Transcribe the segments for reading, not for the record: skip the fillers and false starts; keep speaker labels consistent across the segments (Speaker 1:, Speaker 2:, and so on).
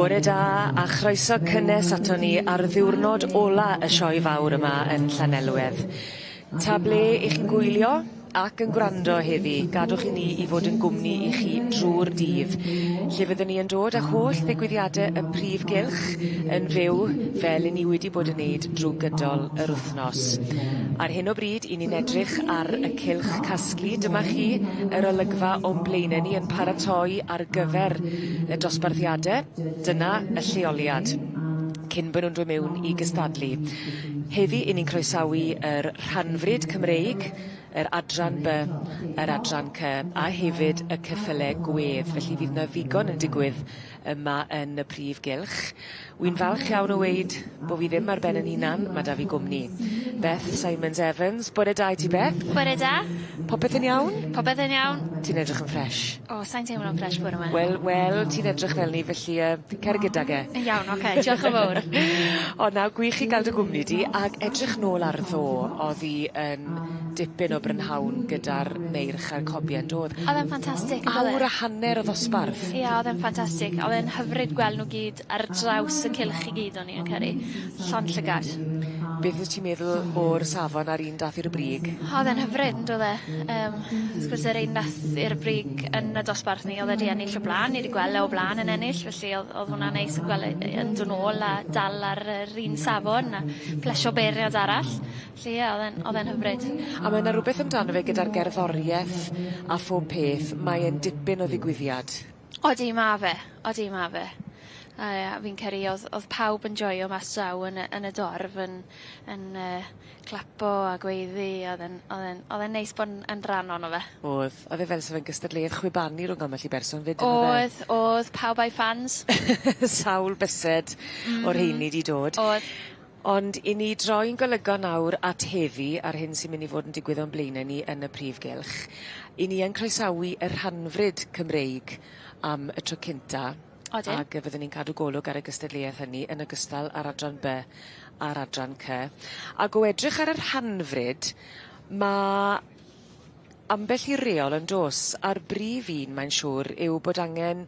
Speaker 1: Bore da a chroeso cynnes aton ni ar ddiwrnod ola y sioe fawr yma yn Llanelwedd. Ta ble 'ych chi'n gwylio ac yn gwrando heddi, gadwch i ni i fod yn gwmni i chi drw'r dydd lle fyddwn ni yn dod â holl ddigwyddiade y prif gylch yn fyw fel 'yn ni wedi bod yn neud drw gydol yr wthnos. Ar hyn o bryd 'yn ni'n edrych ar y cylch casglu dyma chi yr olygfa o'n blaene ni yn paratoi ar gyfer y dosbarthiade. Dyna y lleoliad cyn bo' nw'n dod mewn i gystadlu. Heddi 'yn ni'n croesawu yr rhanfrid Cymreig, yr adran By, yr adran Cy, a hefyd y ceffyle gwedd, felly fydd 'na ddigon yn digwydd yma yn y prif gylch. Wi'n falch iawn o weud bo' fi ddim ar ben 'yn hunan, ma' 'da fi gwmni. Beth Simons Evans, bore da i ti Beth.
Speaker 2: Bore da.
Speaker 1: Popeth yn iawn?
Speaker 2: Popeth yn iawn.
Speaker 1: Ti'n edrych yn ffres.
Speaker 2: O sai'n teimlo'n ffres bore 'ma.
Speaker 1: Wel wel ti'n edrych fel 'ny felly yy cer gydag e.
Speaker 2: Iawn oce diolch yn fowr.
Speaker 1: O na gwych i ga'l dy gwmni di ag edrych nôl ar ddo o'dd 'i yn dipyn o brynhawn gyda'r meirch a'r cobie yndodd?
Speaker 2: O'dd e'n ffantastic on'd o'dd e?
Speaker 1: Awr a hanner o ddosbarth.
Speaker 2: Ie o'dd e'n ffantastic o'dd e'n hyfryd gweld nw gyd ar draws y cylch i gyd o'n i yn credu. Llond llygad.
Speaker 1: Beth wyt ti'n meddwl o'r safon ar un dath i'r brig?
Speaker 2: O'dd e'n hyfryd on'd o'dd e? Yym wrth gwrs yr un nath i'r brig yn y dosbarth ni o'dd e 'di ennill o bla'n ni 'di gwel' e o bla'n yn ennill felly o'dd o'dd hwnna'n neis yn gwel' e yy yn do' nôl a dal ar yr un safon a plesio beirniad arall. Felly ie o'dd e'n o'dd e'n hyfryd.
Speaker 1: A mae 'na rwbeth amdano fe gyda'r gerddorieth a phob peth mae e'n dipyn o ddigwyddiad.
Speaker 2: Odi ma' fe odi ma' fe. A ie fi'n credu o'dd o'dd pawb yn joio mas draw yn y yn y dorf yn yn yy clapo a gweiddi a o'dd e'n o'dd e'n o'dd e'n neis bod yn yn rhan onno fe.
Speaker 1: O'dd. O'dd e fel sa fe'n gystadleuaeth chwibanu rwng ambell i berson 'fyd on'd o'dd e?
Speaker 2: Oedd o'dd pawb a'i ffans.
Speaker 1: Sawl bysed o'r rheini 'di dod.
Speaker 2: O'dd.
Speaker 1: Ond 'yn ni droi'n golygon nawr at heddi a'r hyn sy'n myn' i fod yn digwydd o'n blaene ni yn y prif gylch. 'Yn ni yn croesawu y rhanfrid Cymreig am y tro cynta.
Speaker 2: Odyn.
Speaker 1: Ag yy fyddwn ni'n cadw golwg ar y gystadleueth hynny yn ogystal â'r adran By a'r adran Cy. Ag o edrych ar y rhanfrid ma' ambell i reol yndos a'r brif un mae'n siŵr yw bod angen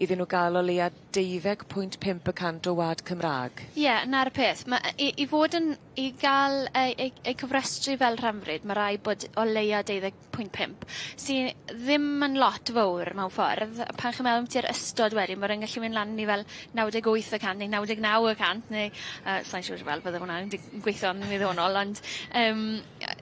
Speaker 1: iddyn nw ga'l o leia deuddeg pwynt pump y cant o wa'd Cymra'g.
Speaker 2: Ie, 'na'r peth. Ma' i i fod yn i ga'l ei ei ei cofrestru fel rhanfrid ma' raid bod o leia deuddeg pwynt pump sy ddim yn lot fowr mewn ffordd. Pan chi'n meddwl ambiti'r ystod wedyn ma'r un gallu mynd lan i fel 98 y cant neu 99 y cant neu yy sai'n siŵr fel bydde hwnna'n dig- gweithio'n wyddonol ond yym yy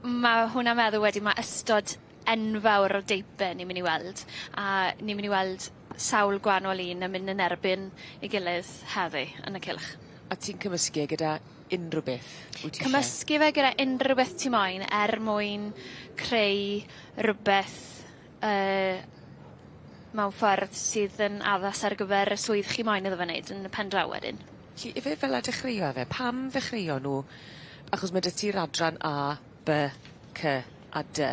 Speaker 2: ma' hwnna'n meddwl wedyn ma' ystod enfawr o deipe ni myn' i weld a ni myn' i weld sawl gwanol un yn mynd yn erbyn ei gilydd heddi yn y cylch.
Speaker 1: A ti'n cymysgu e gyda unryw beth wyt ti isie?
Speaker 2: Cymysgu fe gyda unryw beth ti moyn er mwyn creu rwbeth yy mewn ffordd sydd yn addas ar gyfer y swydd chi moyn iddo fe neud yn y pen draw wedyn.
Speaker 1: 'Lly yfe fel 'a dechreuodd e? Pam ddechreuon nw achos ma' 'dy ti'r adran A, By, Cy a Dy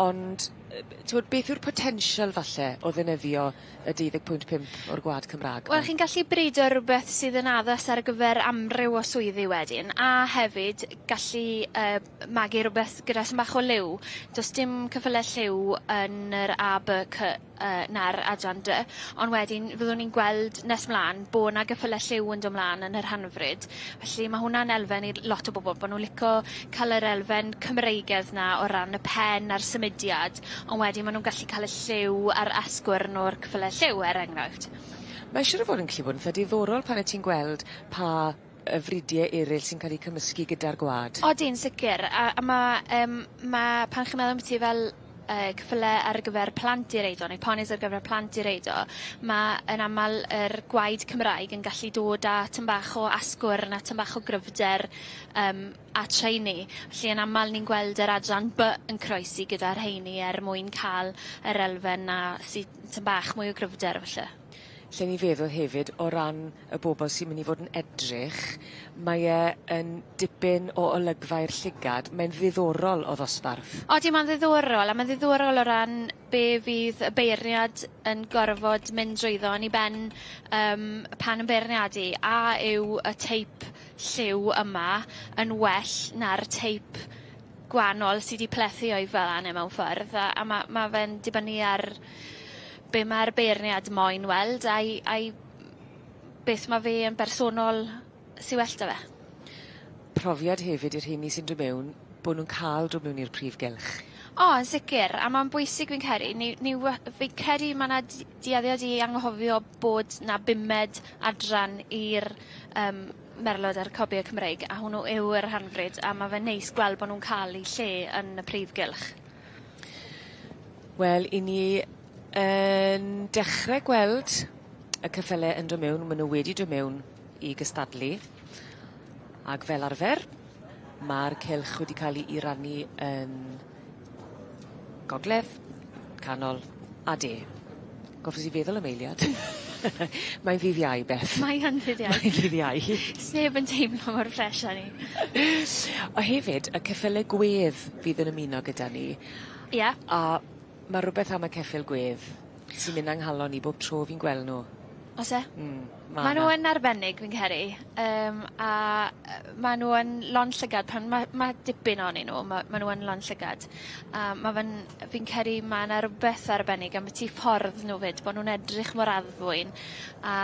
Speaker 1: ond yy t'wod beth yw'r potensial falle o ddefnyddio y deuddeg pwynt pump o'r gwa'd Cymra'g 'ma?
Speaker 2: Wel chi'n gallu brido rwbeth sydd yn addas ar gyfer amryw o swyddi wedyn a hefyd gallu yy magu rwbeth gyda tym bach o liw. Do's dim ceffyle lliw yn yr A By Cy yy na'r adran dy ond wedyn fyddwn ni'n gweld nes mlan bo' 'na gyffyle lliw yn do' mlan yn yr hanfryd felly ma' hwnna'n elfen i lot o bobol bo' nw'n lico ca'l yr elfen Cymreigedd 'na o ran y pen a'r symudiad on' wedyn ma' nw'n gallu ca'l y lliw a'r asgwrn o'r cyffyle lliw er enghraifft.
Speaker 1: Mae siŵr o fod yn gallu bod yn itha diddorol pan 'yt ti'n gweld pa yy fridie eryll sy'n ca'l 'u cymysgu gyda'r gwa'd.
Speaker 2: Odi'n sicir a a ma' yym ma' pan chi'n meddwl ambyti fel yy ceffyle ar gyfer plant i reido neu ponis ar gyfer plant i reido ma' yn amal yr gwaed Cymraeg yn gallu dod â tym bach o asgwrn a tym bach o gryfder yym at rheini. Felly yn amal ni'n gweld yr adran By yn croesi gyda rheini er mwyn ca'l yr elfen 'na sy tym bach mwy o gryfder falle.
Speaker 1: Lle ni feddwl hefyd o ran y bobol sy'n myn' i fod yn edrych mae e yn dipyn o olygfa i'r llygad, mae'n ddiddorol o ddosbarth.
Speaker 2: Odi ma'n ddiddorol a ma'n ddiddorol o ran be' fydd y beirniad yn gorfod mynd drwyddo yn 'i ben yym pan yn beirniadu. A yw y teip lliw yma yn well na'r teip gwanol sy 'di plethu o'i flan e mewn ffordd a a ma' ma' fe'n dibynnu ar be' ma'r beirniad moyn weld a'i a'i beth ma' fe yn bersonol sy well 'da fe.
Speaker 1: Profiad hefyd i'r rheini sy'n do' mewn bo' nw'n ca'l dod mewn i'r prif gylch.
Speaker 2: O yn sicir a ma'n bwysig fi'n credu ni ni we- fi'n credu ma' 'na dueddiad i anghofio bod 'na bumed adran i'r merlod a'r cobie Cymreig a hwnnw yw yr Hanfrid a ma' fe'n neis gweld bo' nw'n ca'l 'u lle yn y prif gylch.
Speaker 1: Wel 'yn ni yn dechre gweld y ceffyle yn do' mewn ma' nw wedi do' mewn i gystadlu ag fel arfer ma'r cylch wedi ca'l 'i 'i rannu yn gogledd, canol a de. Gorffos i feddwl am eiliad. Mae'n ddydd Iau Beth.
Speaker 2: Mae yn ddydd Iau.
Speaker 1: Mae'n ddydd Iau.
Speaker 2: Sneb yn teimlo mor ffres â ni.
Speaker 1: A hefyd y ceffyle gwedd fydd yn ymuno gyda ni.
Speaker 2: Ie.
Speaker 1: A ma' rwbeth am y ceffyl gwedd sy'n mynd yng nghalon i bob tro fi'n gwel' nw.
Speaker 2: O's e?
Speaker 1: Ma'
Speaker 2: Ma' nw
Speaker 1: 'na.
Speaker 2: yn arbennig fi'n credu a ma' nw yn lond llygad pan ma' ma' dipyn onyn nw ma' nw yn lond llygad a ma' fe'n fi'n credu ma' 'na rwbeth arbennig ambyti ffordd nw 'fyd bo' nw'n edrych mor addfwyn a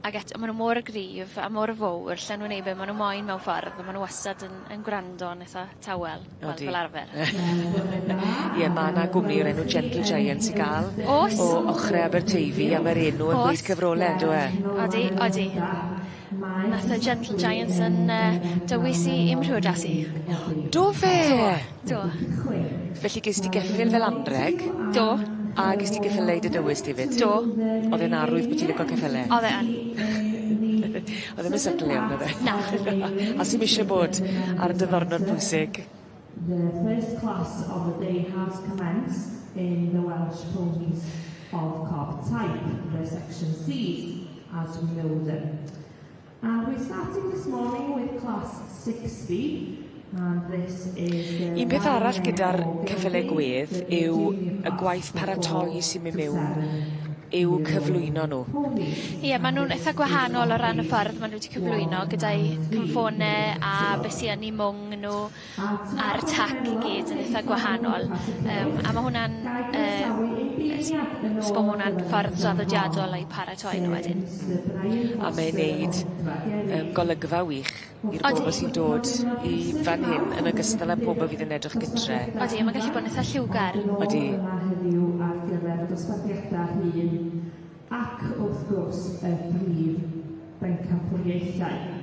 Speaker 2: ag eto ma' nw mor gryf a mor fowr 'llen nw neud be' ma' nw moyn mewn ffordd a ma' nw wastad yn yn gwrando yn itha tawel wel
Speaker 1: Odi.
Speaker 2: fel arfer.
Speaker 1: Ie ma' 'na gwmni o'r enw Gentle Giants i ga'l.
Speaker 2: O's.
Speaker 1: O ochre Aberteifi a ma'r enw yn gweud
Speaker 2: O's.
Speaker 1: cyfrole on'd yw e?
Speaker 2: Odi odi. Nath y Gentle Giants yn dywys i i'm mhriodas i.
Speaker 1: Do fe?
Speaker 2: Do.
Speaker 1: Felly ges di geffyl fel anreg?
Speaker 2: Do.
Speaker 1: A ges di geffyle i dy dywys di 'fyd?
Speaker 2: Do.
Speaker 1: O'dd e'n arwydd bo' ti lico ceffyle?
Speaker 2: O'dd e yn.
Speaker 1: O'dd ddim yn subtle iawn o'dd e?
Speaker 2: Na.
Speaker 1: A sim isie bod ar dy ddyrnod pwysig.
Speaker 3: The first class of the day has commenced in the Welsh ponies of cob type, the section Cs as we know them. And we're starting this morning with class 60 and this is the
Speaker 1: Un peth arall gyda'r ceffyle gwedd yw y gwaith paratoi sy'n myn' miwn i'w cyflwyno nw.
Speaker 2: Ie ma' nw'n itha gwahanol o ran y ffordd ma' nw 'di cyflwyno gyda'i cynffone a be' sy yn 'u mwng nw a'r tac i gyd yn itha gwahanol a ma' hwnna'n sbo ma' wnna'n ffordd draddodiadol o'u paratoi nw wedyn.
Speaker 1: A mae neud golygfa wych i'r
Speaker 2: Odi.
Speaker 1: bobl sy'n dod i fan hyn yn ogystal â pobl fydd yn edrych gytre.
Speaker 2: Odi a ma'n gallu bod yn itha lliwgar.
Speaker 1: Odi.
Speaker 3: Yma heddiw ar gyfer dosbarthiada hŷn ac wrth gwrs y prif bencampwriaethau.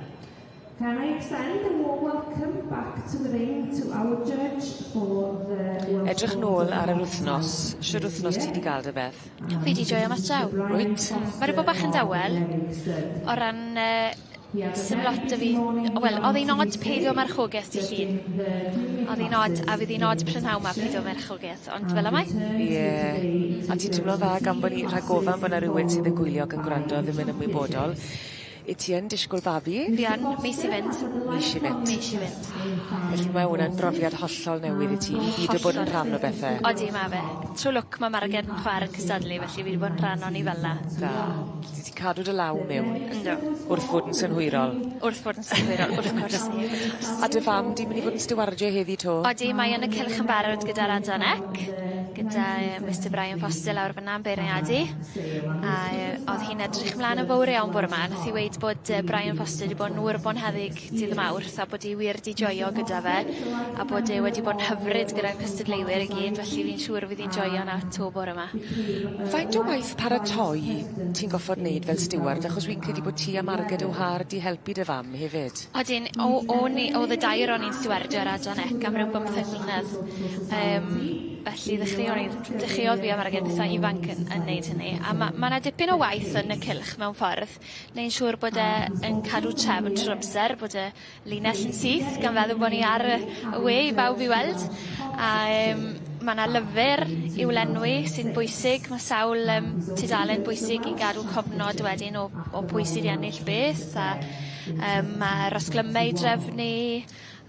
Speaker 3: Can I extend a warm welcome back to the ring to our judge for the Welsh
Speaker 1: Edrych nôl ar yr wythnos, shwd wythnos ti 'di ga'l dy Beth?
Speaker 2: Fi 'di joio mas draw.
Speaker 1: Wyt?
Speaker 2: Ma' 'di bod bach yn dawel o ran sim lot 'da fi wel o'dd 'i'n od peidio marchogeth dy Llun. O'dd 'i'n od a fydd 'i'n od prynhawn 'ma peidio marchogeth ond fel 'a mae.
Speaker 1: Ie. A ti'n teimlo'n dda gan bo' ni rhag ofan bo' 'na rywun sydd yn gwylio ac yn gwrando ddim yn ymwybodol. 'Yt ti yn disgwl babi?
Speaker 2: Fi yn, mis i fynd.
Speaker 1: Mis i fynd.
Speaker 2: Mis i fynd.
Speaker 1: Felly mae wnna'n brofiad hollol newydd i ti i gyd o bod yn rhan o bethe.
Speaker 2: Odi ma' fe. Trw lwc ma' Marged yn chware yn cystadlu felly fi 'di bod yn rhan oni fel 'na.
Speaker 1: Da. Ti 'di cadw dy law mewn.
Speaker 2: Yndw.
Speaker 1: Wrth fod yn synhwyrol.
Speaker 2: Wrth fod yn synhwyrol wrth gwrs. Wrth gwrs.
Speaker 1: A dy fam di myn' i fod yn stiwardio heddi 'to?
Speaker 2: Odi mae yn y cylch yn barod gyda'r adran ec gyda Mr Brian Foster lawr fyn 'na'n beirniadu a o'dd hi'n edrych mlan yn fowr iawn bore 'ma nath hi weud bod Brian Foster 'di bod yn ŵr bonheddig dydd Mawrth a bod 'i wir 'di joio gyda fe a bod e wedi bod yn hyfryd gyda'r cystadleuwyr i gyd felly fi'n siŵr fydd 'i'n joio 'na 'to bore 'ma.
Speaker 1: Faint o waith paratoi ti'n goffod neud fel stiward achos wi'n credu bod ti a Marged O'Hare 'di helpu dy fam hefyd.
Speaker 2: Odyn o'n i o'dd y dair o'n i'n stiwardio ar adran ec am ryw bymtheg mlynedd felly ddechreuon ni dechreuodd fi a Marged itha ifanc yn yn neud hynny a ma' 'na dipyn o waith yn y cylch mewn ffordd neu'n siŵr bod e yn cadw trefn trw'r amser bod y linell yn syth gan feddwl bo' ni ar y we i bawb i weld a ma' 'na lyfyr i'w lenwi sy'n bwysig ma' sawl tudalen bwysig i gadw cofnod wedyn o pwy sy 'di ennill beth a ma'r osglyme i drefnu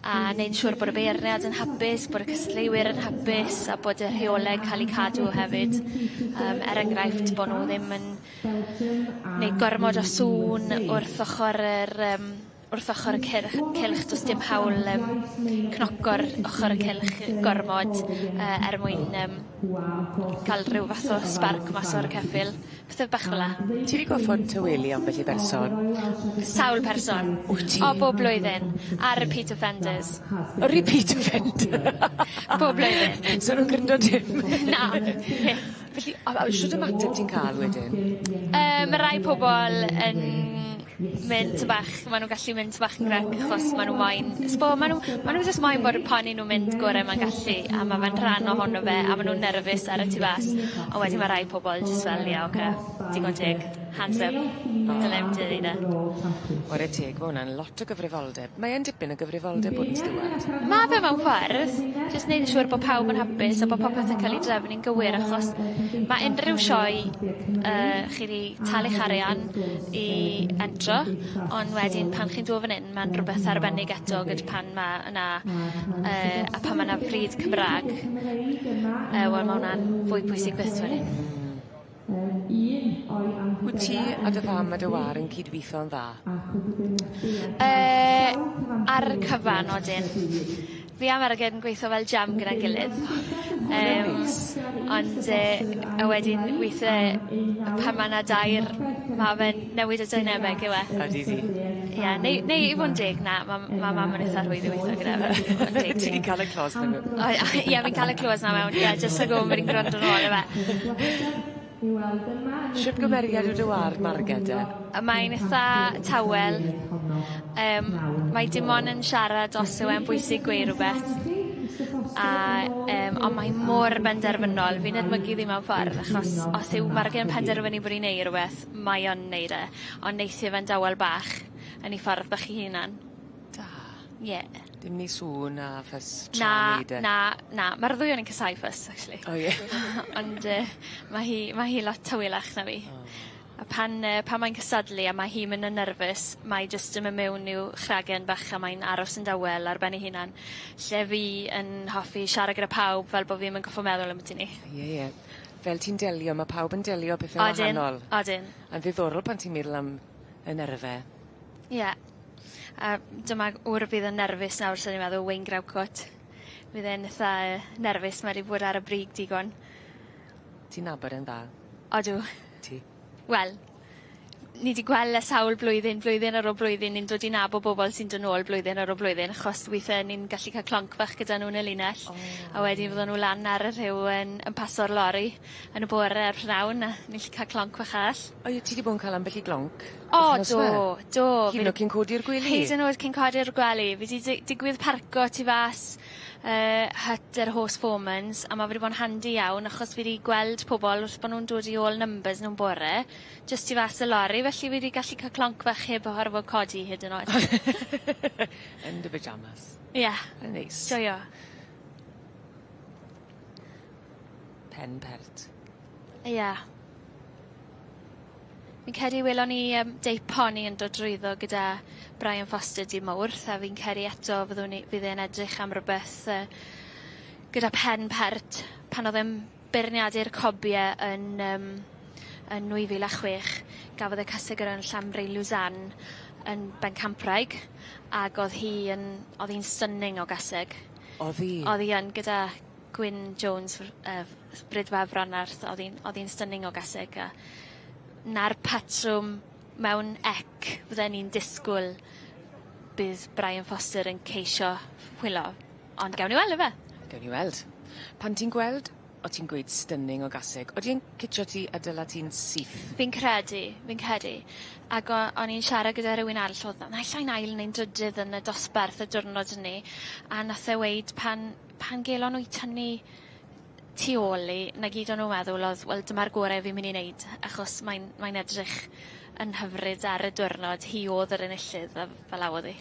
Speaker 2: a neu'n siŵr bod y beirniad yn hapus, bod y cystadleuwyr yn hapus a bod y rheole'n ca'l 'u cadw hefyd. Er enghraifft bo' nw ddim yn neud gormod o sŵn wrth ochor yr wrth ochor y cyrch cylch do's dim hawl cnoco'r ochor y cylch gormod er mwyn ca'l ryw fath o sbarc mas o'r ceffyl. Pethe bach fel 'a.
Speaker 1: Ti 'di goffod tawelu ambell i berson?
Speaker 2: Sawl person.
Speaker 1: Wyt ti?
Speaker 2: O bob blwyddyn. A repeat offenders.
Speaker 1: A repeat offender.
Speaker 2: Bob blwyddyn.
Speaker 1: So nw'n gryndo dim?
Speaker 2: Na. Byth.
Speaker 1: Felly a shwd ymateb ti'n ca'l wedyn?
Speaker 2: Ma' rai pobol yn mynd ty bach ma' nw'n gallu mynd ty bach yn grac achos ma' nw moyn sbo ma' nw ma' nw jyst moyn bod y poni nw'n mynd gore ma'n gallu a ma' fe'n rhan ohono fe a ma' nw'n nerfus ar y tu fas on' wedyn ma' rai pobol jyst fel ie oce digon teg hands up dyle 'im dweud e.
Speaker 1: 'Ware teg ma' wnna'n lot o gyfrifoldeb. Mae yn dipyn o gyfrifoldeb bod yn stiward.
Speaker 2: Ma' fe mewn ffordd jyst neud yn siŵr bo' pawb yn hapus a bo' popeth yn ca'l 'i drefnu'n gywir achos ma' unryw sioe chi 'di talu'ch arian i entro on' wedyn pan chi'n dod fan 'yn ma'n rwbeth arbennig eto gyd pan ma' yna a pan ma' 'na fryd Cymra'g wel ma' wnna'n fwy pwysig byth wedyn.
Speaker 1: Wyt ti a dy fam a dy 'wâr yn cydwitho'n dda?
Speaker 2: Ar y cyfan odyn. Fi a Marged yn gweitho fel jam gyda'n gilydd. Ond a wedyn withe pan ma' 'na dair ma' fe'n newid y dynameg yw e?
Speaker 1: Ydi 'di.
Speaker 2: Ie neu neu i fo' yn deg na ma' ma' mam yn itha rhwydd i weitho gyda fe.
Speaker 1: Ti 'di ca'l y clos 'na mewn.
Speaker 2: O ie fi'n ca'l y clos 'na mewn ie jyst rhag ofn bod 'i'n gwrando nôl yfe?
Speaker 1: Shwd gymeriad yw dy wâr Marged de?
Speaker 2: Mae'n itha tawel mae dim on' yn siarad os yw e'n bwysig gweu' rwbeth a on' mae mor benderfynol fi'n edmygu ddi mewn ffordd achos os yw Marged yn penderfynu bod 'i'n neu' rwbeth mae o'n neud e on' neith e fe'n dawel bach yn 'i ffordd bach 'i hunan.
Speaker 1: Da.
Speaker 2: Ie.
Speaker 1: Dim 'ny sŵn a fuss tra
Speaker 2: Na
Speaker 1: neud e.
Speaker 2: na na ma'r ddwy o'n ni'n casau fuss actually.
Speaker 1: O ie?
Speaker 2: Ond ma' hi ma' hi lot tawelach na fi.
Speaker 1: O.
Speaker 2: A pan pan mae'n cystadlu a ma' hi'n myn' yn nerfus mae jyst yn myn' mewn i'w chragen bach a mae'n aros yn dawel ar ben ei hunan lle fi yn hoffi siarad gyda pawb fel bo' fi 'im yn goffo meddwl ambyti 'ny.
Speaker 1: Ie ie. Fel ti'n delio ma' pawb yn delio pethe
Speaker 2: Odyn
Speaker 1: wahanol.
Speaker 2: odyn.
Speaker 1: A'n ddiddorol pan ti'n meddwl am y nerfe.
Speaker 2: Ie. A dyma ŵr fydd yn nerfus nawr swn i'n meddwl Wayne Graucourt. Fydd e'n itha nerfus ma' 'di bod ar y brig digon.
Speaker 1: Ti'n nabod e'n dda?
Speaker 2: Odw.
Speaker 1: Ti?
Speaker 2: Wel ni 'di gweld e sawl blwyddyn blwyddyn ar ôl blwyddyn ni'n dod i nabod bobol sy'n dod nôl blwyddyn ar ôl blwyddyn achos withe ni'n gallu ca'l clonc fach gyda nw yn y linell.
Speaker 1: O.
Speaker 2: A wedyn fydden nw lan ar y rhyw yn yn paso'r lori yn y bore a'r prynawn a ni'n 'llu ca'l clonc fach arall.
Speaker 1: O ie ti 'di bod yn ca'l ambell i glonc?
Speaker 2: O
Speaker 1: wythnos
Speaker 2: do
Speaker 1: 'ma?
Speaker 2: do.
Speaker 1: Hyd yn o'd cyn codi'r gwely?
Speaker 2: Hyd yn o'd cyn codi'r gwely fi 'di di- digwydd parco tu fas hut yr horse foremans a ma' wedi bod yn handi iawn achos fi 'di gweld pobol wrth bo' nw'n dod i ôl numbers nw'n bore jyst tu fas y lori felly fi 'di gallu ca'l clonc fach heb o horfod codi hyd yn oed.
Speaker 1: Yn dy pyjamas.
Speaker 2: Ie.
Speaker 1: Ma'n neis.
Speaker 2: Joio.
Speaker 1: Pen pert.
Speaker 2: Ie. Fi'n credu welon ni Dei Poni yn dod drwyddo gyda Brian Foster dy' Mowrth a fi'n credu eto fyddwn ni fydd e'n edrych am rwbeth gyda pen pert pan o'dd e'n beirniadu'r cobie yn yn 2006 gafodd e cysegr yn Llanbryn Luzanne yn bencampwraig ag o'dd hi yn o'dd hi'n stunning o gaseg.
Speaker 1: O'dd 'i?
Speaker 2: O'dd hi yn gyda Gwyn Jones Brydfa Fronarth o'dd 'i'n o'dd 'i'n stunning o gaseg a 'na'r patrwm mewn ec fydden ni'n disgwl bydd Brian Foster yn ceisio whilo ond gawn ni weld yfe?
Speaker 1: Gewn ni weld. Pan ti'n gweld o' ti'n gweud stunning o gaseg odi e'n citsio ti a dyla ti'n syth?
Speaker 2: Fi'n credu fi'n credu ag o- o'n i'n siarad gyda rywun arall o'dd naill ai'n ail neu'n drydydd yn y dosbarth y diwrnod hynny a nath e weud pan pan gelon nw 'u tynnu tu ôl i 'na gyd o'n nw'n meddwl o'dd wel dyma'r gore fi myn' i neud achos mae'n mae'n edrych yn hyfryd ar y diwrnod hi o'dd yr enillydd a fel 'a o'dd 'i.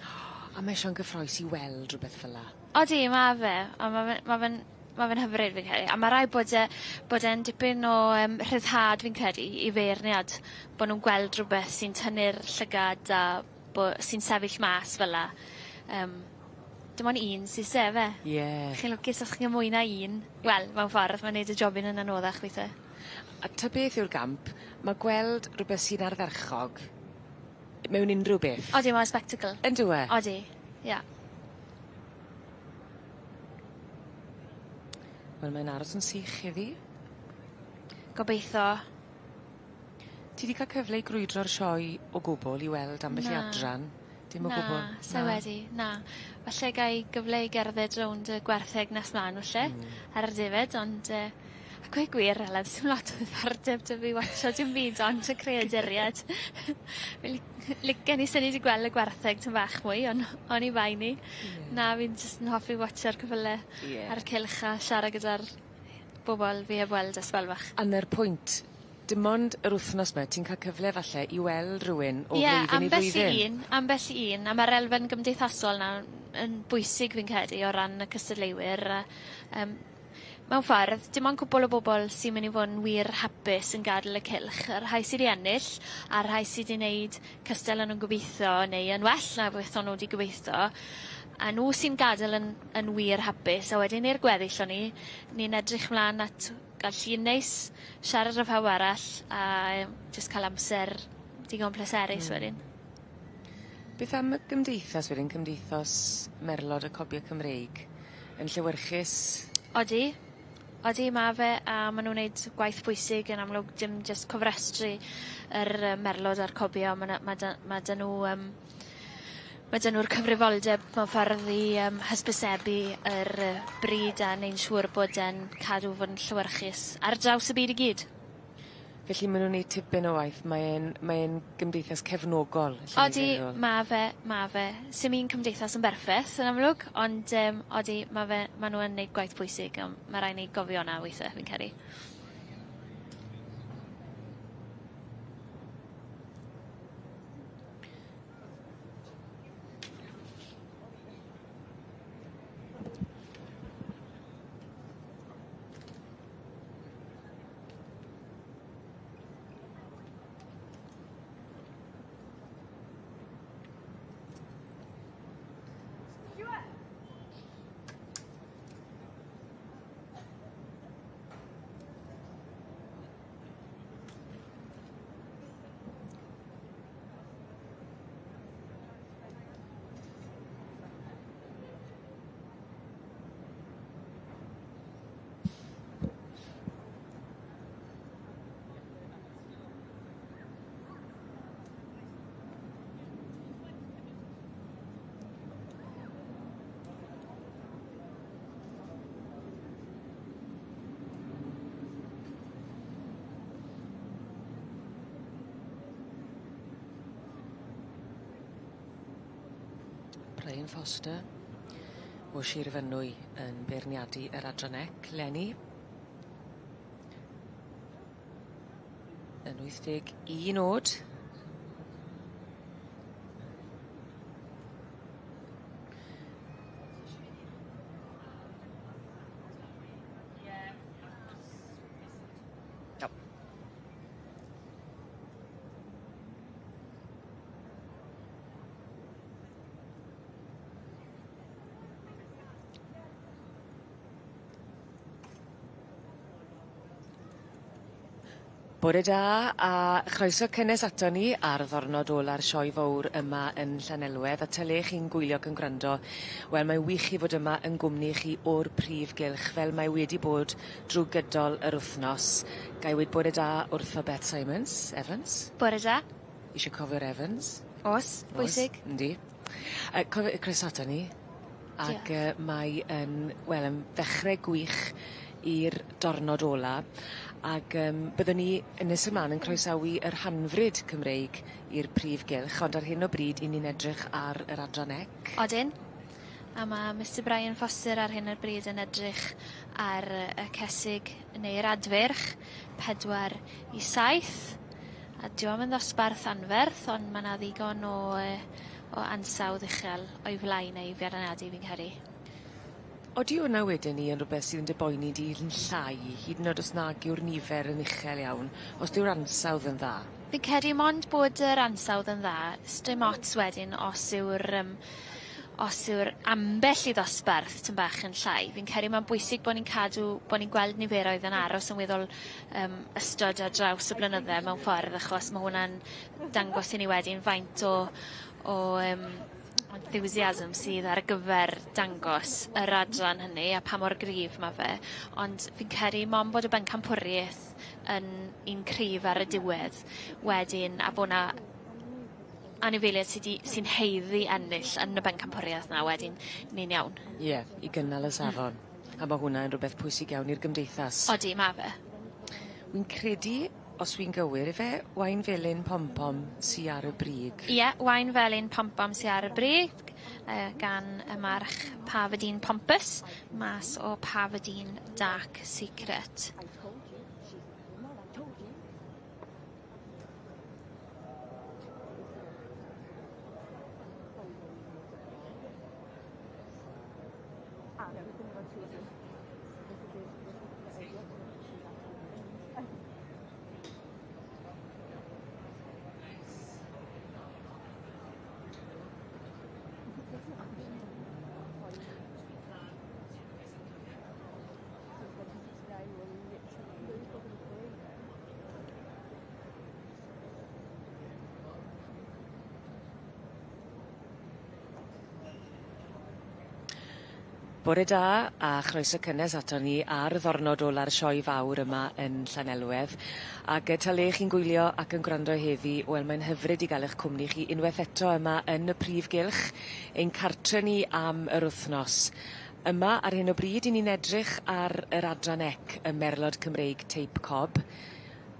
Speaker 1: A mae sio'n gyffrous i weld rwbeth fel 'a.
Speaker 2: Odi ma' fe a ma' fe ma' fe'n ma' fe'n hyfryd fi'n credu a ma' raid bod e bod e'n dipyn o rhyddhad fi'n credu i feirniad bo' nw'n gweld rwbeth sy'n tynnu'r llygad a bo' sy'n sefyll mas fel 'a. Dim on' un sy isie yfe?
Speaker 1: Ie.
Speaker 2: Chi'n lwcus os chi'n ga'l mwy na un. Wel mewn ffordd ma'n neud y jobyn yn anoddach withe.
Speaker 1: A ta beth yw'r gamp ma' gweld rwbeth sy'n ardderchog mewn unrhyw beth.
Speaker 2: Odi mae'n spectacle.
Speaker 1: Yndyw e?
Speaker 2: Odi, ia.
Speaker 1: Wel mae'n aros yn sych heddi.
Speaker 2: Gobeitho.
Speaker 1: Ti 'di ca'l cyfle i grwydro'r sioe o gwbwl i weld ambell i adran? Dim o gwbwl?
Speaker 2: Na, sai wedi, na. Falle gai gyfle i gerdded rownd y gwartheg nes mlan falle. Ar y defed ond yy a gweud gwir Elen sim lot o ddiddordeb 'da fi watsio dim byd ond y creaduried. Fi lic- licen i swn i 'di gweld y gwartheg tym bach mwy on' oni bai 'ny. Na fi'n jyst yn hoffi watsio'r ceffyle.
Speaker 1: Ie.
Speaker 2: A'r cylch a siarad gyda'r bobol fi heb weld ers sbel bach.
Speaker 1: A 'na'r pwynt. Dim ond yr wthnos 'ma ti'n ca'l cyfle falle i weld rywun o
Speaker 2: Ie,
Speaker 1: flwyddyn i
Speaker 2: ambell i
Speaker 1: flwyddyn.
Speaker 2: un ambell i un a ma'r elfen gymdeithasol 'na yn bwysig fi'n credu o ran y cystadleuwyr a yym mewn ffordd dim ond cwpwl o bobol sy'n myn' i fod yn wir hapus yn gad'el y cylch y rhai sy 'di ennill a'r rhai sy 'di neud cystel o'n nw'n gobeitho neu yn well na beth o'n nw 'di gobeitho a nw sy'n gad'el yn yn wir hapus a wedyn i'r gweddill o ni ni'n edrych mlan at ga'l llun neis siarad â phawb arall a jyst ca'l amser digon pleserus wedyn.
Speaker 1: Beth am y gymdeithas wedyn Cymdeithas Merlod y Cobie Cymreig yn llewyrchus?
Speaker 2: Odi. Odi ma' fe a ma' nw'n neud gwaith bwysig yn amlwg dim jyst cofrestru yr yy merlod a'r cobie on' ma' 'na ma' 'dy ma' 'dyn nw yym ma' 'dyn nw'r cyfrifoldeb mewn ffordd i yym hysbysebu yr yy brîd a neu'n siŵr bod e'n cadw fod yn llewyrchus ar draws y byd i gyd.
Speaker 1: Felly ma' nw'n neud tipyn o waith mae e'n mae e'n gymdeithas cefnogol allen ni
Speaker 2: Odi
Speaker 1: feddwl.
Speaker 2: ma' fe ma' fe. Sim un cymdeithas yn berffeth yn amlwg ond yym odi ma' fe ma' nw yn neud gwaith pwysig a ma' rai' ni gofio 'na weithe fi'n credu.
Speaker 1: Brian Foster o Shir Fynwy yn beirniadu yr adran ec leni. Yn 81 o'd. Bore da a chroeso cynnes aton ni ar ddornod ola'r sioe fowr yma yn Llanelwedd a ta le chi'n gwylio ac yn gwrando wel mae wych i fod yma yn gwmni chi o'r prif gylch fel mae wedi bod drw gydol yr wthnos. Gai weud bore da wrtho Beth Simons, Evans.
Speaker 2: Bore da.
Speaker 1: Isie cofio'r Evans?
Speaker 2: O's, bwysig.
Speaker 1: Oes, yndi. Yy cofio croeso aton ni. Ag yy mae yn wel yn ddechre gwych i'r dornod ola ag yym byddwn ni yn nes ymlan yn croesawu yr Hanfryd Cymreig i'r prif gylch ond ar hyn o bryd 'yn ni'n edrych ar yr adran ec.
Speaker 2: Odyn. A ma' Mistar Brian Foster ar hyn o bryd yn edrych ar y cesig neu'r adfyrch pedwar i saith. A dyw o'm yn ddosbarth anferth on' ma' 'na ddigon o yy o ansawdd uchel o'i flaen e i feirniadu fi'n credu.
Speaker 1: Odi wnna wedyn 'ny yn rwbeth sydd yn dy boeni di yn llai hyd yn o'd os nag yw'r nifer yn uchel iawn os dyw'r ansawdd yn dda?
Speaker 2: Fi'n credu mond bod yr ansawdd yn dda sdim ots wedyn os yw'r yym os yw'r ambell i ddosbarth tym bach yn llai, fi'n credu ma'n bwysig bo' ni'n cadw bo' ni'n gweld niferoedd yn aros yn weddol ystod ar draws y blynydde mewn ffordd achos ma' hwnna'n dangos i ni wedyn faint o o yym enthusiasm sydd ar gyfer dangos yr adran hynny a pa mor gryf ma' fe ond fi'n credu mond bod y bencampwrieth yn un cryf ar y diwedd wedyn a bo' 'na anifeiliaid sy 'di sy'n haeddu ennill yn y bencampwriaeth 'na wedyn ni'n iawn.
Speaker 1: Ie, i gynnal y safon. A ma' hwnna yn rwbeth pwysig iawn i'r gymdeithas.
Speaker 2: Odi ma' fe.
Speaker 1: Wi'n credu, os wi'n gywir, ife Waun Felyn Pom Pom sy ar y brig?
Speaker 2: Ie, Waun Felyn Pom Pom sy ar y brig gan y march Parfadine Pompous mas o Parfadine Dark Secret.
Speaker 1: Bore da a chroeso cynnes aton ni ar ddornod ola'r sioe fawr yma yn Llanelwedd ag yy ta le chi'n gwylio ac yn gwrando heddi wel mae'n hyfryd i ga'l 'ych cwmni chi unweth eto yma yn y prif gylch ein cartre ni am yr wthnos. Yma ar hyn o bryd 'yn ni'n edrych ar yr adran ec y Merlod Cymreig Teip Cob.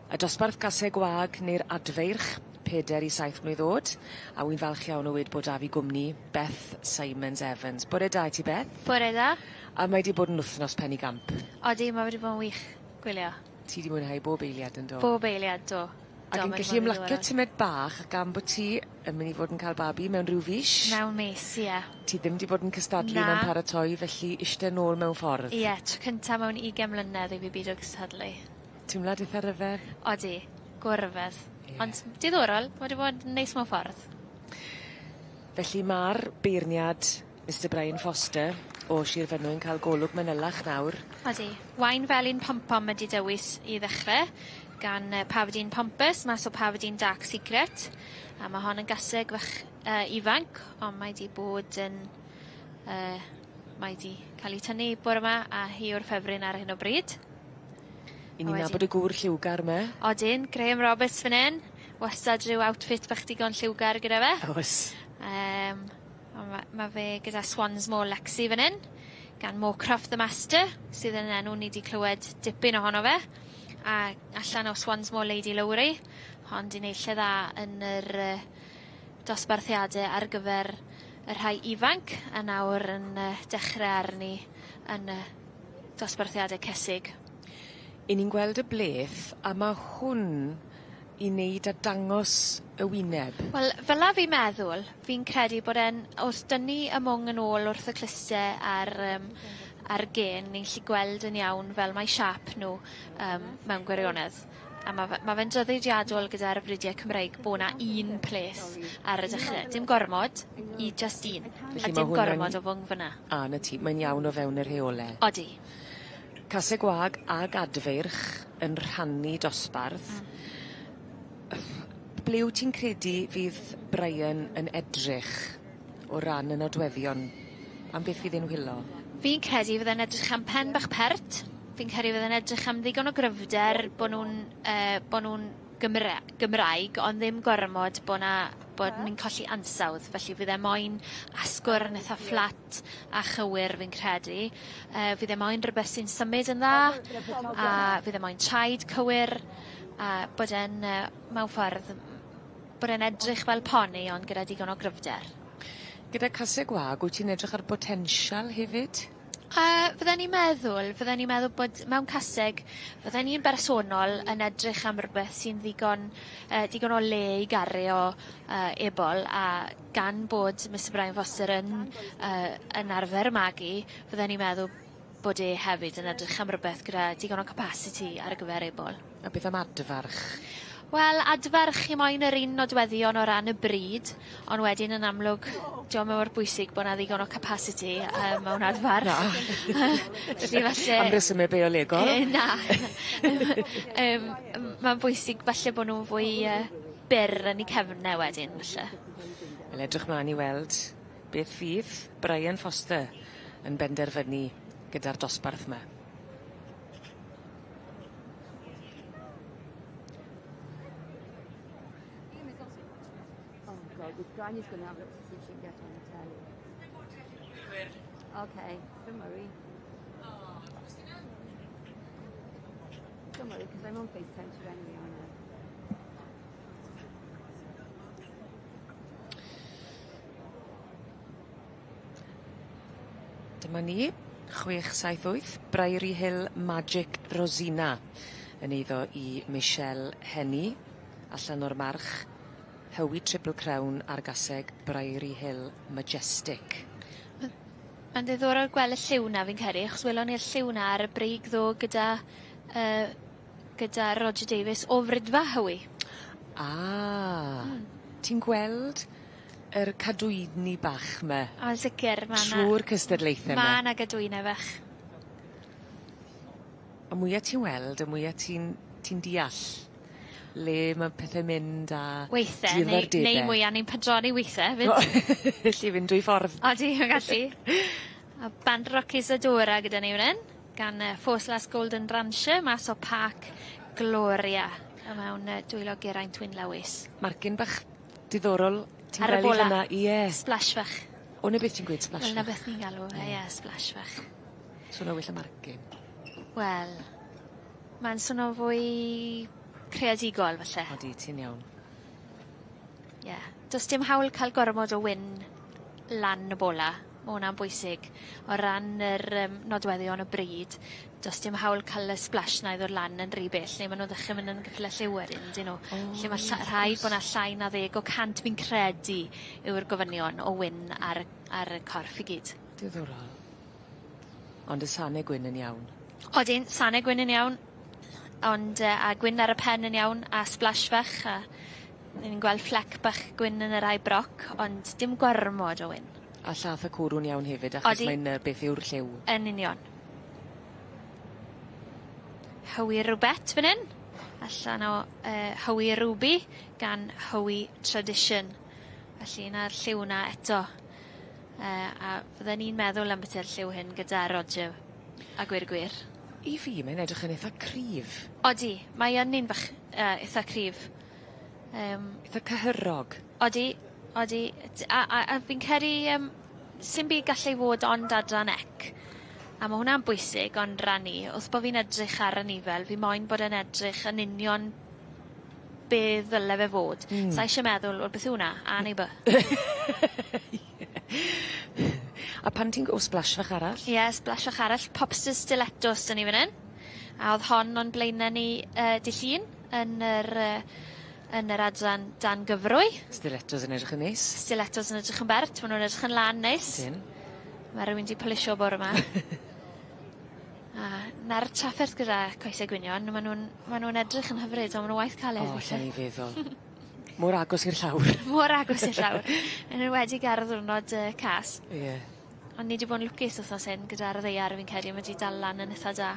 Speaker 1: Y dosbarth gaseg gwag neu'r adfeirch, peder i saith mlwydd o'd, a wi'n falch iawn o weud bod 'da fi gwmni Beth Simons Evans. Bore da i ti Beth.
Speaker 2: Bore da.
Speaker 1: A mae 'di bod yn wthnos penigamp.
Speaker 2: Odi ma' wedi bod yn wych gwylio.
Speaker 1: Ti 'di mwynhau bob eiliad yndo?
Speaker 2: Bob eiliad do.
Speaker 1: Ac yn gallu ymlacio tymed bach gan bo' ti yn myn' i fod yn ca'l babi mewn ryw fish.
Speaker 2: Mewn mis ie.
Speaker 1: Ti ddim 'di bod yn cystadlu na'n paratoi felly ishte nôl mewn ffordd.
Speaker 2: Ie tro cynta mewn ugen mlynedd i fi bido cystadlu.
Speaker 1: Teimlad itha ryfedd?
Speaker 2: Odi, go ryfedd. Ie. Ond diddorol, ma' 'di bod yn neis mewn ffordd.
Speaker 1: Felly ma'r beirniad Mr Brian Foster o Shir Fynwy yn ca'l golwg manylach nawr.
Speaker 2: Odi. Waun Felyn Pom Pom ydi dewis i ddechre gan yy Parfadine Pompous mas o Parfadine Dark Secret a ma' hon yn gaseg fach yy ifanc on' mae 'di bod yn yy mae 'di ca'l 'i tynnu bore 'ma a hi yw'r ffefryn ar hyn o bryd.
Speaker 1: 'Yn ni'n nabod y gŵr lliwgar 'my.
Speaker 2: Odyn, Graham Roberts fan 'yn. Wastad rhyw outfit bach digon lliwgar gyda fe.
Speaker 1: Oes.
Speaker 2: On' ma' ma' fe gyda Swansmore Lexi fan 'yn gan Moorcroft the Master sydd yn enw ni 'di clywed dipyn ohono fe. A allan o Swansmore Lady Lowry. Hon 'di neud lle dda yn yr yy dosbarthiade ar gyfer y rhai ifanc a nawr yn yy dechre arni yn y dosbarthiade cesig.
Speaker 1: 'Yn ni'n gweld y bleth a ma' hwn i wneud â dangos y wyneb.
Speaker 2: Wel fel 'a fi'n meddwl fi'n credu bod e'n wrth dynnu y mwng yn ôl wrth y cluste a'r yym a'r gen ni'n gallu gweld yn iawn fel mae siâp nw yym mewn gwirionedd. A ma' fe ma' fe'n draddodiadol gyda'r bridiau Cymreig bo' 'na un pleth ar y dechre. Dim gormod, i jyst un.
Speaker 1: Felly
Speaker 2: A
Speaker 1: ma'
Speaker 2: dim
Speaker 1: hwnna'n...
Speaker 2: gormod o fwng fyn 'na.
Speaker 1: A 'na ti, mae'n iawn o fewn y rheole.
Speaker 2: Odi.
Speaker 1: Caseg gwag ag adfeirch yn rhannu dosbarth. Ble wyt ti'n credu fydd Brian yn edrych o ran y nodweddion? Am beth fydd e'n wylo?
Speaker 2: Fi'n credu fydd e'n edrych am pen bach pert. Fi'n credu fydd e'n edrych am ddigon o gryfder bo' nw'n yy bo' nw'n Gymre- Gymraeg ond ddim gormod bo' 'na bod ni'n colli ansawdd felly fydd e moyn asgwrn itha fflat a chywir fi'n credu. Yy fydd e moyn rwbeth sy'n symud yn dda a fydd e moyn traed cywir a bod e'n yy mewn ffordd bod e'n edrych fel poni ond gyda digon o gryfder.
Speaker 1: Gyda caseg gwag wyt ti'n edrych ar botensial hefyd?
Speaker 2: Yy fydden i'n meddwl fydden i'n meddwl bod mewn caseg fydden i'n bersonol yn edrych am rwbeth sy'n ddigon yy digon o le i gario yy ebol a gan bod Mr Brian Foster yn yy yn arfer magu fydden i'n meddwl bod e hefyd yn edrych am rwbeth gyda digon o capasiti ar gyfer ebol.
Speaker 1: A beth am adfarch?
Speaker 2: Wel, adferch chi moyn yr un nodweddion o ran y bryd, ond wedyn yn amlwg, diolch mor bwysig bo' 'na ddigon o capasiti yy mewn adfarch.
Speaker 1: Na.
Speaker 2: Felly falle...
Speaker 1: Am resyme biolegol.
Speaker 2: Na. Yym ma'n bwysig falle bo' nw'n fwy yy byr yn 'u cefne wedyn falle.
Speaker 1: Wel edrych mlan i weld beth fydd Brian Foster yn benderfynu gyda'r dosbarth 'ma.
Speaker 4: Oh God, this granny's gonna have a look to see if she can get on the telly. Okay, don't worry. Don't worry, because I'm on FaceTime to you anyway, aren't I?
Speaker 1: Dyma ni, 6 7 8, Briery Hill Magic Rosina yn eiddo i Michelle Henny allan o'r march Hywi Triple Crown ar gaseg Briery Hill Majestic.
Speaker 2: Ma'n ddiddorol gweld y lliw 'na fi'n credu achos welon ni'r lliw 'na ar y brig ddo gyda yy gyda Roger Davies o Fridfa Hywi.
Speaker 1: Ah. Ti'n gweld yr cadwyni bach 'ma?
Speaker 2: O yn sicir ma' 'na...
Speaker 1: Trw'r cystadlaethe 'ma.
Speaker 2: Ma' 'na gadwyne fach.
Speaker 1: Y mwya ti'n weld y mwya ti'n ti'n deall le ma' pethe'n mynd a...
Speaker 2: Weithe neu
Speaker 1: diddordebe.
Speaker 2: neu mwya ni'n pendroni withe efyd.
Speaker 1: Gellu fynd dwy ffordd.
Speaker 2: Odi ma'n gallu. A band Rock Isadora gyda ni fan 'yn gan Force Lass Golden Rancher mas o Parc Gloria a mewn dwylo Geraint Wyn Lewis.
Speaker 1: Marcyn bach diddorol ti'n
Speaker 2: Ar y
Speaker 1: gweld
Speaker 2: bola.
Speaker 1: fynna ie.
Speaker 2: Splash fach.
Speaker 1: O 'na beth ti'n gweud splash
Speaker 2: Wel 'na
Speaker 1: fach?
Speaker 2: beth ni'n galw fe ie splash fach.
Speaker 1: Swno well y marcyn.
Speaker 2: Wel ma'n swno fwy creadigol falle.
Speaker 1: Odi ti'n iawn.
Speaker 2: Ie. Do's dim hawl ca'l gormod o wyn lan y bola. Ma' wnna'n bwysig. O ran yr yym nodweddion y bryd do's dim hawl ca'l y splash 'na i ddod lan yn rhy bell neu ma' nw'n ddechre myn' yn gyffyle lliw wedyn on'd 'yn nw?
Speaker 1: O
Speaker 2: Lle ma' lla- rhaid bo' 'na llai na 10% fi'n credu yw'r gofynion o wyn ar y ar y corff i gyd.
Speaker 1: Diddorol. Ond y sane gwyn yn iawn.
Speaker 2: Odyn sane gwyn yn iawn. Ond yy a gwyn ar y pen yn iawn a splash fach a ni'n gweld fflec bach gwyn yn yr eye broc ond dim gormod o wyn.
Speaker 1: A llath y cwrw'n iawn hefyd achos
Speaker 2: Odi.
Speaker 1: mae'n yy beth yw'r lliw.
Speaker 2: Yn union. Hywi Rwbet fan 'yn. Allan o Hywi Ruby gan Hywi Tradition. Felly 'na'r lliw 'na eto. A fydden i'n meddwl ambiti'r lliw hyn gyda Roger a gweud y gwir.
Speaker 1: I fi mae'n edrych yn itha cryf.
Speaker 2: Odi mae yn un bach yy itha cryf.
Speaker 1: Itha cyhyrog.
Speaker 2: Odi odi a fi'n credu sim byd gallai fod ond adran ec. A ma' hwnna'n bwysig ond ran i wrth bo' fi'n edrych ar anifel fi moyn bod e'n edrych yn union be' ddyle fe fod. Sai isie meddwl wel beth yw wnna? A neu By?
Speaker 1: A pan ti'n o splash fach arall?
Speaker 2: Ie splash fach arall Popster Stilettos 'dyn ni fan 'yn. A o'dd hon o'n blaene ni dy' Llun yn yr yy yn yr adran dan gyfrwy.
Speaker 1: Stilettos yn edrych yn neis.
Speaker 2: Stilettos yn edrych yn bert ma' nw'n edrych yn lan neis.
Speaker 1: Ydyn.
Speaker 2: Ma' rywun 'di polisio bore 'ma. A 'na'r trafferth gyda coese gwynion ma' nw'n ma' nw'n edrych yn hyfryd on' ma' nw waith caled
Speaker 1: O
Speaker 2: withe.
Speaker 1: allwn i feddwl. Mor agos i'r llawr.
Speaker 2: Mor agos i'r llawr. Yn enwedig ar ddiwrnod yy cas.
Speaker 1: Ie.
Speaker 2: Ond ni 'di bod yn lwcus wthnos hyn gyda'r ddaear fi'n credu ma' 'di dal lan yn itha da.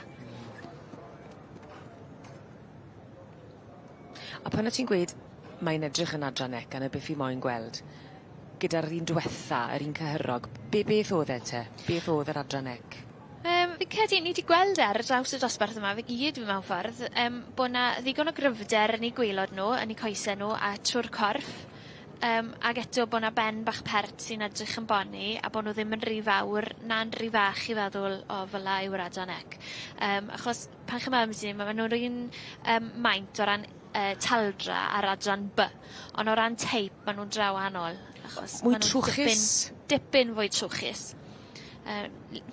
Speaker 1: A pan o' ti'n gweud mae'n edrych yn adran ec a 'na beth fi moyn gweld gyda'r un dwetha yr un cyhyrog be- beth o'dd e te? Beth o'dd yr adran ec?
Speaker 2: Fi'n credu ni 'di gweld e ar draws y dosbarth yma fe gyd mewn ffordd yym bo' 'na ddigon o gryfder yn 'u gwaelod nw yn 'u coese nw a trw'r corff yym ag eto bo' 'na ben bach pert sy'n edrych yn boni a bo' nw ddim yn rhy fawr na'n rhy fach i feddwl o fyla yw'r adran ec. Yym achos pan chi'n meddwl ambiti ma' nw'r un yym maint o ran taldra a'r adran By on' o ran teip ma' nw'n dra wahanol achos
Speaker 1: Mwy
Speaker 2: ma' nw'n
Speaker 1: trwchus?
Speaker 2: dipyn dipyn fwy trwchus.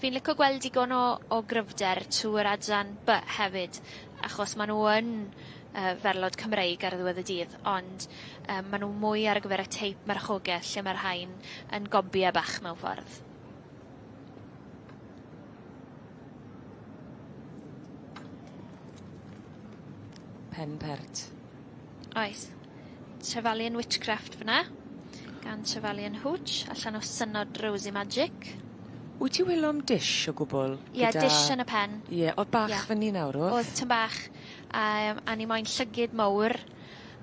Speaker 2: Fi'n lico gweld digon o o gryfder trw'r adran By hefyd achos ma' nw yn ferlod Cymreig ar ddiwedd y dydd ond yym ma' nw mwy ar gyfer y teip marchogeth lle ma'r rhain yn gobie bach mewn ffordd.
Speaker 1: Pen pert.
Speaker 2: Oes. Trefalian Witchcraft fyna. Gan Trefalian Hooch allan o Synod Rosie Magic.
Speaker 1: Wyt ti welo am dish o gwbwl?
Speaker 2: Ie yeah, dish yn y pen.
Speaker 1: Ie yeah, o'dd bach
Speaker 2: Ie.
Speaker 1: fyny nawr o'dd?
Speaker 2: O'dd tym bach a ni moyn llygid mowr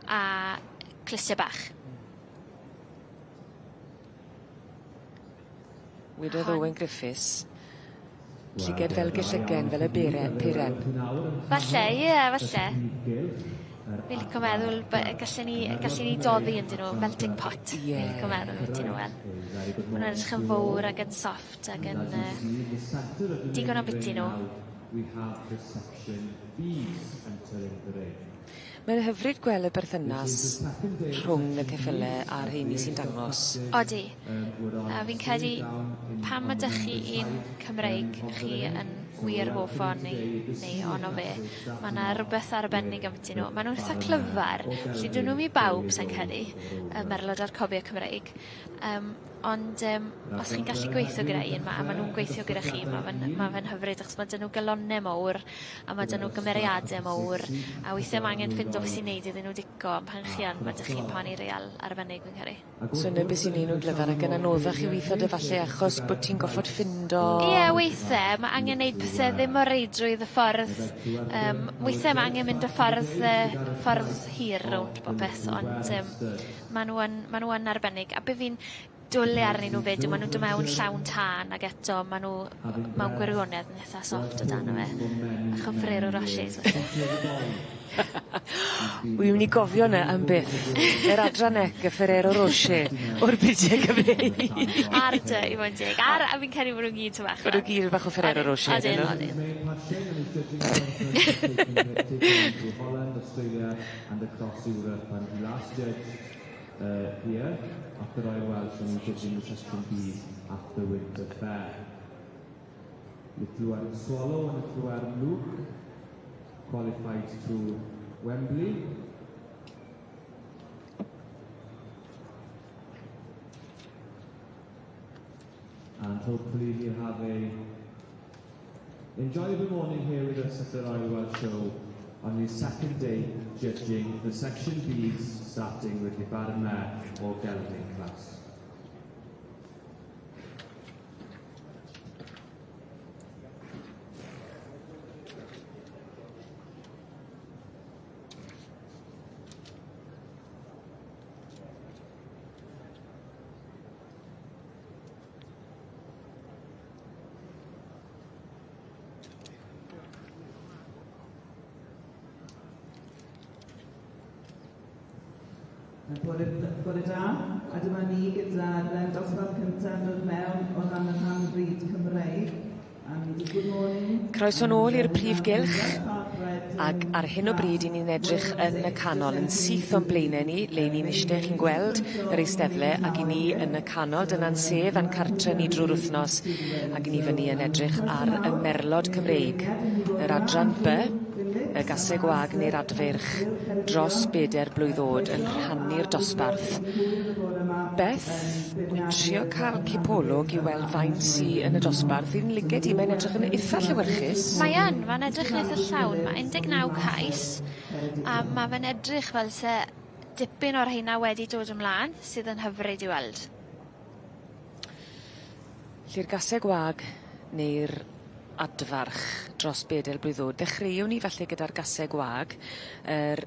Speaker 2: a clustie bach.
Speaker 1: Wedodd
Speaker 2: Hon.
Speaker 1: Owen Griffiths llyged fel gellygen fel y bere piren.
Speaker 2: Falle ie falle. Fi'n lico meddwl by- gallen ni gallen ni doddi ynddyn nw melting pot.
Speaker 1: Ie.
Speaker 2: Fi'n lico meddwl ambyti nw wel. Ma' nw'n edrych yn fowr ag yn soft ag yn digon ambiti nw.
Speaker 5: We have the section Bs entering the ring.
Speaker 1: Mae'n hyfryd gweld y berthynas rhwng y ceffyle a'r rheini sy'n dangos.
Speaker 2: Odi. A fi'n credu pan ma' 'dych chi un Cymreig chi yn wir hoff o neu neu ono fe ma' 'na rwbeth arbennig ambyti nw. Ma' nw'n itha clyfar 'lly 'dyn nw'm i bawb sai'n credu y merlod a'r cobie Cymreig. Ond os chi'n gallu gweitho gyda un ma' a ma' nw'n gweithio gyda chi ma' fe'n ma' fe'n hyfryd achos ma' 'dyn nw galonne mowr a ma' 'dyn nw gymeriade mowr a weithie ma' angen ffindo be' sy'n neud iddyn nw dico on' pan chi yn ma' 'dych chi'n panu real arbennig fi'n credu.
Speaker 1: So 'na be' sy'n neud nw'n glyfar ac yn anoddach i witho 'dy falle achos bod ti'n goffod ffindo...
Speaker 2: Ie weithe ma' angen neud pethe ddim o reidrwydd y ffordd weithe ma' angen mynd y ffordd ffordd hir rownd popeth ond ma' nw yn ma' nw yn arbennig a be' fi'n dwli arnyn nw 'fyd yw ma' nw'n do' mewn llawn tân ag eto ma' nw mewn gwirionedd yn itha soft o dano fe. Bach o Ferrero Rochers falle.
Speaker 1: Wi myn' i gofio 'na am byth. Yr adran ec y Ferrero Rocher o'r brydie Cymreig.
Speaker 2: Ar dy i fod yn deg. Ar a fi'n credu bo' nw gyd tymed bach
Speaker 1: Bo' nw gyd yn bach o Ferrero Rocher
Speaker 2: Odyn
Speaker 1: ydyn nw?
Speaker 2: odyn.
Speaker 5: Holland, Australia and across Europe and he last judged here at the Royal Welsh and he judging the Section Bs at the Winter Fair. Little Wern Swallow and Little Wern Luke qualified to Wembley. And hopefully he'll have a enjoyable morning here with us at the Royal Welsh Show on his second day judging the Section Bs, starting with the Barren Mare or Gelding class.
Speaker 6: Bore da, a dyma ni gyda'r dosbarth cyntaf yn dod mewn o ran y rhan bryd Cymreig. And good morning.
Speaker 1: Croeso nôl i'r prif gylch ac ar hyn o bryd 'yn ni'n edrych yn y canol yn syth o'n blaene ni le 'yn ni'n ishte chi'n gweld yr eisteddle ac 'yn ni yn y canol dyna'n sedd a'n cartre ni drw'r wthnos ac 'yn ni fyny yn edrych ar y merlod Cymreig yr adran By y gaseg wag neu'r adfeirch dros beder blwydd o'd yn rhannu'r dosbarth. Beth, wi'n trio ca'l cipolwg i weld faint sy yn y dosbarth fi'n liged i mae'n edrych yn itha llewyrchus.
Speaker 2: Mae yn, ma'n edrych yn eitha llawn, ma' 19 cais a ma' fe'n edrych fel se dipyn o'r rheina wedi dod ymlan sydd yn hyfryd i weld.
Speaker 1: 'Lly'r gaseg wag neu'r adfarch dros bedel blwydd o'd ddechreuwn ni falle gyda'r gaseg wag yr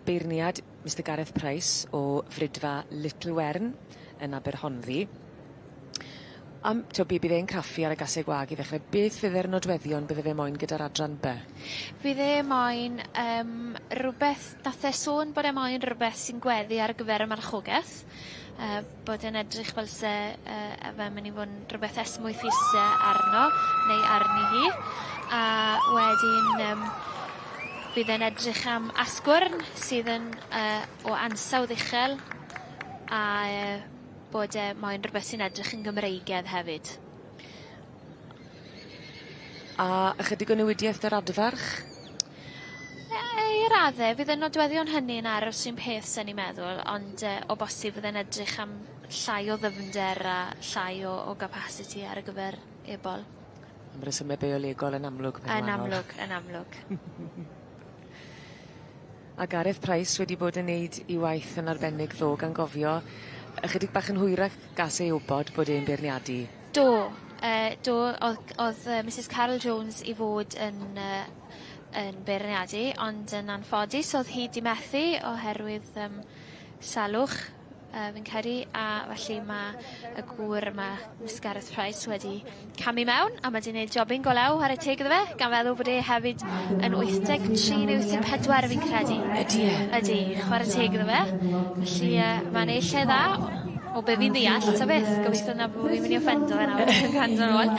Speaker 1: beirniad Mr Gareth Price o Fridfa Little Wern yn Aberhonddu. Am t'o' be' bydd e'n craffu ar y gaseg wag i ddechre beth fydde'r nodweddion bydde fe moyn gyda'r adran By?
Speaker 2: Fydd e moyn rwbeth nath e sôn bod e moyn rwbeth sy'n gweddu ar gyfer y marchogeth bod e'n edrych fel se fe myn' i fod yn rwbeth esmwythuse arno neu arni hi a wedyn fydd e'n edrych am asgwrn sydd yn o ansawdd uchel a bod e moyn rwbeth sy'n edrych yn Gymreigedd hefyd.
Speaker 1: A ychydig o newidieth 'da'r adfarch?
Speaker 2: I radde fydd y nodweddion hynny yn aros un peth sen i'n meddwl ond o bosib fydde'n edrych am llai o ddyfnder a llai o gapasiti ar gyfer ebol.
Speaker 1: Am resyme biolegol yn amlwg mewn
Speaker 2: Yn
Speaker 1: wahanol.
Speaker 2: amlwg yn amlwg.
Speaker 1: A Gareth Price wedi bod yn neud 'i waith yn arbennig ddo gan gofio ychydig bach yn hwyrach gas ei wbod bod e'n beirniadu.
Speaker 2: Do yy do o'dd o'dd yy Misys Caryl Jones i fod yn yy yn beirniadu ond yn anffodus o'dd hi 'di methu oherwydd yym salwch yy fi'n credu a felly ma' y gŵr yma Miss Gareth Price wedi camu mewn a ma' 'di neud jobyn go lew whare teg iddo fe gan feddwl bod e hefyd yn 83 neu 84 fi'n credu.
Speaker 1: Ydi e?
Speaker 2: Ydi chware teg iddo fe. Felly yy ma'n neud lle dda o be' fi'n ddeall ta beth gobeithio na bo' fi'n myn' i offendo fe nawr yn gwrando nôl.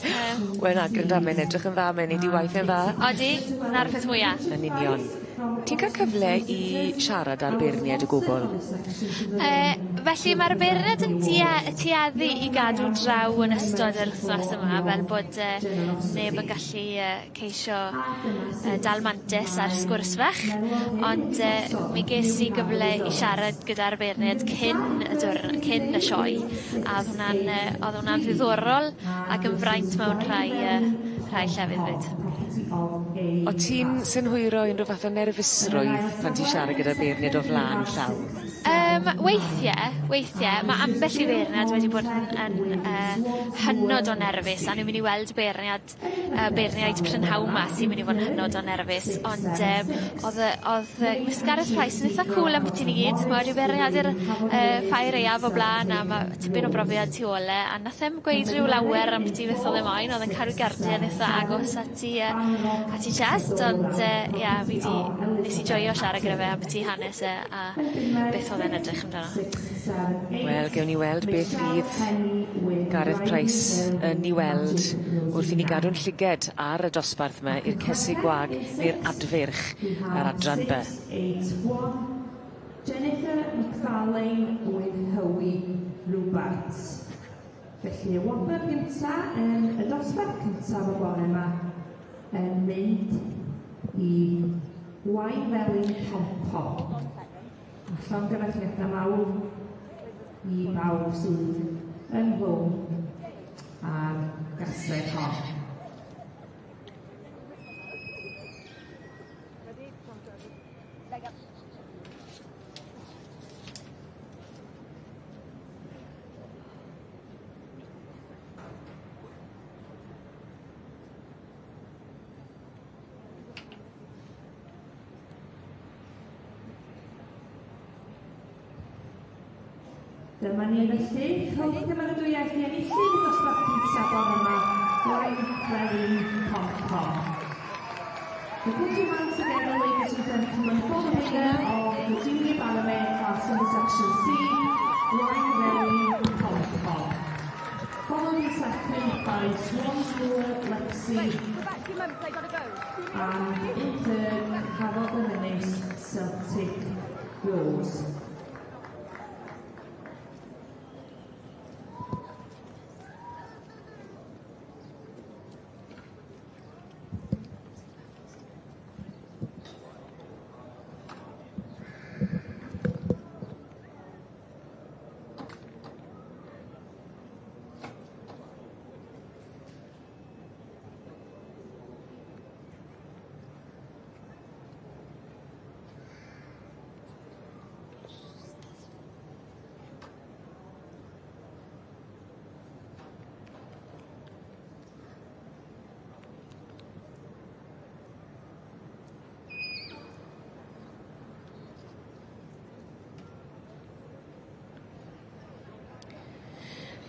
Speaker 2: Yym.
Speaker 1: Wel na granda mae'n edrych yn dda mae'n neud 'i waith e'n dda.
Speaker 2: Odi, 'na'r peth mwya.
Speaker 1: Yn union. Ti'n ca'l cyfle i siarad â'r beirniaid o gwbwl?
Speaker 2: Yy felly ma'r beirniad yn due- tueddu i gadw draw yn ystod yr wthnos yma fel bod yy neb yn gallu yy ceisio yy dal mantes ar sgwrs fach ond yy mi ges i gyfle i siarad gyda'r beirniad cyn y dwrn- cyn y sioe a o'dd hwnna'n yy o'dd hwnna'n ddiddorol ac yn fraint mewn rhai yy rhai llefydd 'fyd.
Speaker 1: O't ti'n synhwyro unryw fath o nerfusrwydd pan ti'n siarad gyda beirniaid o flan llaw?
Speaker 2: Yym weithie weithie ma' ambell i feirniad wedi bod yn yn yy hynod o nerfus a ni'n myn' i weld beirniad yy beirniaid prynhawn 'ma sy myn' i fod yn hynod o nerfus ond yym o'dd yy o'dd yy Miss Gareth Price yn itha cŵl ambyti ni gyd ma' wedi beirniadu'r yy ffair aeaf o bla'n a ma' tipyn o brofiad tu ôl e a nath e'm gweud rhyw lawer ambyti beth o'dd e moyn o'dd e'n cadw gardie yn itha agos at 'i yy at 'i chest ond yy ia fi 'di nes i joio siarad gyda fe ambyti hanes e a beth o'dd e'n edrych amdano.
Speaker 1: Wel gewn ni weld beth fydd Gareth Price yn 'i weld wrth i ni gadw'n llyged ar y dosbarth 'ma i'r cesig gwag neu'r adfeirch ar adran By.
Speaker 3: Jennifer McFarlane with Howie Roberts. Felly y wobr gynta yn y dosbarth cyntaf o bore 'ma yn mynd i Waun Felyn Pom Pom. A llongyfarchiadau mawr i bawb sydd ynghlwm â'r gaseg hon. Dyma ni felly, rhowch gymeradwyaeth i enillydd y dosbarth cyntaf bore 'ma, Gwaun Felin Pom Pom. So put your hands together, ladies and gentlemen, for the winner of the Junior Ballet class in section C, Gwaun Felin Pom Pom. Followed in second by Swansmoor Lexi. And in third, Hafod yr Ynys Celtic Rose.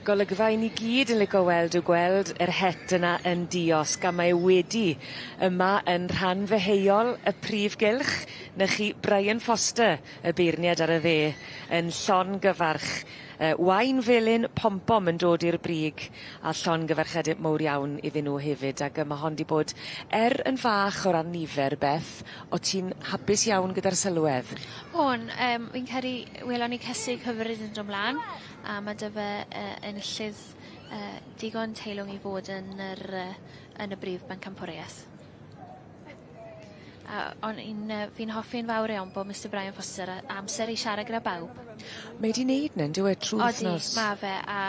Speaker 1: Golygfa i ni gyd yn lico weld yw gweld yr het yna yn diosg a mae wedi yma yn rhan ddeheuol y prif gylch 'na chi Brian Foster y beirniad ar y dde yn llongyfarch yy Waun Felyn Pom Pom yn dod i'r brig a llongyfarchiade mowr iawn iddyn nw hefyd ag yy ma' hon 'di bod er yn fach o ran nifer Beth o' ti'n hapus iawn gyda'r sylwedd?
Speaker 2: O'n yym fi'n credu welon ni cysig hyfryd yn do' mlan a ma' 'dy fe yy enillydd yy digon teilwng i fod yn yr yy yn y brif bencampwrieth. A o'n i'n fi'n hoffi'n fawr iawn bo' Mr Brian Foster a amser i siarad gyda bawb.
Speaker 1: Mae 'di neud 'na on'd yw e trw'r wthnos.
Speaker 2: Odi ma' fe a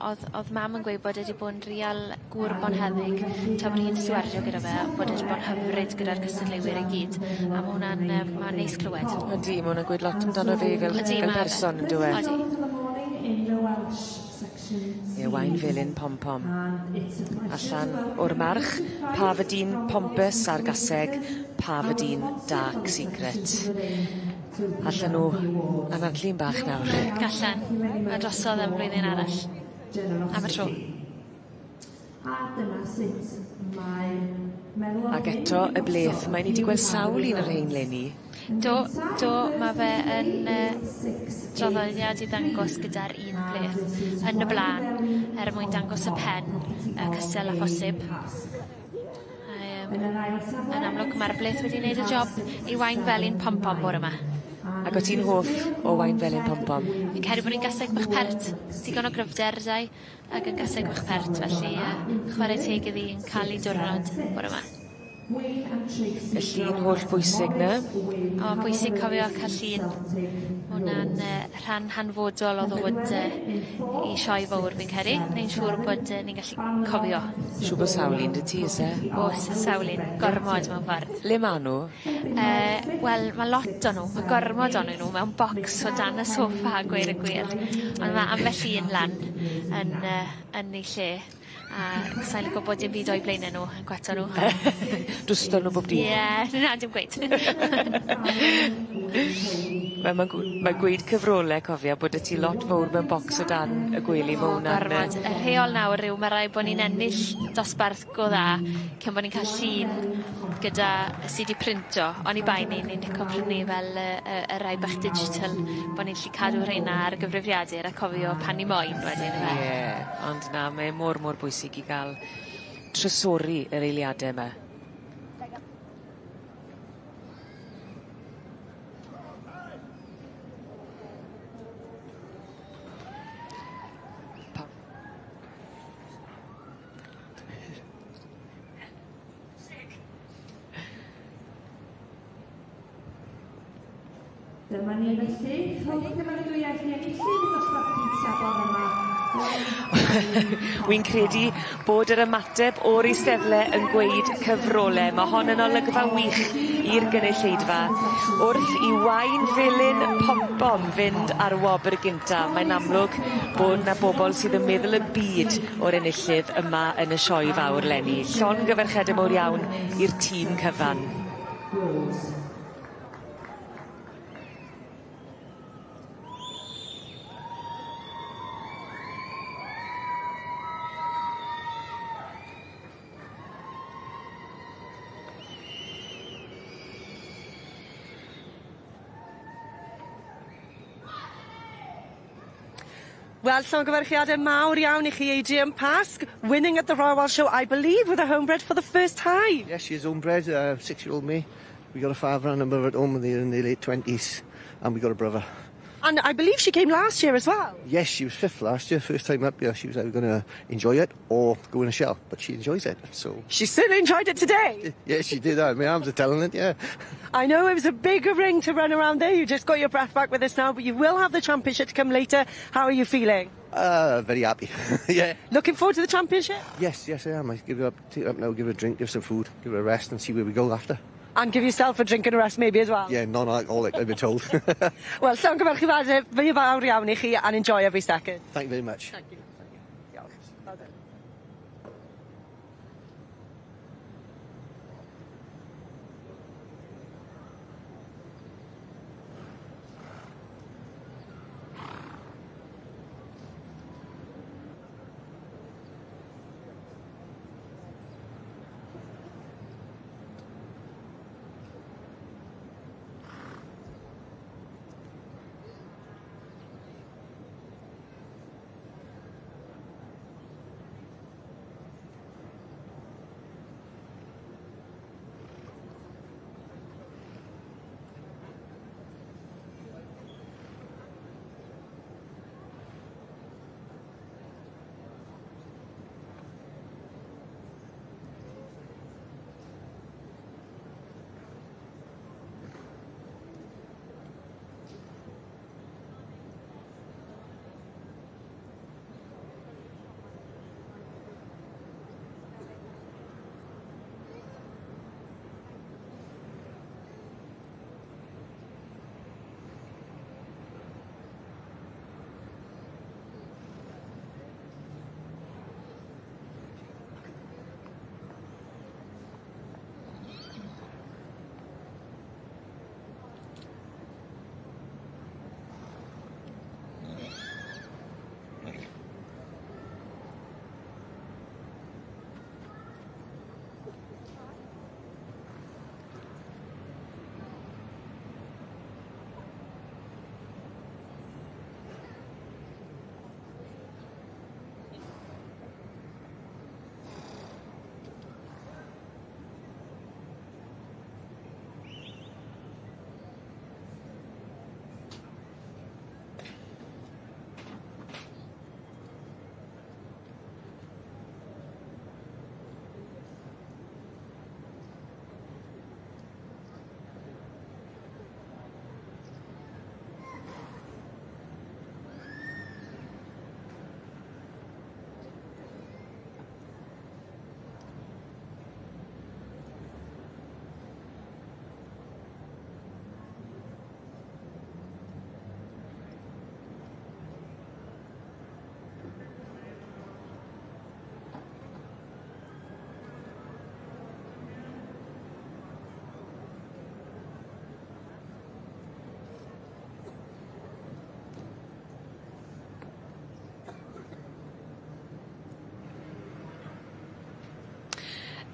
Speaker 2: o'dd mam yn gweud bod e 'di bod yn real gŵr bonheddig tra bod hi'n stiwardio gyda fe bod e 'di bod yn hyfryd gyda'r cystadleuwyr i gyd a ma' wnna'n ma'n neis clywed.
Speaker 1: Ydi ma' wnna'n gweud lot amdano fe fel
Speaker 2: Odi
Speaker 1: fel
Speaker 2: ma' fe.
Speaker 1: person on'd yw e?
Speaker 2: Odi.
Speaker 1: Ie Waun Felyn Pom Pom. Allan o'r march Parfadine Pompous a'r gaseg Parfadine Dark Secret. Allan nw anadlu'n bach nawr.
Speaker 2: Gallan. Ma' drosodd am flwyddyn arall. Am y tro.
Speaker 3: A dyma sut mae meddwl
Speaker 1: Ag eto y bleth mae ni 'di gweld sawl un o'r rhein leni.
Speaker 2: Do do ma' fe yn draddodiad i ddangos gyda'r un pleth yn y bla'n er mwyn dangos y pen cystal â phosib. A yn amlwg ma'r bleth wedi neud y job i Waun Felyn Pom Pom bore 'ma.
Speaker 1: Ag o't ti'n hoff o Waun Felyn Pom Pom?
Speaker 2: Fi'n credu bod 'i'n gaseg bach pert, digon o gryfder 'da 'i ag yn gaseg bach pert felly chware teg iddi yn ca'l 'i diwrnod bore 'ma.
Speaker 1: Y llun holl bwysig 'na.
Speaker 2: O bwysig cofio ca'l llun. Ma' wnna'n rhan hanfodol o ddod i sioe fowr fi'n credu. Neu'n siŵr bod ni'n gallu cofio.
Speaker 1: Siŵr bo' sawl un 'dy ti o's e?
Speaker 2: O's sawl un, gormod mewn ffordd.
Speaker 1: Le ma' nw?
Speaker 2: Wel ma' lot o nw, ma' gormod onyn nw mewn bocs o dan y soffa a gweud y gwir. Ond ma' ambell un lan yn yn eu lle. A sai'n lico bod dim byd o'u blaene nw yn gwato nw.
Speaker 1: Dwsto nw bob dydd.
Speaker 2: Ie na dim cweit.
Speaker 1: Wel ma'n gw- gweud cyfrole cofia bod 'dy ti lot fowr mewn bocs o dan y gwely ma' wnna'n...
Speaker 2: Gormod. Y rheol nawr yw ma' raid bo' ni'n ennill dosbarth go dda cyn bo' ni'n ca'l llun gyda sy 'di printo oni bai ni ni'n lico prynu fel y rai bach digital bo' ni'n 'llu cadw rheina ar gyfrifiadur a cofio pan ni moyn wedyn yfe?
Speaker 1: Ie ond na mae e mor mor bwysig i ga'l trysori yr eiliade 'ma. Pa-
Speaker 3: Dyma ni felly, rhowch cymeradwyaeth i enillydd y dosbarth cynta bore 'ma.
Speaker 1: Wi'n credu bod yr ymateb o'r eisteddle yn gweud cyfrole. Ma' hon yn olygfa wych i'r gynulleidfa wrth i Waun Felyn Pom Pom fynd ar wobr gynta. Mae'n amlwg bod 'na bobol sydd yn meddwl y byd o'r enillydd yma yn y sioe fawr leni. Llongyferchiade mowr iawn i'r tîm cyfan.
Speaker 3: Rose.
Speaker 7: Wel, llongyfarchiade mawr iawn i chi Adrian Pasque, winning at the Royal Welsh Show, I believe, with a homebred for the first time.
Speaker 8: Yes, she is homebred, 6-year-old me. We got a father and a mother at home, and they're in their late 20s, and we got a brother.
Speaker 7: And I believe she came last year as well.
Speaker 8: Yes, she was fifth last year, first time up here. She was either going to enjoy it or go in a shell, but she enjoys it, so...
Speaker 7: She certainly enjoyed it today.
Speaker 8: Yes, she did. My arms are telling it, yeah.
Speaker 7: I know it was a big ring to run around there. You just got your breath back with us now, but you will have the championship to come later. How are you feeling?
Speaker 8: Very happy, yeah.
Speaker 7: Looking forward to the championship?
Speaker 8: Yes, yes, I am. I give her up, take her up now, give her a drink, give her some food, give her a rest and see where we go after.
Speaker 7: And give yourself a drink and a rest maybe as well.
Speaker 8: Yeah, non-alcoholic, I've been told.
Speaker 7: Wel, llongyfarchiadau fy fawr iawn i chi and enjoy every second.
Speaker 8: Thank you very much.
Speaker 7: Thank you. Diolch. Well done.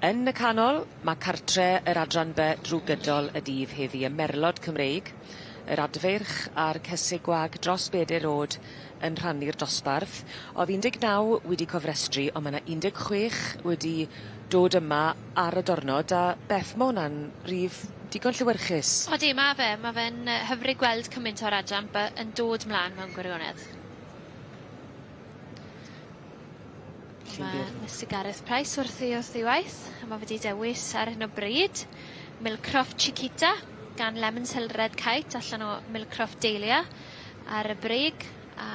Speaker 1: Yn y canol, ma' cartre yr adran By drw gydol y dydd heddi, y merlod Cymreig yr adfeirch a'r cesig gwag dros beder o'd yn rhannu'r dosbarth. O'dd 19 wedi cofrestru on' ma' 'na 16 wedi dod yma ar y dornod a Beth ma' wnna'n rif digon llewyrchus.
Speaker 2: Odi ma' fe ma' fe'n yy hyfryd gweld cymaint o'r adran By yn dod mlan mewn gwirionedd. Ma' Mistyr Gareth Price wrthi wrth ei waith a ma' fe 'di dewis ar hyn o bryd Milcroft Chiquita gan Lemons Hill Red Kite allan o Milcroft Dahlia ar y brig a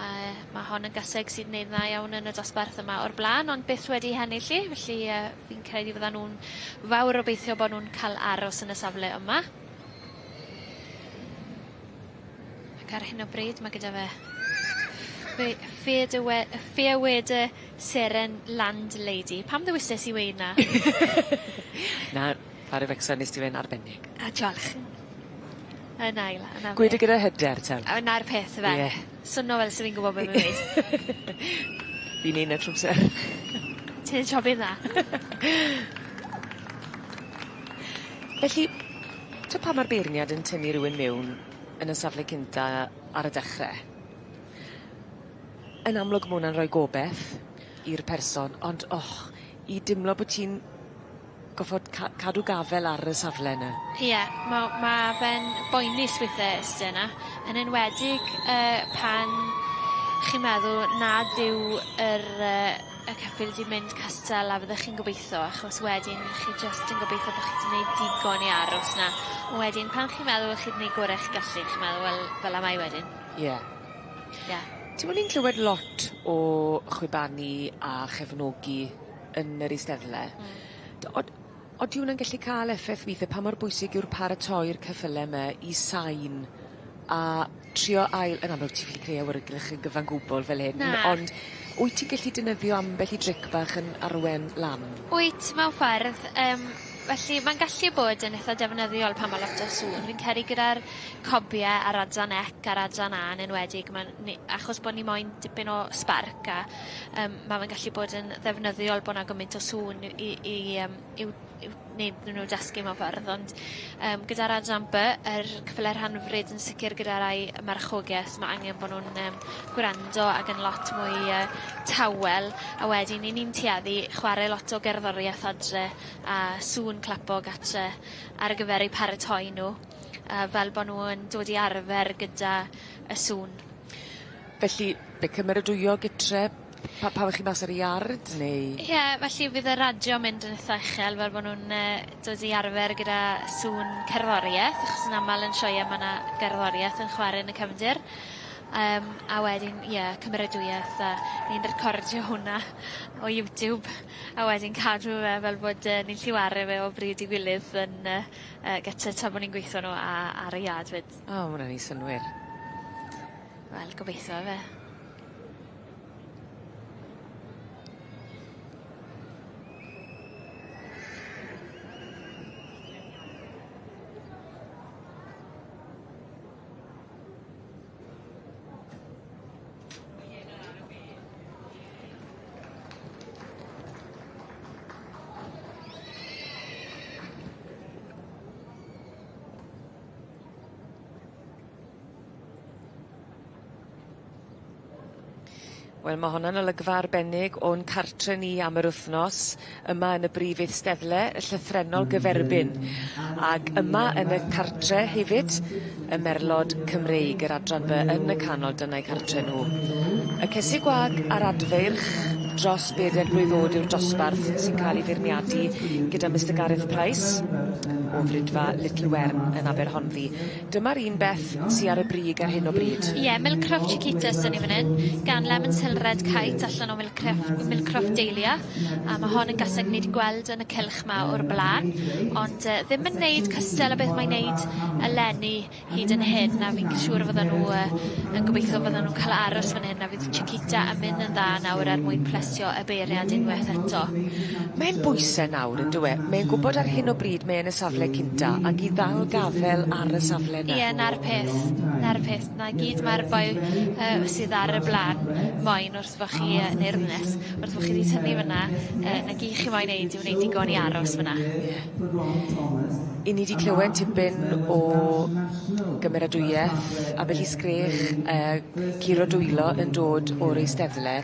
Speaker 2: ma' hon yn gaseg sydd wneud dda iawn yn y dosbarth yma o'r bla'n ond byth wedi hennill 'i felly yy fi'n credu fyddan nw'n fawr obeithio bo' nw'n ca'l aros yn y safle yma. Ac ar hyn o bryd ma' gyda fe fe- Fear dy we- Fear Weder Seren Landlady. Pam ddewises i weud 'na?
Speaker 1: Na, pare fecsa nes di fe'n arbennig.
Speaker 2: A diolch. Yn ail a 'na fe.
Speaker 1: Gweud e gyda hyder ten.
Speaker 2: A 'na'r peth yfe?
Speaker 1: Ie.
Speaker 2: Swno fel se fi'n gwbo be' fi'n weud.
Speaker 1: Fi'n neud 'na trw amser.
Speaker 2: Ti'n neud jobyn dda.
Speaker 1: Felly, t'o' pan ma'r beirniad yn tynnu rywun miwn yn y safle cynta ar y dechre yn amlwg ma' wnna'n roi gobeth i'r person ond och i dimlo bo' ti'n goffod ca- cadw gafel ar y safle 'ny.
Speaker 2: Ie ma' ma' fe'n boenus withe iste 'na yn enwedig yy pan chi'n meddwl nad yw yr yy y ceffyl 'di mynd cystal a fyddech chi'n gobeitho achos wedyn chi jyst yn gobeitho bo' chi 'di neud digon i aros 'na. Wedyn pan chi'n meddwl chi 'di neud gore 'ych gallu chi'n meddwl wel fel 'a mae wedyn.
Speaker 1: Ie.
Speaker 2: Ie.
Speaker 1: T'mo' ni'n clywed lot o chwibanu a chefnogi yn yr eisteddle. Odi wnna'n gallu ca'l effeth withe pa mor bwysig yw'r paratoi'r ceffyle 'my i sain a trio ail yn amlwg ti ffili creu awyrgylch yn gyfan gwbwl fel hyn.
Speaker 2: Na.
Speaker 1: Ond wyt ti'n gallu defnyddio ambell i dric bach yn arwen lan?
Speaker 2: Wyt mewn ffordd yym felly ma'n gallu bod yn itha defnyddiol pan ma' lot o sŵn fi'n credu gyda'r cobie ar adran ec a'r adran A yn enwedig ma'n ni achos bo' ni moyn dipyn o sbarc a yym ma' fe'n gallu bod yn ddefnyddiol bo' 'na gymaint o sŵn i i yym i'w i'w neud nhw dysgu mewn ffordd ond yym gyda'r adran By yr cyffyle rhanfrid yn sicir gyda rai marchogeth ma' angen bo' nw'n yym gwrando ag yn lot mwy yy tawel a wedyn 'yn ni'n tueddu chware lot o gerddorieth adre a sŵn clapo gatre ar gyfer eu paratoi nw yy fel bo' nw yn dod i arfer gyda y sŵn.
Speaker 1: Felly be' cymeradwyo gytre pa- pan 'ych chi mas ar y iard neu?
Speaker 2: Ie felly fydd y radio'n mynd yn itha uchel fel bo' nw'n yy dod i arfer gyda sŵn cerddorieth achos yn amal yn sioee ma' 'na gerddorieth yn chware yn y cefndir. Yym a wedyn ie cymeradwyeth a ni'n recordio hwnna o YouTube a wedyn cadw fe fel bod yy ni'n 'llu 'ware fe o bryd i gilydd yn yy yy gytre tra bo' ni'n gweitho nw a ar y iard 'fyd.
Speaker 1: O ma' wnna'n neu' synnwyr.
Speaker 2: Wel gobeitho yfe.
Speaker 1: Wel ma' honna'n olygfa arbennig o'n cartre ni am yr wthnos yma yn y brif eisteddle y llythrennol gyferbyn ag yma yn y cartre hefyd y merlod Cymreig yr adran By yn y canol dyna'i cartre nw. Y cesig gwag a'r adfeirch dros beder blwydd o'd yw'r dosbarth sy'n ca'l 'i feirniadu gyda Mistar Gareth Price o Fridfa Little Wern yn Aberhonddu. Dyma'r un beth sy ar y brig ar hyn o bryd.
Speaker 2: Ie, Milcroft Chiquitas 'dyn ni fan 'yn, gan Lemons Hill Red Kite allan o Milcref- Milcroft Dahlia, a ma' hon yn gaseg ni 'di gweld yn y cylch 'ma o'r bla'n, ond yy ddim yn neud cystel o beth mae'n neud eleni hyd yn hyn, a fi'n siŵr fyddan nw yy yn gobeithio fyddan nw'n ca'l aros fan hyn a fydd Chiquita yn mynd yn dda nawr er mwyn plesio y beirniad unwaith eto.
Speaker 1: Mae'n bwyse nawr yndyw e? Mae'n gwbod ar hyn o bryd mae yn y safle safle cynta ag i ddal gafel ar y safle 'na.
Speaker 2: Ie 'na'r peth 'na'r peth 'na gyd ma'r boi sydd ar y bla'n moyn wrth bo' chi yy ne'r ddynes wrth bo' chi 'di tynnu fyn 'na 'na gy' chi moyn neud yw neud digon i aros fyn 'na.
Speaker 1: Ie. 'Yn ni 'di clywed tipyn o gymeradwyeth ambell i sgrech curo dwylo yn dod o'r eisteddle.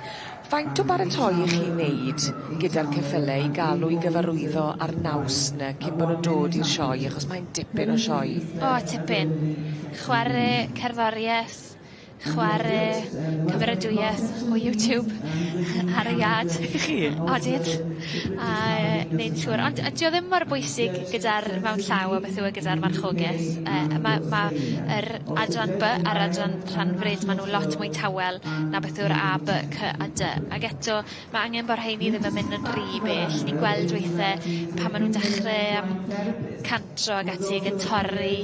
Speaker 1: Faint o baratoi 'ych chi'n neud gyda'r ceffyle i ga'l nw i gyfarwyddo a'r naws 'ny cyn bo' nw'n dod i'r sioe achos mae'n dipyn o sioe.
Speaker 2: O tipyn. Chware cerddorieth, chware cymeradwyeth o YouTube ar y iard.
Speaker 1: Ych chi?
Speaker 2: Odyn. A neud yn siŵr ond 'di o ddim mor bwysig gyda'r mewn llaw a beth yw e gyda'r marchogeth yy ma' ma' yr adran By a'r adran rhanfrid ma' nw lot mwy tawel na beth yw'r A By Cy a Dy ag eto ma' angen bo' rheini ddim yn mynd yn rhy bell. Ni'n gweld weithe pan ma' nw'n dechre am cantro ag ati ag yn torri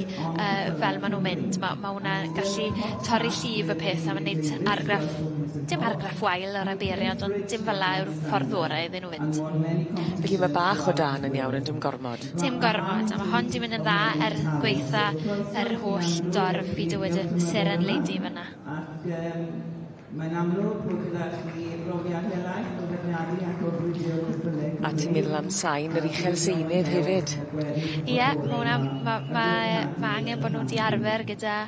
Speaker 2: fel ma' nw'n mynd ma' ma' wnna gallu torri llif y peth a ma'n neud argraff dim argraff wael ar y beirniad ond dim fel 'a yw'r ffordd ore iddyn nhw fynd.
Speaker 1: Felly ma' bach o dân yn iawn ond dim gormod.
Speaker 2: Dim gormod a ma' hon 'di mynd yn dda er gwaetha yr holl dorf i dywed y Seren Lady fyn 'na.
Speaker 6: Ac yym mae'n amlwg bod gyda chi brofiad helaeth o feirniadu ac o fwydro ceffyle.
Speaker 1: A ti'n meddwl am sain yr uchel seinydd hefyd.
Speaker 2: Ie ma' wnna ma' ma' ma' angen bo' nw 'di arfer gyda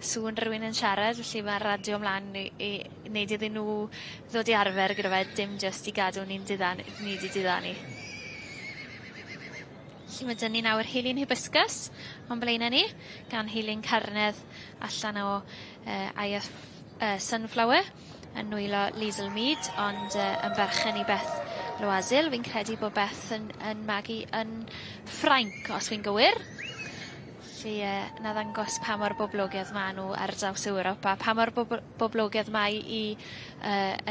Speaker 2: sŵn rywun yn siarad felly ma' radio mlan i i neud iddyn nw ddod i arfer gyda fe dim jyst i gadw ni'n diddan- ni 'di diddanu. Felly ma' 'dyn ni nawr Heilyn Hibiscus o'n blaene ni gan Heilyn Carnedd allan o IF Sunflower yn nwylo Liesl Mead ond yn berchen i Beth Loasil. Fi'n credu bod Beth yn yn magu yn Ffrainc os fi'n gywir. Felly 'na ddangos pa mor boblogedd ma' nw ar draws Ewrop a pa mor boblogedd mae i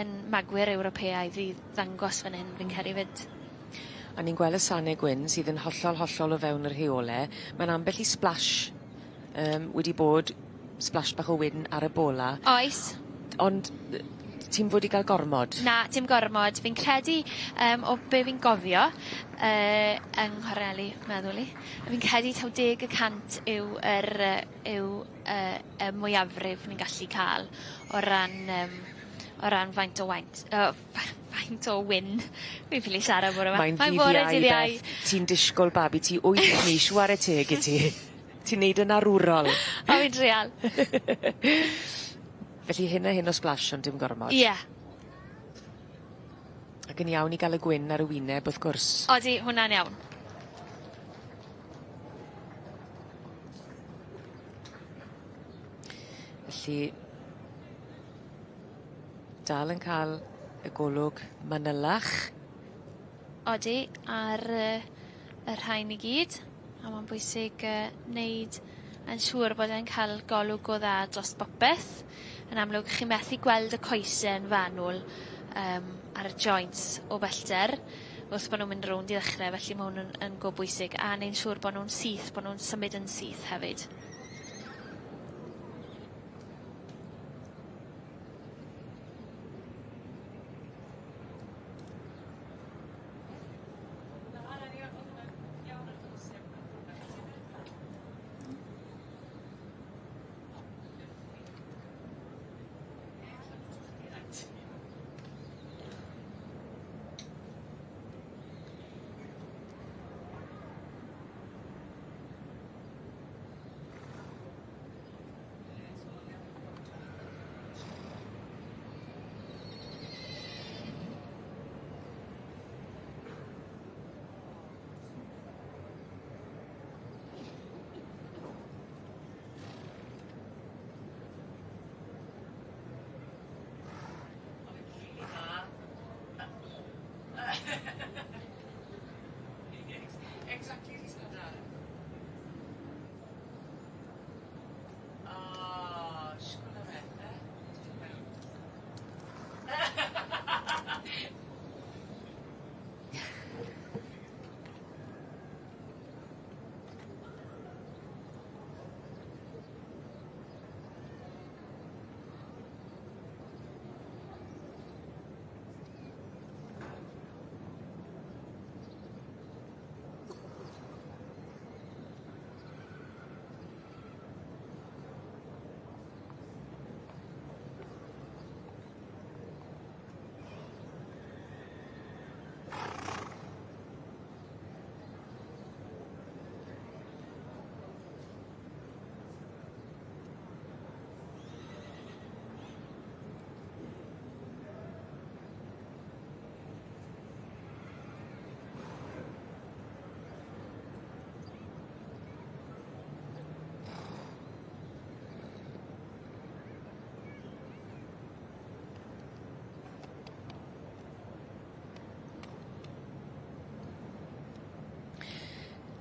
Speaker 2: yn magwyr Ewropeaidd i ddangos fan hyn fi'n credu 'fyd.
Speaker 1: A ni'n gweld y sane gwyn sydd yn hollol hollol o fewn y rheole. Ma'n ambell i splash wedi bod splash bach o wyn ar y bola.
Speaker 2: Oes.
Speaker 1: Ond ti'm fod i ga'l gormod?
Speaker 2: Na, dim gormod. Fi'n credu o be' fi'n gofio yng nghorneli meddwl i fi'n credu taw 10% yw yr yw y mwyafrif ni'n gallu ca'l o ran o ran faint o waint faint o wyn. Fi'n ffili siarad bore 'ma.
Speaker 1: Mae'n ddydd Iau Beth. Ti'n disgwl babi ti wyth mis 'ware teg i ti. Ti'n neud yn arwrol.
Speaker 2: O fi'n trial.
Speaker 1: Felly hyn a hyn o splash ond dim gormod.
Speaker 2: Ie.
Speaker 1: Ac yn iawn i ga'l y gwyn ar y wyneb wrth gwrs.
Speaker 2: Odi, hwnna'n iawn.
Speaker 1: Felly dal yn ca'l y golwg manylach.
Speaker 2: Odi, ar y rhain i gyd, a ma'n bwysig neud yn siŵr bod e'n ca'l golwg go dda dros bopeth. Yn amlwg chi methu gweld y coese yn fanwl ar y joints o bellter wrth bo' nw'n mynd rownd i ddechre felly ma' hwn yn yn go bwysig a neu'n siŵr bo' nw'n syth bo' nw'n symud yn syth hefyd.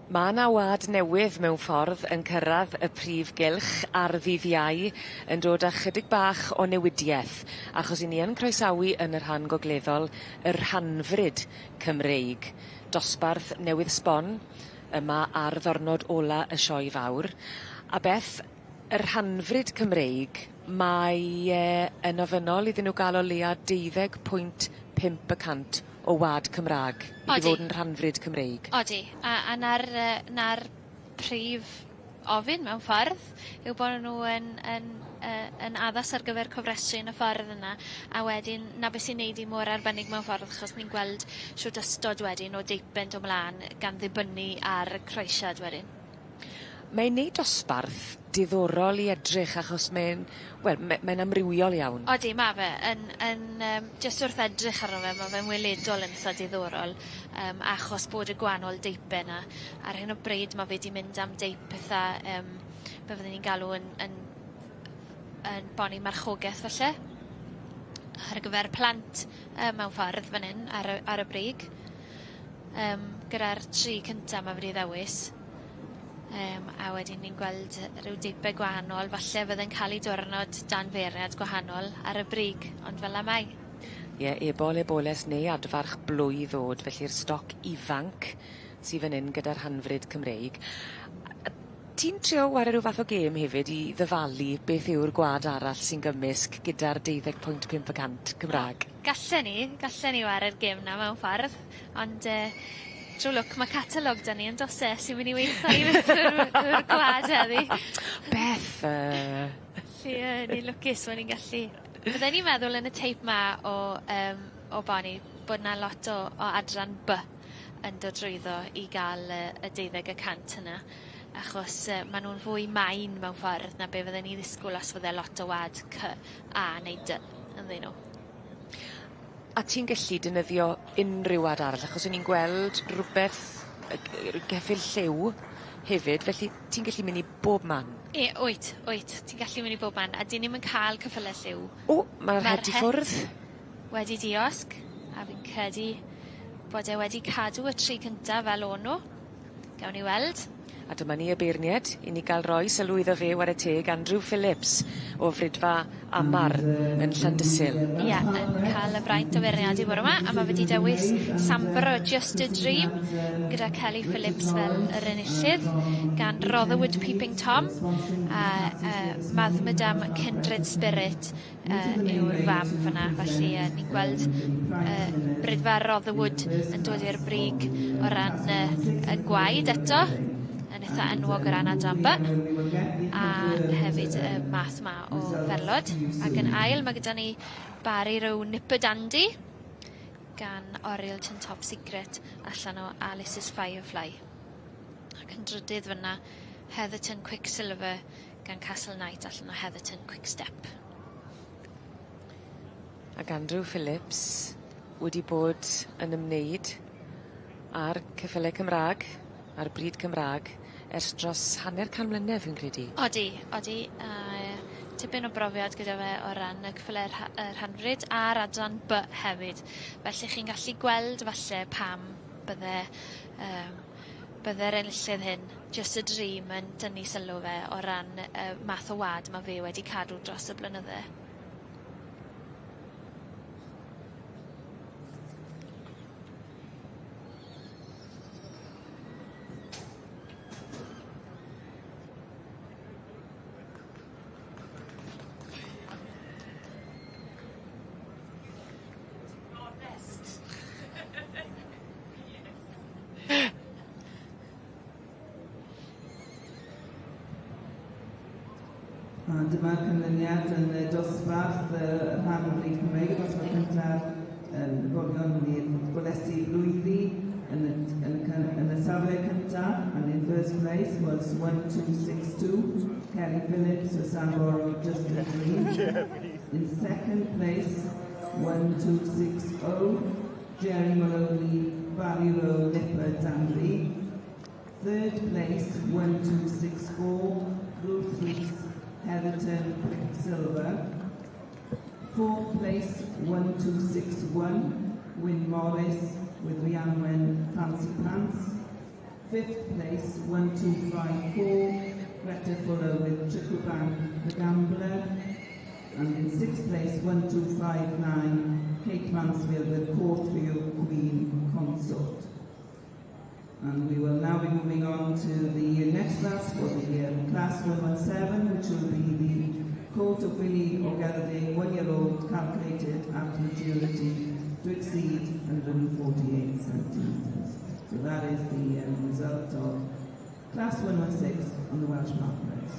Speaker 1: Ma' 'na wad newydd mewn ffordd yn cyrradd y prif gylch ar ddydd Iau yn dod â chydig bach o newidieth achos 'yn ni yn croesawu yn y rhan gogleddol y rhanfrid Cymreig dosbarth newydd sbon yma ar ddyrnod ola y sioe fawr a Beth y rhanfrid Cymreig mae e yn ofynnol iddyn nw ga'l o leia 12.5% o wa'd Cymra'g. Odi. I fod yn rhanfrid Cymreig.
Speaker 2: Odi a a 'na'r yy 'na'r prif ofyn mewn ffordd yw bo' nw yn yn yy yn addas ar gyfer cofrestru yn y ffordd yna a wedyn 'na be' sy'n neud 'i mor arbennig mewn ffordd achos ni'n gweld shwd ystod wedyn o deipe'n do' mlan gan ddibynnu ar y croesiad wedyn.
Speaker 1: Mae'n neud dosbarth diddorol i edrych achos mae'n wel me- mae'n amrywiol iawn.
Speaker 2: Odi ma' fe yn yn yym jyst wrth edrych arno fe ma' fe'n weledol yn itha diddorol yym achos bod y gwanol deipe 'na. Ar hyn o bryd ma' fe 'di mynd am deip itha yym be' fydden ni'n galw yn yn yn boni marchogeth falle. Ar gyfer plant yy mewn ffordd fan 'yn ar y ar y brig. Yym gyda'r tri cynta ma' fe 'di ddewis. Yym a wedyn ni'n gweld ryw deipe gwahanol falle fydde'n ca'l 'u diwrnod dan feirniad gwahanol ar y brig ond fel 'a mae.
Speaker 1: Ie ebol eboles neu adfarch blwydd o'd felly'r stoc ifanc sy fyn 'yn gyda'r rhanfrid Cymreig. Ti'n trio 'ware ryw fath o gêm hefyd i ddyfalu beth yw'r gwa'd arall sy'n gymysg gyda'r 12.5% Cymra'g?
Speaker 2: Gallen i gallen i ware'r gêm 'na mewn ffordd ond yy trw lwc ma' catalog 'da ni on'd o's e sy'n myn' i weitho i trw'r gwlad heddi.
Speaker 1: Beth yy.
Speaker 2: Felly yy ni'n lwcus bo' ni'n gallu. Bydden i'n meddwl yn y teip 'ma o yym o boni bod 'na lot o o adran By yn dod drwyddo i ga'l y y 12% yna achos yy ma' nw'n fwy main mewn ffordd na be' fydden i ddisgwl os fydde lot o wa'd Cy A neu Dy ynddyn nw.
Speaker 1: A ti'n gellu defnyddio unryw wa'd arall achos o'n i'n gweld rwbeth yy ceffyl lliw hefyd felly ti'n gellu myn' i bob man.
Speaker 2: Ie wyt wyt ti'n gallu myn' i bob man a 'dyn ni'm yn ca'l ceffyle lliw.
Speaker 1: O ma'r het i ffwrdd.
Speaker 2: Wedi diosg a fi'n credu bod e wedi cadw y tri cynta fel o'n nw. Gawn ni weld.
Speaker 1: A dyma ni y beirnied i ni ga'l roi sylw iddo fe 'ware teg Andrew Phillips o Fridfa Amar yn Llandysul.
Speaker 2: Ie yn ca'l y braint o feirniadu bore 'ma a ma' fe 'di dewis Sambro Just a Dream gyda Kelly Phillips fel yr enillydd gan Rotherwood Peeping Tom a yy Mad Madame Kindred Spirit yy yw'r fam fyna felly yy ni'n gweld yy Brithfa Rotherwood yn dod i'r brig o ran yy y gwaed eto yn itha enwog o ran adran By a hefyd y math 'ma o ferlod ac yn ail ma' gyda ni Barry Row Nipper Dandy gan Orielton Top Secret allan o Alice's Firefly. Ac yn drydydd fyn 'na Heatherton Quicksilver gan Castle Knight allan o Heatherton Quickstep.
Speaker 1: Ac Andrew Phillips wedi bod yn ymwneud â'r ceffyle Cymra'g a'r bryd Cymra'g ers dros hanner can mlynedd fi'n credu.
Speaker 2: Odi odi a yy tipyn o brofiad gyda fe o ran y ceffyle rha- yy rhanfrid a'r adran By hefyd. Felly chi'n gallu gweld falle pam bydde yym bydde'r enillydd hyn Just a Dream yn dynnu sylw fe o ran y math o wa'd ma' fe wedi cadw dros y blynydde.
Speaker 6: A dyma'r canlyniad yn y dosbarth y rhan o'r Bryd Cymreig, y dosbarth cyntaf yn fodlon i'r bolesi blwyddi yn y, yn y, yn y safle cyntaf and in first place was 1262 Kelly Phillips o Samboro Just a Dream. In second place 1260 Jerry Maloney, Barry Rowe, Nipper Danby. Third place, 1264, Ruth Rees, Heatherton, Quicksilver. Fourth place, 1261, Wyn Morris with Rhianwen Fancy Pants. Fifth place, 1254, Greta Fuller with Tricklebank the Gambler. And in sixth place, 1259, Kate Mansfield with Courtfield Queen Consort. And we will now be moving on to the next class for the class 117, which will be the Colt of Filly or Gelding, 1-year-old, calculated at maturity to exceed 148 centimetres. So that is the result of class 116 on the Welsh Partbreds.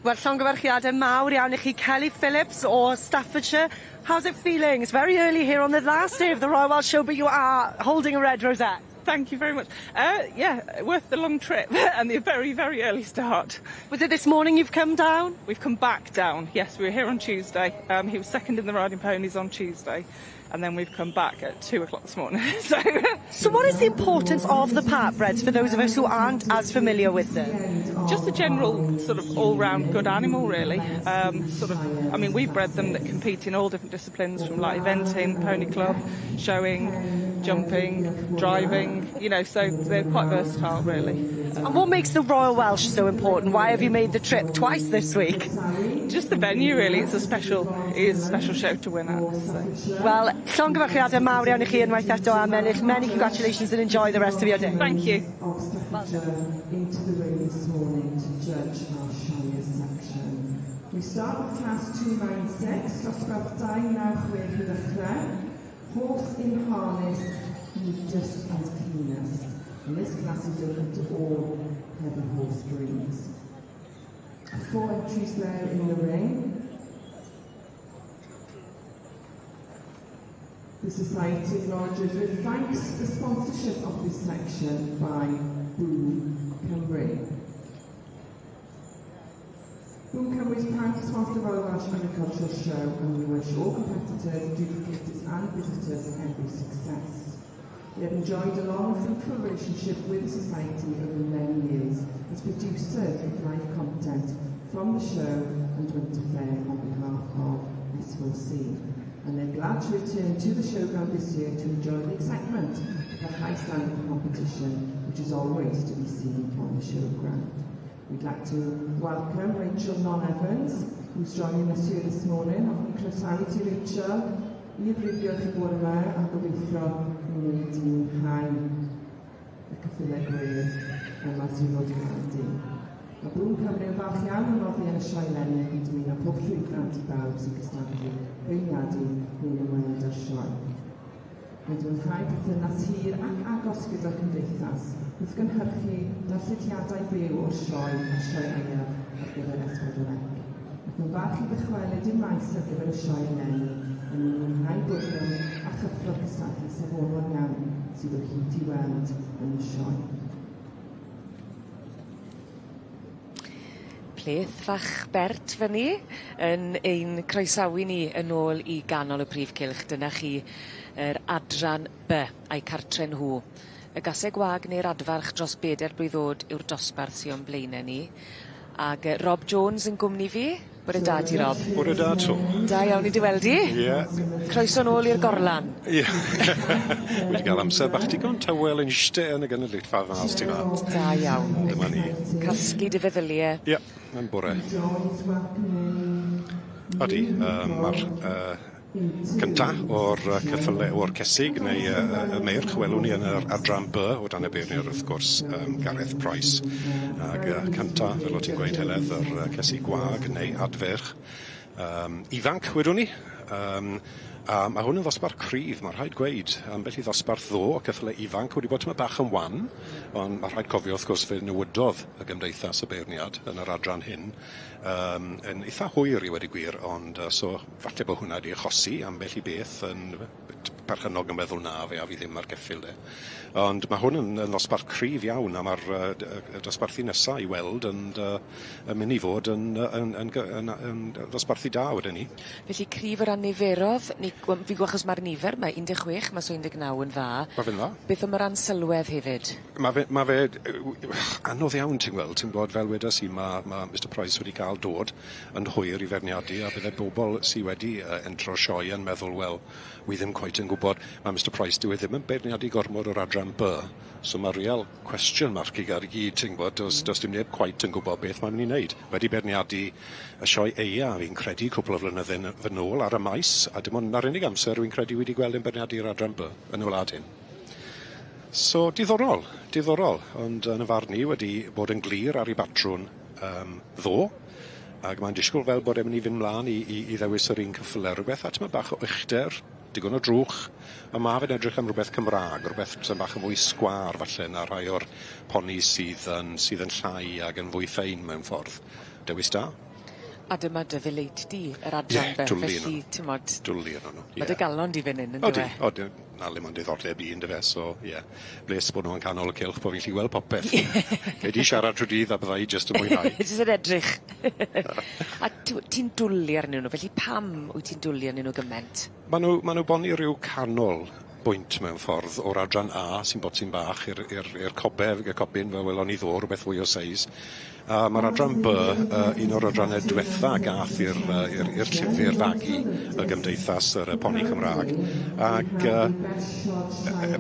Speaker 7: Wel, llongyfarchiadau mawr iawn i chi, Kelly Phillips o Staffordshire. How's it feeling? It's very early here on the last day of the Royal Welsh Show, but you are holding a red rosette.
Speaker 9: Thank you very much. Yeah, worth the long trip and the very, very early start.
Speaker 7: Was it this morning you've come down?
Speaker 9: We've come back down. Yes, we were here on Tuesday. He was second in the riding ponies on Tuesday, and then we've come back at 2 o'clock this morning.
Speaker 7: So what is the importance of the partbreds for those of us who aren't as familiar with them?
Speaker 9: Just a general sort of all-round good animal, really. Sort of, I mean, we've bred them that compete in all different disciplines, from like eventing, pony club, showing, jumping, driving. So they're quite versatile, really.
Speaker 7: And what makes the Royal Welsh so important? Why have you made the trip twice this week?
Speaker 9: Just the venue, really. It is a special show to win at. So.
Speaker 7: Wel, llongyfarchiadau mawr iawn i chi unwaith eto am ennill. Many congratulations and enjoy the rest of your day.
Speaker 9: Thank you.
Speaker 6: Of Staffordshire into the ring this morning to judge our Shire section. We start with class 296, dosbarth 296 i ddechrau. Horse in harness, neatest and cleanest. And this class is open to all heavy horse breeds. Four entries there in the ring. The Society acknowledges with thanks the sponsorship of this section by Boom Cymru. Boom Cymru is proud to sponsor the Royal Welsh Agricultural Show, and we wish all competitors, adjudicators and visitors every success. We have enjoyed a long and fruitful relationship with the Society over many years as producers of live content from the show and Winter Fair on behalf of S4C. And they're glad to return to the showground this year to enjoy the excitement of the high standard of competition, which is always to be seen on the showground. We'd like to welcome Rachel Non-Evans, who's joining us here this morning. Hoffwn croesawu ti, Rachel, i'r brifio chi bore yma a gobeithio mi wnei di mwynhau y ceffylau gwedd yma sydd ddod i weld i. Mae Boom Cymru yn falch iawn o noddi yn y sioe eleni ac yn dymuno pob llwyddiant i bawb sy'n cystadlu, beirniadu neu'n ymweld â'r sioe. Mae'n mwynhau perthynas hir ac agos gyda'r cymdeithas wrth gynhyrchu darllediadau byw o'r sioe a sioe aeaf ar gyfer S4C. Ac yn falch i ddychwelyd i'r maes ar gyfer y sioe eleni yn mwynhau bwrlwm a chyffro'r cystadlu safonol iawn sydd o hyd i weld yn y sioe.
Speaker 1: Pleth fach bert fyny yn ein croesawu ni yn ôl i ganol y prif cylch. Dyna chi yr adran B a'i cartre nhw. Y gaseg wag neu'r adfarch dros beder blwydd o'd yw'r dosbarth sy o'n blaene ni. Ag Rob Jones yn gwmni fi. Bore da ti, Rob.
Speaker 10: Bore da 'to.
Speaker 1: Da iawn i dy weld di.
Speaker 10: Ie.
Speaker 1: Croeso nôl i'r gorlan.
Speaker 10: Ie. Wedi ga'l amser bach digon tawel yn iste yn y gynulleidfa fas ti weld.
Speaker 1: Da iawn.
Speaker 10: Dyma ni.
Speaker 1: Casglu dy feddylie.
Speaker 10: Ie, yn bore. Odi, ma'r cynta o'r ceffyle o'r cesig neu y meirch welwn ni yn yr adran B o dan y beirniad wrth gwrs Gareth Price ag cynta, fel o' ti'n gweud, Heledd, yr cesig gwag neu adferch ifanc wedwn ni, a ma' hwn yn ddosbarth cryf, ma' rhaid gweud. Ambell i ddosbarth ddo o ceffyle ifanc wedi bod tymed bach yn wan, ond ma' rhaid cofio wrth gwrs fe newidodd y gymdeithas y beirniad yn yr adran hyn yn itha hwyr i weud y gwir, ond so falle bo' hwnna 'di achosi ambell i beth yn bit perchennog yn meddwl na fe a fi ddim ar geffyl de. Ond ma' hwn yn ddosbarth cryf iawn a ma'r y dosbarthu nesa i weld yn yn myn' i fod yn yn yn gy- yn yn ddosbarthu da weden i.
Speaker 1: Felly cryf o ran niferodd neu wel fi'n gwel' achos ma'r nifer 'ma 16 mas o 19 yn dda.
Speaker 10: Ma' fe'n dda.
Speaker 1: Beth am o ran sylwedd hefyd?
Speaker 10: Ma' fe ma' fe anodd iawn ti'n gweld ti'n gwbod fel wedes i ma' Mr Price wedi ca'l dod yn hwyr i feirniadu a bydde bobol sy wedi entro'r sioe yn meddwl wel wi ddim cweit yn gwbod ma' Mr Price dyw e ddim yn beirniadu gormod o'r adran By so ma' real question mark i ga'l i gyd ti'n gwbod do's dim neb cweit yn gwbod beth ma'n myn' i neud. Wedi beirniadu y sioe aea fi'n credu cwpwl o flynydde fy nôl ar y maes a dim ond 'na'r unig amser wi'n credu wedi gweld e'n beirniadu'r adran By yn y wlad hyn. So diddorol, diddorol, ond yn y farn i wedi bod yn glir ar 'i batrwn ddo ag mae'n disgwl fel bod e'n myn' i fynd mlan i ddewis yr un cyffyle rwbeth a tymed bach o uchder, digon o drwch, a ma' fe'n edrych am rwbeth Cymra'g, rwbeth tymed bach yn fwy sgwâr falle na rhai o'r ponis sydd yn llai ag yn fwy ffein mewn ffordd. Dewis da.
Speaker 1: A dyma dy ddeleit di, yr adran
Speaker 10: Ie,
Speaker 1: be'
Speaker 10: dwli
Speaker 1: felly t'mod...
Speaker 10: Dwli arnon nw, ie.
Speaker 1: Ma' dy galon di fyn 'yn on'd yw
Speaker 10: Odi,
Speaker 1: e?
Speaker 10: odi, 'na le ma'n diddordeb i yndyfe, so ie. Bles bo' nw yn canol y cylch bo' fi'n 'llu gweld popeth. Gei di siarad trw dydd a bydda i jyst yn mwynhau.
Speaker 1: Jyst yn edrych. A ti'n dwli arnyn nw, felly pam wyt ti'n dwli arnyn nw gyment?
Speaker 10: Ma' nw bron i ryw canol bwynt mewn ffordd o'r adran A sy'n botyn bach i'r cobe y cobyn fel welon ni ddo rwbeth fwy o seis. A ma'r adran By un o'r adrannau diwetha gath i'r llyfr fagu y gymdeithas yr poni Cymra'g. Ag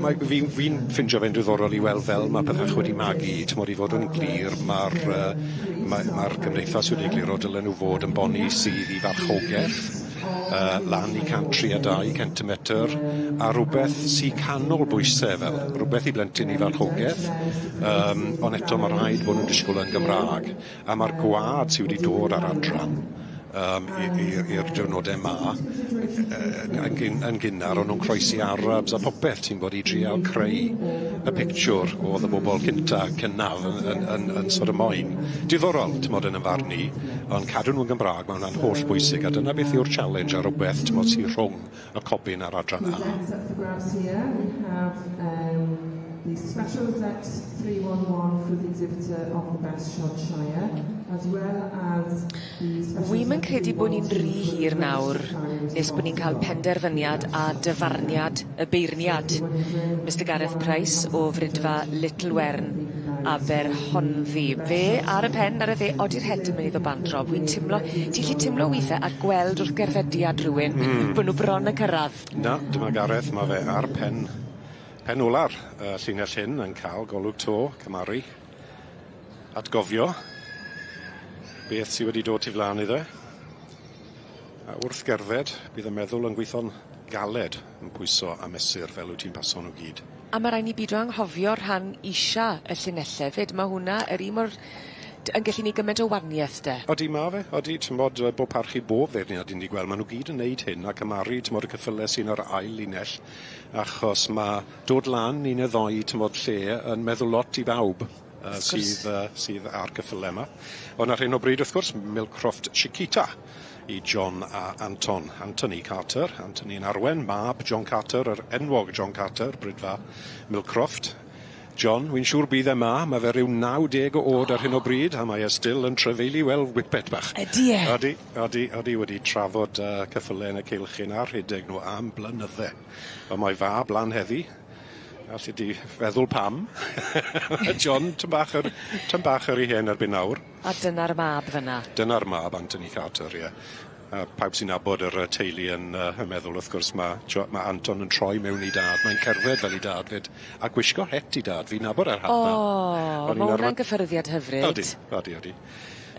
Speaker 10: mae fi'n ffindio fe'n diddorol i weld fel ma' pethach wedi magu, t'mod i fod yn glir ma'r gymdeithas wedi egluro dylen nhw fod yn boni sydd i farchogeth lan i 132 centimetr a rwbeth sy canol bwyse fel rwbeth i blentyn i farchogeth ond eto ma' rhaid bod nw'n disgwl yn Gymra'g a ma'r gwad sy wedi dod ar adran i'r diwrnode 'ma yn gynnar o'n nw'n croesi Arabs a popeth ti'n bod i drial creu y pictiwr o'dd y bobol cynta cynnar yn sort of moyn. Diddorol t'mod yn 'yn farn i ond cadw nw'n Gymra'g ma' wnna'n holl bwysig a dyna beth yw'r challenge a rwbeth t'mod sy rhwng y cobyn a'r adran A.
Speaker 3: Up for grabs here we have the Special Rosette 311 for the exhibitor of the Best Shod Shire, as well as the Special
Speaker 1: Wi'm yn credu bo' ni'n rhy hir nawr nes bo' ni'n ca'l penderfyniad a dyfarniad y beirniad. Mr Gareth Price o Fridfa Little Wern Aberhonddu. Fe ar y pen ar y dde odi'r het yn myn' i ddod bant Rob wi'n timlo ti'n 'llu timlo withe a gweld wrth gerddediad rywun bo' nw bron yn cyrradd.
Speaker 10: Na, dyma Gareth, ma' fe ar pen ola'r llinell hyn yn ca'l golwg 'to, cymaru, atgofio beth sy wedi dod tu flan iddo. A wrth gerdded, bydd y meddwl yn gweitho'n galed yn pwyso a mesur fel wyt ti'n paso nw gyd.
Speaker 1: A ma' raid ni bido anghofio rhan isa y llinelle 'fyd, ma' hwnna yr un mor yn gallu neud gyment o wanieth de.
Speaker 10: Odi ma' fe, odi, t'mod bob parch i bob feirniad 'yn ni gweld, ma' nw gyd yn neud hyn ac ymaru t'mod y cyffyle sy'n yr ail linell, achos ma' dod lan un neu ddoi t'mod lle yn meddwl lot i bawb sydd ar cyffyle yma. Ond ar hyn o bryd wrth gwrs, Milcroft Chiquita i John a Anton. Anthony Carter, Anthony yn arwen, mab John Carter, yr enwog John Carter, Bridfa Milcroft. John, wy'n siŵr bydd e 'ma, ma' fe ryw 90 o o'd ar hyn o bryd, a mae e still yn trefeili wel whippet bach.
Speaker 1: Ydi e?
Speaker 10: Odi, odi, odi wedi trafod cyffyle yn y cylch hyn a rhedeg nhw am blynydde. Ond mae fab lan heddi, alli di feddwl pam. John, tym bach yr 'i hen erbyn nawr.
Speaker 1: A dyna'r mab fynna.
Speaker 10: Dyna'r mab, Anthony Carter, ie. A pawb sy'n nabod yr teulu yn meddwl wrth gwrs ma' Anton yn troi mewn i dad, mae'n cerdded fel i dad 'fyd, a gwisgo het i dad, fi'n nabod yr hat 'na.
Speaker 1: O, ma' hwnna'n gyffyrddiad hyfryd.
Speaker 10: Odi, odi, odi.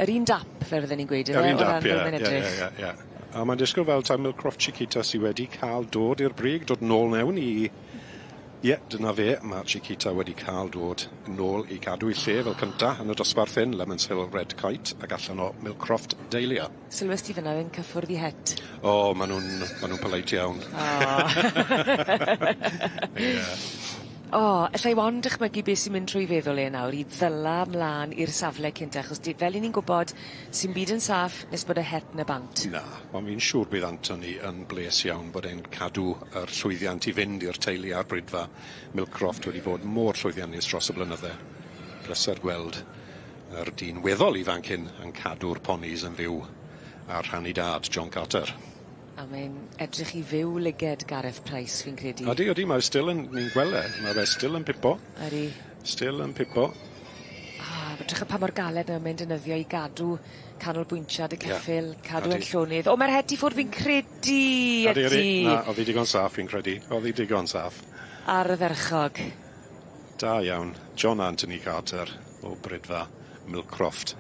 Speaker 1: Yr un dap, fel fydden ni'n gweud,
Speaker 10: Yr
Speaker 1: yfe,
Speaker 10: un
Speaker 1: o
Speaker 10: dap,
Speaker 1: ran
Speaker 10: ie,
Speaker 1: fel mae'n
Speaker 10: ie,
Speaker 1: edrych.
Speaker 10: ie, ie, ie. A mae'n disgwyl fel taw Milcroft Chiquita sy wedi cael dod i'r brig, dod nôl mewn i... Ie, dyna fe, ma' Chiquita wedi cael dod nôl i gadw ei lle fel cynta yn y dosbarth hyn, Lemons Hill Red Kite, ac allan o Milcroft Dahlia.
Speaker 1: Sylwes ti fynna yn cyffwrdd i het?
Speaker 10: O, ma' nw'n polite iawn.
Speaker 1: O.
Speaker 10: Ie.
Speaker 1: O, allai ond dychmygu beth sy'n mynd trwy feddwl e nawr i ddyla mlan i'r safle cynta achos di- fel 'yn ni'n gwbod sim byd yn saff nes bod y het 'ny bant.
Speaker 10: Na, on' fi'n siŵr bydd Anthony yn bles iawn bod e'n cadw yr llwyddiant i fynd i'r teulu a'r bridfa. Millcroft wedi bod mor llwyddiannus dros y blynydde. Pleser gweld yr dyn weddol ifanc hyn yn cadw'r ponis yn fyw ar rhan 'i dad, John Carter.
Speaker 1: A mae'n edrych i fyw lyged Gareth Price fi'n credu.
Speaker 10: Odi odi mae still yn ni'n gweld e ma' fe still yn pipo.
Speaker 1: Ydi.
Speaker 10: Still yn pipo.
Speaker 1: Ah, edrych ar pa mor galed nawr mae'n defnyddio i gadw canolbwyntiad y ceffyl, cadw e'n
Speaker 10: Odi.
Speaker 1: llonydd. O ma'r het i ffwrdd fi'n credu
Speaker 10: Odi odi
Speaker 1: ydi.
Speaker 10: na o'dd 'i digon saff fi'n credu. O'dd 'i digon saff.
Speaker 1: Ardderchog.
Speaker 10: Da iawn. John Anthony Carter o Bridfa Millcroft.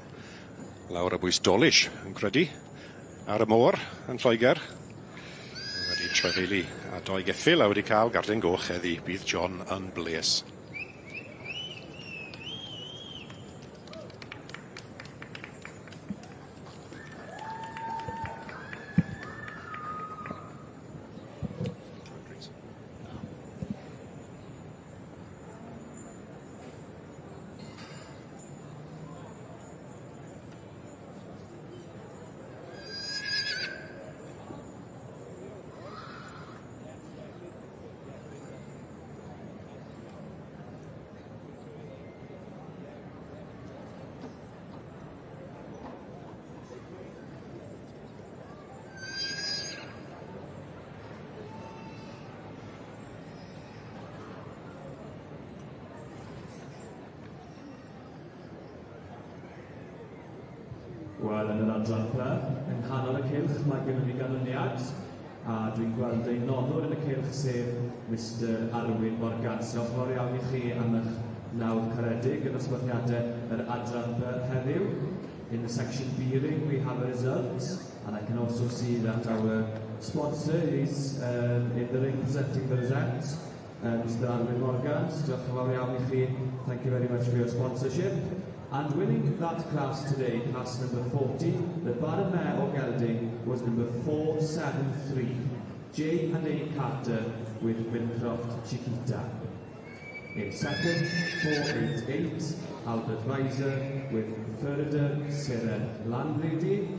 Speaker 10: Lawr o bwys Dawlish yn credu. Ar y môr yn Lloeger. Wedi trefeili a doi geffyl a wedi ca'l garden goch heddi. Bydd John yn bles.
Speaker 5: Wel, yn yr adran B, yng nghanol y cylch, mae gennym ni ganlyniad, a dwi'n gweld ein noddwr yn y cylch sef Mr Arwyn Morgan. Diolch yn fawr iawn i chi am eich nawdd caredig yn ddosbarthiadau yr adran B heddiw. In the section B ring, we have a result, and I can also see that our sponsor is in the ring presenting the result, Mr Arwyn Morgan. Diolch yn fawr iawn i chi. Thank you very much for your sponsorship. And winning that class today, class number 40, the Barren Mare or Gelding was number 473, J and A Carter with Millcroft Chiquita. In second, 488, Albert Weiser with Ferder Seren Landlady.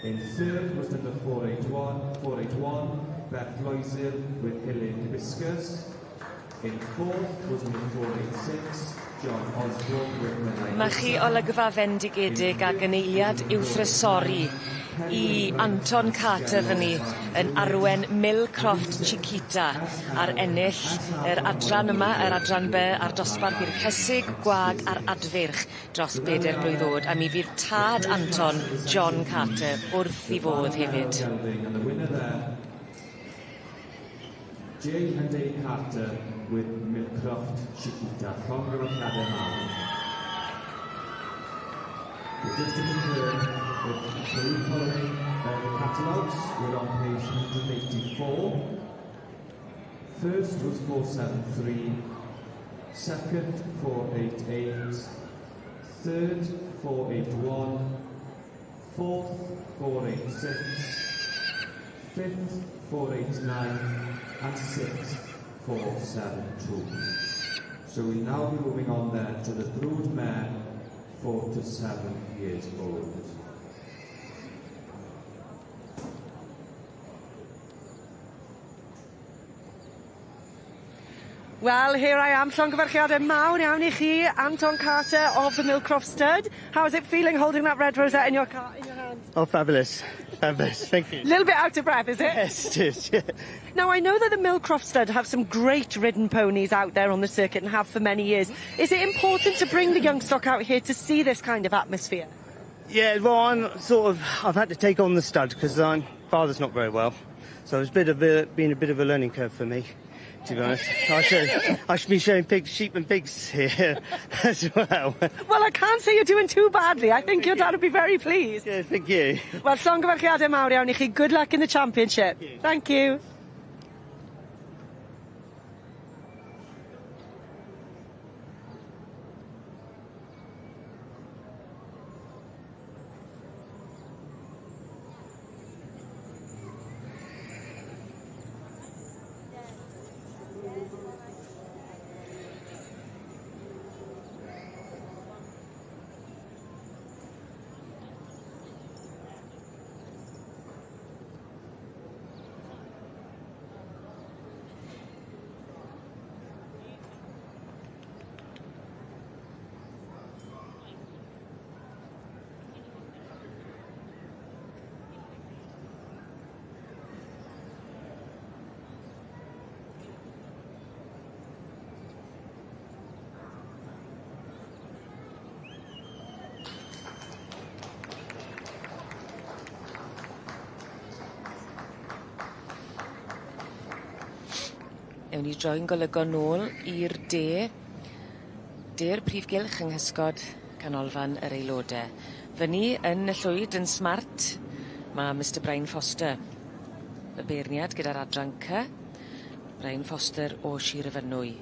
Speaker 5: In third was number 481, Beth Loisil with Helen Hibiscus. In fourth was number 486, John Osborne with Menai.
Speaker 1: Ma' chi olygfa fendigedig ag yn eiliad i'w thrysori i Anton Carter fyny yn arwen Millcroft Chiquita ar ennill yr adran yma, yr adran By a'r dosbarth i'r cysig, gwag a'r adfyrch dros beder blwydd o'd a mi fydd tad Anton, John Carter, wrth 'i fodd hefyd.
Speaker 5: And the winner there, J and A Carter with Millcroft Chiquita. Llongyfarchiadau mawr. Just to confirm that for you following the catalogues, we're on page 184. First was 473, second 488, third 481, fourth 486, fifth 489, and sixth 472. So we'll now be moving on there to the brood mare, 4 to 7 years old.
Speaker 7: Well, here I am, llongyfarchiadau mawr iawn i chi, Anton Carter of the Millcroft Stud. How is it feeling holding that red rosette in your car, in your hand?
Speaker 8: Oh, fabulous. Fabulous, thank you.
Speaker 7: A little bit out of breath, is it?
Speaker 8: Yes, it is, yeah.
Speaker 7: Now, I know that the Millcroft Stud have some great ridden ponies out there on the circuit and have for many years. Is it important to bring the young stock out here to see this kind of atmosphere?
Speaker 8: Yeah, well, I've had to take on the stud because my father's not very well. So it's been a bit of a learning curve for me, to be honest. I should be showing pigs, sheep and pigs here as well.
Speaker 7: Well, I can't say you're doing too badly. I think your dad would be very pleased.
Speaker 8: Yeah, thank you.
Speaker 7: Well, llongyfarchiadau mawr iawn i chi. Good luck in the championship. Thank you. Thank you.
Speaker 1: Newn ni droi'n golygon nôl i'r de. De'r prif gylch yng nghysgod canolfan yr aelode. Fyny yn y llwyd yn smart ma' Mr Brian Foster, y beirniad gyda'r adran Cy, Brian Foster o Shir y Fynwy.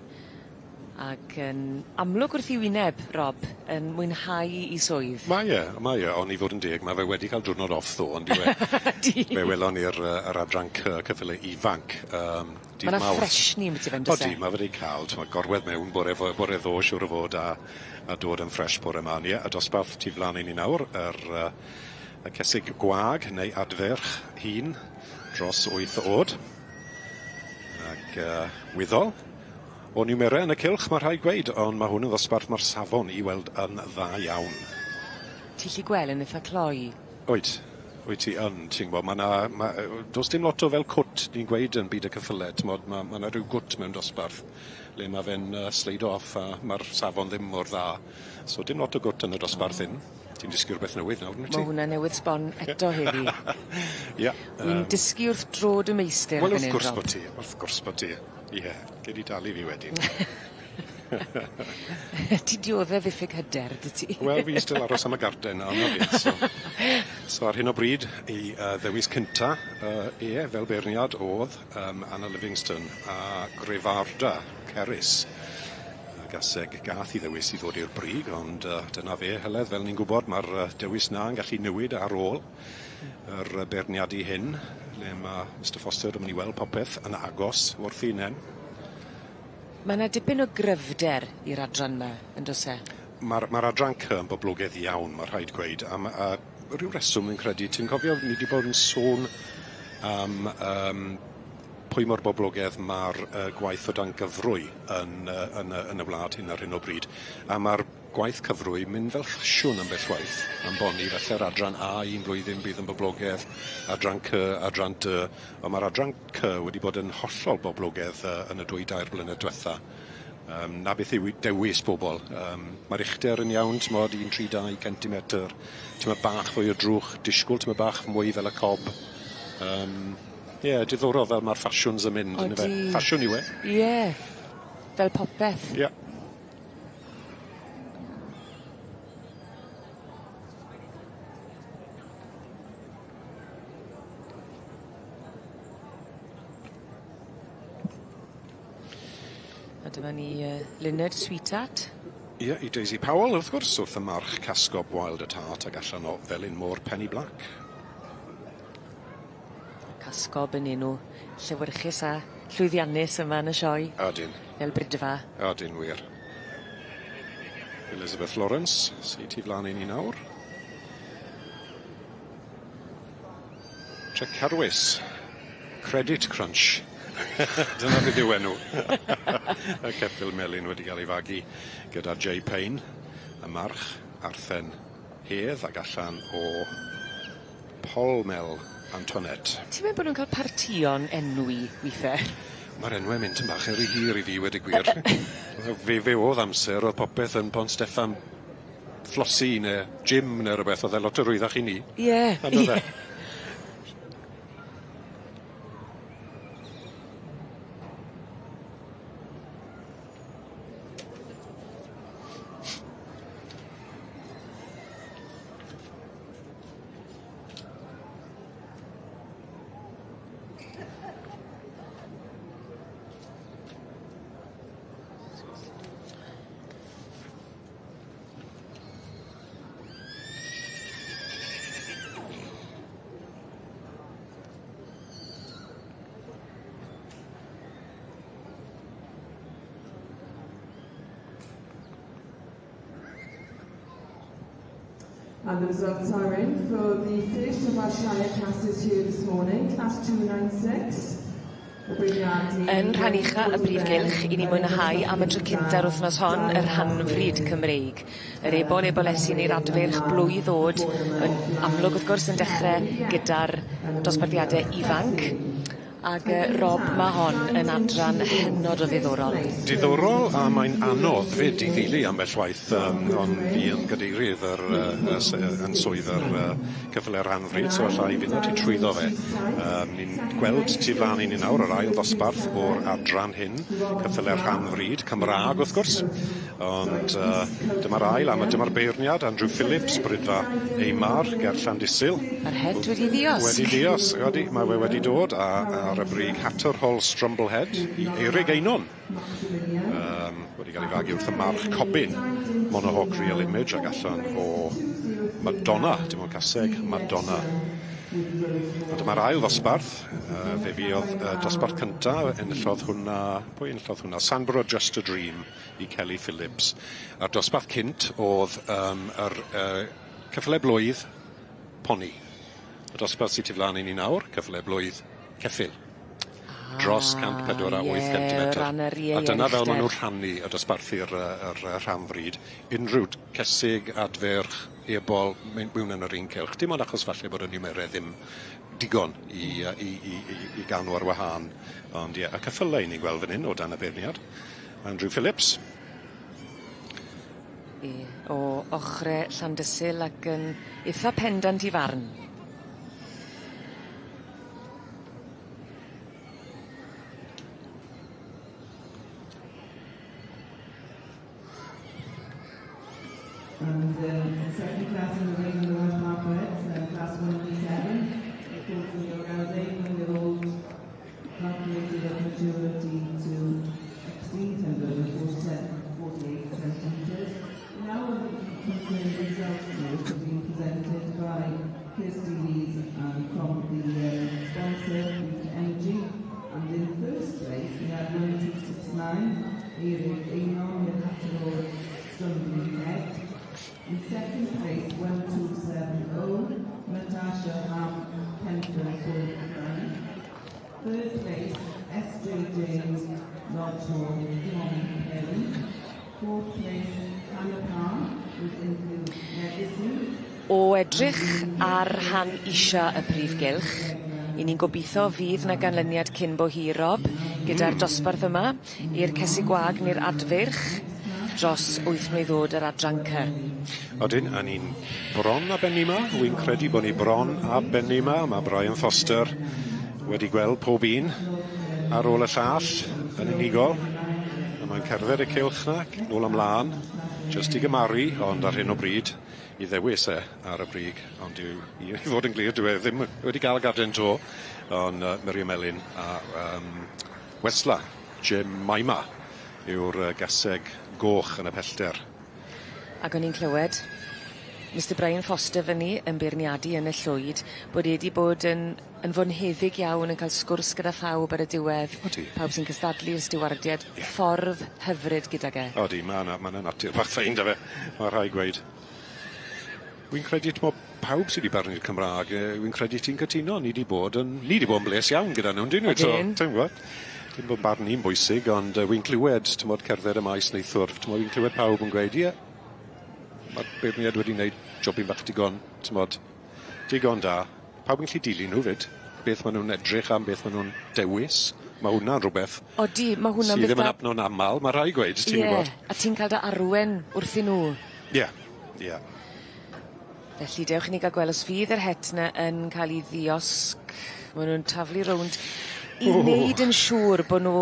Speaker 1: Ac yn amlwg wrth 'i wyneb, Rob, yn mwynhau 'i swydd.
Speaker 10: Mae e, mae e, on' i fod yn deg ma' fe wedi ca'l diwrnod off ddo on'd yw e?
Speaker 1: Ydi.
Speaker 10: Fe welon ni'r yy yr adran Cy cyffyle ifanc yym dydd
Speaker 1: Ma' 'na
Speaker 10: Mawrth.
Speaker 1: ffresni ambyti fe on'd o's e?
Speaker 10: Odi ma' fe 'di ca'l t'mod gorwedd mewn bore fo- bore ddo siŵr o fod a a dod yn ffres bore 'ma on' ie y dosbarth tu flan i ni nawr yr yy y cesig gwag neu adferch hŷn dros wyth o'd. Ag yy weddol o niwmere yn y cylch ma' rhaid gweud on' ma' hwn yn ddosbarth ma'r safon i weld yn dda iawn.
Speaker 1: Ti 'llu gwel' yn itha cloi.
Speaker 10: Wyt wyt ti yn ti'n gwbo ma' 'na ma' do's dim lot o fel cwt ni'n gweud yn byd y ceffyle t'mod ma' ma' 'na ryw gwt mewn dosbarth le ma' fe'n yy sleido off a ma'r safon ddim mor dda. So dim lot o gwt yn y dosbarth hyn. Ti'n dysgu rwbeth newydd nawr yndwyt ti?
Speaker 1: Ma' hwnna newydd sbon eto heddi.
Speaker 10: Ia.
Speaker 1: Wi'n dysgu wrth drod y meistr
Speaker 10: Wel
Speaker 1: fan
Speaker 10: wrth
Speaker 1: 'yn
Speaker 10: gwrs
Speaker 1: Rob.
Speaker 10: bo' ti wrth gwrs bo' ti. Ie gei di dalu fi wedyn.
Speaker 1: Ti'n diodde ddiffyg hyder 'dy ti?
Speaker 10: Wel fi still aros am y garden 'na on' 'na fe so. So ar hyn o bryd 'i yy ddewis cynta yy e fel beirniad o'dd yym Anna Livingston a Grefarda Cerys. Y gaseg gath 'i ddewis i ddod i'r brig ond yy dyna fe Heledd fel ni'n gwbod ma'r yy dewis 'na yn gallu newid ar ôl yr yy beirniadu hyn le ma' Mister Foster yn myn' i weld popeth yn agos wrth 'i unen.
Speaker 1: Ma' 'na dipyn o gryfder i'r adran 'ma on'd o's e?
Speaker 10: Ma'r ma'r adran Cy yn boblogedd iawn ma' rhaid gweud a ma' a ryw reswm fi'n credu ti'n cofio ni 'di bod yn sôn am yym pwy mor boblogedd ma'r yy gwaith o dan gyfrwy yn yy yn y yn y wlad hyn ar hyn o bryd a ma'r gwaith cyfrwy mynd fel ffasiwn ambell waith am bo' ni falle'r adran A un blwyddyn bydd yn boblogedd adran Cy adran Dy on' ma'r adran Cy wedi bod yn hollol boblogedd yy yn y dwy dair blynedd dwetha. Yym 'na beth yw 'i dewis bobol yym ma'r uchder yn iawn t'mod un tri dau centimetyr t'mod bach fwy o drwch disgwl t'mod bach mwy fel y cob. Yym ie diddorol fel ma'r ffasiwns yn mynd on'd yfe?
Speaker 1: Odi.
Speaker 10: Ffasiwn yw e.
Speaker 1: Ie. Fel popeth.
Speaker 10: Ie.
Speaker 1: A dyma ni yy Luned Sweetheart.
Speaker 10: Ie, i Daisy Powell wrth gwrs wrth y march Cascob Wild at Heart ag allan o Felyn Môr Penny Black.
Speaker 1: Casgob yn enw llewyrchus a llwyddiannus yma yn y sioe.
Speaker 10: Odyn.
Speaker 1: Fel Bridfa.
Speaker 10: Odyn wir. Elizabeth Lawrence sy tu flan i ni nawr. Trecarwys. Credit Crunch. Dyna beth yw enw. Y ceffyl melyn wedi ga'l ei fagu gyda Jay Payne, y march Arthen Hedd ag allan o Polmel Antoinette.
Speaker 1: Ti'n meddwl bo' nw'n ca'l partïon enwi withe?
Speaker 10: Ma'r enwe'n mynd tym bach yn ry hir i fi weud y gwir. Fe fe o'dd amser o'dd popeth yn Pont Steffan Flossie ne' Jim ne' rwbeth o'dd e lot o rwyddach i ni.
Speaker 1: Ie.
Speaker 10: On'd o'dd e?
Speaker 6: And the results are in for the first of our Shire classes here this morning, class 296.
Speaker 1: Yn rhan ucha y brif gylch, i ni mwynhau am y tro cynta'r wythnos hon, yr hanfryd Cymreig. Yr ebol ebolesi neu'r adfeirch blwydd o'd yn amlwg wrth gwrs yn dechre gyda'r dosbarthiade ifanc. Ag Rob, ma' hon yn adran hynod o ddiddorol.
Speaker 10: Diddorol a mae'n anodd 'fyd i ddilyn ambell waith ond fi yn gadeirydd yr y yn swydd yr ceffyle rhanfrid so allai fynd â ti trwyddo fe. Ni'n gweld tu flan i ni nawr yr ail ddosbarth o'r adran hyn, ceffyle rhanfrid, Cymra'g wrth gwrs, ond dyma'r ail a ma' dyma'r beirniad Andrew Phillips, Bridfa Eimar ger Llandysul.
Speaker 1: Ma'r het wedi ddiosg.
Speaker 10: Wedi diosg, odi, mae fe wedi dod a ar y brig Hatterhall Strumblehead i Eurig Einon. Wedi cael ei fagu wrth y march Cobin, Monohawk Real Image ag allan o Madonna, dim ond caseg, Madonna. A dyma'r ail ddosbarth, fe fuodd y dosbarth cynta, enillodd hwnna, pwy enillodd hwnna? Sandborough Just a Dream i Kelly Phillips. A'r dosbarth cynt o'dd yr ceffyle blwydd poni. Y dosbarth sy tu flan i ni nawr, ceffyle blwydd ceffyl. Dros 148 centimetr.
Speaker 1: Ie,
Speaker 10: A dyna fel ma' nw'n rhannu y dosbarthu'r yr rhanfrid. Unrhyw cesig, adferch, ebol, mewn yn yr un cylch. Dim ond achos falle bod y niwmerau ddim digon i i i i i ga'l nw ar wahân. Ond ie, y ceffyle 'yn ni'n gweld fan 'yn o dan y beirniad. Andrew Phillips.
Speaker 1: Ie, o ochre Llandysul ac yn itha pendant 'i farn.
Speaker 6: And the second class in the ring in the Welsh Parkreds, class 137, a 14-year-old, calculated at maturity to exceed 147, 48 centimetres. Now the results which have been presented by Kirsty Lees and from the sponsor, Boost Energy. And in first place, we had 1269, Eric Einon with Hatterall Stumbling Head. In second place, 1270, Natasha Ham, Kenton Full. Third place, S.J. James, Lodge Hall, Tommy Perry. Fourth place, Hannah Parr, with Include Legacy.
Speaker 1: O edrych ar rhan isa y prif gylch, 'yn ni'n gobitho fydd 'na ganlyniad cyn bo hir Rob, gyda'r dosbarth yma, i'r cesig gwag ne'r adfeirch, dros wyth mlwydd o'd yr adran C.
Speaker 10: Odyn, a ni'n bron â benni 'ma, wi'n credu bo' ni bron â benni 'ma, ma' Brian Foster wedi gweld pob un ar ôl y llall yn unigol. A mae'n cerdded y cylch 'na, nôl a mlan, jyst i gymaru, ond ar hyn o bryd, i ddewis e ar y brig, ond yw, i fod yn glir, dyw e ddim wedi ga'l gaden 'to, ond Miriam Elin a Wesla Jemima yw'r gaseg goch yn y pellter.
Speaker 1: Ac o'n i'n clywed Mr Brian Foster fyny yn beirniadu yn y llwyd bod e 'di bod yn fonheddig iawn yn ca'l sgwrs gyda phawb ar y diwedd.
Speaker 10: Odi.
Speaker 1: Pawb sy'n cystadlu, y stiwardied, ffordd hyfryd gydag e.
Speaker 10: Odi, ma' 'na ma' 'na natur bach ffein 'da fe, ma' rhai gweud. Wi'n credu t'mo' pawb sy 'di barnu'r Cymra'g wi'n credu ti'n cytuno, ni 'di bod yn ni 'di bod yn bles iawn gyda nw on'd 'yn ni? So
Speaker 1: Odyn.
Speaker 10: ti'n gwbod? Dim bod barn ni'n bwysig ond wi'n clywed t'mod cerdded y maes neithwr t'mo' wi'n clywed pawb yn gweud ie ma'r beirniad wedi wneud jobyn bach digon t'mod digon da. Pawb yn gallu dilyn nhw 'fyd, beth ma' nw'n edrych am, beth ma' nw'n dewis. Ma' hwnna'n rwbeth
Speaker 1: Odi, ma' hwnna'n
Speaker 10: sy
Speaker 1: beth
Speaker 10: ddim yn
Speaker 1: da.
Speaker 10: apno'n amal, ma' rhai gweud, ti'n gwbod.
Speaker 1: A ti'n cael dy arwen wrthyn nhw.
Speaker 10: Ie, ie.
Speaker 1: Felly dewch i ni ga'l gweld os fydd yr het 'na yn ca'l 'i ddiosg. Ma' nw'n taflu rownd i wneud yn siŵr bo' nw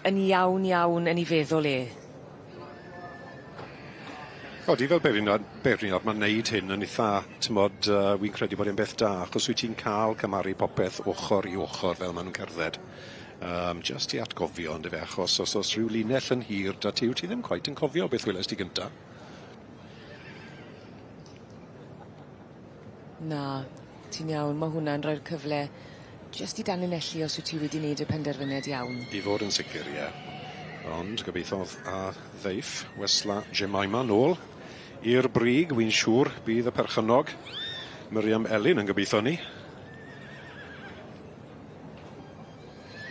Speaker 1: yn iawn iawn yn 'i feddwl e.
Speaker 10: Odi, fel beirniad ma'n neud hyn yn itha, t'mod, wi'n credu bod e'n beth da, achos wyt ti'n ca'l cymaru popeth ochor i ochor fel ma' nw'n cerdded. Jyst i atgofio on'd yfe, achos os o's rhyw linell yn hir 'da ti, wyt ti ddim cweit yn cofio beth welest ti gynta.
Speaker 1: Na, ti'n iawn, ma' hwnna'n roi'r cyfle jyst i danlinellu os wyt ti wedi neud y penderfyniad iawn.
Speaker 10: I fod yn sicir, ie. Ond gobeithio a ddeiff Wesla Jemima nôl i'r brig, wi'n siŵr bydd y perchennog Miriam Elin yn gobeithio 'ny.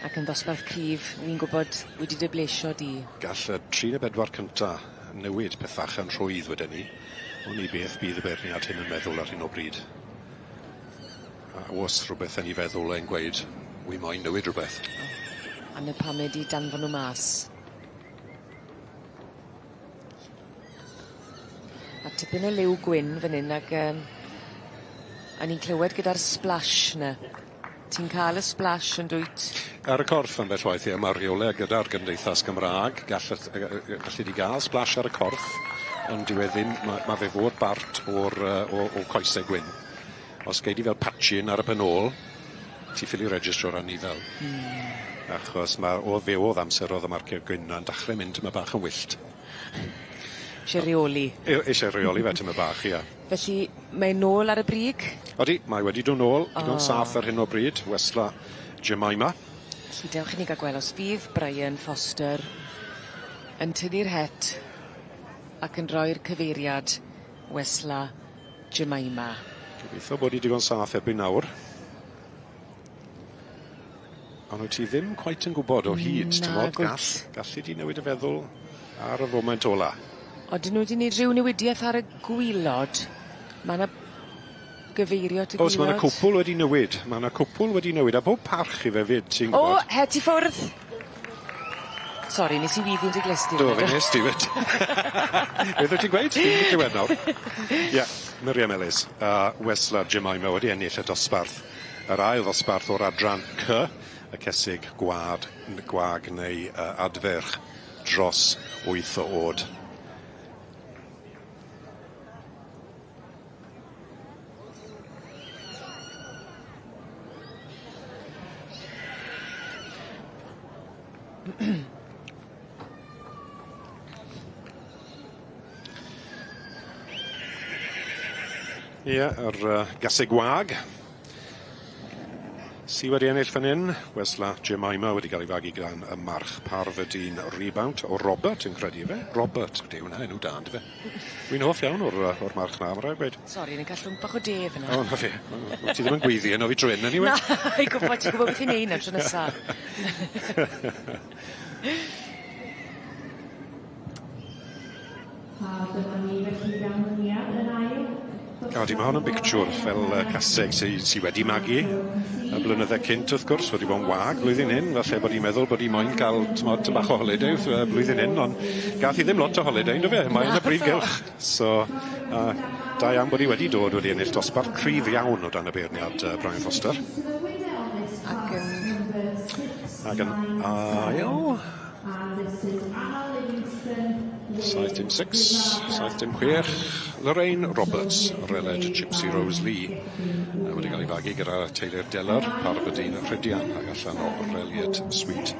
Speaker 1: Ac yn ddosbarth cryf, wi'n gwbod wedi dy blesio di.
Speaker 10: Gall y 3 ne' bedwar cynta newid pethach yn rhwydd weden i. Wn i beth bydd y beirniad hyn yn meddwl ar hyn o bryd. A o's rhwbeth yn 'i feddwl e'n gweud, Wi moyn newid rwbeth.
Speaker 1: A 'na pam e 'di danfon nw mas. A tipyn o liw gwyn fyn 'yn ag yym a ni'n clywed gyda'r splash 'ny. Ti'n ca'l y splash yndwyt?
Speaker 10: Ar y corff ambell waith ie ma' rheole gyda'r Gymdeithas Gymra'g gall y gallu di ga'l splash ar y corff ond dyw e ddim ma' ma' fe fod bart o'r yy o o coese gwyn. Os gei di fel patchyn ar y pen ôl ti ffili registro'r anifel.
Speaker 1: Hmm.
Speaker 10: Achos ma' o fe o'dd amser o'dd y marcie gwyn 'na'n dachre mynd tymed bach yn wyllt.
Speaker 1: Isie reoli.
Speaker 10: Isie reoli fe tymed bach ie.
Speaker 1: Felly mae nôl ar y brig?
Speaker 10: Odi mae wedi do' nôl digon
Speaker 1: O.
Speaker 10: saff ar hyn o bryd Wesla Jemima.
Speaker 1: Felly dewch i ni ga'l gweld os fydd Brian Foster yn tynnu'r het ac yn roi'r cyfeiriad Wesla Jemima.
Speaker 10: Gobeithio bod 'i digon saff erbyn nawr. Ond wyt ti ddim cweit yn gwbod o hyd t'mod gall gallu di newid y feddwl ar y foment ola.
Speaker 1: Odyn nw 'di neud rhyw newidieth ar y gwilod? Ma' 'na gyfeirio at y gwilod.
Speaker 10: O's ma' 'na cwpwl wedi newid ma' 'na cwpwl wedi newid a pob parch i fe 'fyd ti'n
Speaker 1: O
Speaker 10: gwbod.
Speaker 1: het i ffwrdd! Sori nes i weiddi yn dy glust di.
Speaker 10: Do fe nest ti 'fyd. Beth wyt ti'n gweud? Dwi'm 'di clywed nawr. Ie Miriam Ellis a Wesla Jemima wedi ennill y dosbarth. Yr ail ddosbarth o'r adran Cy y cesig gwad n- gwag neu yy adferch dros wyth o o'd. Ie yr yy gaseg wag. Sy wedi ennill fan 'yn, Wesla Jemima wedi ga'l 'i fagu gan y march Parfydîn Rebound o Robert yn credu yfe? Robert ydi hwnna enw da on'd yfe? Wi'n hoff iawn o'r yy o'r march 'na ma' rai' gweud.
Speaker 1: Sori ni'n ca'l llwnc bach o de fyn 'na.
Speaker 10: O 'na fe. Wel ti ddim yn gweiddi arno fi tro 'yn eniwe.
Speaker 1: Na i gwbod ti'n gwbod beth i neud nawr tro nesa.
Speaker 3: A dyma ni felly ganlyniad yn ail.
Speaker 10: Odi ma' hon yn bictiwr fel yy caseg sy sy wedi magu y blynydde cynt wrth gwrs wedi bo' yn wag blwyddyn hyn falle bod 'i'n meddwl bod 'i moyn ca'l t'mod tym bach o holiday wrth yy blwyddyn hyn on' gath 'i ddim lot o holiday on'd do fe? Mae yn y brif gylch so da iawn bod 'i wedi dod wedi ennill dosbarth cryf iawn o dan y beirniad Brian Foster.
Speaker 1: Ac yn
Speaker 10: Ac yn ail. 7 dim 6, 7 dim 6, Lorraine Roberts, Reled Gypsy Rose Lee. Wedi cael ei fagu gyda teulu'r Deller, Parfydîn Rhydian ag allan o Reliet Sweet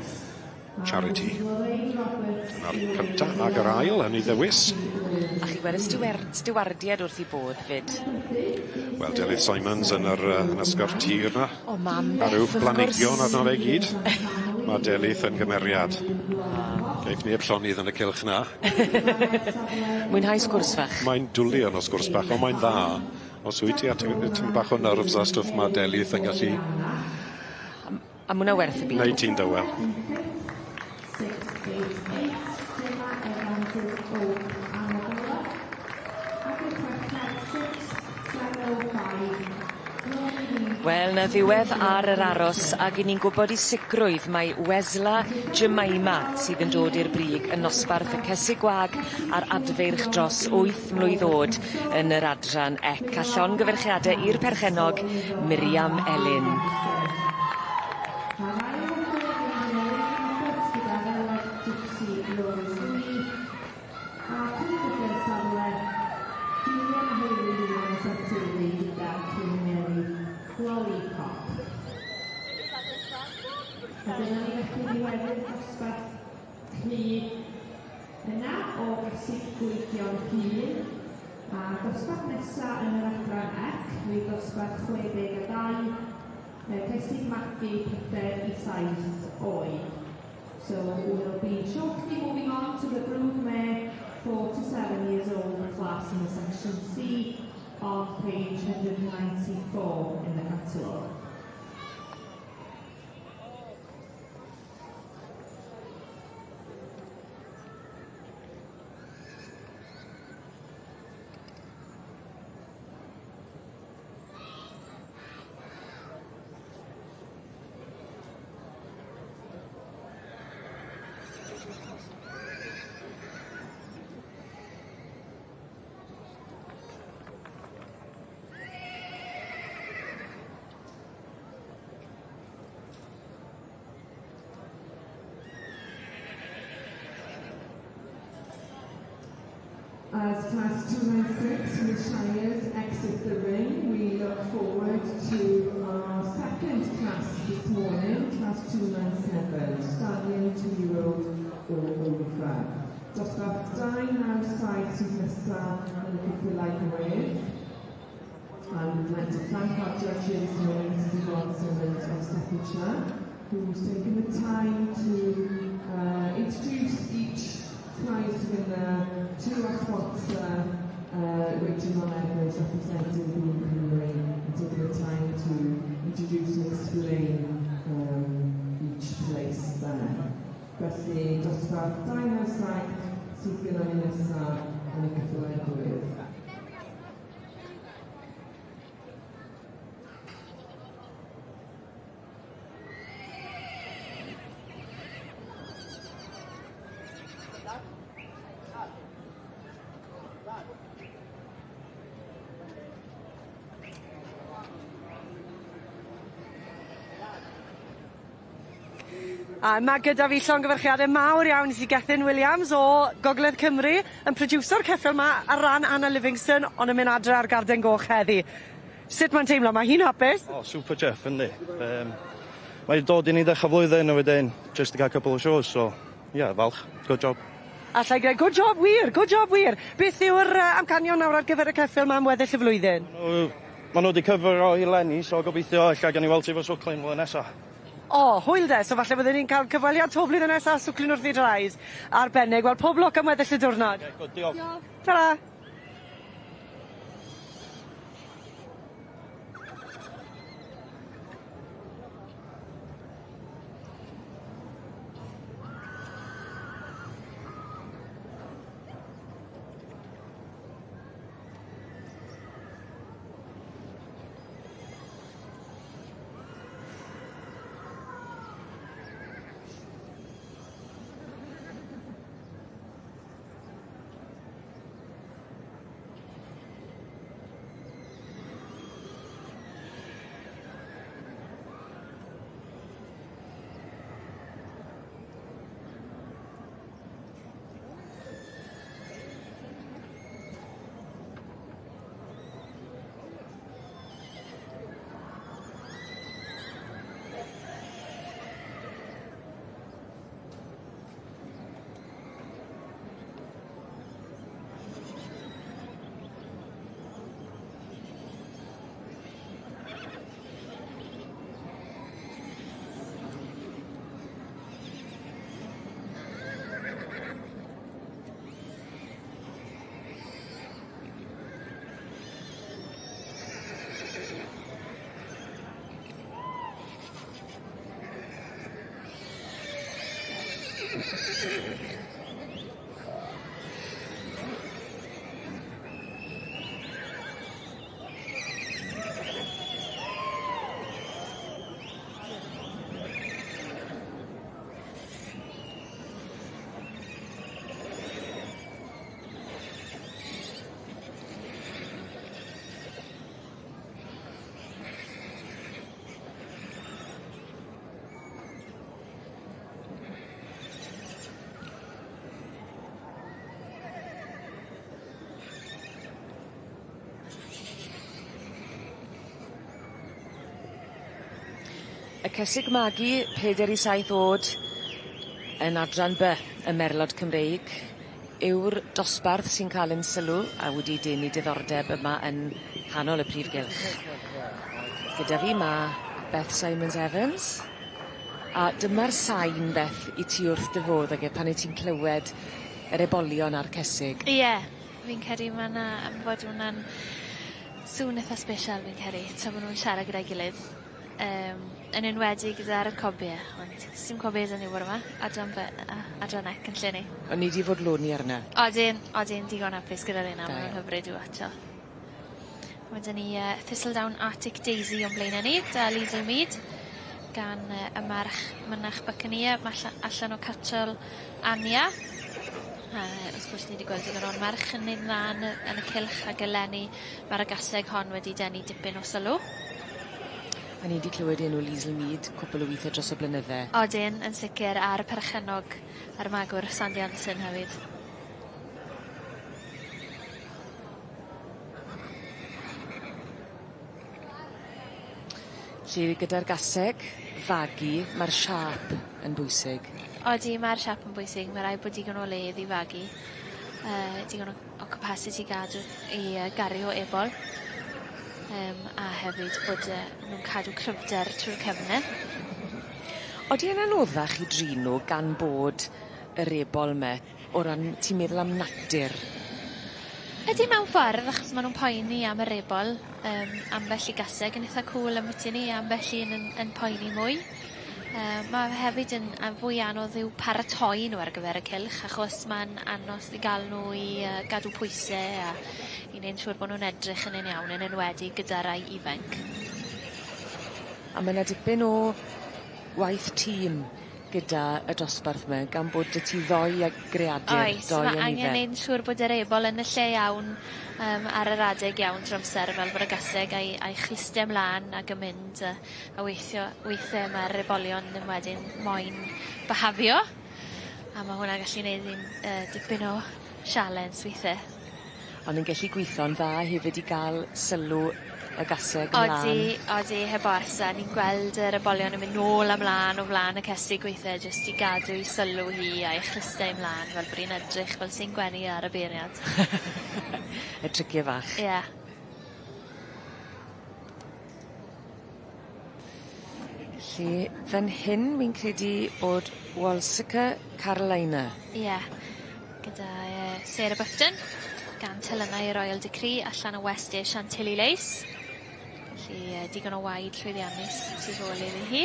Speaker 10: Charity. Dyna'r cynta ag yr ail yn ei ddewis.
Speaker 1: A chi gweld y stiwardiad wrth 'i bodd 'fyd.
Speaker 10: Wel, Delyth Simons yn yr yn ysgor tir 'na.
Speaker 1: O mam
Speaker 10: A ryw
Speaker 1: Beth wrth
Speaker 10: blanhigion
Speaker 1: gwrs.
Speaker 10: arno fe gyd. Ma' Delyth yn gymeriad. Geith neb llonydd yn y cylch 'na.
Speaker 1: Mwynhau sgwrs fach.
Speaker 10: Mae'n dwli arno sgwrs bach, on' mae'n dda. Os wyt ti a tymed bach o nerves a stwff ma' Delyth yn gallu
Speaker 1: A ma' wnna werth y byd.
Speaker 10: Neud ti'n dywel.
Speaker 3: 6, 8, 8, Gemma Evans' Oak Arabella. Ac y chweched 6, 7, 0, 5,
Speaker 1: Wel, 'na ddiwedd ar yr aros ag 'yn ni'n gwbod i sicrwydd mai Wesla Jemima sydd yn dod i'r brig yn nosbarth y cesig gwag a'r adfeirch dros wyth mlwydd o'd yn yr adran ec a llongyferchiade i'r perchennog Miriam Elin.
Speaker 3: Gypsy Rose Lee a cyn safle Julian Haley Williams a'r teulu gyda King Mary Lollipop. A dyna ni felly ddiweddu'r dosbarth C yna o gasig gweigion hŷn. A dosbarth nesa yn yr adran ec fydd dosbarth 62, cesig magu 4 i 7 oed. So we'll be shortly moving on to the broodmare 4 to 7 years old class in the section C on page 194 in the catalogue.
Speaker 6: the Shires exit the ring, we look forward to our second class this morning, class 297, stallion 2-year-old or over. Dosbarth 297 sydd nesaf yn y ceffylau gwedd. I would like to thank our judge here this morning, Mrs Yvonne Simmons of Staffordshire, who's taken the time to introduce each prize winner to our sponsor, Rachel John Edwards, representing Boom Cymru, and taking the time to introduce and explain each place there. Felly, dosbarth 297 sydd gyda ni nesaf yn y ceffylau gwedd.
Speaker 7: A ma' gyda fi llongyfarchiade mawr iawn i Gethin Williams o Gogledd Cymru yn produso'r ceffyl 'ma ar ran Anna Livingston on' yn mynd adre ar garden goch heddi. Sut ma'n teimlo? Ma' hi'n hapus?
Speaker 11: O super chuff yndi. Mae 'di dod i ni ddechra flwyddyn a wedyn jyst i ga'l couple o shows so ie falch. Good job.
Speaker 7: Allai greu good job wir, good job wir. Beth yw'r amcanion nawr ar gyfer y ceffyl 'ma am weddill y flwyddyn?
Speaker 11: Ma' nw 'di cyfro i leni so gobeithio ella gawn ni weld ti efo swclin flwyddyn nesa.
Speaker 7: O, hwyl de, so falle byddwn ni'n cael cyfweliad 'to blwyddyn nesa, swclin wrth ei draed. Arbennig, wel pob lwc am weddill y diwrnod.
Speaker 11: Ie, good, diolch.
Speaker 7: Diolch. Tara.
Speaker 1: Y cesig magu 4 i 7 o'd yn adran By y Merlod Cymreig yw'r dosbarth sy'n ca'l 'yn sylw a wedi denu diddordeb yma yn nghanol y prif gylch. Gyda fi ma' Beth Simons Evans a dyma'r sain Beth 'yt ti wrth dy fodd ag e pan yt ti'n clywed yr ebolion a'r cesig.
Speaker 2: Ie fi'n credu ma' 'na am fod wnna'n sŵn itha sbesial fi'n credu tra ma' nw'n siarad gyda'i gilydd. Yn enwedig gyda'r cobie ond sdim cobie 'da ni bore 'ma adran By a adran Ec yn lle 'ny.
Speaker 1: O'n i 'di fodloni arna.
Speaker 2: Odyn odyn digon hapus gyda reina ma' nw'n hyfryd i watsio. Ma' 'da ni Thistledown Arctic Daisy o'n blaene ni 'da Liesl Mead gan y march Mynach Buccaneer ma' allan o Catrol Ania. Wrth gwrs ni 'di gweld digon o'r merch yn neud yn dda yn y yn y cylch ag eleni ma'r agaseg hon wedi denu dipyn o sylw.
Speaker 1: A ni 'di clywed enw Liesl Mead cwpwl o withe dros y blynydde.
Speaker 2: Odyn yn sicir a'r perchennog a'r magwr Sandy Anderson hefyd.
Speaker 1: Felly gyda'r gaseg fagu ma'r siâp yn bwysig.
Speaker 2: Odi ma'r siâp yn bwysig ma' raid bod digon o le iddi fagu. Yy digon o o capasiti gadw i yy gario ebol. Yym a hefyd bod yy nw'n cadw cryfder trw'r cefne.
Speaker 1: Odi e'n anoddach i drin nw gan bod yr ebol 'me o ran ti'n meddwl am natur?
Speaker 2: Ydi mewn ffordd achos ma' nw'n poeni am yr ebol yym ambell i gaseg yn itha cŵl ambyti 'ny ambell un yn yn poeni mwy. Yy ma' hefyd yn yn fwy anodd i'w paratoi nw ar gyfer y cylch achos ma'n anos i ga'l nw i yy gadw pwyse a i neud yn siŵr bo' nw'n edrych yn un iawn yn enwedig gyda rai ifenc.
Speaker 1: A ma' 'na dipyn o waith tîm gyda y dosbarth 'my gan bod 'dy ti ddoi ag greadur...
Speaker 2: Oes
Speaker 1: doi
Speaker 2: ma' angen
Speaker 1: anifen.
Speaker 2: neud yn siŵr bod yr ebol yn y lle iawn yym ar yr adeg iawn trw amser fel bod y gaseg a'i a'i chlustie mlan ag yn mynd yy a weithio weithe ma'r ebolion ddim wedyn moyn byhafio a ma' hwnna gallu neud hi'n yy dipyn o sialens withe.
Speaker 1: Ond yn gellu gwitho'n dda hefyd i ga'l sylw y gaseg mlan.
Speaker 2: Odi odi heb os a ni'n gweld yr ebolion yn mynd nôl a mlan o flan y cesig weithe jyst i gadw 'i sylw hi a'i chluste 'i mlan fel bod 'i'n edrych fel sy'n gwenu ar y beirniad.
Speaker 1: Y tricie fach.
Speaker 2: Ie.
Speaker 1: Felly fan hyn wi'n credu bod Walsica Carolina.
Speaker 2: Ie gyda yy Sarah Bufton gan telynau Royal Decree allan o West Air Chantilly Lace. Felly yy digon o waed llwyddiannus tu ôl iddi hi.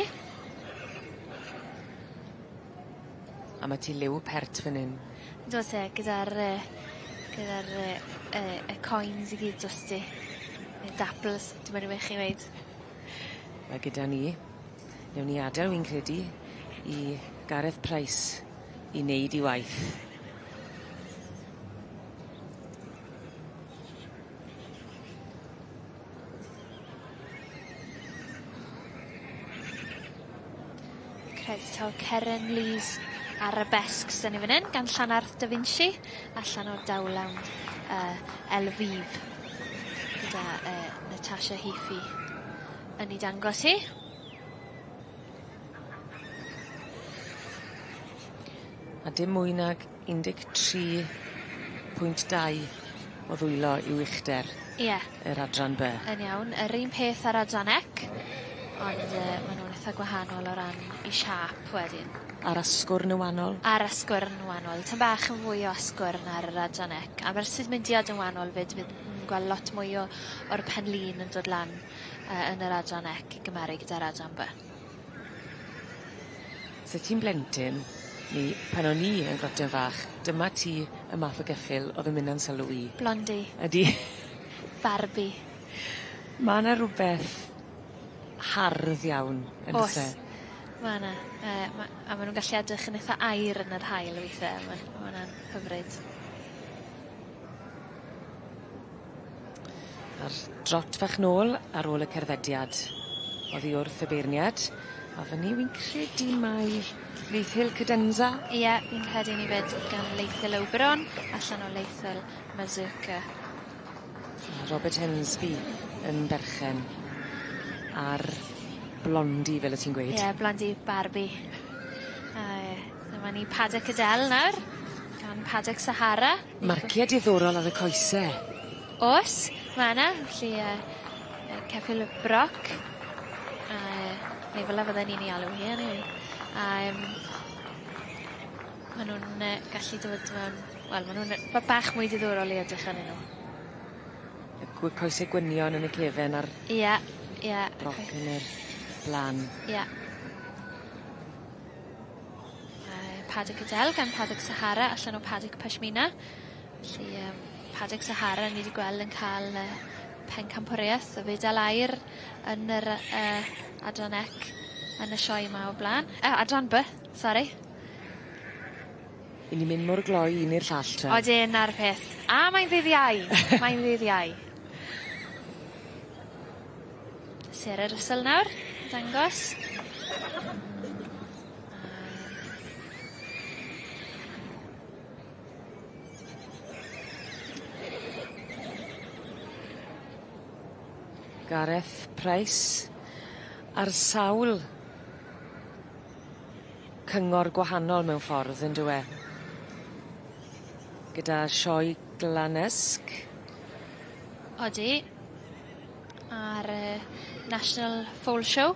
Speaker 1: A ma' ti liw pert fyn 'yn.
Speaker 2: Yndos e gyda'r yy gyda'r yy y y coins i gyd drosti. Ne' dapples dibynnu be' chi'n weud.
Speaker 1: Ma' gyda ni newn ni adel wi'n credu i Gareth Price i neud 'i waith.
Speaker 2: Credu taw Ceren Lees Arabesques 'dan ni fan 'yn gan Llanarth Da Vinci allan o Dowland yy Elvive gyda yy Natasha Heaphy yn 'i dangos hi.
Speaker 1: A dim mwy nag 13.2 o ddwylo yw uchder.
Speaker 2: Ie.
Speaker 1: Yr adran By.
Speaker 2: Yn iawn. Yr un peth ar adran ec ond yy ma' nw'n itha gwahanol o ran 'u siâp wedyn.
Speaker 1: A'r asgwrn yn wanol?
Speaker 2: A'r asgwrn yn wanol. Tym bach yn fwy o asgwrn ar yr adran ec a ma'r symudiad yn wanol 'fyd fydd yn gweld lot mwy o o'r pen-lin yn dod lan yy yn yr adran ec i gymaru gyda'r adran By.
Speaker 1: Se ti'n blentyn, neu pan o'n i yn groten fach, dyma ti y math o geffyl o'dd yn myn' a'n sylw i.
Speaker 2: Blondie.
Speaker 1: Ydi.
Speaker 2: Barbie.
Speaker 1: Ma' 'na rwbeth hardd iawn on'd o's e?
Speaker 2: O's. Ma' 'na yy ma' a ma' nw'n gallu edrych yn itha aur yn yr haul withe ma' ma' wnna'n hyfryd.
Speaker 1: A'r drot fach nôl ar ôl y cerddediad oddi wrth y beirniad a fyn 'ny wi'n credu mai Leithil Cadenza?
Speaker 2: Ie fi'n credu 'ny 'fyd gan Leithil Oberon allan o Leithil Mazurka.
Speaker 1: A Robert Hensby yn berchen ar Blondie fel o' ti'n gweud.
Speaker 2: Ie Blondie Barbie. A ie dyma ni Paddock Adele nawr gan Paddock Sahara.
Speaker 1: Marcie diddorol ar y coese.
Speaker 2: O's ma' 'na felly yy yy ceffyl broc a yy neu fela fydden ni'n 'i alw hi eniwe. A yym ma' nw'n yy gallu dod mewn wel ma' nw'n yy by- bach mwy diddorol i edrych arnyn nw.
Speaker 1: Y gwy- coese gwynion yn y cefen a'r...
Speaker 2: Ie ie.
Speaker 1: Broc yn yr blan.
Speaker 2: Ie. Mae Paddock Adele gan Paddock Sahara allan o Paddock Pashmina. Felly yym Paddock Sahara ni 'di gweld yn ca'l yy pencampwrieth y fedal aur yn yr yy adran ec yn y sioe yma o bla'n. Yy adran By sori.
Speaker 1: 'Yn ni'n mynd mor gloi un i'r llall te.
Speaker 2: Odyn 'na'r peth. A mae'n ddydd Iau. Mae'n ddydd Iau. Sarah Russell nawr, yn dangos.
Speaker 1: Gareth Price. Ar sawl cyngor gwahanol mewn ffordd on'd yw e? Gyda sioe Glanusk.
Speaker 2: Odi. A'r National Foal Show.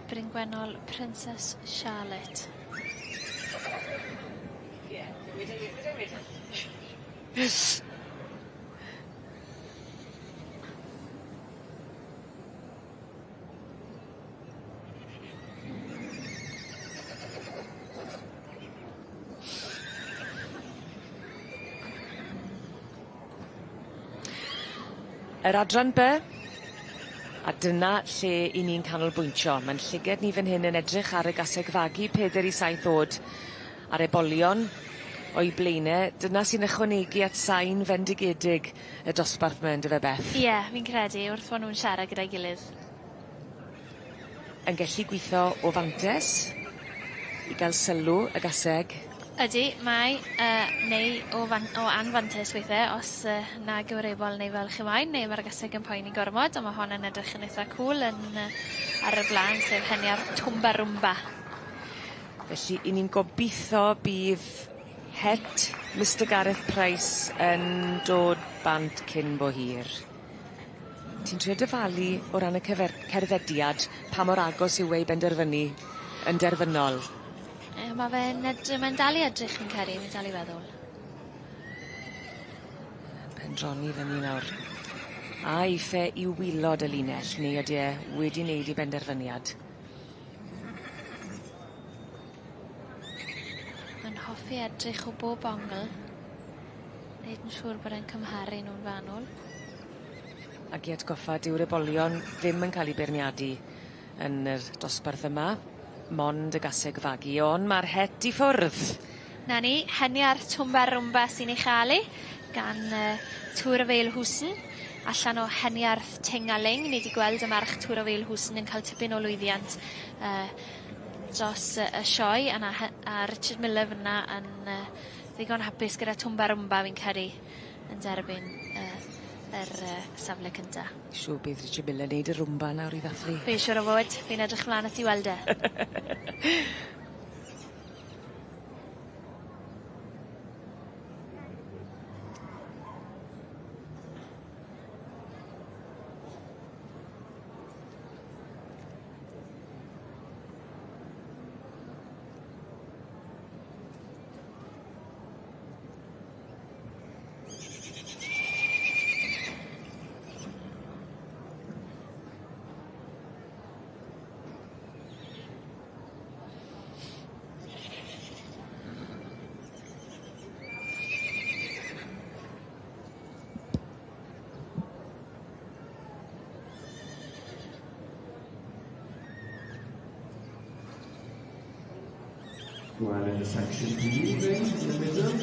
Speaker 2: Bryn Gwennol Princess Charlotte.
Speaker 1: Yr adran By, a dyna lle 'yn ni'n canolbwyntio ma'n llyged ni fyn hyn yn edrych ar y gaseg fagu peder i saith o'd a'r ebolion o'i blaene dyna sy'n ychwanegu at sain fendigedig y dosbarth 'my on'd yfe Beth?
Speaker 2: Ie fi'n credu wrth fo' nw'n siarad gyda'i gilydd.
Speaker 1: Yn gellu gwitho o fantes i ga'l sylw y gaseg.
Speaker 2: Ydi mae yy neu o fan- o anfantes weithe os yy nag yw'r ebol neu fel chi moyn neu ma'r gaseg yn poeni gormod on' ma' hon yn edrych yn itha cŵl yn yy ar y bla'n sef Heniarth Twmba Rwmba.
Speaker 1: Felly 'yn ni'n gobitho bydd het Mistar Gareth Price yn dod bant cyn bo hir. Ti'n trio dyfalu o ran y cyfer- cerddediad pa mor agos yw e i benderfynu yn derfynol?
Speaker 2: Yy ma' fe'n edry- mae'n dal i edrych fi'n credu fi'n dal i feddwl.
Speaker 1: Pendroni fyny nawr. A eiff e i wilod y linell neu ydi e wedi neud 'i benderfyniad?
Speaker 2: Ma'n hoffi edrych o bob ongl. Neud yn siŵr bod e'n cymharu nw'n fanwl.
Speaker 1: Ag i atgoffa dyw'r ebolion ddim yn ca'l 'u beirniadu yn yr dosbarth yma. Mond y gaseg fagu on' ma'r het i ffwrdd.
Speaker 2: 'Na ni, Heniarth Twmba Rwmba sy'n ei cha'l 'i gan Tŵr y Veil Hooson allan o Heniarth Tingaling. Ni 'di gweld y march Tŵr o Veil Hooson yn ca'l tipyn o lwyddiant dros y sioe a 'na Hy- a Richard Miller fyn 'na yn ddigon hapus gyda Twmba Rwmba fi'n credu yn derbyn yr safle cynta.
Speaker 1: Siŵr bydd Richard Miller neud y rwmba nawr i ddathlu.
Speaker 2: Fi siŵr o fod, fi'n edrych mlan at i weld e.
Speaker 5: Well, in the section B ring in the middle,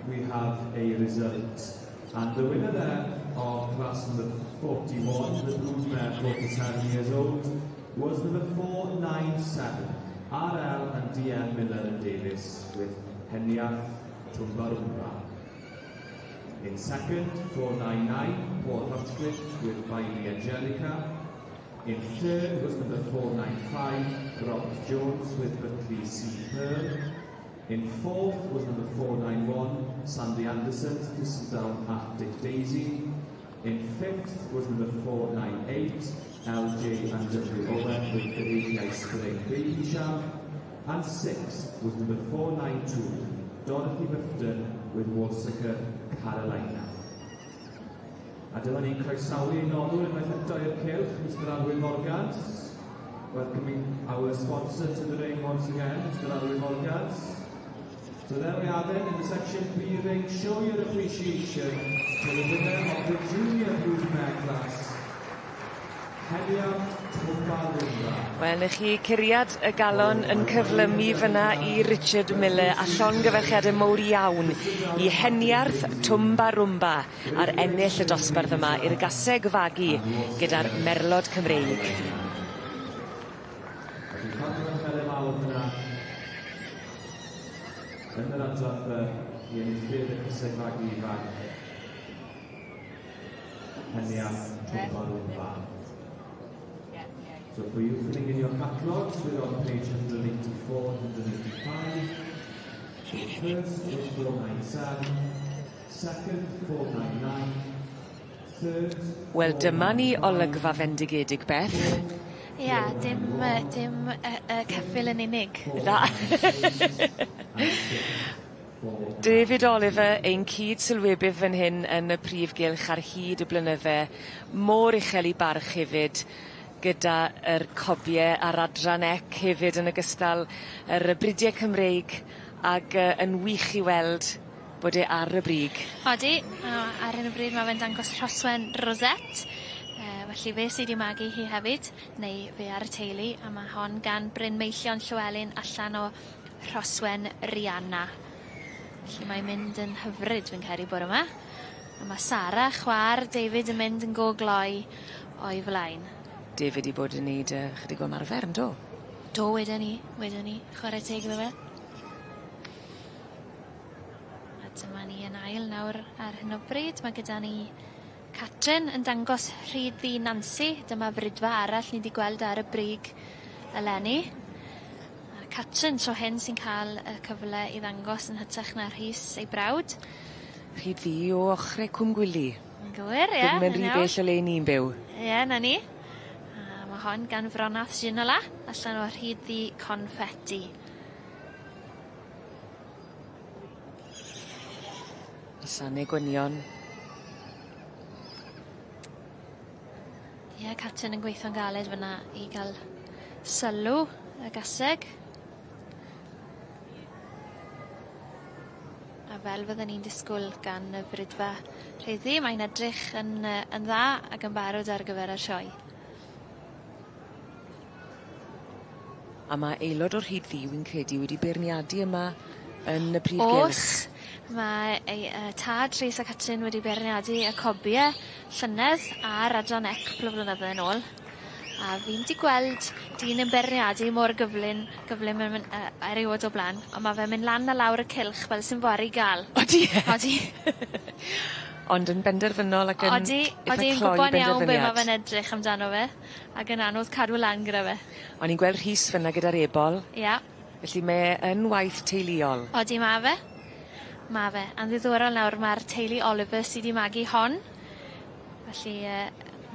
Speaker 5: we have a result. And the winner there of class number 41, the broodmare, 47 years old, was number 497, RL and DM Miller and Davis with Heniarth Tumbarumba. In second, 499, Paul Ratcliffe with Bailey Angelica. In third was number 495, Robert Jones with Buckley C. Pearl. In fourth was number 491, Sandy Anderson, Thistledown Arctic Daisy. In fifth was number 498, LJ and W Owen with the API Spring Baby Sham. And sixth was number 492, Dorothy Bufton with Walsaker Carolina. A dyma ni'n croesawu ein noddwr unwaith eto i'r cylch, Mr Arwyn Morgans. Welcoming our sponsor to the ring once again, Mr Arwyn Morgans. So there we are then in the section B ring. Show your appreciation to the winner of the junior broodmare class, Heniarth Tumbarumba.
Speaker 1: Wel, 'na chi curiad y galon yn cyflymu fyna i Richard Miller a llongyfarchiade mowr iawn i Heniarth Twmbarwmba ar ennill y dosbarth yma i'r gaseg fagu gyda'r merlod Cymreig.
Speaker 5: Felly llongyfarchiade mawr fyna yn yr adran B i enillydd y caseg fagu ifanc Heniarth Twmbarwmba. So for you filling in your catalogues, we're on page 184, 185. So first is 497, second 499, third...
Speaker 1: Wel dyma ni olygfa fendigedig Beth.
Speaker 2: Ia, dim yy dim y y ceffyl yn unig.
Speaker 1: Na. David Oliver ein cyd sylwebydd fan hyn yn y prif gylch ar hyd y blynydde mor uchel 'i barch hefyd gyda yr cobie a'r adran ec hefyd yn ogystal yr y bridie Cymreig ag yy yn wych i weld bod e ar y brig.
Speaker 2: Odi a ar hyn o bryd ma' fe'n dangos Rhoswen Rosette felly fe sy 'di magu hi hefyd neu fe a'r teulu a ma' hon gan Bryn Meillion Llywelyn allan o Rhoswen Rianna. Felly mae'n mynd yn hyfryd fi'n credu bore 'ma. A ma' Sara chwar David yn mynd yn go gloi o'i flaen.
Speaker 1: David 'di bod yn neud yy chydig o ymarfer yndo?
Speaker 2: Do weden i weden i chware teg iddo fe. A dyma ni yn ail nawr ar hyn o bryd ma' gyda ni Catrin yn dangos rhyd ddu Nansi dyma fridfa arall ni 'di gweld ar y brig eleni. A Catrin tro hyn sy'n ca'l y cyfle i ddangos yn hytrach na Rhys ei brawd.
Speaker 1: Rhyd ddu o ochre Cwm Gwili.
Speaker 2: Yn gywir ie.
Speaker 1: Ddim yn rhy bell o le 'yn ni'n byw.
Speaker 2: Ie 'na ni. A ma' hon gan Fronath Ginola allan o Rhyd Ddu Confetti.
Speaker 1: Y sane gwynion.
Speaker 2: Ie Catrin yn gweithio'n galed fyn 'na i ga'l sylw y gaseg. A fel fydden ni'n disgwl gan y fridfa rheddi mae'n edrych yn yy yn dda ac yn barod ar gyfer y sioe.
Speaker 1: A ma' aelod o'r Rhyd Ddu wi'n credu wedi beirniadu yma yn y prif gylch.
Speaker 2: O's mae ei yy tad Rhys a Catrin wedi beirniadu y cobie llynedd a'r adran ec cwpwl o flynydde yn ôl. A fi'm 'di gweld dyn yn beirniadu mor gyflyn gyflym yn myn' yy erioed o bla'n on' ma' fe'n myn' lan a lawr y cylch fel sim fory ga'l.
Speaker 1: Odi e?
Speaker 2: Odi.
Speaker 1: Ond yn benderfynol ac yn
Speaker 2: Odi
Speaker 1: itha
Speaker 2: odi yn
Speaker 1: cloi
Speaker 2: gwbo'n iawn be' ma'
Speaker 1: benderfyniad.
Speaker 2: fe'n edrych amdano fe ag yn anodd cadw lan gyda fe.
Speaker 1: O'n i'n gweld Rhys fyn 'na gyda'r ebol.
Speaker 2: Ia.
Speaker 1: Felly mae e yn waith teuluol.
Speaker 2: Odi ma' fe. Ma' fe. A'n ddiddorol nawr ma'r teulu Oliver sy 'di magu hon. Felly yy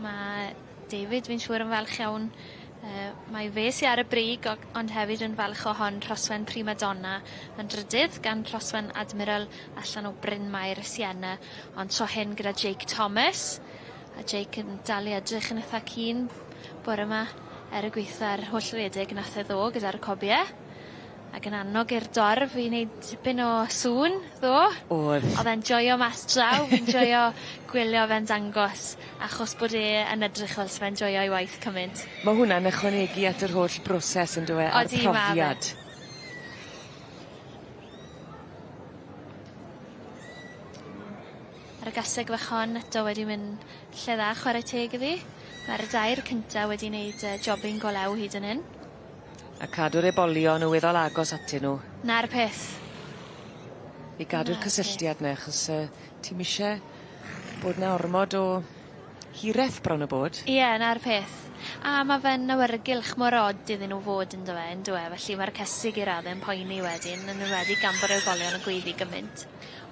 Speaker 2: ma' David fi'n siŵr yn falch iawn yy mai fe sy ar y brig o- ond hefyd yn falch o hon Rhoswen Prima Donna yn drydydd gan Rhoswen Admiral allan o Bryn Mair Siena ond tro hyn gyda Jake Thomas a Jake yn dal i edrych yn itha keen bore 'ma er y gweitha'r holl redeg nath e ddo gyda'r cobie. Ac yn annog i'r dorf i neud tipyn o sŵn ddo.
Speaker 1: O'dd.
Speaker 2: O'dd e'n joio mas draw fi'n joio gwylio fe'n dangos achos bod e yn edrych fel se fe'n joio'i waith cymint.
Speaker 1: Ma' hwnna'n ychwanegu at yr holl broses on'd yw e a'r
Speaker 2: Odi ma' fe.
Speaker 1: profiad.
Speaker 2: A'r gaseg fach hon eto wedi myn' lle dda chware teg iddi. Ma'r dair cynta wedi neud yy jobyn go lew hyd yn 'yn.
Speaker 1: A cadw'r ebolion yn weddol agos atyn nw.
Speaker 2: 'Na'r peth.
Speaker 1: I gadw'r cysylltiad 'ne achos yy ti'm isie bod 'na ormod o hireth bron a bod.
Speaker 2: Ie 'na'r peth. A ma' fe'n awyrgylch mor od iddyn nw fod ynddo fe on'd yw e felly ma'r cesig i radde'n poeni wedyn yn enwedig gan bo'r ebolion yn gweiddi gymint.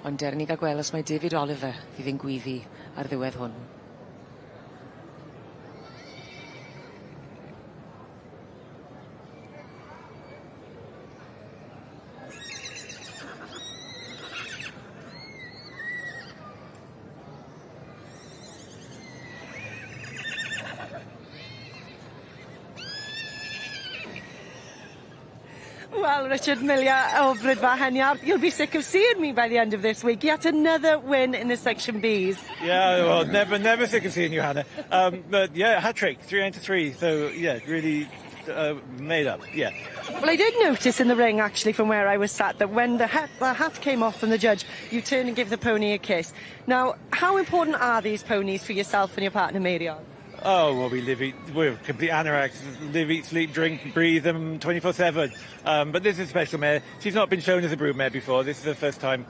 Speaker 1: Ond dere ni ga'l gweld os mae David Oliver fydd yn gwyddi ar ddiwedd hwn.
Speaker 7: Well, Richard Millia o Brydfa Heniarth, you'll be sick of seeing me by the end of this week. Yet another win in the Section Bs.
Speaker 12: Yeah, well, never, never sick of seeing you, Hannah. But yeah, hat trick, 3 out of 3. So yeah, really made up, yeah.
Speaker 7: Well, I did notice in the ring, actually, from where I was sat, that when the hat came off from the judge, you turned and give the pony a kiss. Now, how important are these ponies for yourself and your partner, Meirion?
Speaker 12: Oh, well, we live, eat, we're complete anoraks, live, eat, sleep, drink, breathe them 24/7. But this is a special mare. She's not been shown as a broodmare before. This is the first time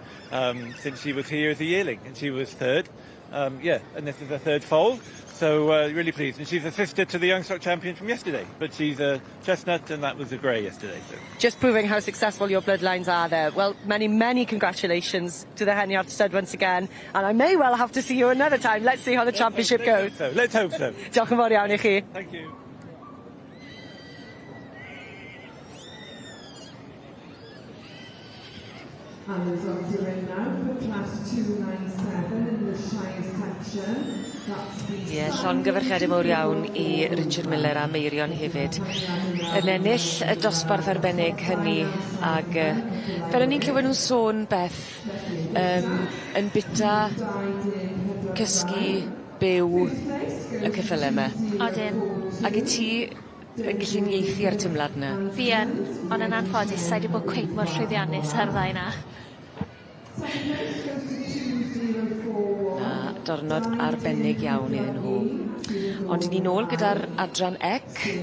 Speaker 12: since she was here as a yearling, and she was third. Yeah, and this is her third foal, so really pleased. And she's a sister to the young stock champion from yesterday, but she's a chestnut, and that was a grey yesterday. So.
Speaker 7: Just proving how successful your bloodlines are there. Well, many, many congratulations to the Heniarth Stud once again, and I may well have to see you another time. Let's see how the championship goes.
Speaker 12: So, let's hope so.
Speaker 7: Diolch yn fawr iawn i chi.
Speaker 12: Thank you.
Speaker 6: And the results are in now for class 297 in the Shire section. That's the
Speaker 1: Ie, llongyfarchiadau mawr iawn i Richard Miller a Meirion hefyd. Yn ennill y dosbarth arbennig hynny ag fel o'n i'n clywed nhw'n sôn Beth, yn bita, cysgu, byw y ceffyle 'ma.
Speaker 2: Odyn.
Speaker 1: Ag 'yt ti yn gallu uniaethu â'r teimlad 'na?
Speaker 2: Fi yn, ond yn anffodus sai 'di bod cweit mor llwyddiannus â'r ddau 'na.
Speaker 1: Na, diwrnod arbennig iawn iddyn nhw. Ond 'yn ni nôl gyda'r adran C.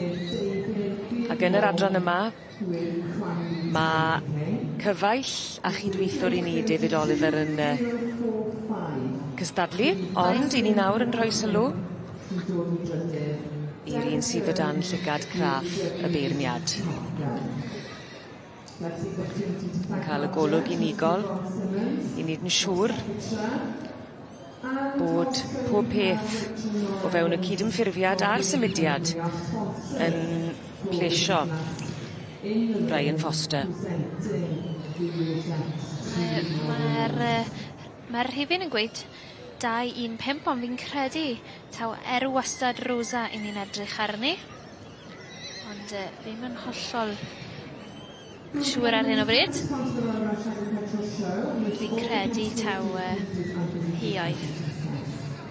Speaker 1: Ac yn yr adran yma ma' cyfaill a chydweithiwr i ni David Oliver yn cystadlu, ond 'yn ni nawr yn rhoi sylw i'r un sydd o dan llygad craff y beirniad. Yn ca'l y golwg unigol i neud yn siŵr bod pob peth o fewn y cydymffurfiad a'r symudiad yn plesio Brian Foster.
Speaker 2: Mae'r rhifyn yn gweud 215, ond fi'n credu taw Erw Wastad Rosa 'yn ni'n edrych arni. Ond ddim yn hollol siŵr ar hyn o bryd. Fi'n credu taw hi oedd.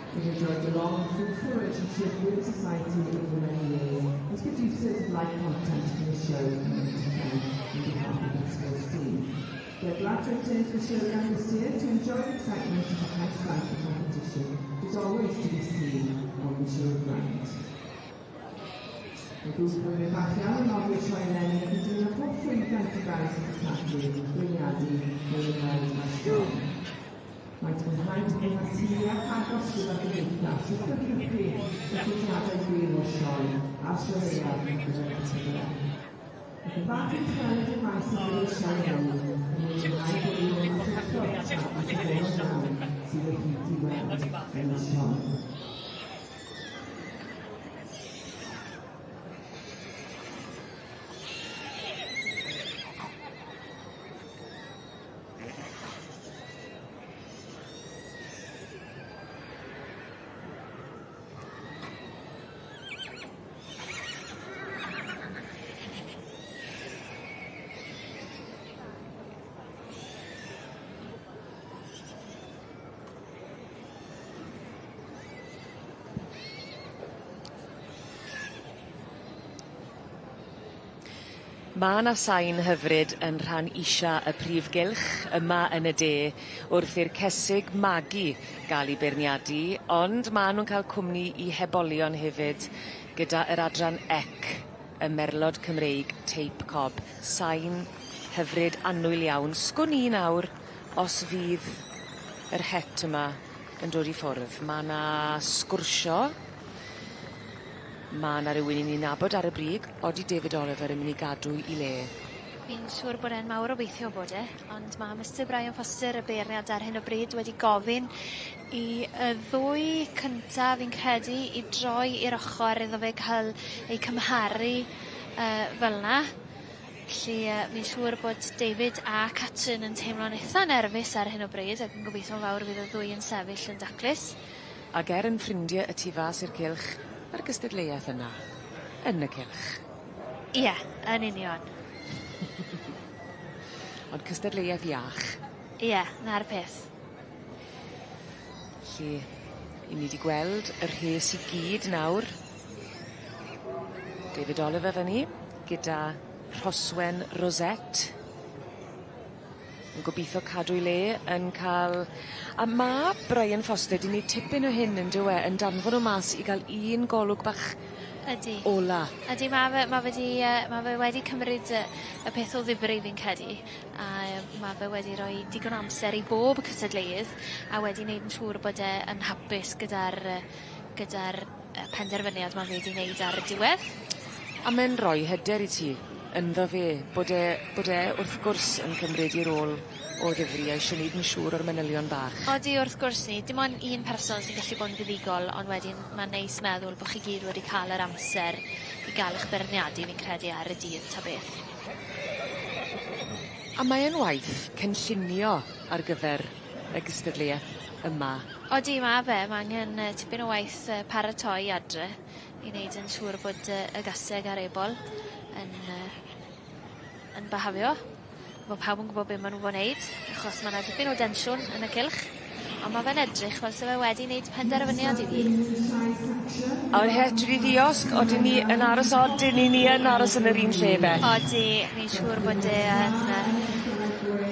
Speaker 6: We've enjoyed a long, fruitful relationship with society over many years as producers of live content for the show and on behalf of the sports team. They're glad to return to the showground this year to enjoy the excitement of the high spike of competition that is always to be seen on the showground. Mae grŵp yn falch iawn o noddi'r sioe eleni ac yn dymuno pob llwyddiant i bawb sy'n cystadlu, beirniadu neu ymweld â'r sioe. Maent mwynhau cymdeithas hir agos gyda'r gymdeithas wrth gynhyrchu digwyddiadau byw o'r sioe a'r sioeau ar gyfer y cystadleuaeth. Ac yn falch i ddychwelyd i'r maes ar gyfer y sioe eleni, yn mwynhau bod yn ôl at y safonol iawn sydd o hyd i weld yn y sioe.
Speaker 1: Ma' 'na sain hyfryd yn rhan isa y prif gylch yma yn y de wrth i'r cesig magu ga'l 'u beirniadu ond ma' nw'n ca'l cwmni 'u hebolion hefyd gyda yr adran C y Merlod Cymreig Teip Cob. Sain hyfryd annwyl iawn. Sgwn i nawr os fydd yr het yma yn dod i ffwrdd. Ma' 'na sgwrsio. Ma' 'na rywun 'yn ni'n nabod ar y brig, odi David Oliver yn myn' i gadw 'i le?
Speaker 2: Fi'n siŵr bod e'n mawr obeithio bod e, ond ma' Mr Brian Foster y beirniad ar hyn o bryd wedi gofyn i y ddwy cynta fi'n credu i droi i'r ochor iddo fe ca'l eu cymharu fel 'na. Felly fi'n siŵr bod David a Catrin yn teimlo'n itha nerfus ar hyn o bryd ac yn gobeithio'n fawr fydd y ddwy yn sefyll yn daclus.
Speaker 1: Ag er yn ffrindie y tu fas i'r cylch, ma'r gystadleuaeth yna, yn y cylch.
Speaker 2: Ie, yn union.
Speaker 1: Ond cystadleuaeth iach.
Speaker 2: Ie, 'na'r peth.
Speaker 1: Felly, 'yn ni 'di gweld y rhes i gyd nawr. David Oliver fan 'ny gyda Rhoswen Rosette. Yn gobitho cadw 'i le yn ca'l a ma' Brian Foster 'di neud tipyn o hyn on'd yw e yn danfon nw mas i ga'l un golwg bach
Speaker 2: Ydi.
Speaker 1: Ola.
Speaker 2: Ydi ma' fe ma' fe 'di yy ma' fe wedi cymryd yy y peth o ddifri fi'n credu a yy ma' fe wedi roi digon o amser i bob cystadleuydd a wedi neud yn siŵr bod e yn hapus gyda'r yy gyda'r yy penderfyniad ma' fe 'di neud ar y diwedd.
Speaker 1: A ma'n roi hyder i ti ynddo fe bod e bod e wrth gwrs yn cymryd 'i rôl o ddifri a isie neud yn siŵr o'r manylion bach.
Speaker 2: Odi wrth gwrs ni dim on' un person sy'n gallu bod yn fuddugol on' wedyn ma'n neis meddwl bo' chi gyd wedi ca'l yr amser i ga'l 'ych beirniadu fi'n credu ar y dydd ta beth.
Speaker 1: A mae e'n waith cynllunio ar gyfer y gystadleueth yma.
Speaker 2: Odi ma' fe ma' angen yy tipyn o waith yy paratoi adre i neud yn siŵr bod yy y gaseg a'r ebol yn yy yn byhafio. Bo' pawb yn gwbo be' ma' nw fo neud achos ma' 'na dipyn o densiwn yn y cylch on' ma' fe'n edrych fel se fe wedi neud penderfyniad i fi.
Speaker 1: A o het dwi 'di ddiosg odyn ni yn aros odyn ni ni yn aros yn yr un lle Beth.
Speaker 2: Odi fi'n siŵr bod e yn yy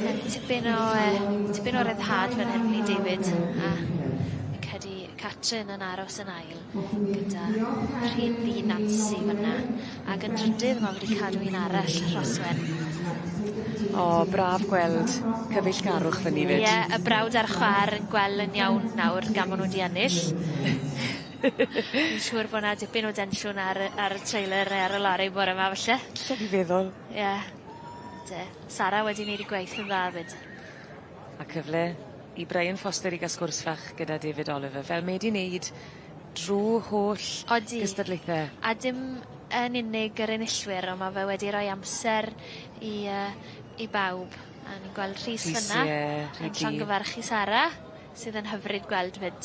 Speaker 2: yn tipyn o yy tipyn o ryddhad fan hyn i David a fi'n credu Catrin yn aros yn ail gyda Rhun Ddu Nansi fyn 'na ag yn drydydd ma' wedi cadw un arall Rhoswen.
Speaker 1: O braf gweld cyfeillgarwch fyn 'ny 'fyd.
Speaker 2: Ie y brawd a'r chwa'r yn gwel' yn iawn nawr gan bo' nw 'di ennill. Fi'n siŵr bo' 'na dipyn o densiwn ar y ar y trailer ne' ar y lori bore 'ma falle.
Speaker 1: Lle fi feddwl.
Speaker 2: Ie. 'De. Sara wedi neud 'i gwaith yn dda 'fyd.
Speaker 1: A cyfle i Brian Foster i ga'l sgwrs fach gyda David Oliver fel mae 'di neud drw holl...
Speaker 2: Odi.
Speaker 1: ...gystadlaethe.
Speaker 2: A dim yn unig yr enillwyr on' ma' fe wedi roi amser i yy i bawb a ni'n gweld Rhys
Speaker 1: Rhys
Speaker 2: fyn 'na.
Speaker 1: ie
Speaker 2: Yn
Speaker 1: rili.
Speaker 2: llongyfarch i Sara sydd yn hyfryd gweld 'fyd.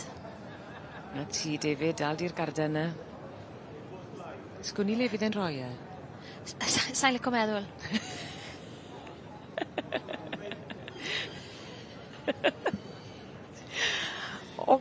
Speaker 1: 'Na ti David dal di'r garden 'na. Sgwn i le fydd e'n rhoi e?
Speaker 2: Sai'n lico meddwl.
Speaker 1: O!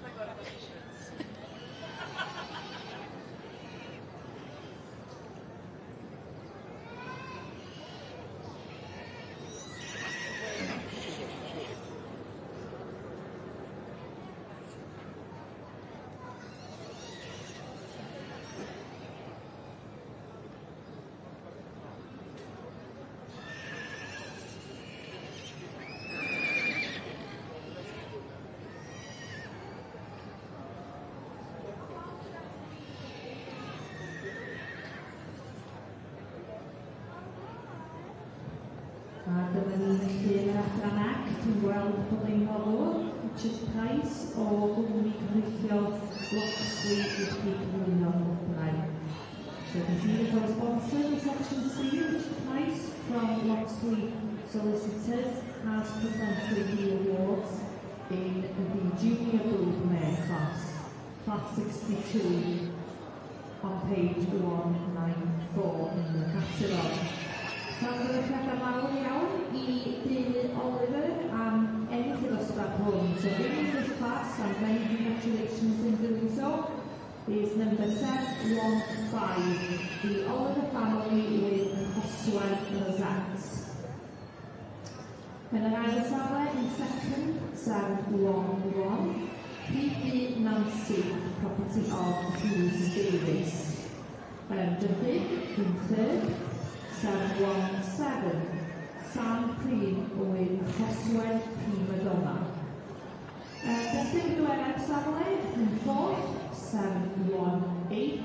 Speaker 3: A dyma ni felly yn yr adran ac dwi'n gweld bod ein noddwr, Richard Price o gwmni cyfreithiol Loxley wedi cyflwyno gwobrau. So you can see the co-sponsor in section C, Richard Price from Loxley Solicitors has presented the awards in the Junior Broodmare class, class 62 on page 194 in the catalogue. Llongyfarchiadau mawr iawn i deulu Oliver am ennill y dosbarth hwn. So winning this class and many congratulations in doing so is number 715, the Oliver family with Rhoswen Rosette. Yn yr ail safle in second, 711, P.D. Nancy, property of Hughes Davies. Yn drydydd, in third, 717, Sam Preen with Rhoswen Prima Donna. Felly, bedwaredd safle, in fourth, 718,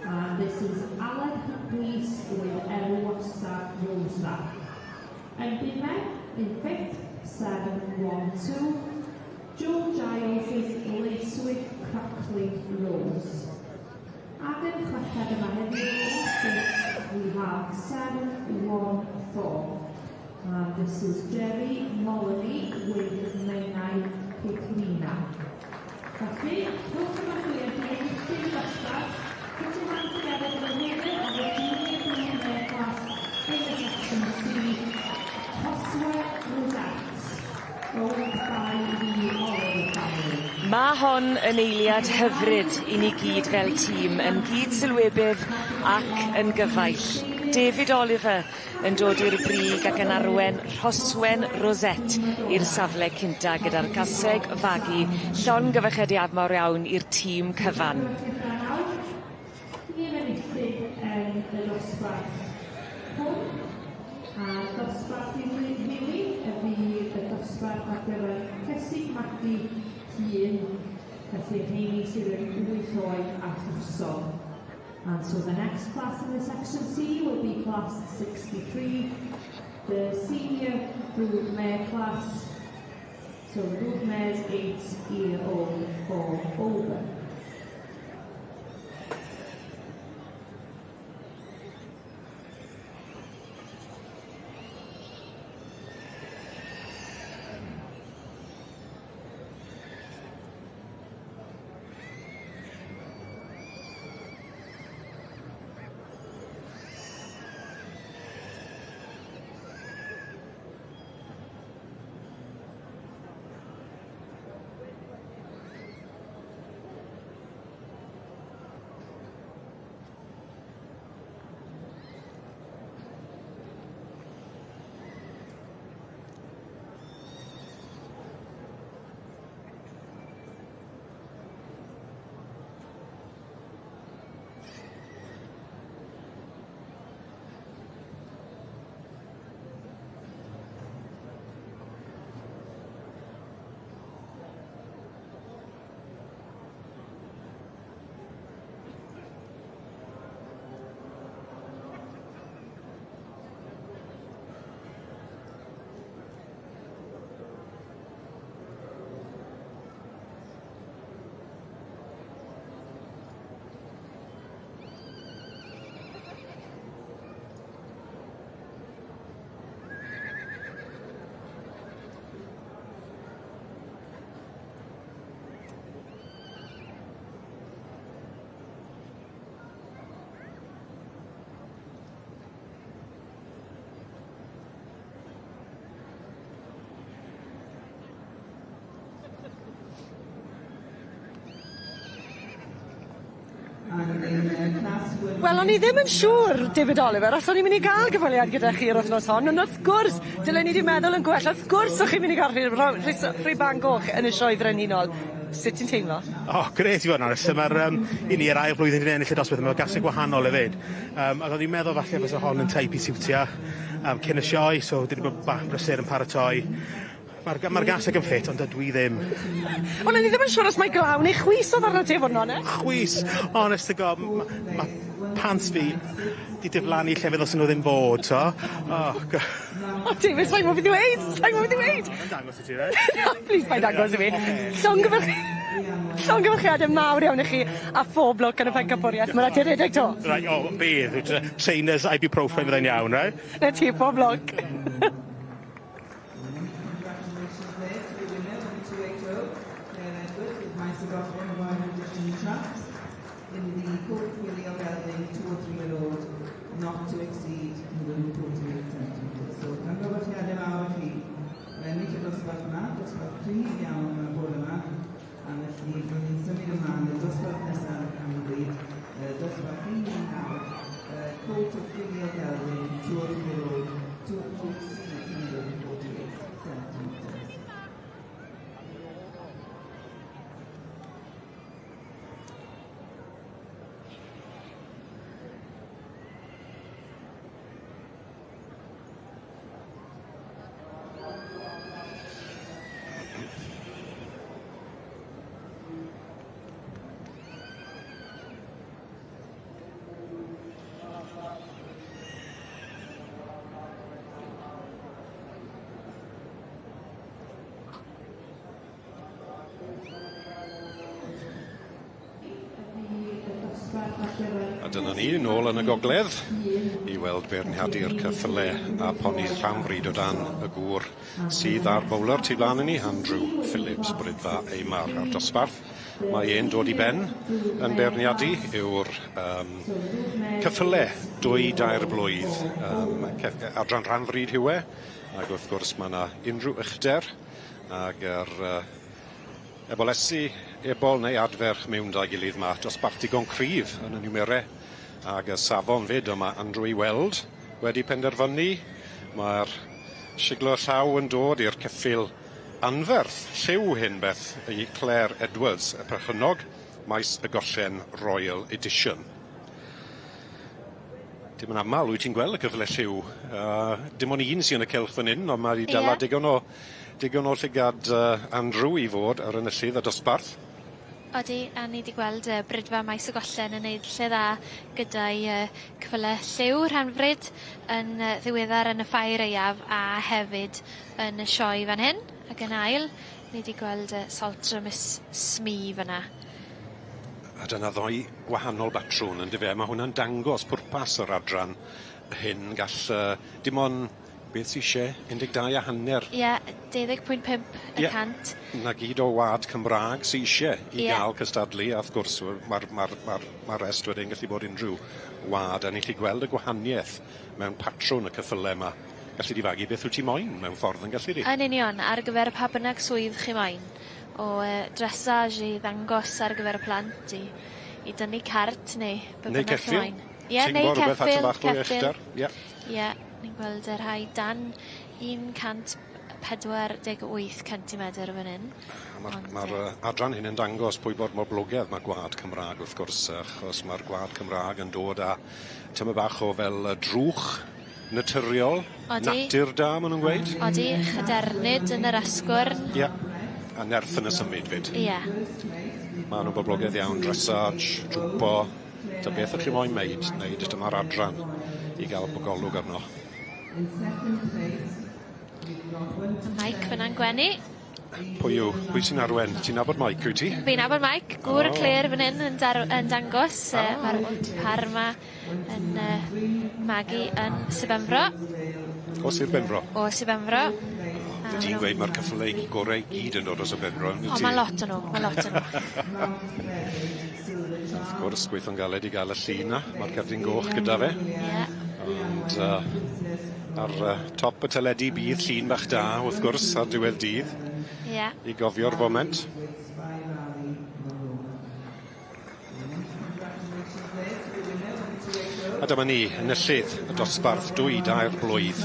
Speaker 3: and this is Aled Rees with Erwasa Rosa. Yn bumed, in fifth, 712, Joe Giles' Lacewick Crackling Rose. Ac yn chweched yma heddiw, in sixth, we have 714. And this is Jerry Moloney with Menai Pitlina. Felly, rhowch gymeradwyaeth i enillydd y dosbarth. Put your hands together for the winner of the Junior Broodmare class in the section C, Rhoswen Rosette, owned by the Oliver family.
Speaker 1: Ma' Ma' hon yn eiliad hyfryd i ni gyd fel tîm, yn gyd sylwebydd ac yn gyfaill. David Oliver yn dod i'r brig ac yn arwen Rhoswen Rosette i'r safle cynta gyda'r gaseg fagu llongyfarchiade mawr iawn i'r tîm cyfan.
Speaker 3: Tîm enillydd yn y dosbarth hwn a dosbarth i ddilyn y fydd y dosbarth ar gyfer cesig magu hŷn, felly rheini sydd yn wyth oed a throsodd. And so the next class in the section C will be class 63, the senior brood mare class. So the brood mares 8 year old or older.
Speaker 6: And in class one.
Speaker 7: Wel, o'n i ddim yn siŵr, David Oliver, os o'n i'n mynd i gael gyfweliad gyda chi yr wythnos hon, ond wrth gwrs, dylen ni 'di meddwl yn gwell, wrth gwrs o'ch chi'n mynd i gael rhuban goch yn y sioe frenhinol. Sut ti'n teimlo?
Speaker 13: O, oh, grêt i fod yn onest. Mae'r i ni yr ail flwyddyn i ennill y dosbarth yma, gaseg gwahanol hefyd. Ac o'n i'n meddwl falle fysa hon yn teip i siwtio cyn y sioe, so dwi wedi bod bach brysur yn paratoi. Mae'r ma gaseg yn ffit, ond dydw i ddim.
Speaker 7: Ond o'n i ddim yn siŵr os mae glaw neu chwys oedd arno ti, fod yn onest.
Speaker 13: Chwys! Honest to God, ma, ma pants fi di diflannu llefydd ddylsen nhw ddim fod, so. Oh, God.
Speaker 7: O, David, sa'n gwybod beth i weud? Sa'n gwybod beth i weud?
Speaker 13: Mae'n dangos i ti, right?
Speaker 7: Please, paid dangos i fi. Llongyfarchiadau mawr iawn i chi a phob lwc yn y pencampwriaeth. Mae'n rhaid i redeg to.
Speaker 13: Right, o, oh, bydd. Trainers ibuprofen fyddai'n iawn, right?
Speaker 7: Na ti, pob lwc.
Speaker 6: Congratulations there to the winner of the 280, Claire Edwards with Maes y Gollwng Wild Edition Traps in the colt filly or gelding 2 or 3 year old not to exceed 148 centimetres. So, llongyfarchiadau mawr i chi. Yn ennill y dosbarth yma, dosbarth cryf iawn yma bore yma, a felly byddwn ni'n symud ymlaen i'r dosbarth nesaf am y bryd, dosbarth 19, colt or filly or gelding 2 or 3 year old to exceed 148 centimetres.
Speaker 10: A dyna ni, nôl yn y gogledd, i weld beirniadu'r ceffyle a poni rhanfrid o dan y gŵr sydd ar bowler tu flaen i ni, Andrew Phillips, Bridfa Eimar a'r dosbarth. Mae e'n dod i ben yn beirniadu yw'r ceffyle 2-dair blwydd adran rhanfrid yw e, ac wrth gwrs mae yna unrhyw uchder ag yr ebolesi ebol neu adferch mewn 'da'i gilydd 'ma. Dosbarth digon cryf yn y niwmere ag y safon 'fyd on' ma' Andrew i weld wedi penderfynu ma'r siglo llaw yn dod i'r ceffyl anferth lliw hyn beth i Claire Edwards y perchennog maes y Gollen Royal Edition. Dim yn amal wyt ti'n gweld y cyffyle lliw dim on' un sy yn y cylch fan 'yn on' ma' 'di dala digon o digon o llygad Andrew i fod ar enillydd y dosbarth.
Speaker 2: Odi a ni 'di gweld Brydfa Maes y Gollen yn neud lle dda gyda'i cyffyle lliw rhanfrid yn ddiweddar yn y ffair aeaf a hefyd yn y sioe fan hyn ac yn ail ni 'di gweld Salter Miss Smee fyn 'na.
Speaker 10: A dyna ddoi wahanol batrwn yndyfe a ma' hwnna'n dangos pwrpas yr adran hyn gall dim on' beth sy isie 12.5.
Speaker 2: Ie, 20.5 y cant.
Speaker 10: 'Na gyd o wa'd Cymra'g sy isie i ga'l cystadlu a wrth gwrs ma'r ma'r ma'r ma'r rest wedyn gallu bod unrhyw wa'd a ni 'llu gweld y gwahanieth mewn patrwn y ceffyle 'ma. Gallu di fagu beth wyt ti moyn mewn ffordd yn gallu di?
Speaker 2: Yn union, ar gyfer pa bynnag swydd chi moyn. O dressage i ddangos ar gyfer y plant i i dynnu cart neu be' bynnag chi moyn. Ie, neu ceffyl, ceffyl.
Speaker 10: Ie.
Speaker 2: Ie. Ni'n gweld y rhai dan 148 centimetr fan 'yn.
Speaker 10: A ma'r ma'r adran hyn yn dangos pwy mor boblogedd ma' gwa'd Cymra'g wrth gwrs achos ma'r gwa'd Cymra'g yn dod â tymed bach o fel drwch naturiol.
Speaker 2: Odi.
Speaker 10: Natur da ma' nw'n gweud.
Speaker 2: Odi, chadernid yn yr asgwrn.
Speaker 10: Ie. A nerth yn y symud 'fyd.
Speaker 2: Ie.
Speaker 10: Ma' nw'n boblogaidd iawn, dressage, jwmpo. Ta beth o'ch chi moyn meid, neud dyma'r adran i ga'l golwg arno.
Speaker 2: Mike fynna'n gwenu.
Speaker 10: Pwy yw, pwy sy'n arwen? Ti'n nabod Mike, wyt ti?
Speaker 2: Fi'n nabod Mike, gŵr oh. Claire fan hyn yn, dar, yn dangos. Oh. Mae'r par yma yn magu yn Sir Benfro.
Speaker 10: O Sir Benfro?
Speaker 2: O Sir Benfro.
Speaker 10: Oh, ti'n gweud mae'r cyffyle gorau i gyd yn dod o Sir Benfro.
Speaker 2: O, mae lot o'n nhw, mae lot o'n nhw.
Speaker 10: Wrth gwrs, gweithio'n galed i gael y llun 'na. Mae'r cerdyn goch gyda fe.
Speaker 2: Ie.
Speaker 10: Ond ar top y teledu bydd llun bach da, wrth gwrs, ar diwedd dydd.
Speaker 2: Ie.
Speaker 10: I gofio'r foment. A dyma ni, enillydd y dosbarth dwy dair blwydd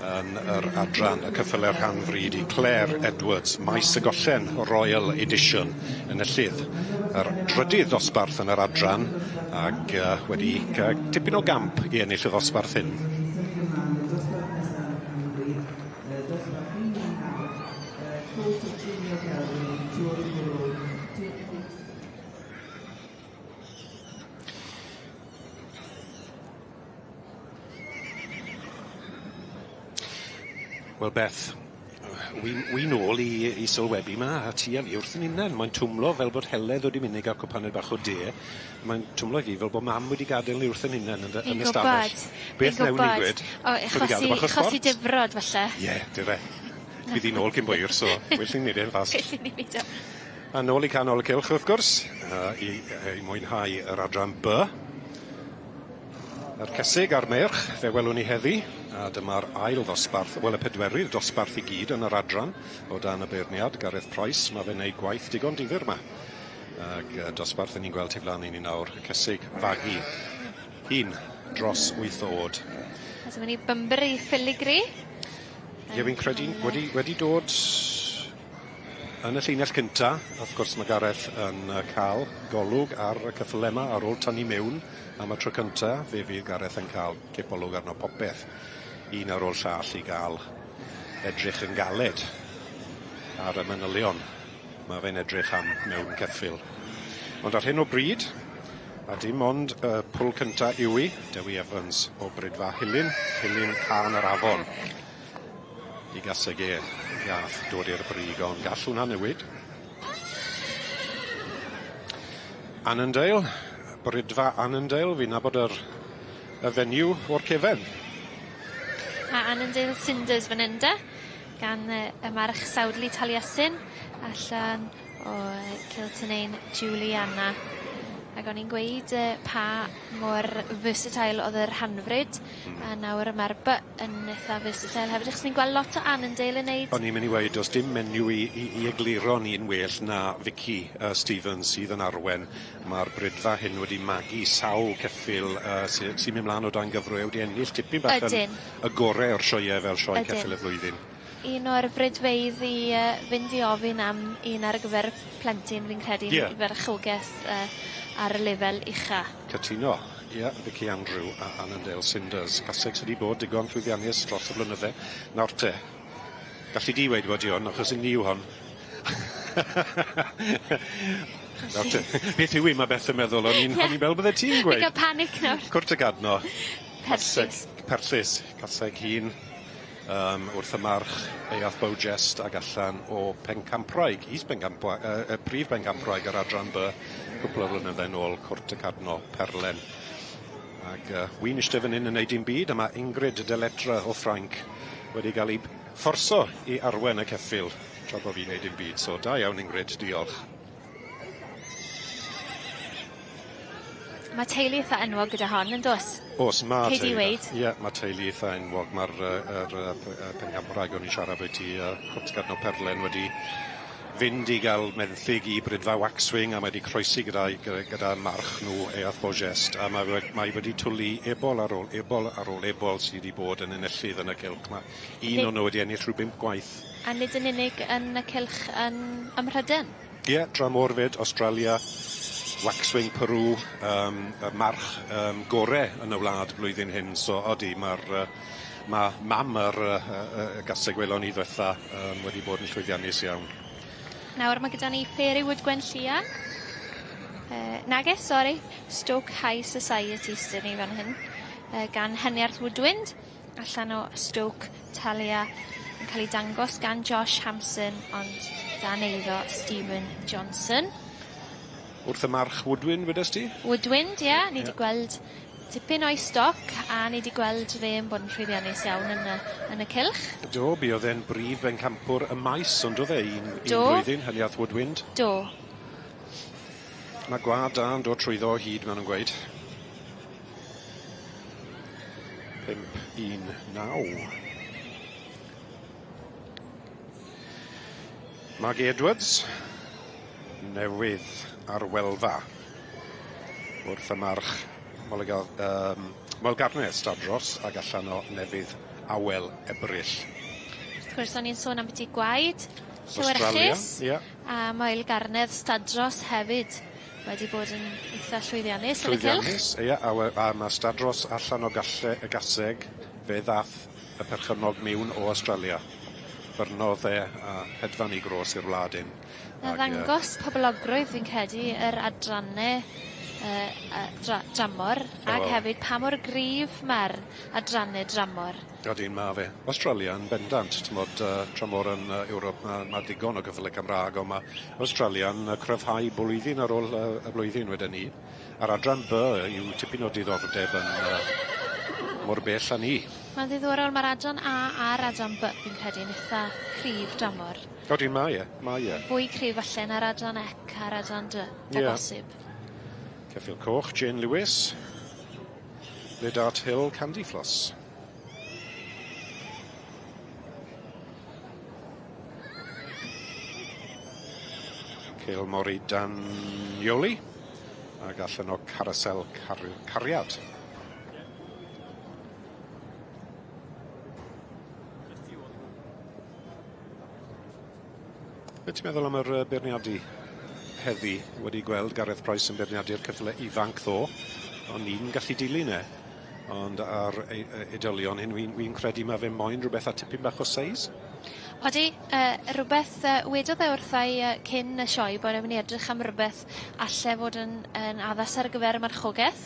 Speaker 10: yn yr adran y cyffyle rhan fryd i Claire Edwards, Maes y Gollen Royal Edition, enillydd yr drydydd dosbarth yn yr adran ag wedi tipyn o gamp i ennill y ddosbarth hyn. Wel Beth, wi nôl i sylwebu 'ma a ti a fi wrth 'yn hunen. Mae'n twmlo fel bod Heledd wedi mynd i ga'l cwpaned bach o de. Mae'n twmlo i fi fel bod mam wedi gadel ni wrth 'yn hunen yn y yn y stafell. Beth newn ni gwed?
Speaker 2: O achosi difrod falle.
Speaker 10: Ie, dyfe. Bydd hi nôl cyn bo hir so well i ni neud e'n fast.
Speaker 2: Well i ni neud o.
Speaker 10: A nôl i canol y cylch wrth gwrs i mwynhau yr adran By. Yr cesig a'r meirch, fe welwn ni heddi, a dyma'r ail ddosbarth, wel y pedwerydd dosbarth i gyd yn yr adran o dan y beirniad, Gareth Price, ma' fe'n neud gwaith digon difyr 'ma. Ag dosbarth 'yn ni'n gweld tu flan i ni nawr, y cesig fagu, un dros wyth o'd.
Speaker 2: A dyma ni Bunbury Filigree.
Speaker 10: Ie, fi'n credu wedi dod yn y llinell cynta, wrth gwrs ma' Gareth yn ca'l golwg ar y ceffyle 'ma ar ôl tynnu mewn am y tro cynta, fe fydd Gareth yn ca'l cipolwg arno popeth un ar ôl llall i ga'l edrych yn galed ar y manylion ma' fe'n edrych am mewn ceffyl. Ond ar hyn o bryd, a dim ond y pwl cynta yw 'i, Dewi Evans o Bridfa Hilyn, Hilyn Cân yr Afon. I gaseg e gath dod i'r brig, ond gall hwnna newid. Annandale, Bridfa Annandale, fi'n nabod yr y fenyw o'r cefen.
Speaker 2: A Annandale Cinders fan 'yn de, gan y march Sawdli Taliesin allan o Kilternain Juliana. Ac o'n i'n gweud pa mor versatile o'dd yr Hanfrid a nawr ma'r By yn itha versatile hefyd achos ni'n gweld lot o Annandale yn neud...
Speaker 10: O'n i'n myn' i weud do's dim menyw i i i egluro ni'n well na Vicky Stevens sydd yn arwen. Ma'r bridfa hyn wedi magu sawl ceffyl sy sy'n myn' mlan o dan gyfrwy a wedi ennill tipyn bach yn y gore o'r sioee fel sioe ceffyl y flwyddyn.
Speaker 2: Un o'r bridfeydd i fynd i ofyn am un ar gyfer plentyn fi'n credu...
Speaker 10: Ie.
Speaker 2: ...i farchogeth ar y lefel ucha.
Speaker 10: Cytuno. Ie, Vicky Andrew a Annandale Cinders. Caseg sy 'di bod digon llwyddiannus dros y blynydde. Nawr te, galli di weud bod i 'on achos un ni yw hon. Nawr te, beth yw 'i ma' Beth yn meddwl o'n i'n o'n i'n meddwl bydde ti'n gweud.
Speaker 2: Fi'n ca'l panic nawr.
Speaker 10: Cwrt y Gadno.
Speaker 2: Perllys.
Speaker 10: Perllys, caseg hŷn. Wrth y march Eath Bowjest ag allan o Pencampwraig, is Bencampwa- y prif Bencampwraig yr adran By, cwpwl o flynydde nôl, Cwrt y Cadno, Perlen. Ag wi'n ishte fan 'yn yn neud dim byd a ma' Ingrid Deletre o Ffrainc wedi ga'l 'i fforso i arwen y ceffyl tra bo' fi'n neud dim byd. So da iawn Ingrid, diolch.
Speaker 2: Ma' teulu itha enwog gyda hon yndos?
Speaker 10: O's ma'
Speaker 2: Cei di
Speaker 10: teulu.
Speaker 2: weud.
Speaker 10: Ie ma' teulu itha enwog ma'r yr pencampwraig o'n i'n siarad bwyty Cwrt Cadno Perlen wedi fynd i ga'l menthyg i Bridfa Waxwing a mae 'di croesi gyda'i gyda gyda march nhw Eath Bojest a ma' we- mae wedi twli ebol ar ôl ebol ar ôl ebol sy 'di bod yn enillydd yn y cylch 'ma. Un o nw wedi ennill rhyw bump gwaith.
Speaker 2: A nid yn unig yn y cylch yn ym Mhryden.
Speaker 10: Ie, dramor 'fyd, Australia, Waxwing Peru, y march gore yn y wlad blwyddyn hyn, so odi, ma'r ma' mam yr y gaseg welon ni ddwetha wedi bod yn llwyddiannus iawn.
Speaker 2: Nawr ma' gyda ni Fairywood Gwenllian. Nage, sori, Stoke High Society sy 'dy ni fan hyn, gan Heniarth Woodwind, allan o Stoke Talia yn cael ei dangos gan Josh Hampson, ond dan eiddo Stephen Johnson.
Speaker 10: Wrth y march Woodwind, wedes ti?
Speaker 2: Woodwind, ie. Yeah, ni wedi gweld tipyn o'i stoc, a ni wedi gweld fe yn bod yn llwyddiannus iawn yn y, yn y cylch.
Speaker 10: Do, buodd e'n brif bencampwr y maes, ond oedd e un, un blwyddyn, Heliath Woodwind.
Speaker 2: Do.
Speaker 10: Mae gwad da yn dod trwyddo o hyd, maen nhw'n gweud. 5, 1, 9. Maggie Edwards, newydd ar welfa wrth y march Moelgarnedd Stadros ag allan o nefydd Awel Ebrill.
Speaker 2: Wrth gwrs, o'n i'n sôn am byti gwaed, llewyrchus, a Moelgarnedd Stadros hefyd wedi bod yn eitha llwyddiannus yn y cylch.
Speaker 10: Llwyddiannus, ie, a mae Stadros allan o galle y gaseg, fe ddath y perchennog miwn o Australia. Byrnodd e a hedfan i gros i'r wlad hyn.
Speaker 2: Na ddangos poblogrwydd fi'n credu yr adranne dramor, ag hefyd pa mor gryf ma'r adranne dramor.
Speaker 10: Odyn, ma' fe. Australia yn bendant, t'mod tramor yn Ewrop ma' digon o gyffyle Cymra'g, on' ma' Australia'n cryfhau blwyddyn ar ôl y blwyddyn weden ni. A'r adran By yw tipyn o diddordeb yn mor bell â ni.
Speaker 2: Ma'n ddiddorol, ma'r adran A a'r adran By fi'n credu yn itha cryf dramor.
Speaker 10: Odyn, mae e, mae e.
Speaker 2: Fwy cryf falle na'r adran C a'r adran D, o bosib.
Speaker 10: Ceffyl Coch, Jane Lewis, Lidart Hill, Candy Floss. Cale Mori Danioli, ag allan o Carousel Cariad. Be ti'n meddwl am yr beirniadu heddi? Wedi gweld Gareth Price yn beirniadu'r ceffyle ifanc ddo, o'n i'n gallu dilyn e. Ond ar oedolion hyn, wi'n credu ma' fe moyn rhywbeth a tipyn bach o seis.
Speaker 2: Odi, rhywbeth wedodd e wrtha i cyn y sioe bod e'n mynd i edrych am rywbeth alle fod yn addas ar gyfer y marchogeth.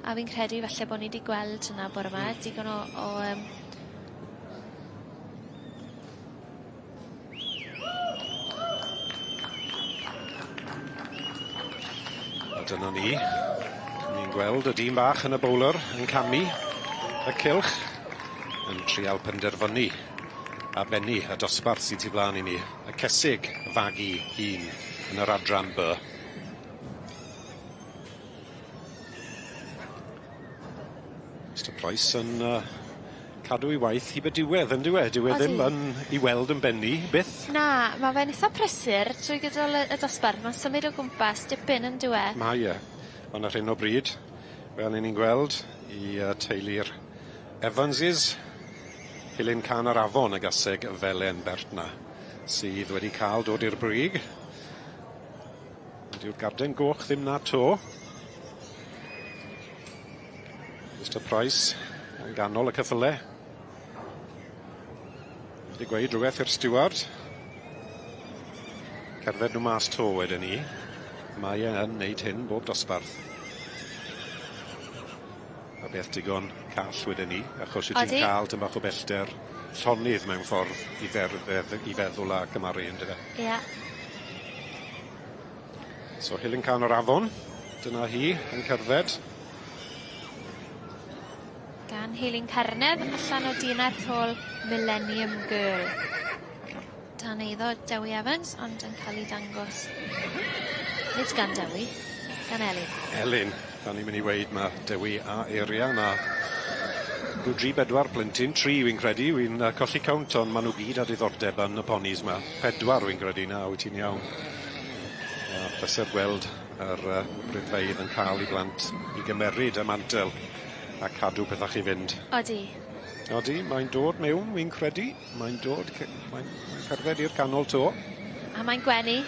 Speaker 2: A fi'n credu falle bod ni wedi gweld hwnna bore yma, digon o
Speaker 10: A dyna ni. Ni'n gweld y dyn bach yn y bowler yn camu y cylch yn trial penderfynu a bennu y dosbarth sydd tu flaen i ni. Y cesig fagu hun yn yr adran By. Price yn cadw 'i waith hyd y diwedd on'd yw e? Dyw e ddim yn i weld yn benni byth.
Speaker 2: Na, ma' fe'n itha prysur trwy gydol y dosbarth ma'n symud o gwmpas dipyn on'd yw e?
Speaker 10: Mae e. On' ar hyn o bryd, fel 'yn ni'n gweld, i teulu'r Evanses, Helen Can yr Afon y gaseg felen bert 'na, sydd wedi ca'l dod i'r brig. Ond dyw'r garden goch ddim 'na 'to. Mister Price yn ganol y ceffyle. Wedi gweud rhywbeth i'r stiward. Cerdded nhw mas 'to wedyn 'ny. Mae e yn neud hyn bob dosbarth. A beth digon call wedyn 'ny, achos wyt ti'n ca'l tym bach o bellter llonydd mewn ffordd i fer- i feddwl a cymaru yndyfe?
Speaker 2: Ie.
Speaker 10: So Helen Can o'r Afon, dyna hi yn cerdded.
Speaker 2: Gan Heilyn Carnedd allan o Dinarth Hall Millennium Girl. Dan eiddo Dewi Evans ond yn ca'l 'i dangos nid gan Dewi, gan Elin.
Speaker 10: Elin, 'dan ni'n myn' i weud ma' Dewi a Eirian a rhyw dri bedwar plentyn, tri wi'n credu, wi'n colli count on' ma' nw gyd â diddordeb yn y ponis 'ma. Pedwar wi'n credu, na wyt ti'n iawn. A pleser gweld yr brydfeydd yn ca'l 'u blant i gymeryd y mantel a cadw pethach i fynd.
Speaker 2: Odi.
Speaker 10: Odi, mae'n dod mewn, wi'n credu. Mae'n dod ce- mae'n mae'n cerdded i'r canol 'to.
Speaker 2: A mae'n gwenu.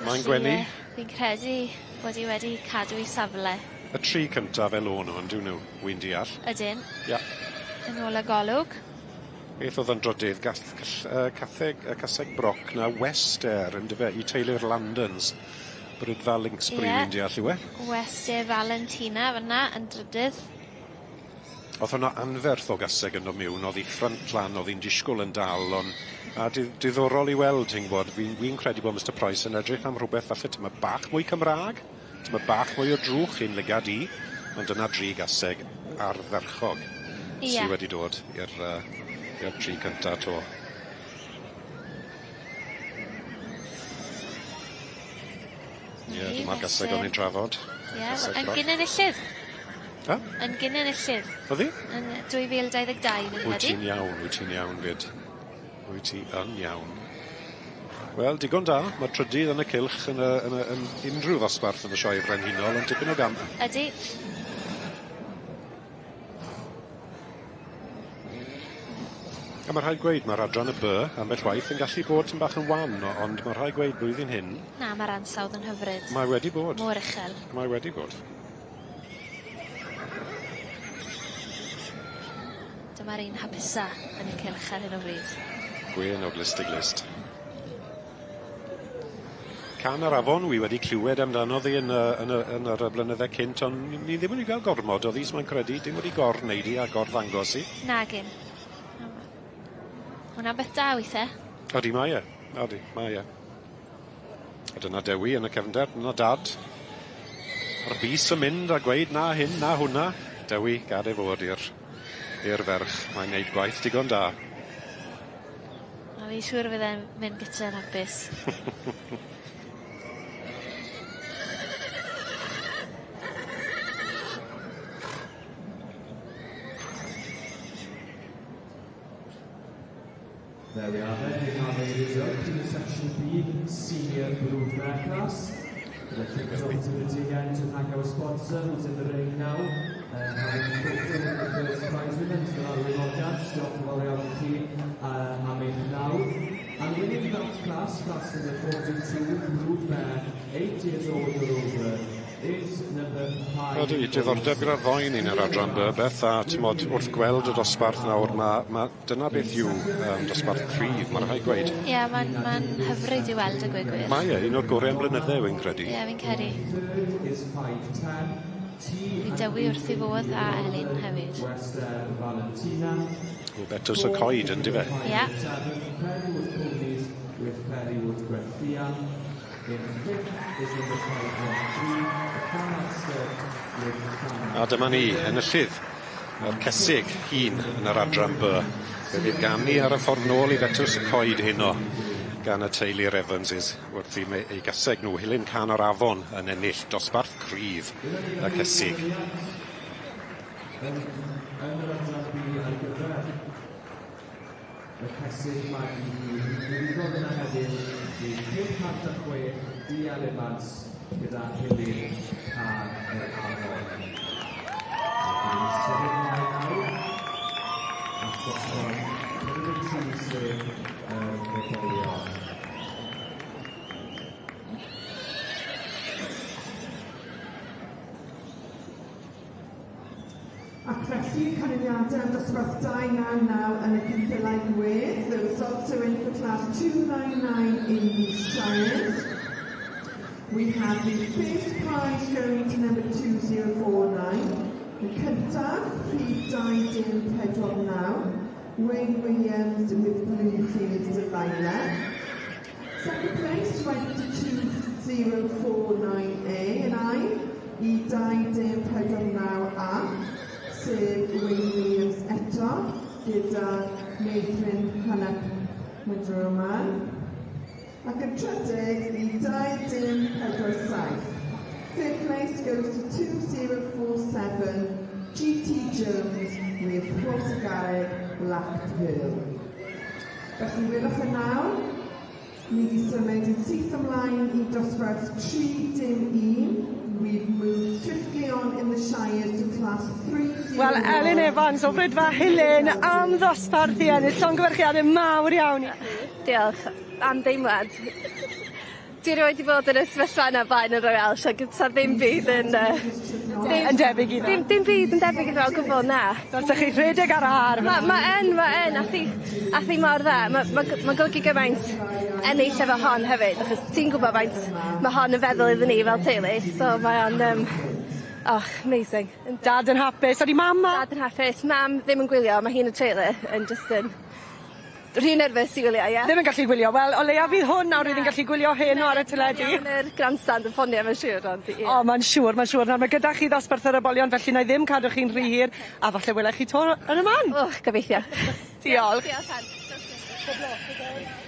Speaker 10: Mae'n gwenu.
Speaker 2: Fi'n credu bod 'i wedi cadw 'i safle.
Speaker 10: Y tri cynta fel o'n nw on'd 'yn nw, wi'n deall.
Speaker 2: Ydyn.
Speaker 10: Ia.
Speaker 2: Yn ôl y golwg.
Speaker 10: Beth o'dd yn drydydd gath cyll- catheg caseg broc 'na West Air yndyfe i teulu'r Landons. Brydfa Linksbury
Speaker 2: Ie.
Speaker 10: wi'n deall yw e?
Speaker 2: West Air Valentina fyn 'na yn drydydd.
Speaker 10: O'dd hwnna anferth o gaseg yndo miwn o'dd 'i ffrynt lan o'dd 'i'n disgwl yn dal on' a diddorol i weld ti'n gwbod fi'n wi'n credu bo' Mister Price yn edrych am rhwbeth falle tymed bach mwy Cymra'g tymed bach mwy o drwch i'n lygad i ond dyna dri gaseg ardderchog.
Speaker 2: Ie.
Speaker 10: Sy wedi dod i'r i'r tri cynta 'to. Ie dyma'r gaseg o'n i'n trafod.
Speaker 2: Ie yn gyn enillydd.
Speaker 10: Ha?
Speaker 2: Yn gyn enillydd.
Speaker 10: O'dd 'i?
Speaker 2: Yn 2022 fi'n
Speaker 10: Wyt
Speaker 2: credu.
Speaker 10: ti'n iawn, wyt ti'n iawn 'fyd. Wyt ti yn iawn. Wel, digon da, ma' trydydd yn y cylch yn y yn y yn unrhyw ddosbarth yn y sioe frenhinol yn tipyn o gamp.
Speaker 2: Ydi.
Speaker 10: A ma' rhaid gweud ma'r adran y By ambell waith yn gallu bod tym bach yn wan ond ma' rhaid gweud blwyddyn hyn
Speaker 2: Na ma'r ansawdd yn hyfryd.
Speaker 10: Mae wedi bod.
Speaker 2: Mor uchel.
Speaker 10: Mae wedi bod.
Speaker 2: Dyma'r un hapusa yn y cylch ar hyn o bryd.
Speaker 10: Gwên o glust i glust. Can yr afon wi wedi clywed amdano ddi yn y yn y yn yr blynydde cynt on' ni ddim wedi gweld gormod o ddi so mae'n credu dim wedi gor-neud 'i a gor-ddangos 'i.
Speaker 2: Nagyn. Hwnna'n beth da withe.
Speaker 10: Odi mae e. Odi mae e. A dyna Dewi yn y cefnder, dyna dad. A'r bys yn mynd a gweud na hyn na hwnna. Dewi gad ei fod i'r i'r ferch. Mae'n neud gwaith digon da.
Speaker 2: A fi siŵr fydd e'n mynd gytre'n hapus.
Speaker 5: There we are then, we have a result in the section B, senior broodmare class. We'll take this opportunity again to thank our sponsor who's in the ring now, having fulfilled the first prize winner, Mr. Alwyn Morgans. Diolch yn fawr iawn i chi am eich nawdd. And winning that class, class number 42, broodmare, 8 years old or over, is number 5.
Speaker 10: Ydy, diddordeb gyda'r ddoi ni'n yr adran B, Beth, a t'mod, wrth gweld y dosbarth nawr, ma' dyna beth yw dosbarth cryf, mae'n rhaid gweud.
Speaker 2: Ie, yeah, mae'n hyfryd i weld y gweud gwir.
Speaker 10: Mae e, un o'r gorau am blynydde, wy'n credu.
Speaker 2: Ie, yeah, fi'n credu.
Speaker 5: Third is 5'10. T
Speaker 2: Fi Dewi wrth ei fodd a Elin hefyd.
Speaker 5: West Air Valentina.
Speaker 10: O Betws y Coed, on'd yfe?
Speaker 2: Ie.
Speaker 5: Perrywood Ponies with Perrywood Gwenllian. In fifth is number 513, Llanastad with Llan.
Speaker 10: A dyma ni, enillydd, yr cesig hŷn yn yr adran B. Fe fydd ganu ar y ffordd nôl i Betws y Coed heno gan y teulu'r Evanses wrth i ei gaseg nhw Helen Can o'r Afon yn ennill dosbarth cryf y cesig.
Speaker 5: Yn, yn yr adran B ar gyfer y cesig magu fuddugol yna hefyd i 506 DL Evans gyda Helen Car yr Afon. Felly, symud ymlaen nawr at ddosbarth 43 sef yr ebolion.
Speaker 6: Ac felly, canlyniadau am dosbarth 299 yn y ceffylau gwedd. The results are in for class 299 in the Shires. We have the first prize going to number 2049. Y cyntaf, rhif 2049, Wayne Williams with Bluefield Delilah. Second place went to 2049A yn ail i 2049A, sef Wayne Williams eto, gyda Meithrin Hanap Madroman. Ac yn trydydd i 2047. Third place goes to 2047 GT Jones with Rhos-y-Garreg Black Pearl. Felly welwch yn nawr, ni wedi symud yn syth ymlaen i dosbarth 3-1. We've moved swiftly on in the Shires to class 3
Speaker 7: Wel, Elin Evans o Fridfa Helen am ddosbarth i ennill. Llongyfarchiadau mawr iawn i chi.
Speaker 14: Diolch. Am deimlad. Dwi rioed 'di bod yn y sefyllfa yna blaen yn Royal Welsh ag sa ddim byd yn yy
Speaker 7: ddim yn debyg iddo.
Speaker 14: Dim byd yn debyg iddo o gwbwl na.
Speaker 7: Dylsech chi rhedeg ar ar.
Speaker 14: Ma' ma' yn ma' yn ath 'i ath 'i mor dda. Ma' golygu gymaint ennill efo hon hefyd achos ti'n gwbo faint ma' hon yn feddwl iddyn ni fel teulu so mae o'n och amazing.
Speaker 7: Dad yn hapus odi mam a...
Speaker 14: Dad yn hapus mam ddim yn gwylio ma' hi'n y trailer yn jyst yn rhy nervous i wylio ie?
Speaker 7: Ddim yn gallu gwylio wel o leia fydd hwn nawr fydd yn gallu gwylio heno ar y teledu.
Speaker 14: Yn yr grandstand yn ffonio ma'n siŵr ond ie.
Speaker 7: O ma'n siŵr ma'n siŵr nawr ma' gyda chi ddosbarth yr ebolion felly 'nai ddim cadw chi'n rhy hir a falle welai chi 'to yn y man.
Speaker 14: Och gobeithio.
Speaker 7: Diolch.
Speaker 14: Diolch Ann.
Speaker 7: Pob lwc oce?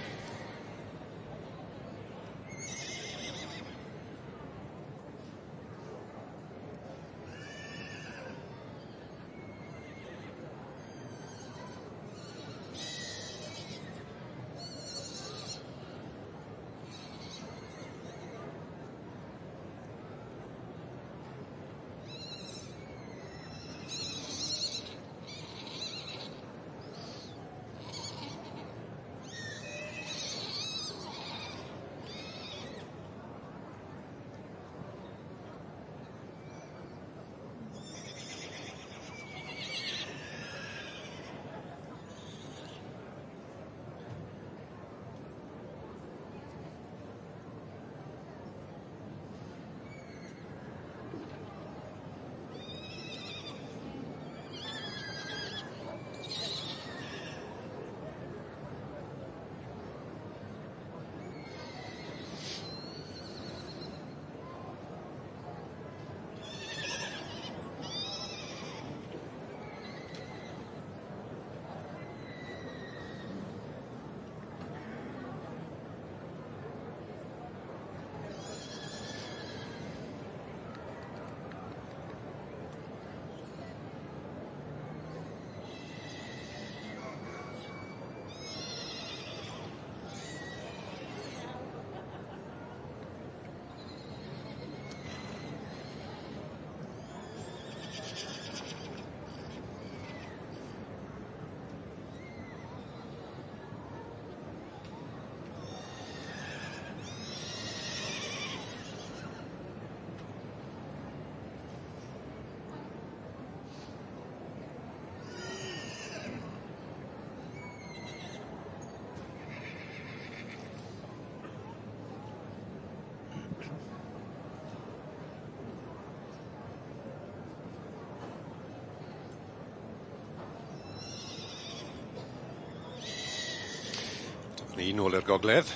Speaker 10: Ni nôl i'r gogledd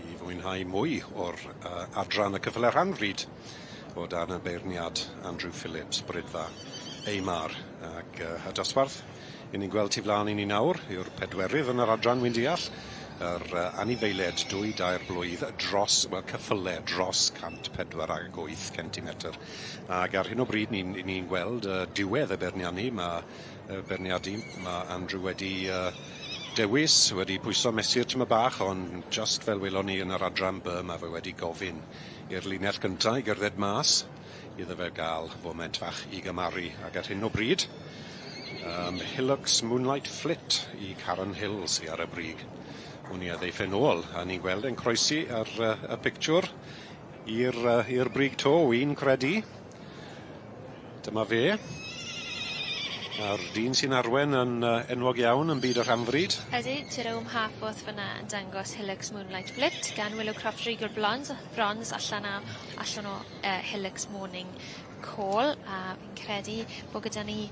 Speaker 10: i fwynhau mwy o'r adran y cyffyle rhanfryd o dan y beirniad Andrew Phillips, Brydfa Eimar ac y dosbarth 'yn ni'n gweld tu flan i ni nawr yw'r pedwerydd yn yr adran wi'n deall. yr anifeilied dwy dair blwydd dros, wel ceffyle dros 148 centimetr. Ag ar hyn o bryd ni'n ni gweld diwedd y beirnianu, ma' beirniadu, ma' Andrew wedi dewis, wedi pwyso mesur tymed bach, ond just fel welon ni yn yr adran B, ma' fe wedi gofyn i'r linell gynta i gerdded mas iddo fe ga'l foment fach i gymaru, ag ar hyn o bryd Hillocks Moonlight Flit i Karen Hill sy ar y brig. Wn i a ddeiff e nôl, a ni'n gweld e'n croesi ar y pictiwr i'r brig 'to, wi'n credu. Dyma fe. A'r dyn sy'n arwen yn enwog iawn yn byd y rhanfrid.
Speaker 2: Ydi, Jerome Harforth fyna yn dangos Hillocks Moonlight Flit gan Willowcroft Regal Blondes, Bronze allan o allan o Hillocks Morning Call, a fi'n credu bo' gyda ni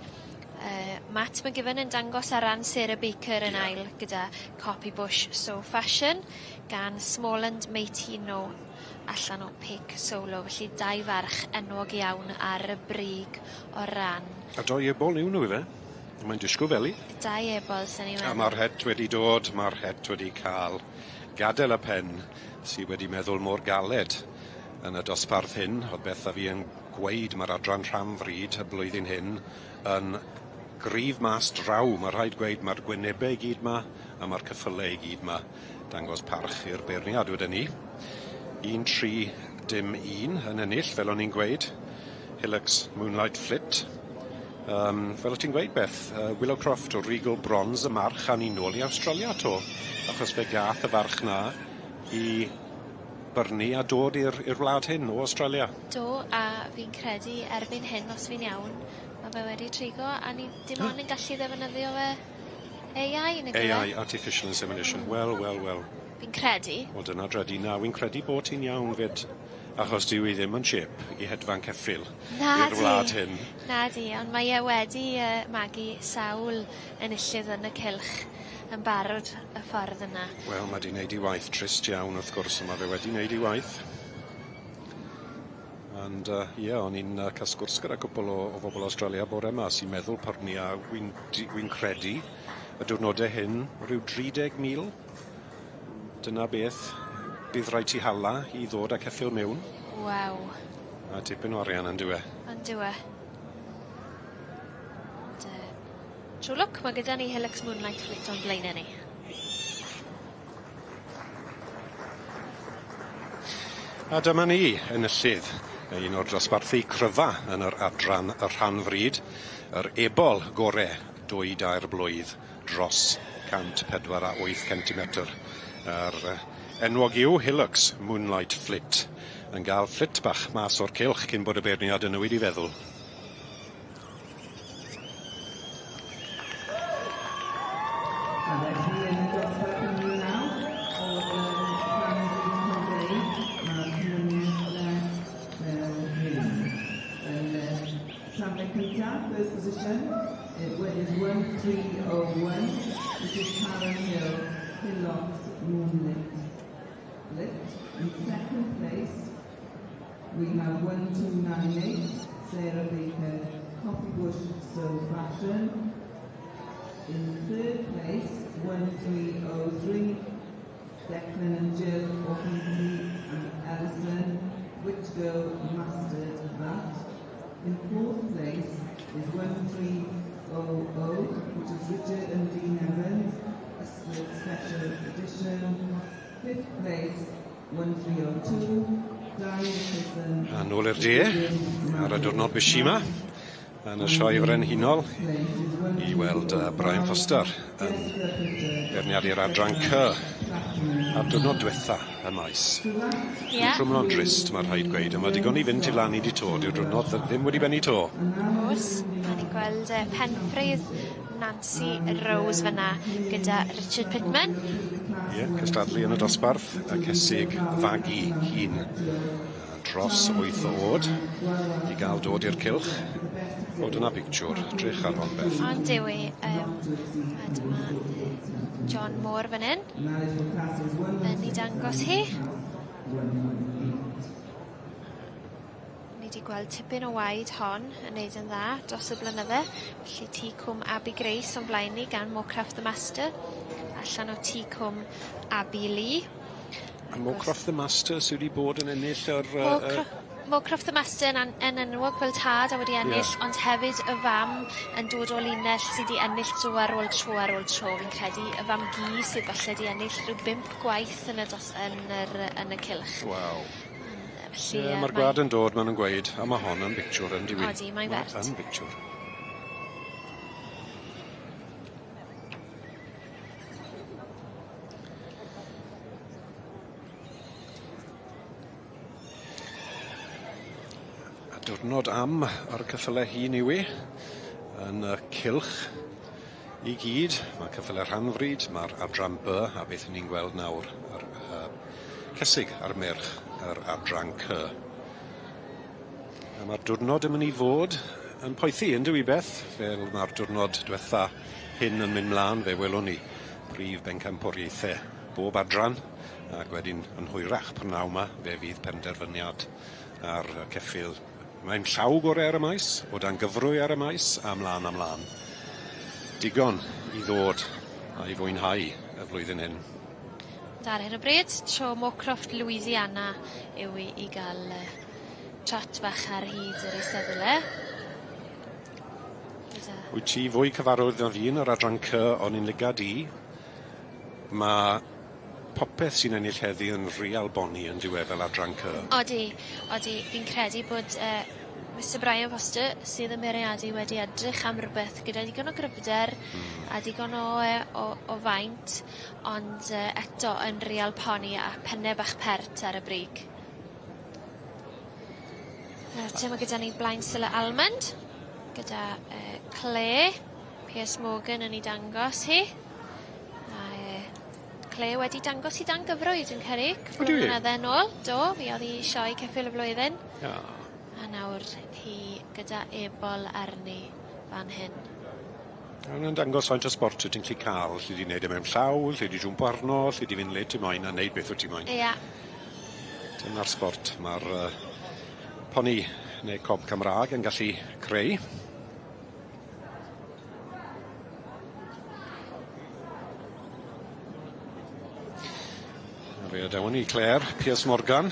Speaker 2: Matt McGivern yn dangos ar ran Sarah Baker yn ail gyda Copy Bush So Fashion gan Smalland Matino allan o Pick Solo, felly dau farch enwog iawn ar y brig o ran.
Speaker 10: A doi ebol yw nw ife? Mae'n disgwl fely.
Speaker 2: Dau ebol sen i'n
Speaker 10: A
Speaker 2: meddwl.
Speaker 10: ma'r het wedi dod, ma'r het wedi ca'l gadel y pen sy wedi meddwl mor galed yn y dosbarth hyn, o'dd Beth a fi yn gweud ma'r adran rhanfrid y blwyddyn hyn yn gryf mas draw, ma' rhaid gweud ma'r gwynebe i gyd 'ma a ma'r ceffyle i gyd 'ma. Dangos parch i'r beirniad weden i. 1 3 dim 1 yn ennill, fel o'n i'n gweud. Hillocks Moonlight Flit. Fel o' ti'n gweud Beth, Willowcroft o Regal Bronze y march a ni nôl i Awstralia 'to, achos fe gath y farch 'na i byrnu a dod i'r wlad hyn o Australia.
Speaker 2: Do, a fi'n credu erbyn hyn, os fi'n iawn, ma' fe wedi trigo a ni dim ond yn gallu ddefnyddio fe AI nag yw e?
Speaker 10: AI, Artificial Insemination, wel, wel, wel.
Speaker 2: Fi'n credu.
Speaker 10: Wel dyna dredu, na, wi'n credu bod ti'n iawn 'fyd, achos dyw 'i ddim yn chip i hedfan ceffyl i'r wlad hyn.
Speaker 2: Na di, ond mae e wedi magu sawl enillydd yn y cylch yn barod y ffordd yna.
Speaker 10: Wel, mae 'di wneud 'i waith trist iawn wrth gwrs, ond ma' fe wedi wneud 'i waith. And ie, o'n i'n ca'l sgwrs gyda cwpwl o bobol Australia bore 'ma sy'n meddwl pyrnu a wi'n credu y diwrnode hyn ryw 30,000. Dyna beth bydd rhaid ti hala i ddod â ceffyl mewn.
Speaker 2: Waw.
Speaker 10: A tipyn o arian on'd yw e?
Speaker 2: On'd yw e? Ond trw lwc ma' gyda ni Hillocks Moonlight Flit o'n blaene ni.
Speaker 10: A dyma ni, enillydd, un o'r dosbarthu cryfa yn yr adran y rhanfrid, yr ebol gore dwy dair blwydd dros 148 centimetr. Yr enwog yw Hillocks Moonlight Flit, yn ga'l fflit bach mas o'r cylch cyn bod y beirniad yn newid 'i feddwl.
Speaker 6: A felly yn y dosbarth hynny nawr o'r rhanfrid Cymreig, mae'r canlyniadau fel hyn. Yn y safle cyntaf, first position, it is 1301, which is Karen Hill, Hillocks Moonlit Flit. In second place, we have 1298, Sarah Baker, Coffee Bush So Fashion. In third place, 1303, Declan and Jill O'Healy and Ellison, Which Girl Mastered That. In fourth place is 1300, which is Richard and Dean Evans, Ystwyth Special Edition. Fifth place, 1302, Di Nicholson.
Speaker 10: A nôl i'r de, ar y diwrnod bisi 'ma, yn y sioe frenhinol, i weld Brian Foster yn beirniadu'r adran C ar diwrnod diwetha y maes.
Speaker 2: Ie.
Speaker 10: Dwi'n trwmlo'n drist, mae rhaid gweud, ond mae digon i fynd tu lan i di to, dyw'r diwrnod ddim wedi bennu 'to.
Speaker 2: O's, a ni'n gweld penfridd Nancy Rose fyna gyda Richard Pittman.
Speaker 10: Ie, cystadlu yn y dosbarth, y cesig fagu hun dros 8 o o'd i gael dod i'r cylch. O, dyna pictiwr, drych ar hon Beth.
Speaker 2: Ond yw e, a dyma John Moore fan hyn yn ei dangos hi. Ni wedi gweld tipyn o waed hon yn neud yn dda dros y blynydde. Felly Tŷ Cwm Abi Grace o'n blaen ni gan Moorcroft the Master allan o Tŷ Cwm Abi Lee.
Speaker 10: A Moorcroft the Master sy wedi bod yn ennill yr yy yy...
Speaker 2: Moorcroft the Master yn an- yn enwog fel tad a wedi ennill... Ie. ...ond hefyd y fam yn dod o linell sy 'di ennill tro ar ôl tro ar ôl tro fi'n credu y fam gu sydd falle 'di ennill rhyw bump gwaith yn y dos- yn yr yy yn y cylch.
Speaker 10: Waw.
Speaker 2: Felly
Speaker 10: Ie
Speaker 2: yy
Speaker 10: ma'r gwlad yn dod ma' nw'n gweud a ma' hon yn bictiwr yndyw 'i?
Speaker 2: Odi mae'n
Speaker 10: Ma'
Speaker 2: bert.
Speaker 10: yn bictiwr. A diwrnod am ar y ceffyle hŷn yw 'i yn y cylch i gyd. Ma' ceffyle rhanfrid, ma'r adran By a beth 'yn ni'n gweld nawr yr yy cesig a'r meirch yr adran Cy. A ma'r diwrnod yn myn' i fod yn poethi yndyw 'i Beth? Fel ma'r diwrnod dwetha hyn yn myn' mlan fe welwn ni prif bencampwriaethe bob adran ag wedyn yn hwyrach prynaw 'ma fe fydd penderfyniad ar y ceffyl mae'n llaw gore ar y maes, o dan gyfrwy ar y maes, a mlan a mlan. Digon i ddod a i fwynhau y flwyddyn hyn.
Speaker 2: Ar hyn o bryd, tro Moorcroft Louisiana yw i, i ga'l yy trot fach ar hyd yr eisteddle.
Speaker 10: Wyt ti fwy cyfarwydd na fi yn yr adran C o'n i'n lygad i. Ma' popeth sy'n ennill heddi yn real bonny on'd yw e fel adran C?
Speaker 2: Odi odi fi'n credu bod yy Mr Brian Foster sydd yn beirniadu wedi edrych am rwbeth gyda digon o gryfder... Hmm. ...a digon o yy o o faint ond yy eto yn real poni a penne bach pert ar y brig. Nawr te ma' gyda ni Blaen Sila Almond gyda yy Clare Piers Morgan yn 'i dangos hi. A yy Clare wedi dangos 'i dan gyfrwy dwi'n credu cwpwl o flynydde nôl. Do mi o'dd 'i sioe ceffyl y flwyddyn.
Speaker 10: O.
Speaker 2: A nawr hi gyda ebol arni fan hyn.
Speaker 10: Ma' wnna'n dangos faint o sbort wyt ti'n gallu ca'l 'lli di neud e mewn llaw 'lli di jwmpo arno 'lli di fynd le ti moyn a neud beth wyt ti moyn.
Speaker 2: Ia.
Speaker 10: Dyna'r sbort ma'r yy poni neu cob Cymra'g yn gallu creu. A fe adewon ni Clare Piers Morgan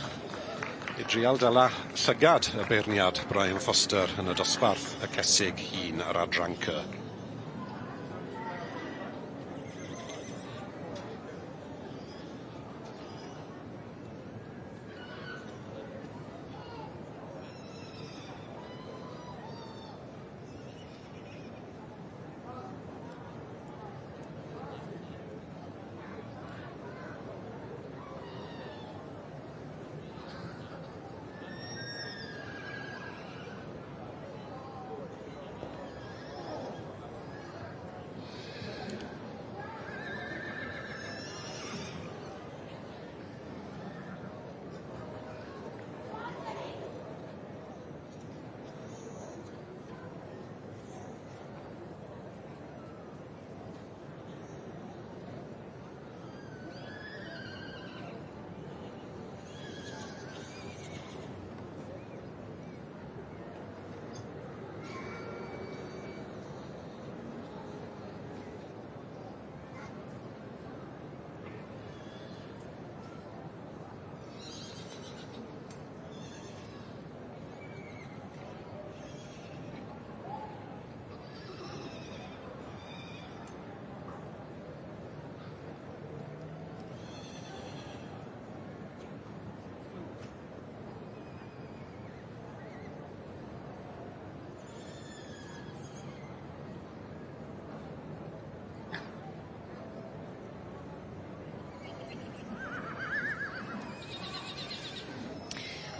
Speaker 10: i drial dala llygad y beirniad Brian Foster yn y dosbarth y cesig hŷn ar adran Cy.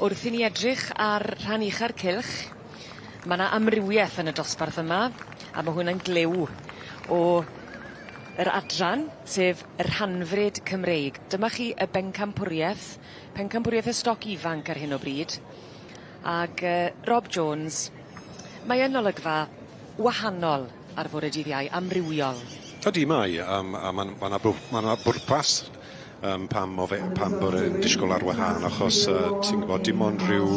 Speaker 1: Wrth i ni edrych ar rhan ucha'r cylch ma' 'na amrywieth yn y dosbarth yma a ma' hwnna'n gliw o yr adran sef y rhanfrid Cymreig. Dyma chi y bencampwrieth pencampwrieth y stoc ifanc ar hyn o bryd ag yy Rob Jones mae yn olygfa wahanol ar fore dydd Iau, amrywiol.
Speaker 10: Ydi mae yym a ma'n ma' 'na bw- ma' 'na bwrpas yym pam o fe pam bod e'n disgwl ar wahân achos yy ti'n gwbod dim ond ryw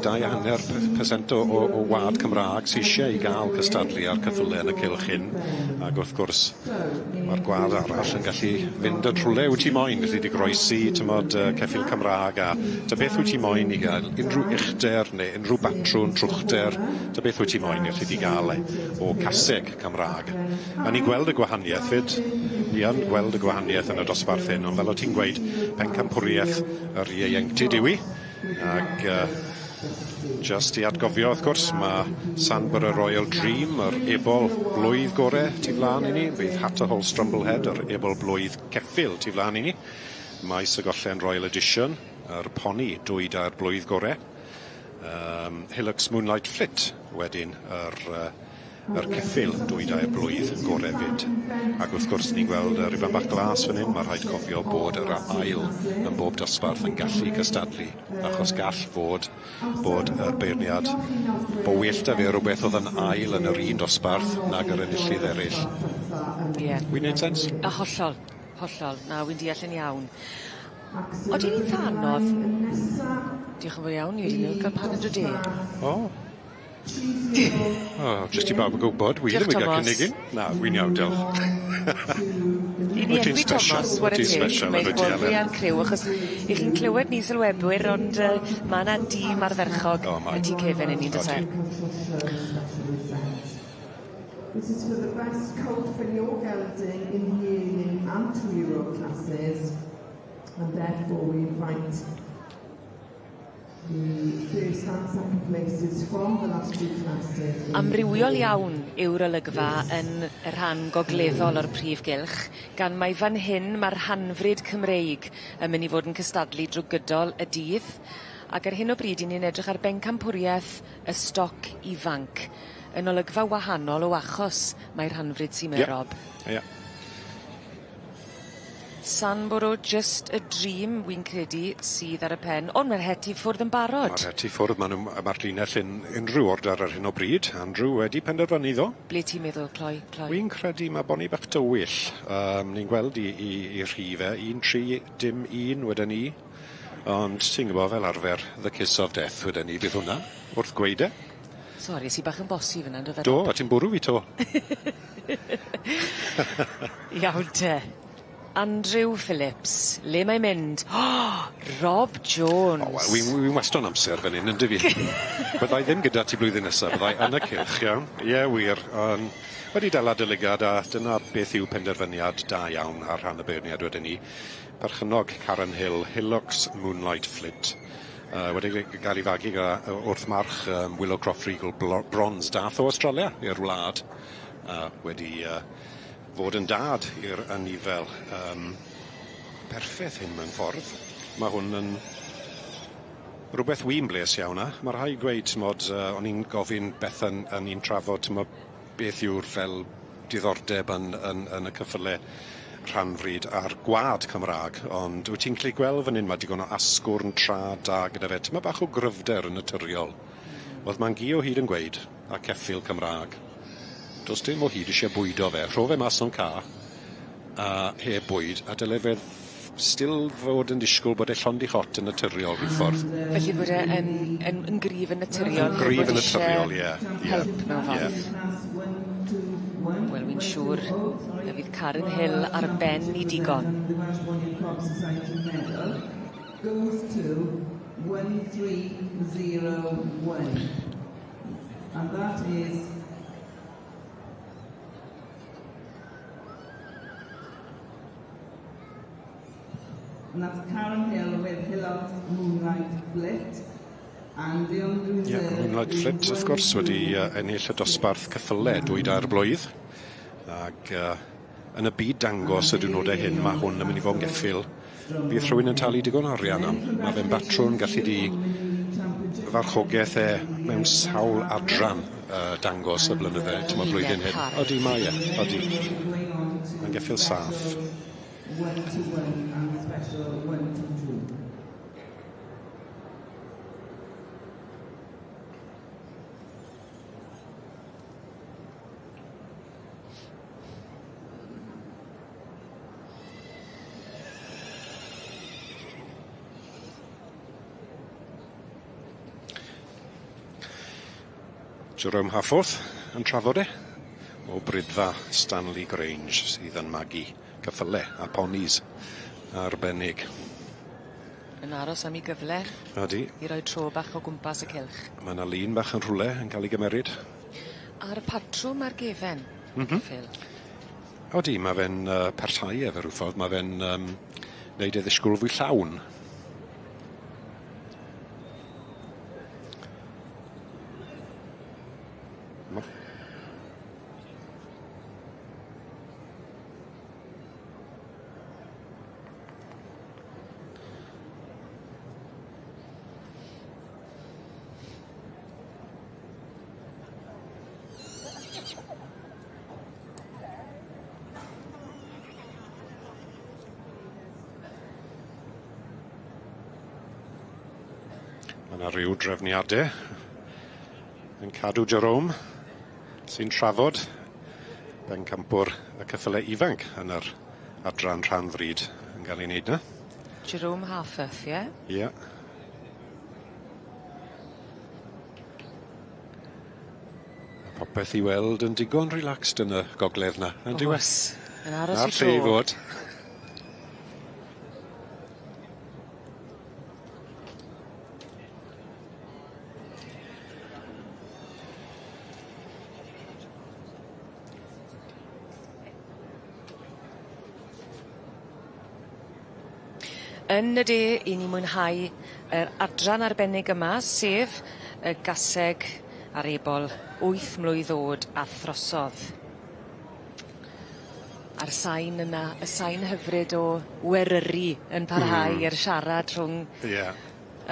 Speaker 10: 12.5% o wlad Cymraeg sy isie i ga'l cystadlu ar ceffyle yn y cylch hyn, ac wrth gwrs ma'r gwlad arall yn gallu fynd at rhwle wyt ti moyn, gallu di groesi t'mod ceffyl Cymra'g a ta beth wyt ti moyn i ga'l unrhyw uchder ne' unrhyw batrwn trwchder, ta beth wyt ti moyn gallu di ga'l e o caseg Cymra'g. A ni'n gweld y gwahanieth 'fyd, ni yn gweld y gwahanieth yn y dosbarth hyn, ond fel o' ti'n gweud, pencampwrieth yr ieuenctid yw 'i, ac jyst i atgofio wrth gwrs ma' Sandborough Royal Dream, yr ebol blwydd gore tu flan i ni, bydd Hatterhall Strumblehead, yr ebol blwydd ceffyl tu flan i ni, Maes y Gollen Royal Edition, yr poni dwy dair blwydd gore, Hillocks Moonlight Flit wedyn yr yr ceffyl dwy dair blwydd gore 'fyd. Ac wrth gwrs ni'n gweld y riban bach glas fan hyn, ma' rhaid cofio bod yr ail yn bob dosbarth yn gallu cystadlu, achos gall fod bod yr beirniad bo well 'da fe rwbeth o'dd yn ail yn yr un dosbarth nag yr enillydd eryll.
Speaker 1: Ie.
Speaker 10: Wi'n neud sense?
Speaker 1: A hollol, hollol. Na, wi'n deall yn iawn. Odi hi'n itha anodd? Diolch yn fawr iawn, ni wedi newydd ca'l paned o de.
Speaker 10: O. O, jyst i bawb yn gwybod, wi ddim yn ga'l cynnig un. Na, wi'n iawn, diolch.
Speaker 1: I ni enwi Tomos, ware teg, mae bod fi a'r criw, achos 'ych chi'n clywed ni sylwebwyr, ond ma' 'na dîm ardderchog y tu cefen i ni, on'd o's e?
Speaker 6: This is for the best coat for your gelding in the yearling and two-year-old classes, and therefore we invite the first and second places from the last two classes.
Speaker 1: Amrywiol iawn yw'r olygfa yn y rhan gogleddol o'r prif gylch, gan mai fan hyn ma'r rhanfrid Cymreig yn myn' i fod yn cystadlu drw gydol y dydd ac ar hyn o bryd 'yn ni'n edrych ar bencampwrieth y stoc ifanc yn olygfa wahanol o achos mai rhanfrid sy 'my Rob.
Speaker 10: Ie. Ie.
Speaker 1: Sandborough Just a Dream wi'n credu sydd ar y pen ond ma'r het i ffwrdd yn barod.
Speaker 10: Ma'r het i ffwrdd ma' nw ma'r linell yn unrhyw order ar hyn o bryd. Andrew wedi penderfynu ddo.
Speaker 1: Ble ti'n meddwl cloi cloi?
Speaker 10: Wi'n credu ma' Bonnie Bach Dywyll yym ni'n gweld 'i 'i 'i rhif e un tri dim un weden i. Ond ti'n gwbo fel arfer the kiss of death weden i bydd hwnna wrth gweud e.
Speaker 1: Sori es i bach yn bossy fyn 'na on'd do fe?
Speaker 10: Do a ti'n bwrw fi 'to.
Speaker 1: Iawn te. Andrew Phillips, le mae'n mynd? Rob Jones.
Speaker 10: O wel wi wi wastod amser fan 'yn yndyf fi? Byddai ddim gyda ti blwyddyn nesa byddai yn y cylch iawn. Ie wir on' wedi dala dy lygad a dyna beth yw penderfyniad da iawn ar rhan y beirniad wedyn 'ny. Perchennog Karen Hill, Hillocks Moonlight Flit. Wedi gael ei fagu gyda wrth march Willowcroft Regal Bronze dath o Australia i'r wlad a wedi fod yn dad i'r anifail perffeth hyn mewn ffordd. Ma' hwn yn rwbeth wi'n bles iawn â. Ma' rhaid gweud t'mod o'n i'n gofyn Bethan a ni'n trafod t'mo' beth yw'r fel diddordeb yn yn yn y cyffyle rhanfrid a'r gwa'd Cymra'g ond wyt ti'n gallu gweld fan 'yn ma' digon o asgwrn trad da gyda fe tymed bach o gryfder yn naturiol. O'dd mam-gu o hyd yn gweud a ceffyl Cymra'g do's dim o hyd isie bwydo fe rho fe mas o'n ca a heb bwyd a dyle fe still fod yn disgwl bod e llond 'i chot yn naturiol rhyw ffordd.
Speaker 1: Felly bod e yn yn yn gryf yn naturiol
Speaker 10: Yn gryf yn naturiol ie ie.
Speaker 1: Help mewn ffordd. Wel wi'n siŵr y fydd Karen Hill ar ben 'i digon.
Speaker 6: Goes to 1301. And that is And that's Karen Hill with Hillocks Moonlight Flit. And the
Speaker 10: Ie, Moonlight Flit wrth gwrs wedi ennill y dosbarth ceffyle dwy dair blwydd. Ag yn y byd dangos y diwrnode hyn ma' hwn yn mynd i fod yn geffyl bydd rhywun yn talu digon o arian am. Ma' fe'n batrwn gallu di farchogeth e mewn sawl adran dangos y blynydde t'mod blwyddyn hyn. Odi mae e, odi. Mae'n geffyl saff.
Speaker 6: One to one and special one to two.
Speaker 10: Jerome Hafforth yn trafod e o Bridfa Stanley Grange sydd yn magu ceffyle a ponis arbennig.
Speaker 1: Yn aros am 'i gyfle.
Speaker 10: Odi.
Speaker 1: I roi tro bach o gwmpas y cylch.
Speaker 10: Ma' 'na lun bach yn rhwle yn ca'l 'i gymeryd.
Speaker 1: A'r patrwm ar gefen. Ceffyl.
Speaker 10: Odi ma' fe'n yy parhau efo rhyw ffordd ma' fe'n yym neud e ddishgwl fwy llawn. Ma'. Ma' 'na ryw drefniade yn cadw Jerome sy'n trafod bencampwr y ceffyle ifanc yn yr adran rhan fryd yn ga'l 'i neud 'na.
Speaker 1: Jerome Harforth ie?
Speaker 10: Ie. Ma' popeth i weld yn digon relaxed yn y gogledd 'na on'd yw e?
Speaker 1: O's. Yn aros
Speaker 10: 'Na'r
Speaker 1: i
Speaker 10: lle i
Speaker 1: tro.
Speaker 10: fod.
Speaker 1: Yn y de 'yn ni mwynhau yr adran arbennig yma sef y gaseg a'r ebol wyth mlwydd o'd a throsodd. A'r sain yna y sain hyfryd o weryru yn parhau i'r siarad rhwng...
Speaker 10: Ie.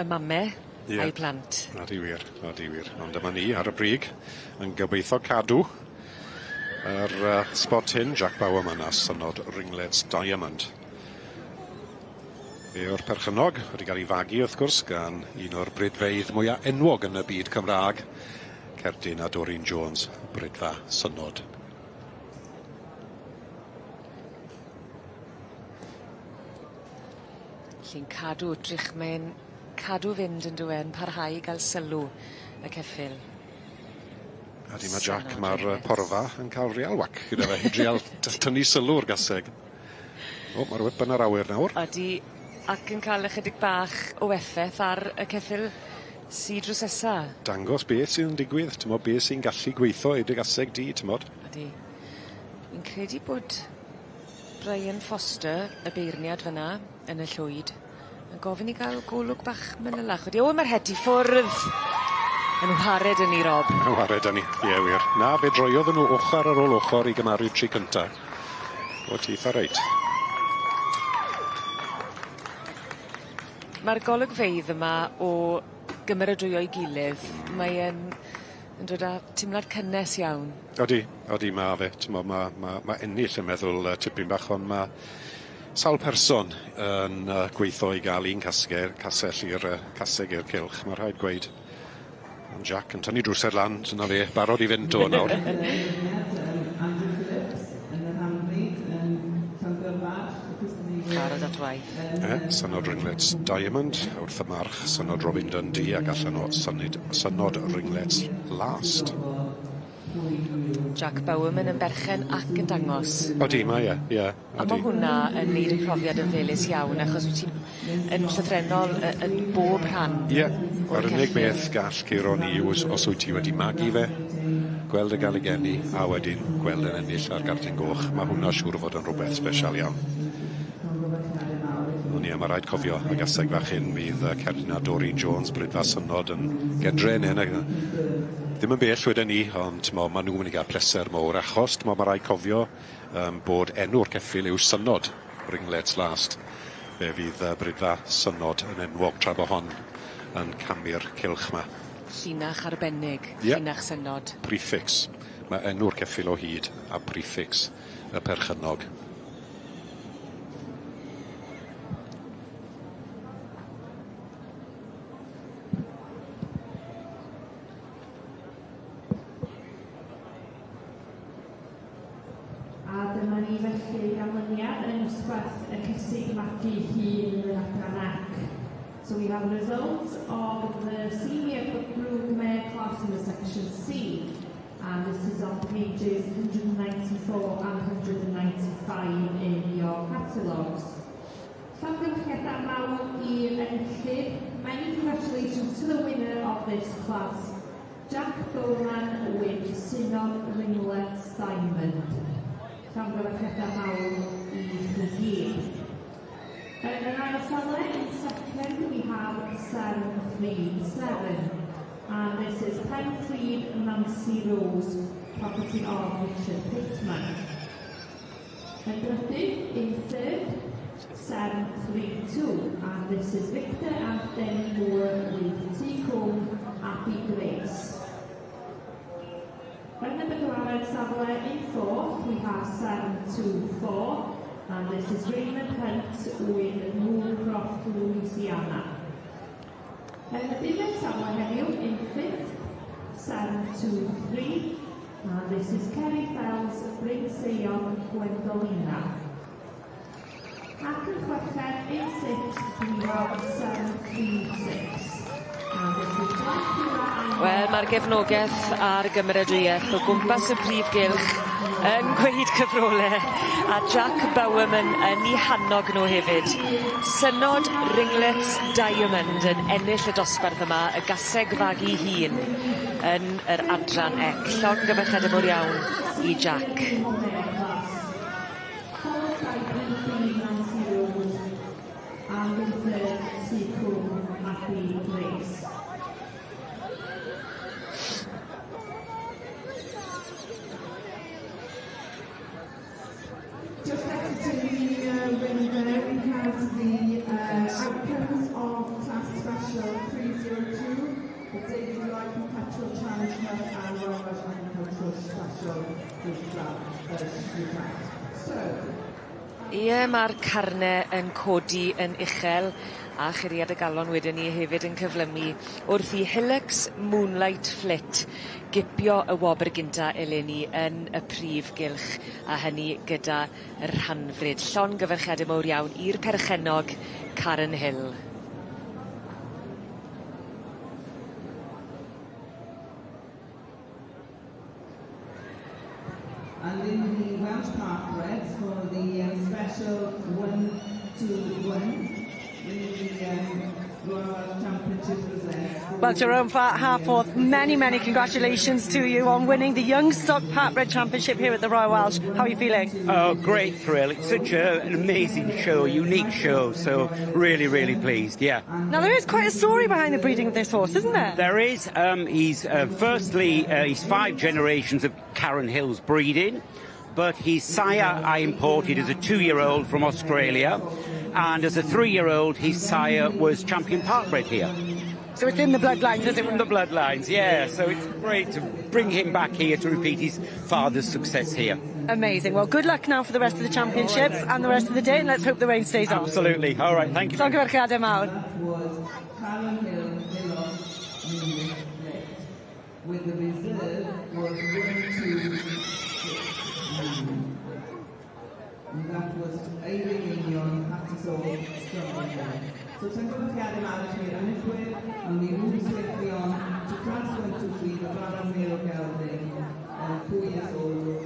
Speaker 1: ...y mame.
Speaker 10: Ie.
Speaker 1: A'u plant.
Speaker 10: Odi wir odi wir. Ond dyma ni ar y brig yn gobeitho cadw yr yy spot hyn Jack Bowerman a Synod Ringlets Diamond. Fe yw'r perchennog, wedi ga'l 'i fagu wrth gwrs gan un o'r bridfeydd mwya enwog yn y byd Cymra'g, Cerdyn a Doreen Jones, Bridfa Synod.
Speaker 1: Lly'n cadw drych mae'n cadw fynd on'd yw e yn parhau i ga'l sylw y ceffyl.
Speaker 10: Odi ma' Jack ma'r yy porfa yn ca'l real whack gyda fe i drial tynnu sylw'r gaseg. O ma'r whip yn yr awyr nawr.
Speaker 1: Odi ac yn ca'l ychydig bach o effeth ar y ceffyl sy drws nesa.
Speaker 10: Dangos beth sydd yn digwydd t'mo' be' sy'n gallu gweitho i dy gaseg di t'mod?
Speaker 1: Ydi. Fi'n credu bod Brian Foster, y beirniad fyn 'na, yn y llwyd, yn gofyn i ga'l golwg bach manylach odi o ma'r het i ffwrdd! Yn whared â ni Rob.
Speaker 10: Yn whared â ni, ie wir. Na fe droiodd nw ochor ar ôl ochor i gymaru'r tri cynta. O ti itha reit.
Speaker 1: Ma'r golygfeydd yma o gymeradwyo'i gilydd, mae e'n yn dod â timlad cynnes iawn.
Speaker 10: Odi odi ma' fe t'mo' ma' ma' ma' ennill yn meddwl yy tipyn bach on' ma' sawl person yn yy gweitho i ga'l un casger casell i'r yy caseg i'r cylch ma' rhaid gweud. Ond Jack yn tynnu drwser lan dyna fe barod i fynd 'to nawr.
Speaker 1: Barod at waith.
Speaker 10: Ie, Synod Ringlets Diamond wrth y march, Synod Robin Dundee ac allan o Synid Synod Ringlets Last.
Speaker 1: Jack Bowerman yn berchen ac yn dangos.
Speaker 10: Odi mae e ie
Speaker 1: A ma'
Speaker 10: odi.
Speaker 1: hwnna yn neud y profiad yn felys iawn achos wyt ti'n yn llythrennol yn bob rhan.
Speaker 10: Ie,
Speaker 1: o'r
Speaker 10: yr unig
Speaker 1: ceffyl.
Speaker 10: beth gall curo ni yw os wyt ti wedi magu fe, gweld y ga'l ei geni, a wedyn gweld e'n ennill ar garden goch. Ma' hwnna siŵr o fod yn rwbeth sbesial iawn. Ond ie, ma' raid cofio y gaseg fach hyn fydd yy Cerdyn a Doreen Jones, Bridfa Synod yn Gedre ne' nag ddim yn bell weden i, ond t'mo' ma' nw myn' i ga'l pleser mowr achos t'mo' ma' raid cofio yym bod enw'r ceffyl yw Synod, Ringlets Last. Fe fydd yy Bridfa Synod yn enwog tra bo hon yn camu'r cylch 'ma.
Speaker 1: Llinach arbennig.
Speaker 10: Ie.
Speaker 1: Llinach Synod.
Speaker 10: Prefix. Ma' enw'r ceffyl o hyd a prefix y perchennog.
Speaker 3: A dyma ni felly ganlyniad yn nosbarth y cesig magu hŷn yn yr adran ac. So we have the results of the senior broodmare class in the section C. And this is on pages 194 and 195 in your catalogues. Llongyfarchiadau mawr i'r enillydd. Many congratulations to the winner of this class, Jack Bowman with Synod Ringlets Diamond. Llongyfarchiadau mawr i chi gyd. Yn yr ail safle, in second, we have 737. And this is Penfried Nancy Rose, property of Richard Pittman. Yn drydydd, in third, 732. And this is Victor and Denny Moore with T-Comb Abby Grace. Yn y bedwaredd safle, in fourth, we have 724. And this is Raymond Hunt with Moorcroft, Louisiana. Yn y bumed safle heddiw, in fifth, 723. And this is Kerry Fells, Bryn Seion, Gwendolina. Ac yn chweched, in sixth, we have 736. And this is Jack Hira and
Speaker 1: Wel, mae'r gefnogaeth a'r gymeradwyaeth o gwmpas y prif gylch yn gweud cyfrole a Jack Bowerman yn eu hannog nhw hefyd. Synod Ringlets Diamond yn ennill y dosbarth yma, y gaseg fagu hun yn yr adran C. Llongyfarchiadau mawr iawn i Jack.
Speaker 3: Followed by Penfried Nancy Rose and in third, Seacombe Abby Grace.
Speaker 6: Just exiting the ring there, we have the outcomes of Class Special 302, the David Wright Perpetual Challenge Cup and Royal Welsh Agricultural Special Group. So,
Speaker 1: Ie, mae'r carne yn codi yn uchel a churiad y galon wedyn ni hefyd yn cyflymu wrth i Hillocks Moonlight Flit gipio y wobr gynta eleni yn y prif gylch a hynny gyda rhanfrid. Llongyfarchiade mowr iawn i'r perchennog Karen Hill.
Speaker 6: And in the Welsh Park Reds for the special 1-2-1, in the Royal Welsh Championship Rosettes.
Speaker 7: Well, Jerome Harforth, many, many congratulations to you on winning the Young Stock Partbred Championship here at the Royal Welsh. How are you feeling?
Speaker 15: Oh, great thrill. It's such an amazing show, a unique show, so really, really pleased, yeah.
Speaker 7: Now, there is quite a story behind the breeding of this horse, isn't there?
Speaker 15: There is. He's firstly, he's 5 generations of Karen Hill's breeding, but his sire I imported as a 2-year-old from Australia, and as a 3-year-old, his sire was champion partbred here.
Speaker 7: So it's in the bloodlines, is it?
Speaker 15: In the bloodlines, yeah. So it's great to bring him back here to repeat his father's success here.
Speaker 7: Amazing. Well, good luck now for the rest of the championships and the rest of the day, and let's hope the rain stays off.
Speaker 15: Absolutely. All right, thank you.
Speaker 7: Llongyfarchiadau mawr.
Speaker 6: That was Karen Hill, Hillocks, Moonlit Flit. With the reserve was 1-2-6-9. And that was Eileen Union, Hattisall, Strummerhill. So llongyfarchiadau mawr i chi'r enillwyr, and we move swiftly on to class 1-2-3, the Baron Miro Gelding, 4 years old.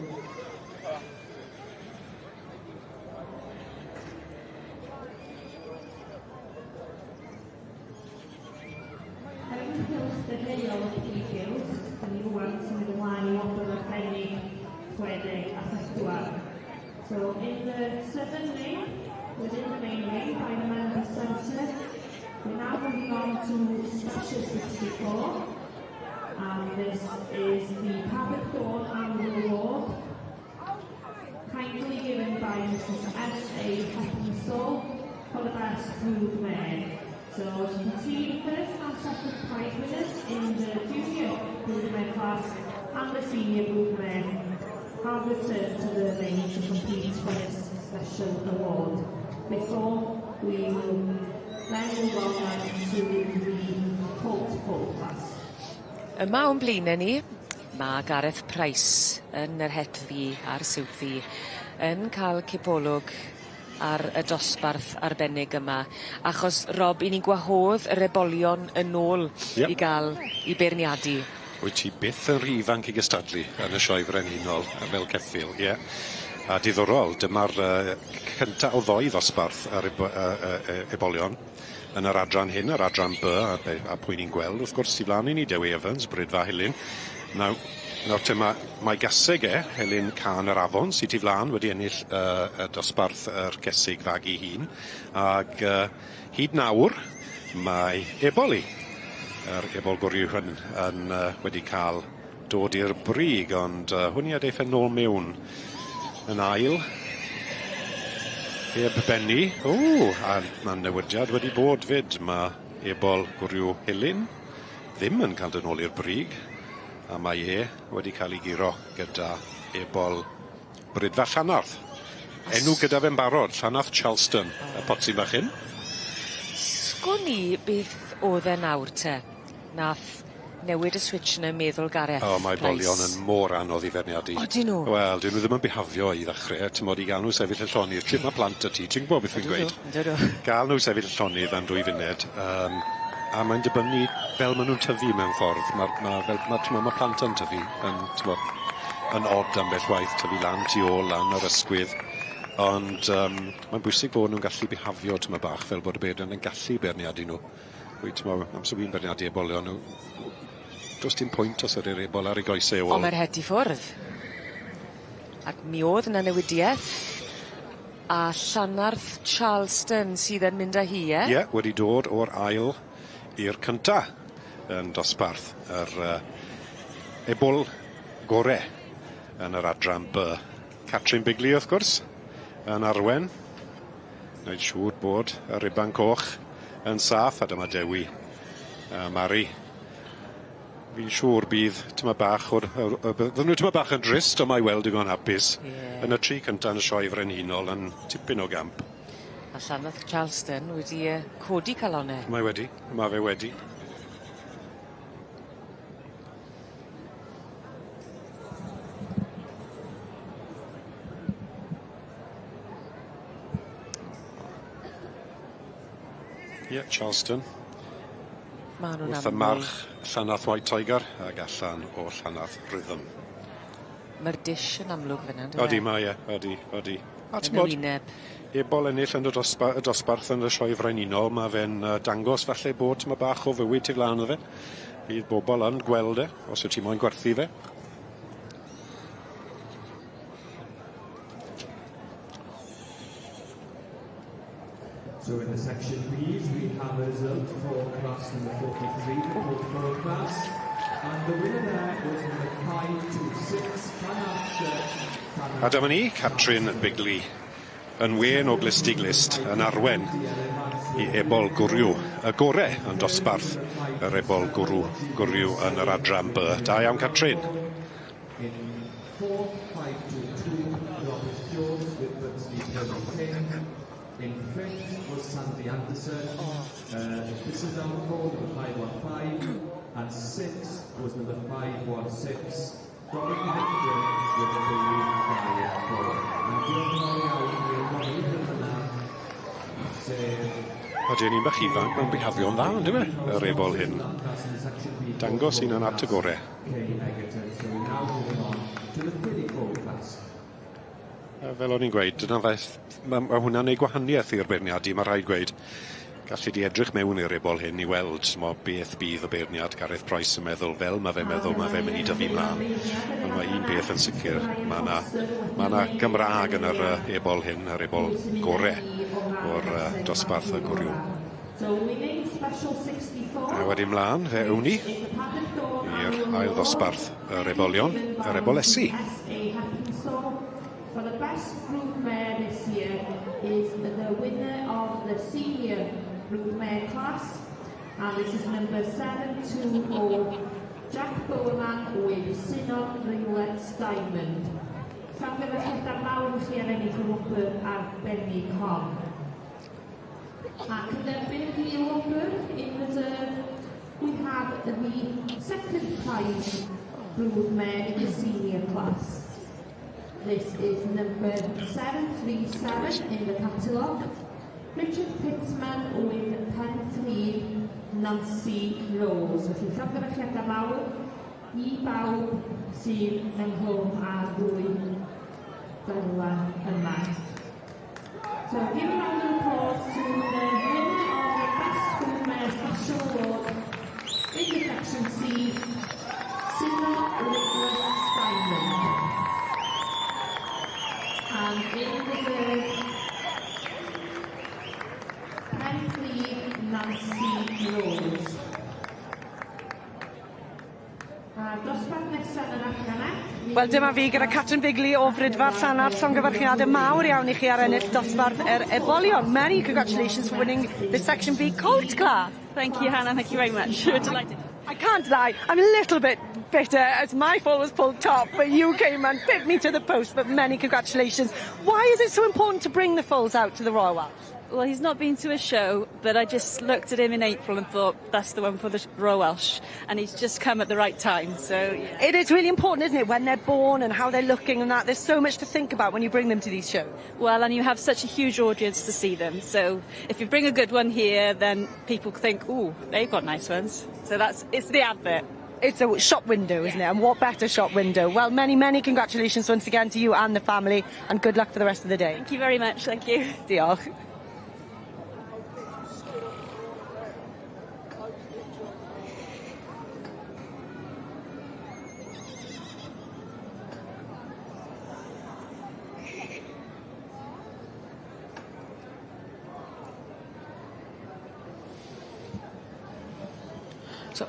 Speaker 3: Ynghylch deheuol y prif gylch, da ni rwan symud ymlaen i wobr arbennig 64. So in the southern ring, within the main ring by the Member Centre, we're now moving on to Special 64, and this is the Paddock Dawn Annual Award, kindly given by Mrs. S.A. Heppenstall for the best brood mare. So as you can see, the first and second prize winners in the junior broodmare class and the senior broodmare have returned to the ring to compete for this special award. Before we will then move on to the colt foal class.
Speaker 1: Yma o'n blaenau ni, mae Gareth Price yn yr het ddu a'r siwt ddu yn cael cipolwg ar y dosbarth arbennig yma achos Rob 'yn ni'n gwahodd yr ebolion yn ôl
Speaker 10: Ie.
Speaker 1: i ga'l 'u beirniadu.
Speaker 10: Wyt ti byth yn rhy ifanc i gystadlu yn y Sioe Frenhinol fel ceffyl, ie. A diddorol, dyma'r yy cynta o ddoi ddosbarth yr ebo- yy yy ebolion yn yr adran hyn, yr adran By, a be- a pwy ni'n gweld wrth gwrs tu flan i ni, Dewi Evans, Brydfa Helen. Naw, nawr te ma' mae gaseg e, Helen Cân yr Afon, sy tu flan wedi ennill yy y dosbarth yr gesig fagu hŷn, ag yy hyd nawr mae ebol i yr ebol gwryw hyn yn yy wedi ca'l dod i'r brig, ond yy hwn i a deiff e nôl mewn yn ail. Heb bennu. O, a ma' newidiad wedi bod 'fyd. Ma' ebol gwryw Helen ddim yn ca'l dod nôl i'r brig, a mae e wedi ca'l 'i guro gyda ebol Brydfa Llanarth. Enw gyda fe'n barod, Llanarth Charleston, y potyn bach hyn.
Speaker 1: Sgwn i beth o'dd e nawr te, nath newid y switsh yn y meddwl Gareth
Speaker 10: O, mae
Speaker 1: Price.
Speaker 10: bolion yn mor anodd i feirniadu.
Speaker 1: Odyn nw?
Speaker 10: Wel, 'dyn nw ddim yn bihafio i ddachre, t'mod i ga'l nw sefyll y llonydd. Pryd ma' plant 'da ti, ti'n gwbo beth fi'n gweud.
Speaker 1: Yndw ydw.
Speaker 10: Ga'l nw sefyll y llonydd am 2 funud, yym a mae'n dibynnu fel ma' nw'n tyfu mewn ffordd. Ma'r ma' fel ma' t'mo' ma' plant yn tyfu yn t'mo' yn od ambell waith, tyfu lan tu ôl lan yr ysgwydd. Ond yym mae'n bwysig bod nw'n gallu bihafio tymed bach fel bod y beirniad yn gallu beirniadu nw. Wy t'mo' amser wi'n beirniadu ebolion nw do's dim pwynt os ydi'r ebol ar ei goese ôl.
Speaker 1: On' ma'r het i ffwrdd. Ac mi o'dd 'na newidieth a Llanarth Charleston sydd yn mynd â hi ie?
Speaker 10: Ie, wedi dod o'r ail i'r cynta yn dosbarth yr yy ebol gore yn yr adran By. Catrin Bigley wrth gwrs yn arwen. Wneud siŵr bod y ruban coch yn saff a dyma Dewi a Mari. Fi'n siŵr bydd tymed bach o'r yr y bydden nhw tymed bach yn drist ond mae weld digon hapus.
Speaker 1: Ie.
Speaker 10: Yn y tri cynta yn y sioe frenhinol yn tipyn o gamp.
Speaker 1: A Llanarth Charleston wedi yy codi calonne.
Speaker 10: Mae wedi, ma' fe wedi. Ie, Charleston.
Speaker 1: Ma' nw'n
Speaker 10: Wrth y
Speaker 1: amlwg.
Speaker 10: march Llanarth White Tiger ag allan o Llanarth Rhythm.
Speaker 1: Ma'r dish yn amlwg fyn 'na on'd yw e?
Speaker 10: Odi mae e, odi, odi. A
Speaker 1: Yn y
Speaker 10: t'mod
Speaker 1: wyneb.
Speaker 10: ebol ennill yn y dosba- y dosbarth yn y sioe frenhinol ma' fe'n yy dangos falle bod tymed bach o fywyd tu flan iddo fe. Bydd bobol yn gweld e, os wyt ti moyn gwerthu fe.
Speaker 5: So in the section Bs, we have a result for class number 43, the portfolio class. And the winner there was number 526, Llanarth
Speaker 10: A dyma ni, Catrin Bigley, yn wên o glust i glust, yn arwen i ebol gwryw, y gore yn dosbarth yr ebol gwrw, gwryw yn yr adran B. Da iawn, Catrin.
Speaker 5: In fourth, 522, Robert Jones with Butsley Pony King. In fifth was Sandy Anderson, Thistledown Four, number 515. And sixth was number 516, Dominic Hector with 354. A diolch yn fawr iawn i'r model yna, sef
Speaker 10: Ydy, ni'n bach ifanc, mae'n bihafio'n dda, on'd yw e? Yr ebol hyn. Dangos un yn at y gore.
Speaker 5: Kay Egerton. So we're now moving on to the filly foal class.
Speaker 10: A fel o'n i'n gweud, dyna faith, ma' ma' hwnna'n neud gwahaniaeth i'r beirniadu, ma' rhaid gweud. Gallu di edrych mewn i'r ebol hyn i weld mo, beth bydd y beirniad Gareth Price yn meddwl, fel ma' fe'n meddwl ma' fe'n mynd i dyfu mlaen. Ond mae un beth yn sicr, ma' 'na ma' 'na Gymra'g yn yr ebol hyn, yr ebol gore o'r dosbarth y gwryw. A wedyn mlaen, fe ewn ni i'r ail ddosbarth yr ebolion, yr ebolesi.
Speaker 3: For the best broodmare this year is the winner of the senior broodmare class, and this is number 720, Jack Bowerman with Synod Ringlets Diamond. Llongyfarchiadau mawr i chi ar ennill y wobr arbennig hon. Ac yn derbyn y wobr in reserve, we have the second prize broodmare in the senior class. This is number 737 in the catalogue. Richard Pittman with Pentryn Nancy Rose. Felly llongyfarchiadau mawr i bawb sydd ynghlwm â'r ddwy darla yma. So give a round of applause to the winner of the Best Broodmare Special Award in the section C, Synod Ringlets Diamond. And in reserve, Penrhyn Nancy Rose. A'r dosbarth nesaf yn yr adran F.
Speaker 7: Wel dyma fi gyda Catrin Bigley o Fridfa Llanarth, llongyfarchiadau mawr iawn i chi ar ennill dosbarth yr Ebolion. Many congratulations for winning the Section B Colt class.
Speaker 16: Thank you, Hannah. Thank you very much. We're delighted.
Speaker 7: I can't lie, I'm a little bit bitter as my foal was pulled top, but you came and pipped me to the post, but many congratulations. Why is it so important to bring the foals out to the Royal Welsh?
Speaker 16: Well, he's not been to a show, but I just looked at him in April and thought that's the one for the Royal Welsh, and he's just come at the right time. So yeah.
Speaker 7: It is really important, isn't it, when they're born and how they're looking and that. There's so much to think about when you bring them to these shows.
Speaker 16: Well, and you have such a huge audience to see them. So if you bring a good one here, then people think, ooh, they've got nice ones. So it's the advert.
Speaker 7: It's a shop window, isn't it? And what better shop window? Well, many, many congratulations once again to you and the family, and good luck for the rest of the day.
Speaker 16: Thank you very much. Thank you.
Speaker 7: Diolch.
Speaker 1: So,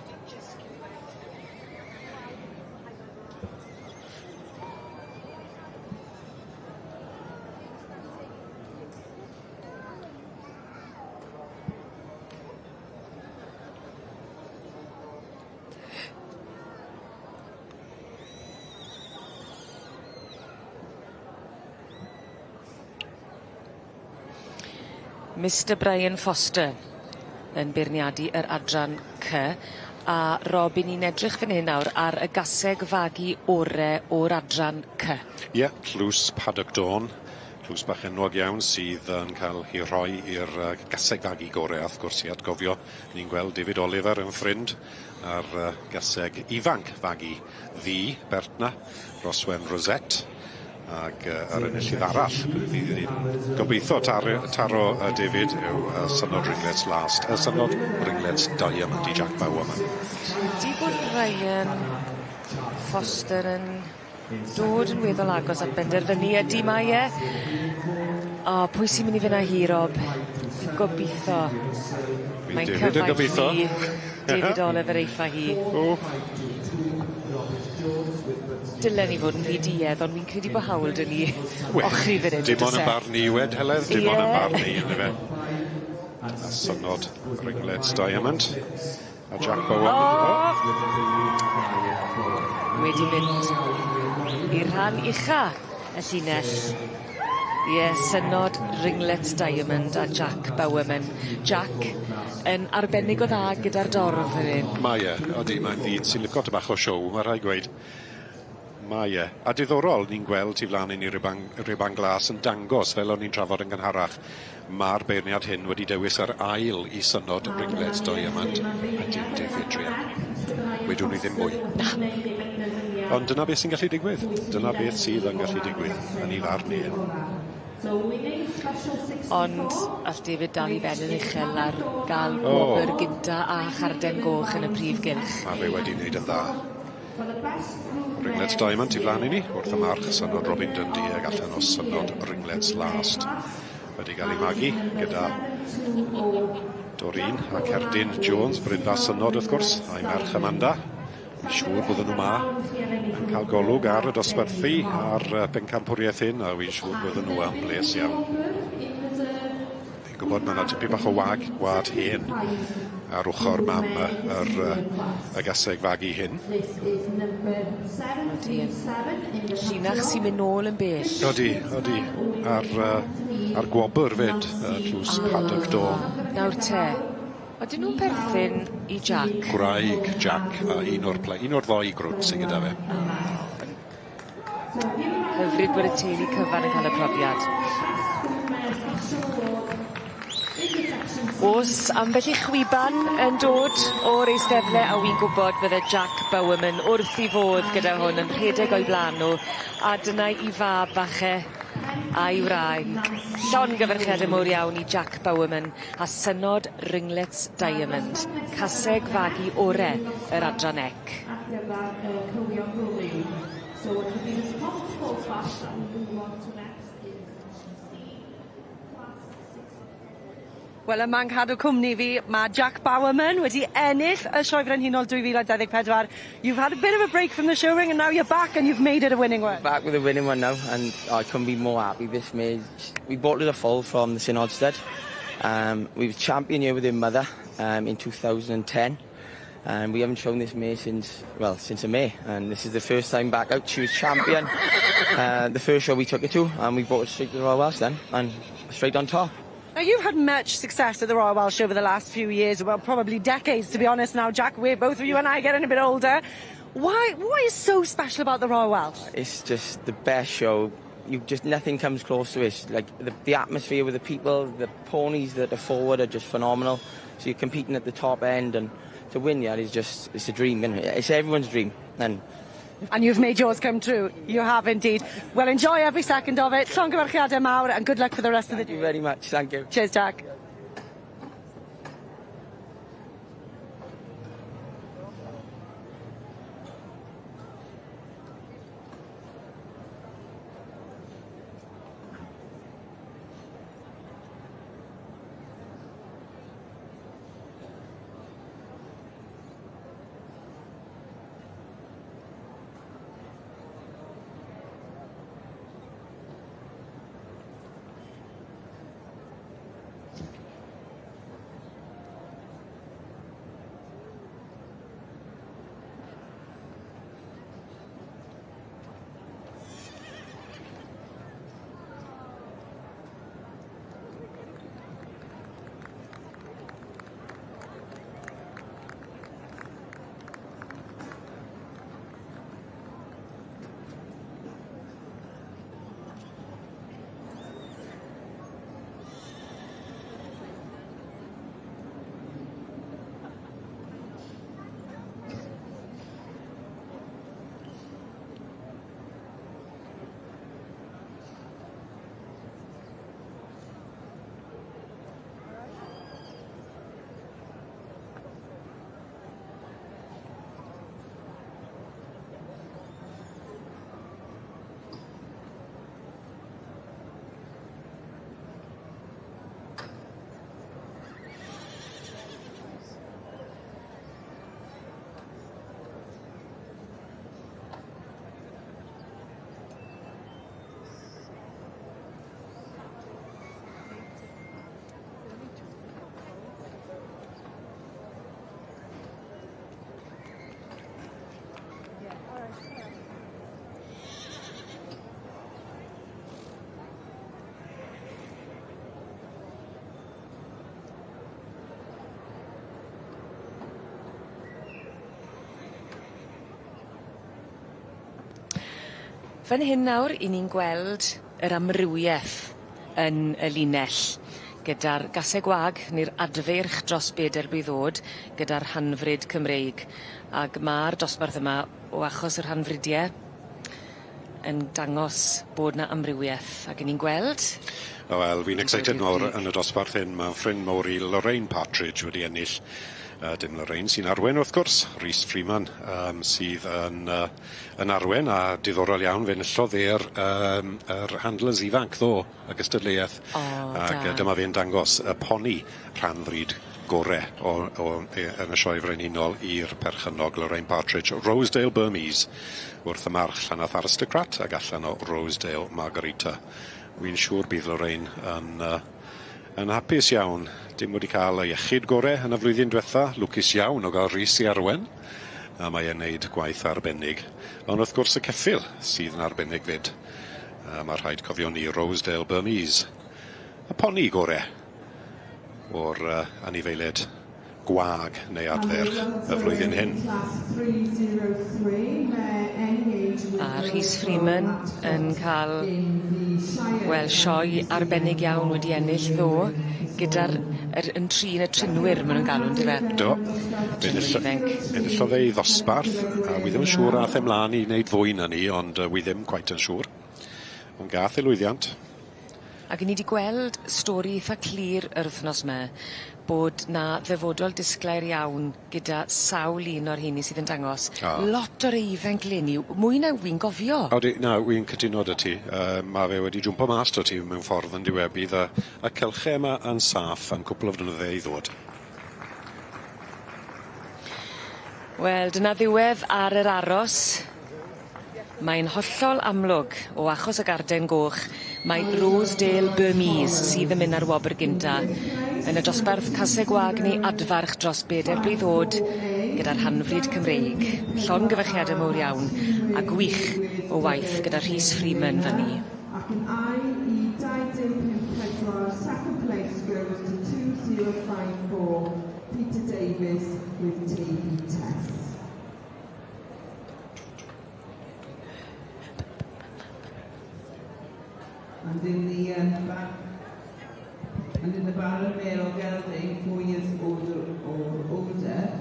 Speaker 1: Mr Brian Foster yn beirniadu yr adran C a Rob 'yn ni'n edrych fan hyn nawr ar y gaseg fagu ore o'r adran C.
Speaker 10: Ie, Tlws Paddock Dawn, tlws bach enwog iawn sydd yn cael ei rhoi i'r gaseg fagu gore, a wrth gwrs i atgofio, ni'n gweld David Oliver yn ffrind ar gaseg ifanc fagu ddu, Bertna, Roswen Rosette, ag yr enillydd arall, fydd gobeithio taro David yw Synod Ringlets Last, Synod Ringlets Diamond i Jack Bowerman.
Speaker 1: Wedi bod Ryan Foster yn dod yn weddol agos at benderfynu ydi mae e. O, pwy sy'n mynd i fynd â hi, Rob? Fi'n gobitho. Mae'n
Speaker 10: David yn
Speaker 1: cyfaill
Speaker 10: gobeithio.
Speaker 1: ni, David Oliver eiffa hi.
Speaker 10: O.
Speaker 1: Dylen ni fod yn ddiduedd, ond fi'n credu bod hawl 'da ni ochri fan hyn,
Speaker 10: Dim ond
Speaker 1: on'd
Speaker 10: yn
Speaker 1: o's e?
Speaker 10: barn ni wed, Heledd, dim ond yn
Speaker 1: Ie.
Speaker 10: barn ni, yndyfe. A Synod Ringlets Diamond. A Jack Bowen.
Speaker 1: O! Wedi mynd i'r rhan ucha y llinell. Ie, Synod Ringlets Diamond a Jack Bowerman. Jack yn arbennig o dda gyda'r dorf fan hyn.
Speaker 10: Mae e, odi, mae'n ddyn sy'n licio ty bach o siow, mae rhaid gweud. Mae e. A diddorol, ni'n gweld tu flan i ni ruban glas yn dangos, fel o'n i'n trafod yn gynharach, mae'r beirniad hyn wedi dewis yr ail i Synod Ringlets Diamond a dim David Drian. Wedwn ni ddim mwy.
Speaker 1: Na.
Speaker 10: Ond dyna beth sy'n gallu digwydd. Dyna beth sydd yn gallu digwydd yn ei farn i.
Speaker 1: Ond all David dal i ben yn uchel ar ga'l
Speaker 10: O.
Speaker 1: gwobr gynta a charden goch yn y prif gylch.
Speaker 10: Mae fe wedi wneud yn dda. Ringlets Diamond tu flan i ni, wrth y march Synod Robin Dundee ag allan o Synod Ringlets Last. Wedi cael ei magu gyda Doreen a Cerdyn Jones, Brynfa Synod wrth gwrs, a'i merch Amanda. Fi'n siŵr bydden nhw 'ma yn cael golwg ar y dosbarthu a'r bencampwriaeth hyn, a fi'n siŵr bydden nhw yn bles iawn. Fi'n gwybod ma' 'na tipyn bach o wad hen ar ochr mam y gaseg fagu hyn.
Speaker 1: Odi. Llinach sy'n mynd nôl yn bell.
Speaker 10: Odi, odi. A'r gwobr 'fyd, tlws Paddock Dawn.
Speaker 1: Nawr te, odyn nw'n perthyn i Jack?
Speaker 10: Gwraig Jack, a un o'r ddoi grwt sydd gyda fe.
Speaker 1: Hyfryd bod y teulu cyfan yn cael y profiad. O's ambell i chwiban yn dod o'r eisteddle a wi'n gwbod bydde Jack Bowerman wrth 'i fodd gyda hwn yn rhedeg o'u bla'n nw a dyna 'i fab bach e a'i wraig. Llongyfarchiade mowr iawn i Jack Bowerman a synod Ringlets Diamond, caseg fagu ore yr adran ec.
Speaker 3: Ar gyfar y cywion gwryw. So it will be the top four class that we move on to next in section C, class 6.
Speaker 7: Wel yma'n cadw cwmni fi ma' Jack Bowerman wedi ennill y Sioe Frenhinol 2024. You've had a bit of a break from the show ring and now you're back and you've made it a winning one.
Speaker 17: Back with a winning one now and I couldn't be more happy. This mare, we bought it a foal from the St Oddstead. We were champion here with her mother in 2010. And we haven't shown this mare since, well, since a May. And this is the first time back out. She was champion the first show we took her to, and we brought her straight to the Royal Welsh then, and straight on top.
Speaker 7: Now, you've had much success at the Royal Welsh over the last few years, well, probably decades, to be honest now, Jack. We're both of you and I getting a bit older. Why, what is so special about the Royal Welsh?
Speaker 17: It's just the best show. Nothing comes close to it. The atmosphere with the people, the ponies that are forward are just phenomenal. So you're competing at the top end, and to win, yeah, is just, it's a dream, isn't it? It's everyone's dream. And
Speaker 7: And you've made yours come true. You have indeed. Well, enjoy every second of it. Llongyfarchiadau mawr and good luck for the rest of the
Speaker 17: Thank you very much. Thank you.
Speaker 7: Cheers, Jack.
Speaker 1: Fan hyn nawr 'yn ni'n gweld yr amrywieth yn y linell gyda'r gaseg wag ne'r adfeirch dros beder blwydd o'd gyda'r rhanfrid Cymreig ag ma'r dosbarth yma o achos y rhanfridie yn dangos bod 'na amrywieth ag 'yn ni'n gweld
Speaker 10: Wel fi'n excited nawr yn y dosbarth hyn ma' ffrind mowr i Lorraine Partridge wedi ennill dim Lorraine sy'n arwen wrth gwrs, Rhys Freeman yym sydd yn yy yn arwen a diddorol iawn fe enillodd e'r yym yr handlers ifanc ddo y gystadleuaeth.
Speaker 1: O da.
Speaker 10: Ag yy dyma fe'n dangos y poni rhan-fryd gore o o yy yn y sioe frenhinol i'r perchennog Lorraine Partridge Rosedale Burmese wrth y march Llanarth Aristocrat ag allan o Rosedale Margarita. Wi'n siŵr bydd Lorraine yn yy yn hapus iawn. Dim wedi ca'l y iechyd gore yn y flwyddyn dwetha, lwcus iawn o ga'l Rhys i arwen a mae e'n neud gwaith arbennig. Ond wrth gwrs y ceffyl sydd yn arbennig 'fyd. A ma' rhaid cofio ni Rosedale Burmese. Y poni gore o'r yy anifeilied gwag neu adferch y flwyddyn hyn.
Speaker 3: Class 303, mare NH
Speaker 1: A Rhys Freeman yn ca'l wel sioe arbennig iawn wedi ennill ddo gyda'r yr yn trin y trinwyr ma' nw'n galw on'd yfe?
Speaker 10: Do. Fe enillodd e 'i ddosbarth a wi ddim yn siŵr ath e mlan i wneud fwy na 'ny ond wi ddim cweit yn siŵr. Ond gath e lwyddiant.
Speaker 1: Ag 'yn ni 'di gweld stori itha clir yr wthnos 'my bod 'na ddyfodol disglair iawn gyda sawl un o'r rheini sydd yn dangos.
Speaker 10: O.
Speaker 1: Lot o'r ifanc leni mwy na wi'n gofio.
Speaker 10: Odi na wi'n cytuno 'dy ti yy ma' fe wedi jwmpo mas 'da ti mewn ffordd on'd yw e bydd y y cylche yma yn saff am cwpwl o flynydde i ddod.
Speaker 1: Wel dyna ddiwedd ar yr aros. Mae'n hollol amlwg o achos y garden goch mai Rosedale Burmese sydd yn myn' â'r wobr gynta yn y dosbarth caseg gwag neu adfarch dros beder blwydd o'd gyda'r hanfryd Cymreig. Llongyfarchiade mowr iawn a gwych o waith gyda Rhys Freeman fan 'ny.
Speaker 6: Ac yn ail i 2054, second place goes to 2054, Peter Davies with TV Test. And in the um, back, and in the Baron Male or Gelding, 4 years older or older,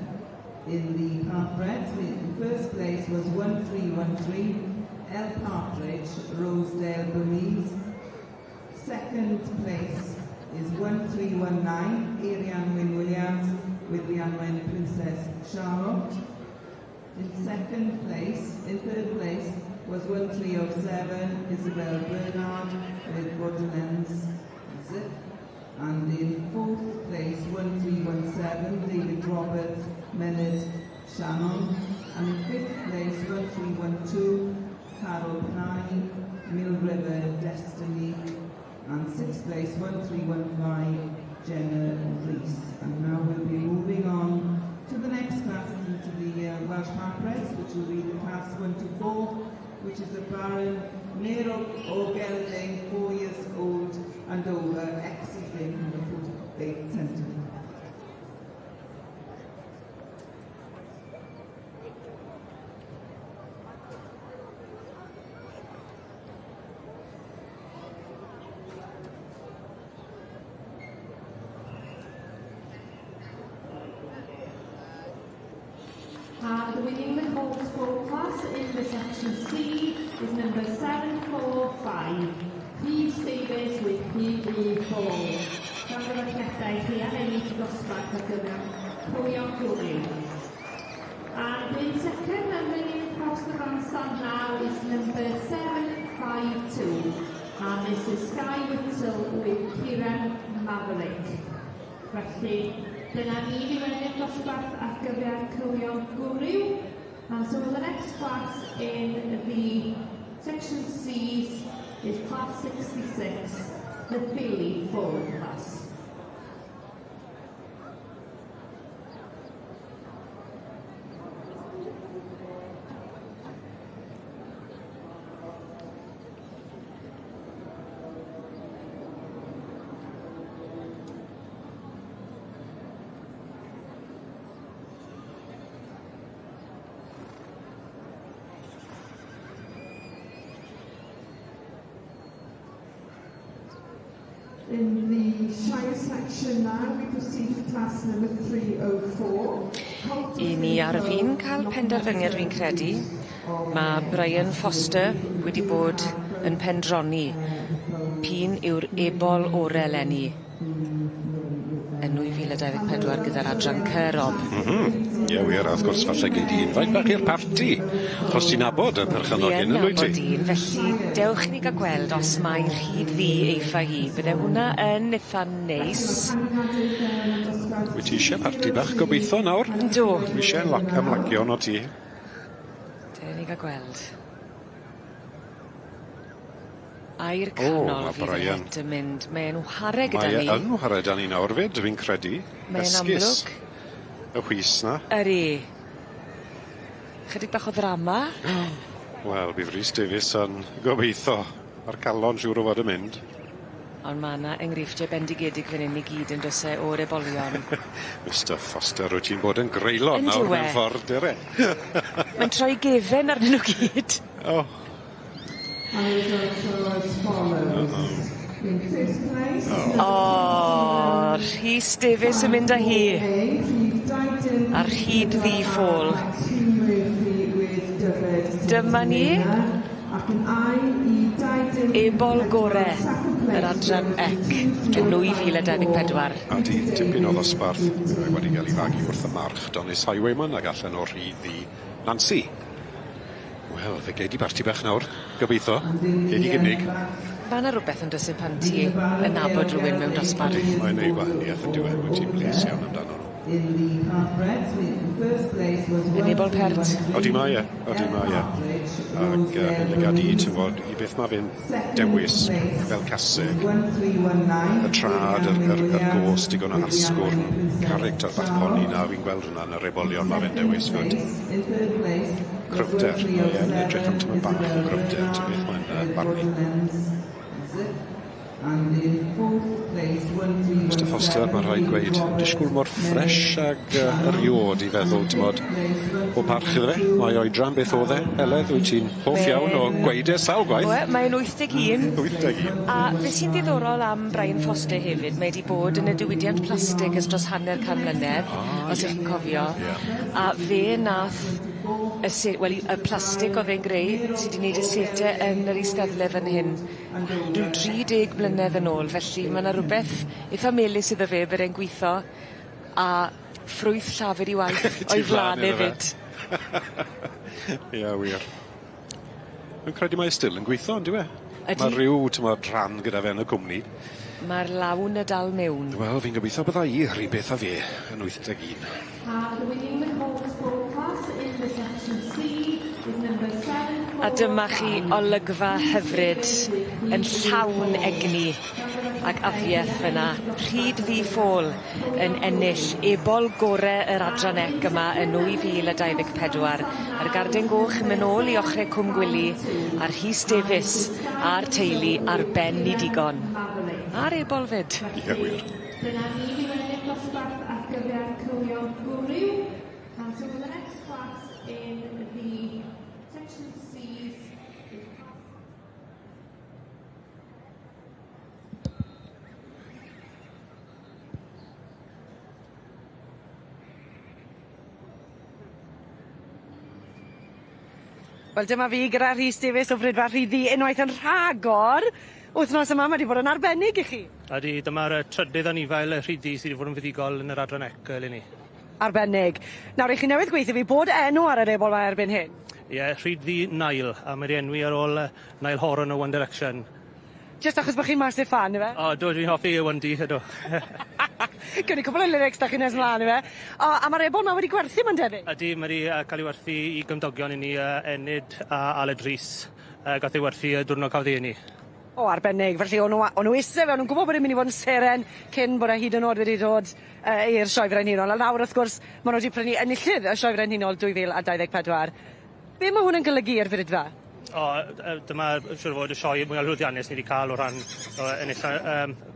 Speaker 6: in the half-breds, in first place was 1313, L Partridge, Rosedale, Burmese. Second place is 1319, Arian Wyn Williams with Rhianwen Princess Charlotte. In second place, in third place, was 1307, Isabel Bernard with Borderlands Zip. And in fourth place, 1317, David Roberts, Menard Shannon. And in fifth place, 1312, Carol Pye, Mill River Destiny. And sixth place, 1315, Jenna Rees. And now we'll be moving on to the next class, into the Welsh Park-breds, which will be the class 1 to 4, which is the Baron Mare or Gelding, 4 years old and over, exceeding 148 centimetres.
Speaker 3: And winning the Colts Foal class in the section C is number 745, Rhys Davies with PB Hall. Llongyfarchiadau chi am ennill y dosbarth ar gyfer cywion gwryw. And in second and winning across the grandstand now is number 752. And this is Sky Whittle with Kieran Maverick. Felly, dyna ni ddiweddu'r dosbarth ar gyfer cywion gwryw. And so the next class in the section C's is class 66, the Filly Foal class.
Speaker 6: In the Shire section now, we proceed to class number 304.
Speaker 1: I ni ar fin cael penderfyniad fi'n credu. Ma' Brian Foster wedi bod yn pendroni p'un yw'r ebol ore eleni yn 2024 gyda'r adran C Rob.
Speaker 10: Ie wir, a wrth gwrs falle gei di invite bach i'r parti. Achos ti'n nabod y perchennog
Speaker 1: Fi
Speaker 10: hyn
Speaker 1: yn
Speaker 10: yndwyt
Speaker 1: nabod
Speaker 10: ti?
Speaker 1: un, felly dewch i ni ga'l gweld os mai rhif ddu eiffa hi. Bydde hwnna yn itha neis.
Speaker 10: Wyt ti isie parti bach gobeithio nawr?
Speaker 1: Yndw.
Speaker 10: Dwi isie ymlacio arno ti.
Speaker 1: Dere ni ga'l gweld. A'r
Speaker 10: O,
Speaker 1: canol
Speaker 10: ma'
Speaker 1: fydd
Speaker 10: Brian.
Speaker 1: het yn mynd. Mae e'n whare gyda
Speaker 10: Mae e
Speaker 1: ni.
Speaker 10: yn whare 'da ni nawr 'fyd, fi'n credu.
Speaker 1: Mae e'n
Speaker 10: Esgus.
Speaker 1: amlwg.
Speaker 10: Y whis 'na.
Speaker 1: Ydi. Chydig bach o ddrama.
Speaker 10: Wel, bydd Rhys Davies yn gobeithio a'r calon siŵr o fod yn mynd.
Speaker 1: Ond ma' 'na enghreifftie bendigedig fan 'yn i gyd on'd o's e o'r ebolion.
Speaker 10: Mr Foster, wyt ti'n bod yn greulon nawr
Speaker 1: Yndyw e?
Speaker 10: mewn ffordd, dere?
Speaker 1: Mae'n troi gefen arnyn nw gyd.
Speaker 10: Oh.
Speaker 6: And the results are as follows. In first place...
Speaker 1: O, Rhys Davies yn mynd â hi. A'r Rhyd Ddu ffôl. Dyma ni. Ebol gore yr adran C yn 2024.
Speaker 10: A di tipyn o ddosbarth wedi cael ei fagu wrth y march Donis Highwayman ag allan o'r Rhyd Ddu Nancy. Wel, fe gei di barti bach nawr, gobeithio. Gei di gynnig.
Speaker 1: Ma' 'na rwbeth on'd o's e pan ti yn nabod rywun mewn dosbarth.
Speaker 10: Yndi, mae'n neud gwahaniaeth on'd yw e? Wyt ti'n bles iawn amdano nhw.
Speaker 1: Yn ebol pert.
Speaker 10: Odi mae e, odi mae e. Ac yn llygad i, ti'n i beth mae fe'n dewis fel caseg, y trad, yr, yr, yr gos, digon o asgwrn, character bach poni na, fi'n gweld hwnna yn yr ebolion mae fe'n dewis fyd. Cryfder, mae e'n edrych am tyma bach o gryfder, ti'n beth mae'n barnu. Mr Foster, mae rhaid gweud, disgwyl mor ffres ag eriod i feddwl, t'mod, o parch iddo fe, mae oedran beth o'dd e, Heledd, wyt ti'n hoff iawn o gweud e sawl gwaith.
Speaker 1: Wel, mae'n 81.
Speaker 10: 81.
Speaker 1: A beth sy'n ddiddorol am Brian Foster hefyd, mae 'di bod yn y diwydiant plastig ers dros hanner can mlynedd, os 'ych chi'n cofio.
Speaker 10: Ie.
Speaker 1: A fe nath y se- wel y plastig o'dd e'n greu sy 'di neud y sete yn yr eisteddle fan hyn ryw 30 mlynedd yn ôl, felly ma' 'na rwbeth itha melys iddo fe bod e'n gwitho a ffrwyth llafur 'i waith o'i flan efyd.
Speaker 10: Ie wir. Fi'n credu mae e still yn gwitho on'd yw e?
Speaker 1: Ydi.
Speaker 10: Ma' ryw t'mod rhan gyda fe yn y cwmni.
Speaker 1: Ma'r lawn y dal mewn.
Speaker 10: Wel fi'n gobeithio bydda i yr un beth â fe yn 81.
Speaker 3: And the winning the Colts class in the section C is number 7.
Speaker 1: A dyma chi olygfa hyfryd yn llawn egni ac afieth fyna. Rhyd Ddu Ffôl yn ennill ebol gore yr adran C yma yn 2024. A'r Garden Goch yn myn' nôl i ochre Cwm Gwili a Rhys Davies a'r teulu ar ben 'u digon. A'r ebol 'fyd.
Speaker 10: Ie wir.
Speaker 3: Dyna ni fi wedi dosbarth ar gyfer cywion gwryw. And so for the next class in the section C's is class
Speaker 7: Wel dyma fi gyda Rhys Davies o Fridfa Rhyd Ddu unwaith yn rhagor. Wythnos yma ma' 'di bod yn arbennig i chi.
Speaker 13: Ydi, dyma'r trydydd anifail y Rhyd Ddu sy 'di fod yn fuddugol yn yr adran C eleni.
Speaker 7: Arbennig. Nawr 'ych chi newydd gweutho fi bod enw ar yr ebol 'ma erbyn hyn.
Speaker 13: Ie, Rhyd Ddu Nile, a mae 'di enwi ar ôl Niall Horan o One Direction.
Speaker 7: Jyst achos bo' chi'n massive fan yfe?
Speaker 13: O, ydw, dwi'n hoffi One D, ydw.
Speaker 7: Gewn ni cwpwl o lyrics 'da chi nes mlan yfe? O, a ma'r ebol 'ma wedi gwerthu ma'n debyg.
Speaker 13: Ydi, mae 'di ca'l ei werthu i gymdogion i ni Enid a Aled Rhys. Gath ei werthu y diwrnod cafodd ei eni.
Speaker 7: O, arbennig. Felly o'n nw a- o'n nw isie fe, o'n nw'n gwbod bod e'n myn' i fod yn seren cyn bod e hyd yn o'd wedi dod i'r Sioe Frenhinol. A nawr wrth gwrs ma' nw wedi prynu enillydd y Sioe Frenhinol 2024. Be' ma' hwn yn golygu i'r Fridfa?
Speaker 13: O dyma siŵr o fod y sioe mwya lwyddiannus ni 'di ca'l o ran o enilla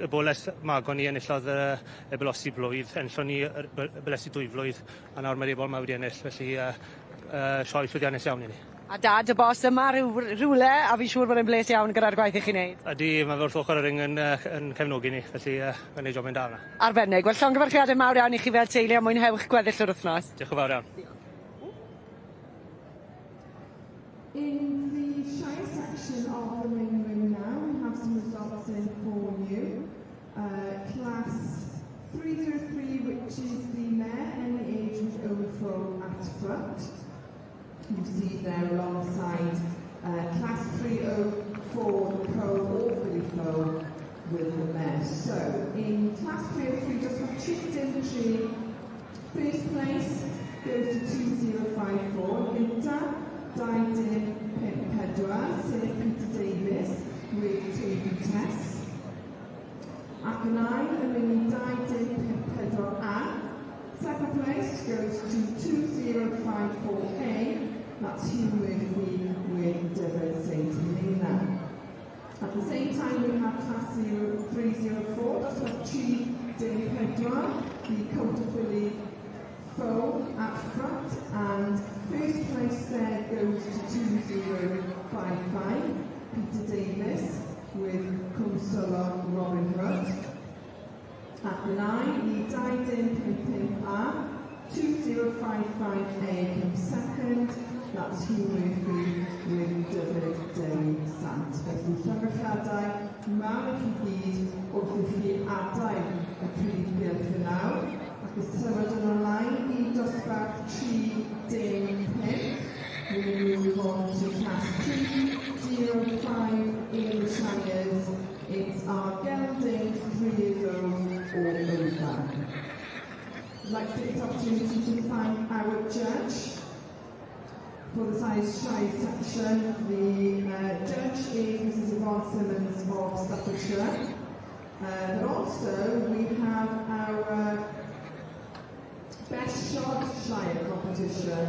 Speaker 13: y boles magon ni enillodd y belosi blwydd, enillon ni yr belesi dwyflwydd, a nawr mae'r ebol 'ma wedi ennill, felly sioe llwyddiannus iawn i ni.
Speaker 7: A dad y bos yma ryw rywle a fi'n siŵr bod e'n bles iawn gyda'r gwaith 'ych chi'n neud.
Speaker 13: Ydi, ma' fe wrth ochor y ring yn yn cefnogi ni, felly mae'n neud jobyn da yna.
Speaker 7: Arbennig. Wel llongyfarchiade mawr iawn i chi fel teulu a mwynhewch gweddill yr wythnos.
Speaker 13: Diolch yn fawr iawn.
Speaker 6: In the Shire section of the main ring now, we have some results in for you. Class 303, which is the mare, any age with overthrow at front. You see there alongside class 304, the pro or filly foal with the mare. So in class 303, just for Chieftain Tree, first place goes to 2054, Gynta, dau dim pump pedwar, sef Peter Davies with Teulu Tess. Ac yn ail yn mynd i dau dim pump pedwar A. Second place goes to 2054A, that's Hugh Murphy with Dyfed St Helena. At the same time we have class 304, that's what tri dim pedwar, the Coat of Philly foal at front, and first place there goes to 2054. 2055, Peter Davis with Cwmsolo Robin Hood. At 9, the 2055A, 2055A came second. That's Hugh Murphy with David Dewi Sant. Felly llongyfarchiadau mawr i chi gyd wrth i chi adael y prif gylch yn awr. Ac y symud yn ymlaen i dosbarth 35. We move on to class 305 in the Shires. It's our geldings 3 years old or over. I'd like to take this opportunity to thank our judge for the size Shire section. The judge is Mrs. Yvonne Simmons of Staffordshire. But also we have our Best Shod Shire competition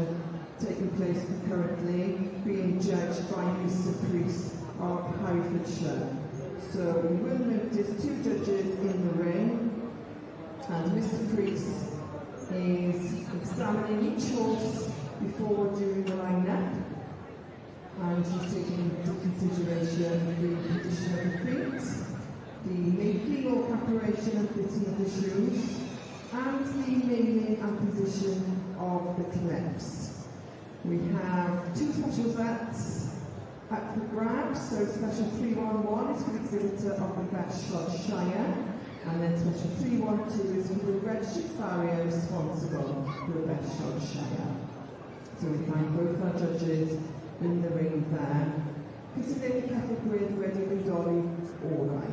Speaker 6: taking place concurrently, being judged by Mr. Priest of Herefordshire. So you will notice two judges in the ring, and Mr. Priest is examining each horse before doing the line-up, and he's taking into consideration the condition of the feet, the making or preparation and fitting of the shoes, and the naming and position of the clips. We have two special vets up for grabs. So special 311 is for the exhibitor of the Best Shod Shire, and then special 312 is for the registered farrier responsible for the Best Shod Shire. So we find both our judges in the ring there. Cystadleuaeth Ceffyl Gwyrdd wedi bodoli orau.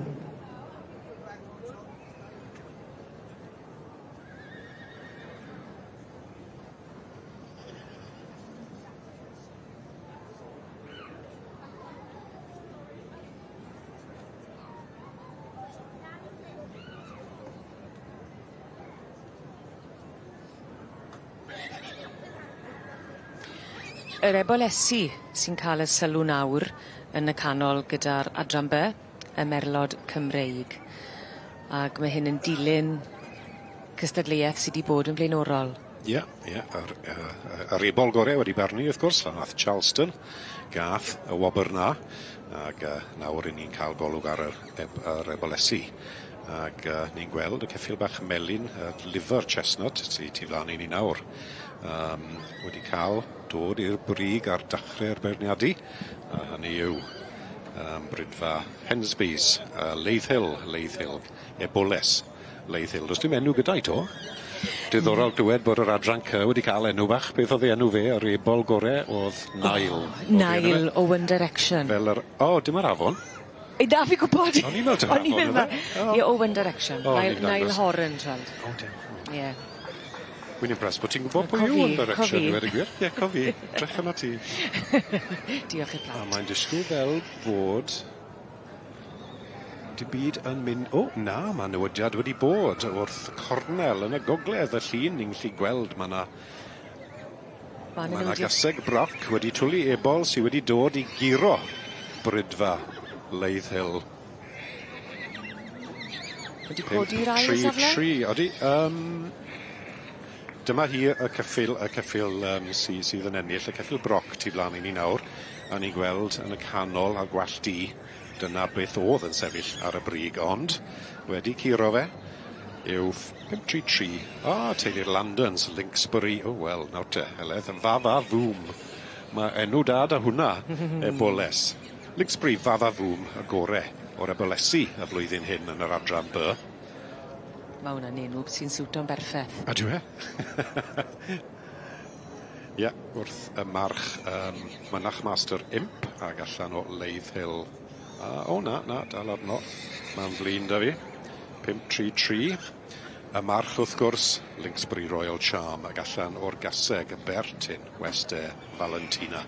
Speaker 1: Yr ebolesi sy'n ca'l y sylw nawr yn y canol gyda'r adran By, y Merlod Cymreig. Ag ma' hyn yn dilyn cystadleuaeth sy 'di bod yn flaenorol.
Speaker 10: Ie, ie, yr ebol gore wedi barnu wrth gwrs, a nath Charleston gath y wobr 'na, ag nawr 'yn ni'n ca'l golwg ar yr ebolesi. Ag ni'n gweld y ceffyl bach melyn, y liver chestnut, sy tu flan i ni nawr, wedi ca'l dod i'r brig ar dachrau'r beirniadu, a hynny yw Brydfa Hensby's, Leith Hill, Leith Hill, Eboles, Leith Hill. Does dim enw gyda'i to. Diddorol glywed bod yr adran C wedi cael enw bach. Beth oedd ei enw fe? Yr ebol gore oedd Nile.
Speaker 1: Oh, Nile o One Direction.
Speaker 10: Fel yr... O, oh, dim yr afon.
Speaker 1: Ei, na, fi gwybod.
Speaker 10: O'n i'n meddwl taw
Speaker 1: O'n i'n
Speaker 10: afon
Speaker 1: meddwl. Ie, o One Direction.
Speaker 10: O,
Speaker 1: Nile Horan, tweld.
Speaker 10: O, dim.
Speaker 1: Ie.
Speaker 10: Wy'n impressed bod ti'n gwybod pwy yw One Direction, i weud y gwir. Ie, cofi. Drych arna ti.
Speaker 1: Diolch i'r plant.
Speaker 10: A mae'n disgwyl fel bod dim byd yn mynd... O, na, mae newidiad wedi bod wrth cornel yn y gogledd y llun. Ni'n gallu gweld mae 'na
Speaker 1: Ma'
Speaker 10: 'na gaseg broc wedi twlu ebol sydd wedi dod i guro Brydfa Leith Hill.
Speaker 1: Wedi codi i'r ail safle?
Speaker 10: 3, 3, odi. Dyma hi y ceffyl sydd yn ennill, y ceffyl broc tu flan i ni nawr, a ni'n gweld yn y canol a'r gwallt du, dyna beth oedd yn sefyll ar y brig, ond wedi curo fe yw 533, teulu'r Landons, Linksbury, o wel, nawr te, Heledd, fa fa fŵm. Mae enw da da hwnna, eboles. Linksbury, fa fa fŵm, y gore o'r ebolesi y flwyddyn hyn yn yr adran B.
Speaker 1: Mae hwnna'n enw sy'n siwto'n berffeth.
Speaker 10: Ydyw e? Ie, wrth y march Mynach Master Imp ag allan o Leith Hill. O na, na, dal arno. Mae'n flin da fi. 533. Y march wrth gwrs, Linksbury Royal Charm ag allan o'r gaseg y Bertyn, West Air Valentina.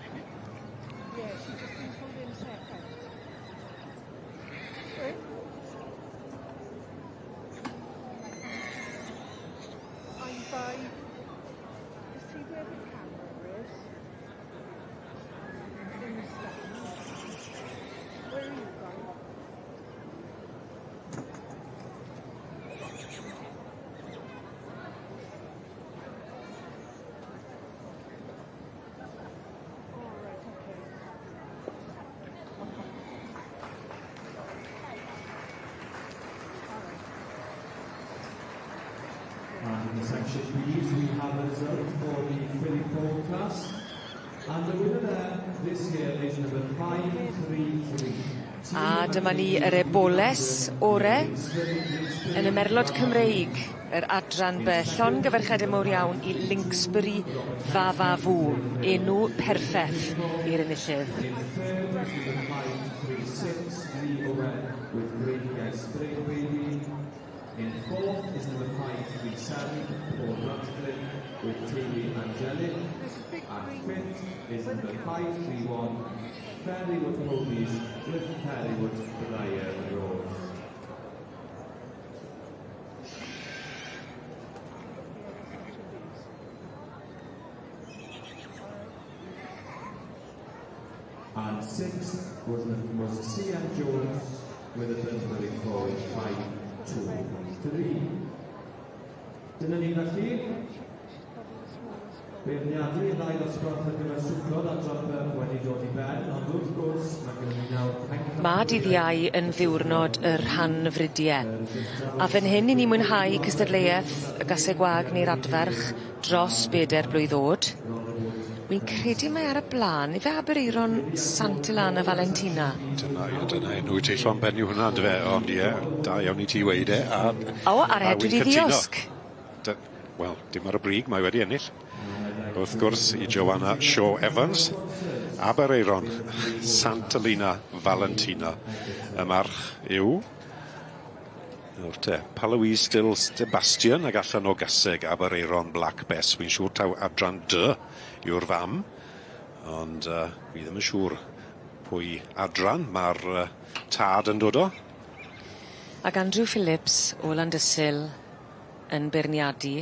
Speaker 5: And in the section Bs, we have a result for the filly foal class. And the winner there this year is number 533.
Speaker 1: A dyma ni yr eboles ore yn y Merlod Cymreig, yr adran B. Llongyfarchiade mowr iawn i Linksbury Fafafw, enw perffeth i'r enillydd.
Speaker 5: In third is number 536, Lee Owen with Great Spring Baby. In fourth is number 537, Paul Ratcliffe with Teulu Angelic. And fifth is number 531, Fairywood Ponies with Fairywood Briar Rose. And sixth was C.M. Jones with a Bunbury foal 523. Dyna ni felly. Beirniadu y ddau ddosbarth ar gyfer swclod adran B wedi dod i ben, ond wrth gwrs mae gennym ni nawr pencampwriaeth
Speaker 1: Ma' dydd Iau yn ddiwrnod y rhanfridie. A fan hyn 'yn ni mwynhau cystadleueth y gaseg wag neu'r adferch dros beder blwydd o'd. Wi'n credu mai ar y bla'n ife Aberaeron Sant Elana Valentina?
Speaker 10: Dyna ie dyna enw teitlo'n ben yw hwnna on'd yfe ond ie da iawn i ti weud e a
Speaker 1: O a'r
Speaker 10: a
Speaker 1: het
Speaker 10: wi'n
Speaker 1: wedi
Speaker 10: cytuno.
Speaker 1: ddiosg.
Speaker 10: Wel dim ar y brig mae wedi ennill. Wrth gwrs i Joanna Shaw Evans, Aberaeron, Sant Elena Valentina. Y march yw Nawr te, Palouise Still Sebastian ag allan o gaseg Aberaeron Black Bess. Wi'n siŵr taw adran D yw'r fam, ond wi ddim yn siŵr pwy adran ma'r tad yn dod o.
Speaker 1: Ag Andrew Phillips o Landysul yn beirniadu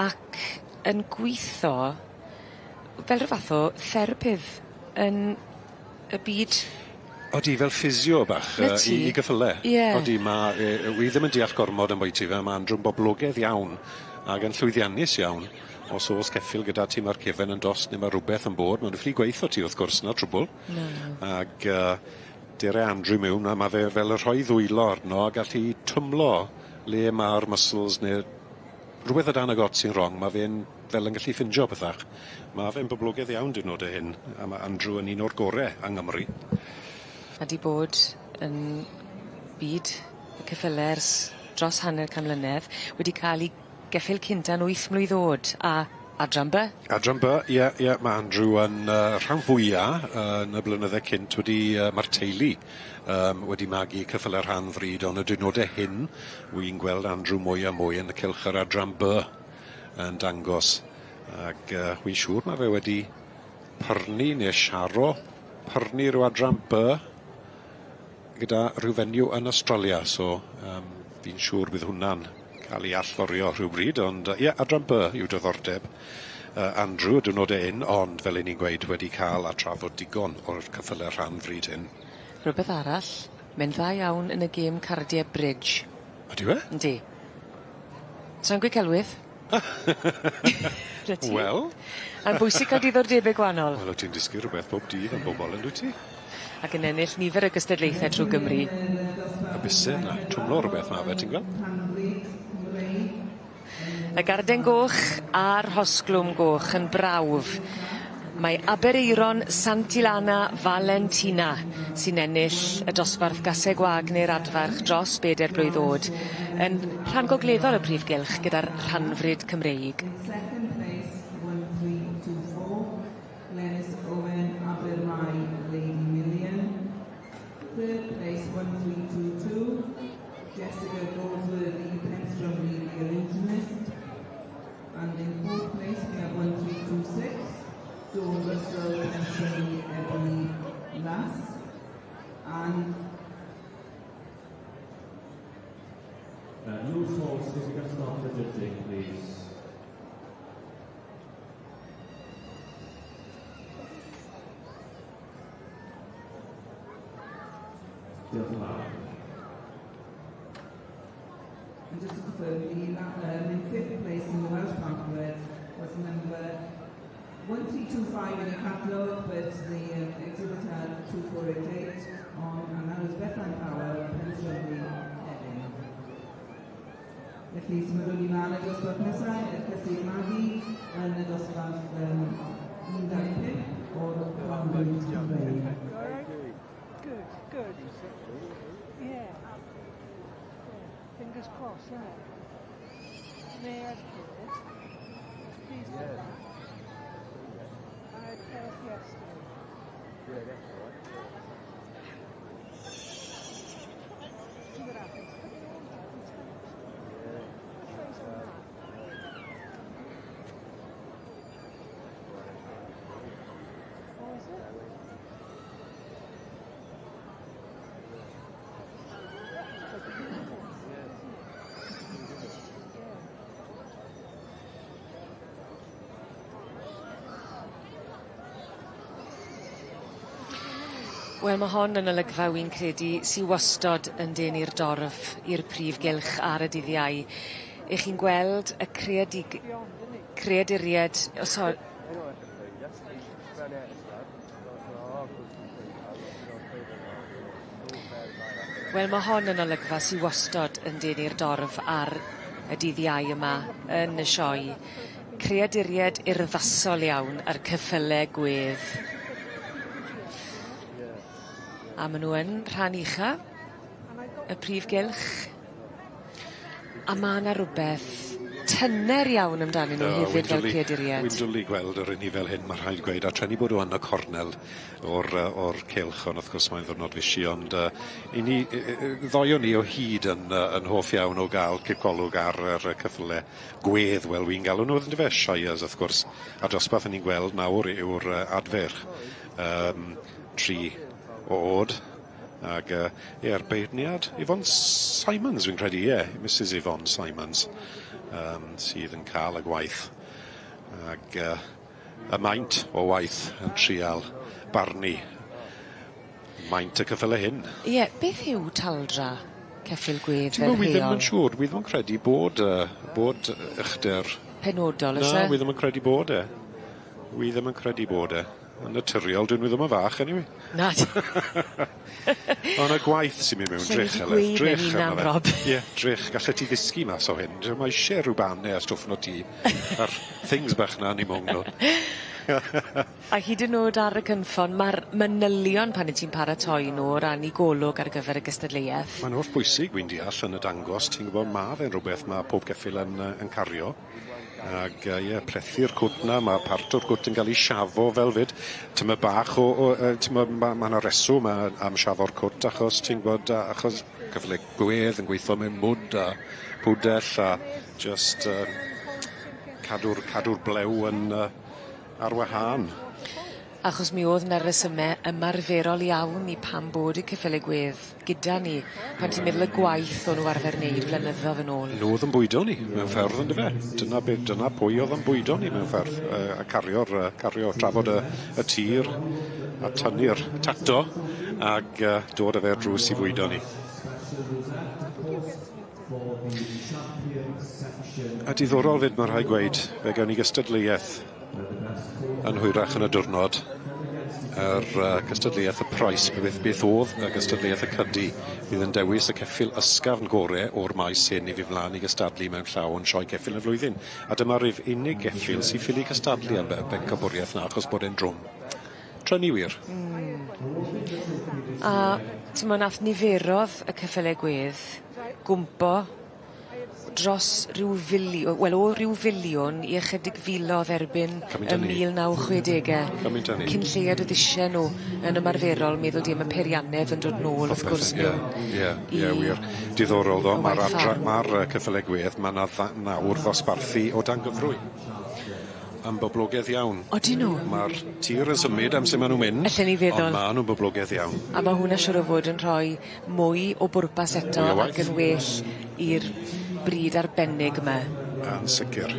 Speaker 1: ac yn gwitho fel ryw fath o therapydd yn y byd.
Speaker 10: Odi, fel physio bach
Speaker 1: 'Na ti.
Speaker 10: i gyffyle.
Speaker 1: Ie.
Speaker 10: Odi, ma' wi ddim yn deall gormod ambwyty fe, ma' Andrew'n boblogedd iawn ag yn llwyddiannus iawn. Os o's ceffyl gyda ti ma'r cefen yn dost ne' ma' rwbeth yn bod, ma'n ffili gweitho ti wrth gwrs 'na'r trwbwl.
Speaker 1: Na.
Speaker 10: Ag dere Andrew miwn a ma' fe fel y rhoi ddwylo arno a gallu twmlo le ma'r muscles ne' rwbeth o dan y got sy'n rong, ma' fe'n fel yn gallu ffindio pethach. Ma' fe'n boblogedd iawn diwrnode hyn, a ma' Andrew yn un o'r gore yng Nghymru.
Speaker 1: Ma' 'di bod yn byd y ceffyle ers dros hanner can mlynedd wedi ca'l 'i geffyl cynta'n wyth mlwydd o'd a adran By.
Speaker 10: Adran By, ie, ie, ma' Andrew yn rhan fwya yn y blynydde cynt wedi ma'r teulu wedi magu ceffyle rhan fryd, ond y diwrnode hyn, wi'n gweld Andrew mwy a mwy yn y cylch yr adran By yn dangos. Ag wi'n siŵr ma' fe wedi pyrnu neu siaro pyrnu ryw adran By gyda rhyw fenyw yn Australia, so fi'n siŵr bydd hwnna'n cael ei allforio rhywbryd, ond ie, adran By yw diddordeb Andrew y diwrnode hyn, ond fel 'yn ni'n gweud, wedi cael a trafod digon o'r ceffyle rhan fryd hyn.
Speaker 1: Rhywbeth arall, mae'n dda iawn yn y gêm cardie bridge.
Speaker 10: Ydyw e?
Speaker 1: Yndi. Sa'n gweud celwydd? 'Na ti.
Speaker 10: Wel.
Speaker 1: A'n bwysig ca'l diddordebe gwanol.
Speaker 10: Wel, wyt ti'n dysgu rhywbeth bob dydd am bobol yndwyt ti?
Speaker 1: Ac yn ennill nifer o gystadlaethe trw Gymru.
Speaker 10: Y bysedd 'na, twmlo rwbeth ma' fe, ti'n gweld?
Speaker 1: Y garden goch a'r rhosglwm goch yn brawf. Mae Aberaeron Santilana Valentina sy'n ennill y dosbarth gaseg wag neu'r adfarch dros beder blwydd o'd yn rhan gogleddol y prif gylch gyda'r rhanfrid Cymreig.
Speaker 6: In second place, 1324, Glenys Owen Abermai Lady Million. Third place, 1322, Jessica Goldsworthy Penstrumley The Illusionist. And in fourth place, we have 1326, Dawn Russell Penstrumley Ebony Lass. And
Speaker 5: Loose horse, if you can stop the judging, please. Diolch yn fawr.
Speaker 6: And just to confirm, in fifth place in the Welsh pamphlet was number 1325 in the catalogue, but the exhibit had 2488 on, and that was Bethan Powell, Penstrumley, Erin. Felly symudwn ni mlaen y dosbarth nesaf, y cysig magu yn y dosbarth 15 o'r Rhanbryd Cymreig.
Speaker 18: Good, good. Yeah. Fingers crossed, isn't it? Mayor's good. I was pleased with that. I had first yesterday.
Speaker 5: Yeah, that's all right.
Speaker 18: See what happens. But they're all different types. Which way's on that? Oh, is it? It's like a unicorn, isn't it? Yeah.
Speaker 1: Wel ma' hon yn olygfa wi'n credu sy wastod yn denu'r dorf i'r prif gylch ar y dydd Iau. 'Ych chi'n gweld y creaduried o so- Wel ma' hon yn olygfa sy wastod yn denu'r dorf ar y dydd Iau yma yn y sioe. Creaduried urddasol iawn a'r ceffyle gwedd. A ma' nw yn rhan ucha y prif gylch. A ma' 'na rwbeth tyner iawn amdanyn nw hefyd fel creaduried.
Speaker 10: Wi'n dwli gweld yr un fel hyn ma' rhaid gweud a trueni bod o yn y cornel o'r cylch ond wrth gwrs mae'n ddiwrnod fishi ond 'yn ni ddoi o ni o hyd yn hoff iawn o ga'l cipolwg ar yr ceffyle gwedd wel wi'n galw nw yndyfe Shires wrth gwrs a dosbarth 'yn ni'n gweld nawr yw'r adfeirch 3 o o'd ag ie'r beirniad Yvonne Simons fi'n credu ie Mrs Yvonne Simons sydd yn ca'l y gwaith ag y maint o waith yn trial barnu maint y ceffyle hyn.
Speaker 1: Ie, beth yw taldra ceffyl gwedd fel
Speaker 10: T'mo' wi ddim
Speaker 1: rheol?
Speaker 10: yn siŵr, wi ddim yn credu bod uchder
Speaker 1: Penodol oes
Speaker 10: Na,
Speaker 1: e?
Speaker 10: wi ddim yn credu bod e. Wi ddim yn credu bod e. Yn naturiol, dyn nhw ddim yn fach, anyway.
Speaker 1: Na.
Speaker 10: Ond y gwaith sy'n mynd mewn,
Speaker 1: Lle ni
Speaker 10: drych,
Speaker 1: 'di
Speaker 10: Heledd,
Speaker 1: gweud
Speaker 10: drych
Speaker 1: mewn hunan,
Speaker 10: arno fe.
Speaker 1: Rob.
Speaker 10: Ie, drych, gallet ti ddisgu mas o hyn. Mae isie rhyw banne a stwff no ti, a'r things bach na yn 'u mwng nhw.
Speaker 1: A hyd yn o'd ar y cynffon, ma'r manylion pan 'yt ti'n paratoi nw o ran 'u golwg ar gyfer y gystadleueth.
Speaker 10: Mae'n holl bwysig, wi'n deall, yn y dangos, ti'n gwbod, ma' fe'n rwbeth ma' pob ceffyl yn cario. Ag ie, plethu'r cwt 'na, ma' part o'r cwt yn ga'l 'i siafo fel 'fyd. Tymed bach o t'mo' ma' 'na reswm am siafo'r cwt achos ti'n gwbod achos cyffyle gwedd yn gweitho mewn mwd a pwdell a jyst cadw'r blew yn ar wahân.
Speaker 1: Achos mi o'dd 'na resyme ymarferol iawn i pam bod y ceffyle gwedd gyda ni pan ti'n meddwl y gwaith o'n nw arfer neud flynyddodd yn ôl.
Speaker 10: Nw o'dd yn bwydo ni mewn ffordd yndyfe? Dyna be- dyna pwy o'dd yn bwydo ni mewn ffordd a cario trafod y tir a tynnu'r tato ag dod â fe ar drws i fwydo ni. A diddorol 'fyd ma' rhaid gweud, fe gawn ni gystadleuaeth yn hwyrach yn y diwrnod yr cystadleuaeth y Price beth o'dd y gystadleuaeth y Cydi fydd yn dewis y ceffyl ysgafn gore o'r maes hyn i fi flan i gystadlu mewn llaw yn sioe ceffyl y flwyddyn. A dyma'r unig geffyl sy'n ffili cystadlu am y bencampwriaeth 'na achos bod e'n drwm. Tryni wir.
Speaker 1: A t'mo' nath niferodd y ceffyle gwedd gwmpo dros ryw filiw- wel o ryw filiwn i ychydig filodd erbyn
Speaker 10: Cymaint â
Speaker 1: y
Speaker 10: 'ny.
Speaker 1: 1960e.
Speaker 10: Cymaint â 'ny.
Speaker 1: Cyn lleied o'dd isie nw yn ymarferol meddwl di am y peiriannedd yn dod nôl wrth gwrs
Speaker 10: Ie,
Speaker 1: mewn
Speaker 10: ie, ie wir. Diddorol ddo,
Speaker 1: y
Speaker 10: ma'r
Speaker 1: waith
Speaker 10: adra
Speaker 1: ffarm.
Speaker 10: ma'r ceffyle gwedd, ma' 'na nawr ddosbarthu o dan gyfrwy. Yn boblogaidd iawn.
Speaker 1: Odyn nw?
Speaker 10: Ma'r tir yn symud am su' ma' nw'n mynd.
Speaker 1: Allen ni feddwl.
Speaker 10: Ond ma' nw'n boblogaidd iawn.
Speaker 1: A ma' hwnna siŵr o fod yn rhoi mwy o bwrpas eto
Speaker 10: Mwy o waith.
Speaker 1: ac yn well i'r bryd arbennig yma.
Speaker 10: Yn sicir.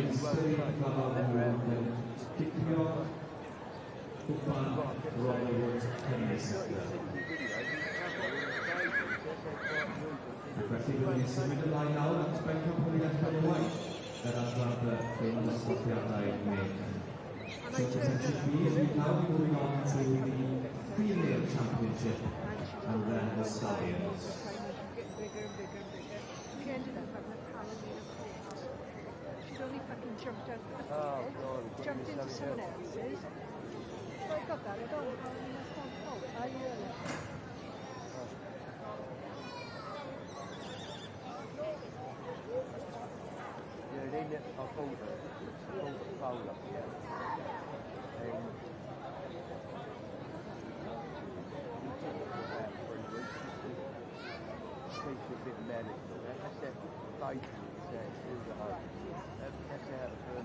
Speaker 5: Felly byddwn ni'n symud ymlaen nawr at bencampwriaeth benywaidd yr adran B ein dosbarthiadau meirch. So to section B, we now be moving on to the female championship and then the stallions.
Speaker 18: She ended up having a Palomino coat. She'd only fucking jumped out of the
Speaker 19: Oh,
Speaker 18: field,
Speaker 19: God, I've got
Speaker 18: jumped
Speaker 19: to
Speaker 18: into
Speaker 19: miss
Speaker 18: someone
Speaker 19: out.
Speaker 18: else's. So I got that, I got a Palomino coat. I,
Speaker 19: Yeah, they ne- I bought a, I bought a foal up here. And we took it for about 3 weeks just to teach her a bit of manners and all that. That's that baby that's out of Silverhome. That's out of the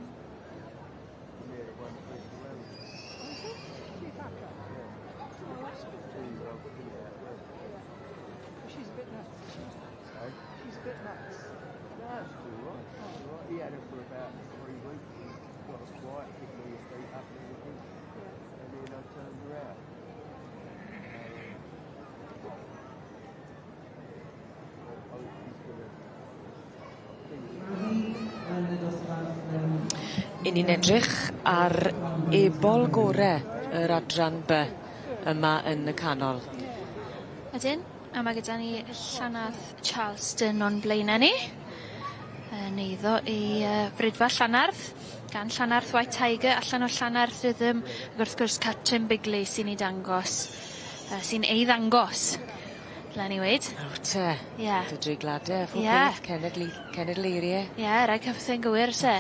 Speaker 19: mare that won the British World.
Speaker 18: Oh, is it? Cleopatra?
Speaker 19: Yeah.
Speaker 18: Oh, that's good.
Speaker 19: 2-year-old filly out there.
Speaker 18: She's a bit nuts.
Speaker 19: Eh?
Speaker 18: She's a bit nuts.
Speaker 19: No, it's all right. It's all right. He had her for about 3 weeks. He got her quiet, picked all her feet up and everything. And then I turned her out. I hope he's gonna
Speaker 6: Yn y dosbarth
Speaker 1: 'Yn ni'n edrych ar ebol gore yr adran By yma yn y canol.
Speaker 2: Ydyn, a ma' gyda ni Llanarth Charleston o'n blaene ni. Yn eiddo i Fridfa Llanarth gan Llanarth White Tiger allan o Llanarth Rhythm ag wrth gwrs Catrin Bigley sy'n 'i dangos sy'n ei ddangos ddylen i weud.
Speaker 1: Nawr te.
Speaker 2: Ie.
Speaker 1: Dy dreiglade a phob
Speaker 2: Ie.
Speaker 1: peth cenedlu cenedleirie.
Speaker 2: Ie rai cyffredin gywir te.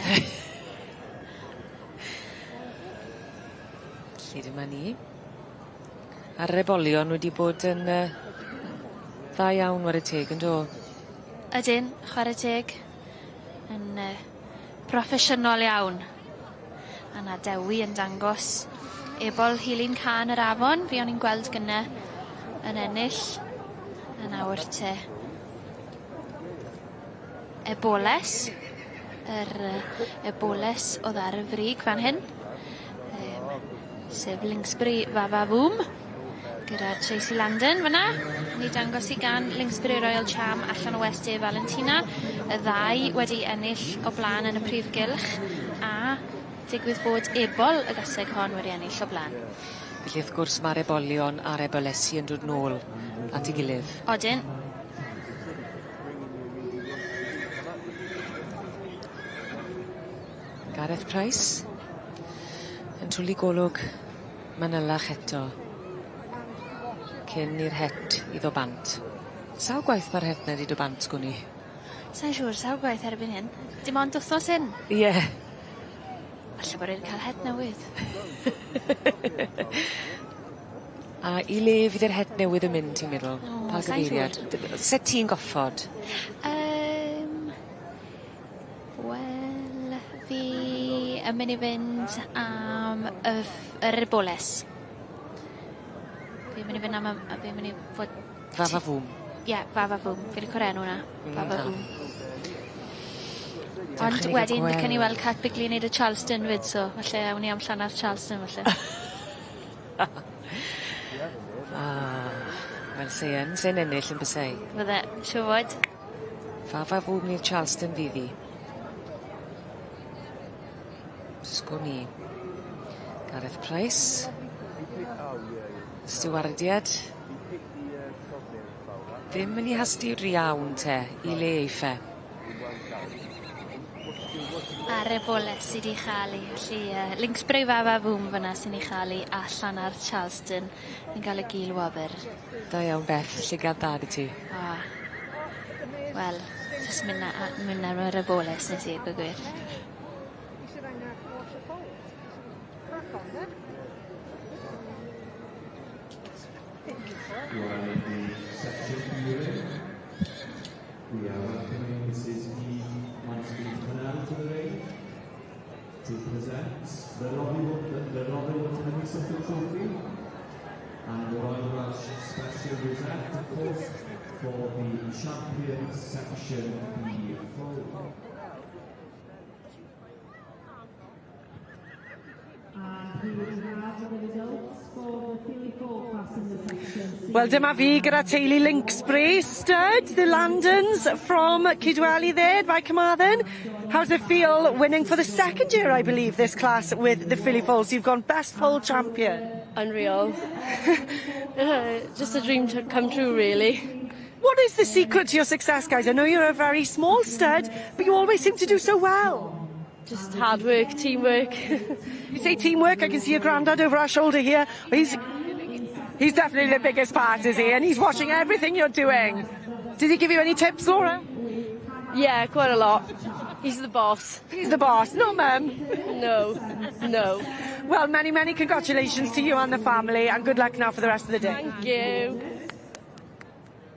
Speaker 1: Felly dyma ni. A'r ebolion wedi bod yn dda iawn 'ware teg yndo?
Speaker 2: Ydyn, chware teg. Yn proffesiynol iawn. A 'na Dewi yn dangos ebol Healing Can yr afon fi o'n i'n gweld gynne yn ennill yn awr te. Eboles. Yr eboles o'dd ar y frig fan hyn. Sef Linksbury Fafa Foom gyda Tracy Landon fyna. Ni dangos i gan Linksbury Royal Charm allan o West A Valentina. Y ddau wedi ennill o blaen yn y prif gylch a digwydd bod ebol y gaseg hon wedi ennill o blaen.
Speaker 1: Felly wrth gwrs ma'r ebolion a'r ebolesi yn dod nôl at 'i gilydd.
Speaker 2: Odyn.
Speaker 1: Gareth Price yn twli golwg manylach eto. Cyn i'r het iddo bant. Sawl gwaith ma'r het 'na 'di do bant sgwn i?
Speaker 2: Sai'n siŵr sawl gwaith erbyn hyn. Dim ond wthnos hyn.
Speaker 1: Ie.
Speaker 2: Falle bo' raid ca'l het newydd.
Speaker 1: A i le fydd yr het newydd yn mynd ti'n meddwl?
Speaker 2: O,
Speaker 1: Pa
Speaker 2: sai'n siŵr.
Speaker 1: gyfeiriad? Se ti'n goffod?
Speaker 2: Wel, fi yn mynd i fynd am y yr eboles. Fi'n mynd i fynd am y fi'n mynd i fod...
Speaker 1: Fafa Fwm.
Speaker 2: Ie, Fafa Fwm. Fi lico'r enw 'na. Fafa
Speaker 1: Da.
Speaker 2: Fwm.
Speaker 1: Dewch
Speaker 2: Ond
Speaker 1: i ni ga'l
Speaker 2: wedyn licen i
Speaker 1: gweld.
Speaker 2: weld Cat Bigley neud y Charleston 'fyd so falle awn ni am llanarth Charleston falle.
Speaker 1: Ah, wel se yn se'n ennill yn bysei?
Speaker 2: Fydde, siŵr fod.
Speaker 1: Fafa Fwm neu'r Charleston fydd hi. Sgwn i. Gareth Price. Stiwardiad. Ddim yn 'i hasti iawn te i le eiff e.
Speaker 2: A'r eboles sy 'di chal 'i felly Linksbury Fafa Foom fyn 'na sy'n 'i chal 'i allan ar Charleston yn ga'l y gil wobr.
Speaker 1: Da iawn Beth, llygad dda 'dy ti.
Speaker 2: O. Wel, jyst myn' a myn' am yr eboles nes i gweud gwir.
Speaker 18: He said, I'm gonna have to wash the foal. Crack on then.
Speaker 5: You are in the section viewing. We are welcoming Mrs. E. Mansfield Pennell to the ring to present the Lollywood Henry Sutton Trophy and the Royal Welsh Special Rosette, of course, for the Champion Section B foal.
Speaker 3: And here we have the results for the Filly 4 class in the section C.
Speaker 7: Wel dyma fi gyda teulu Linksbury, Stud, the Landons from Cydweli there by Carmarthen. How's it feel winning for the second year, I believe, this class with the Filly Foals? You've gone best foal champion.
Speaker 14: Unreal. Just a dream to come true, really.
Speaker 7: What is the secret to your success, guys? I know you're a very small stud, but you always seem to do so well.
Speaker 14: Just hard work, teamwork.
Speaker 7: You say teamwork, I can see your granddad over our shoulder here. He's definitely the biggest part, is he? And he's watching everything you're doing. Did he give you any tips, Laura?
Speaker 14: Yeah, quite a lot. He's the boss.
Speaker 7: He's the boss, not mum.
Speaker 14: No.
Speaker 7: Well, many, many congratulations to you and the family, and good luck now for the rest of the day.
Speaker 14: Thank you.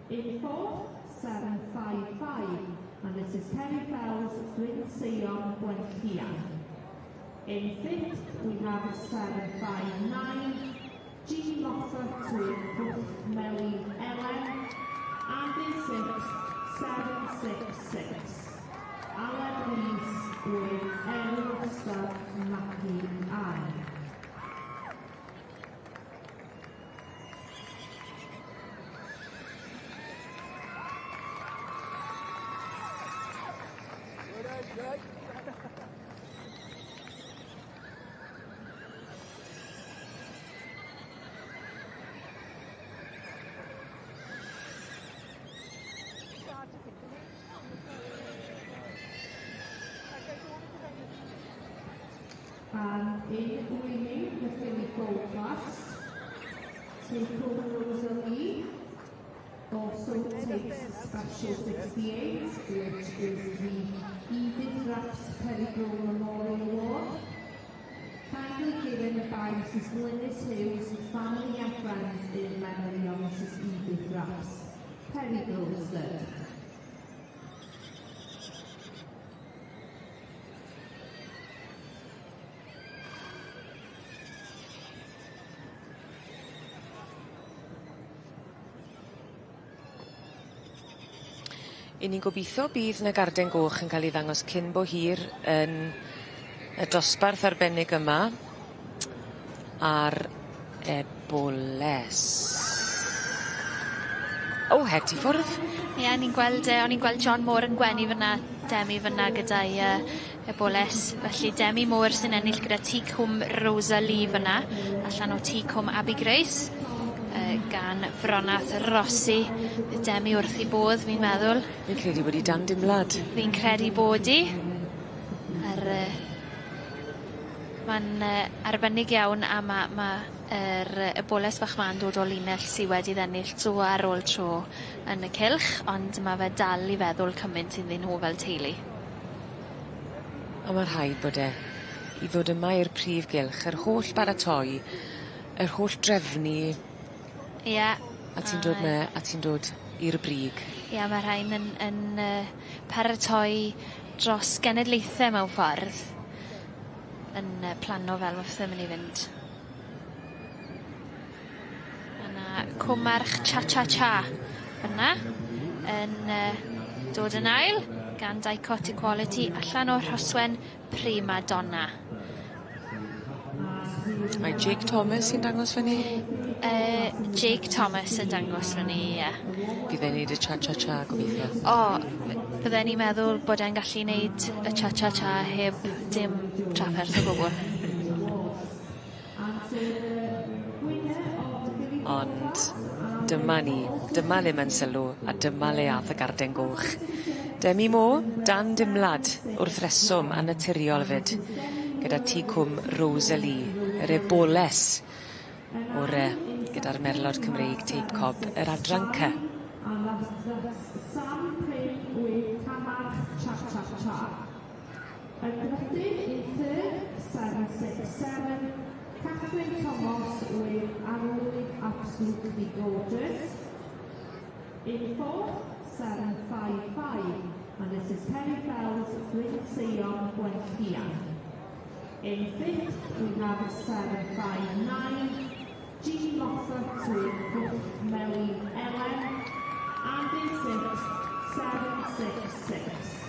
Speaker 3: In fourth, 755, and this is Terry Fell's Bryn Seion Gwenllian. In fifth, we have 759, G Moffat with Pwll Melly Ellen, and in sixth, 766, Alan Rees with Errol Stud Mackie Ann. And in winning the Philly Gold class, take over Rosalie, also takes Special 68, which is the Edith Rapps Perigro Memorial Award, kindly given by Mrs Glynis Hughes, family and friends in memory of Mrs Edith Rapps Perigro Stud.
Speaker 1: 'Yn ni'n gobitho bydd 'na garden goch yn ca'l 'i ddangos cyn bo hir yn y dosbarth arbennig yma ar eboles. O, het i ffwrdd.
Speaker 2: Ie, ni'n gweld o'n i'n gweld John Moore yn gwenu fyna, Demi fyna gyda'i eboles. Felly Demi Moore sy'n ennill gyda Tŷ Cwm Rosalie fyna, allan o Tŷ Cwm Abbey Grace, gan Fronath Rossi. Bydd Demi wrth 'i bodd, fi'n meddwl.
Speaker 1: Fi'n credu bod 'i dan dimlad.
Speaker 2: Fi'n credu bod 'i. A'r ma'n arbennig iawn a ma' yr eboles fach 'ma'n dod o linell sy wedi ddennill tro ar ôl tro yn y cylch, ond ma' fe dal i feddwl cyment iddyn nhw fel teulu.
Speaker 1: A ma' rhaid bod e i ddod yma i'r prif gylch, yr holl baratoi, yr holl drefnu.
Speaker 2: Ie.
Speaker 1: A ti'n dod 'ma a ti'n dod i'r brig.
Speaker 2: Ie, ma' rhain yn paratoi dros genedlaethe mewn ffordd yn plano fel ma' pethe myn' i fynd. Ma' 'na cwmarch cha cha cha fyn 'na yn dod yn ail gan Dicot Equality allan o Rhoswen Prima Donna.
Speaker 1: Mae Jake Thomas sy'n dangos fyny?
Speaker 2: Jake Thomas yn dangos fyny, ie.
Speaker 1: Bydd e'n neud y cha cha cha gobeithio.
Speaker 2: O, bydden i'n meddwl bod e'n gallu neud y cha cha cha heb dim trafferth o gwbwl.
Speaker 1: Ond dyma ni, dyma le ma'n sylw, a dyma le ath y garden goch. Demi Moore, dan dimlad wrth reswm a naturiol 'fyd, gyda Tŷ Cwm Rosalie, yr eboles o'r gyda'r merlod Cymreig teip cob, yr adran C.
Speaker 3: And that's Sam Prim with Tamarch Cha Cha Cha. Yn drydydd in third, 767, Catherine Thomas with Arlwyd Absolutely Gorgeous. In fourth, 755, and this is Terry Fell's Bryn Seion Gwenllian. In fifth, we have 759, G Moffat with Pwll Melly Ellen, and in sixth, 766,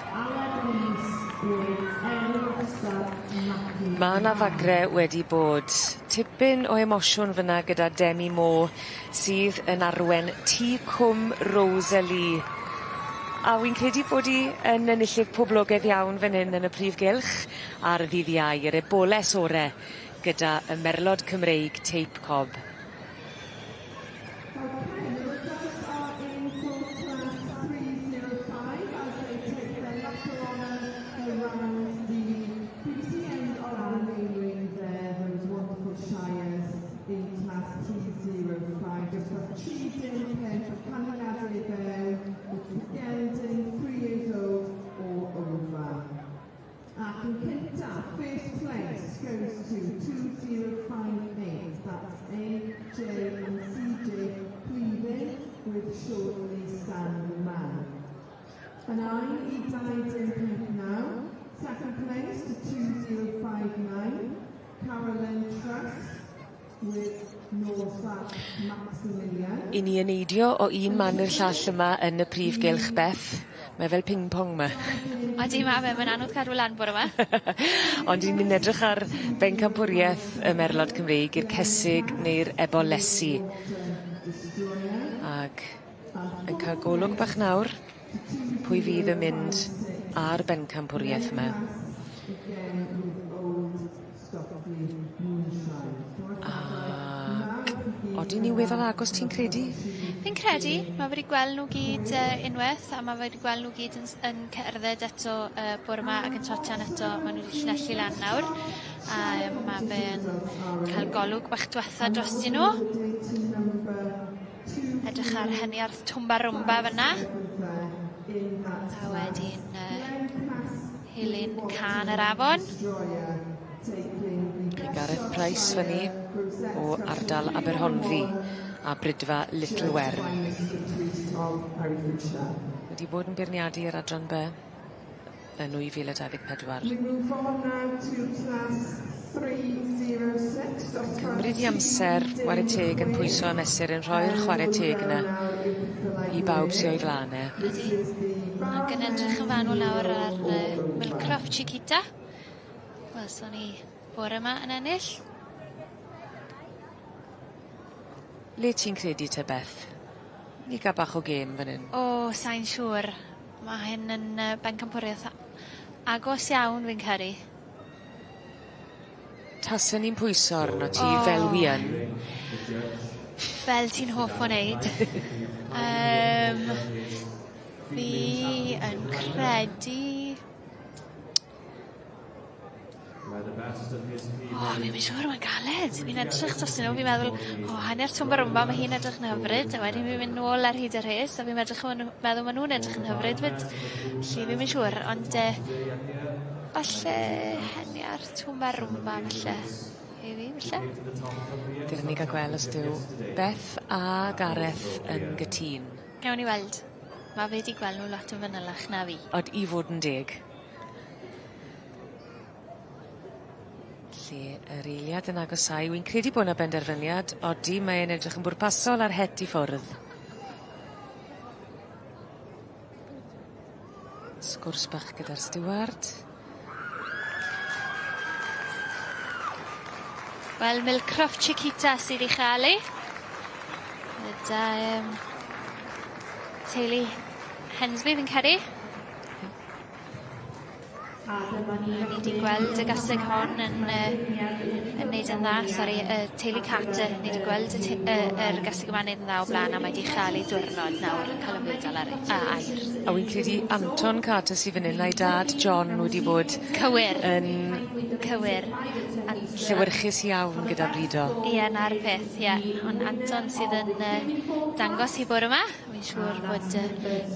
Speaker 3: Alan Rees with Errol Stud Mackie.
Speaker 1: Ma' 'na fagre wedi bod tipyn o emosiwn fyn 'na gyda Demi Moore sydd yn arwen Tŷ Cwm Rosalie. A wi'n credu bod 'i yn enillydd poblogedd iawn fan hyn yn y prif gylch ar ddydd Iau, yr eboles ore gyda y merlod Cymreig teip cob.
Speaker 3: Okay, the results are in
Speaker 6: Ac yn cyntaf, first place goes to 2058. That's A, J and CJ Cleaving with Shortly Stand Man. Yn ail i 259, second place to 2059, Carolyn Truss with Norfolk Maximilian.
Speaker 1: 'Yn ni yn neidio o un man i'r llall yma yn y prif gylch Beth. Mae fel ping-pong 'ma.
Speaker 2: Odi ma' fe ma'n anodd cadw lan bore 'ma.
Speaker 1: Ond 'yn ni'n edrych ar bencampwrieth y merlod Cymreig i'r cesig neu'r ebolesi. Ag yn ca'l golwg bach nawr pwy fydd yn mynd â'r bencampwrieth 'ma. Ag odi ni weddol agos ti'n credu?
Speaker 2: Fi'n credu ma' wedi gweld nw gyd unweth a ma' wedi gweld nw gyd yn s- yn cerdded eto bore 'ma ac yn trotian eto ma' nw 'di llinellu lan nawr a ma' fe'n ca'l golwg bach dwetha drostyn nw. Edrych ar heniarth Twmba Rwmba fyn 'na. A wedyn Hilyn Cân yr Afon.
Speaker 1: Gareth Price fyny o ardal Aberhonddu a Bridfa Little Wern. Wedi bod yn beirniadu yr adran By yn 2024.
Speaker 6: We move on now to class 306.
Speaker 1: Cymryd 'i amser 'ware teg yn pwyso a mesur yn rhoi'r chware teg 'na i bawb sy o'i flan e.
Speaker 2: Ydi. Ac yn edrych yn fanwl nawr ar Millcroft Chiquita. Welson ni bore 'ma yn ennill.
Speaker 1: Le ti'n credu te Beth? Ni ga'l bach o gêm fan 'yn.
Speaker 2: O sai'n siŵr. Ma' hyn yn bencampwriaeth agos iawn fi'n credu.
Speaker 1: Tasen i'n pwyso arno ti fel wi yn.
Speaker 2: Fel ti'n hoff o wneud. Fi yn credu O fi 'im yn siŵr mae'n galed. Fi'n edrych drostyn nw fi'n meddwl o hanner Twmba Rwmba ma' hi'n edrych yn hyfryd a wedyn fi'n mynd nôl ar hyd y rhes a fi'n edrych ma' nw meddwl ma' nw'n edrych yn hyfryd 'fyd. 'Lly fi 'im yn siŵr ond falle heniar Twmba Rwmba falle. I fi falle.
Speaker 1: Dere ni ga'l gweld os dyw Beth a Gareth yn gytûn.
Speaker 2: Gawn ni weld. Ma' fe 'di gweld nw lot yn fanylach na fi.
Speaker 1: Od i fod yn deg. Lle yr eiliad yn agosau wi'n credu bo' 'na benderfyniad odi mae e'n edrych yn bwrpasol ar het i ffwrdd. Sgwrs bach gyda'r stiward.
Speaker 2: Wel Millcroft Chiquita sydd 'i cha'l 'i. Gyda teulu Hensby fi'n credu. Ni 'di gweld y gaseg hon yn yn neud yn dda sori y teulu Carter ni 'di gweld y te- yr gaseg yma'n neud yn dda o bla'n a mae 'di cha'l ei diwrnod nawr yn ca'l y fedal ar a aur.
Speaker 1: A wi'n credu Anton Carter sy fyn 'yn a'i dad John wedi bod...
Speaker 2: Cywir.
Speaker 1: ...yn
Speaker 2: Cywir.
Speaker 1: Llewyrchus iawn gyda brido.
Speaker 2: Ie 'na'r peth ie on' Anton sydd yn dangos 'i bore 'ma. Wi'n siŵr bod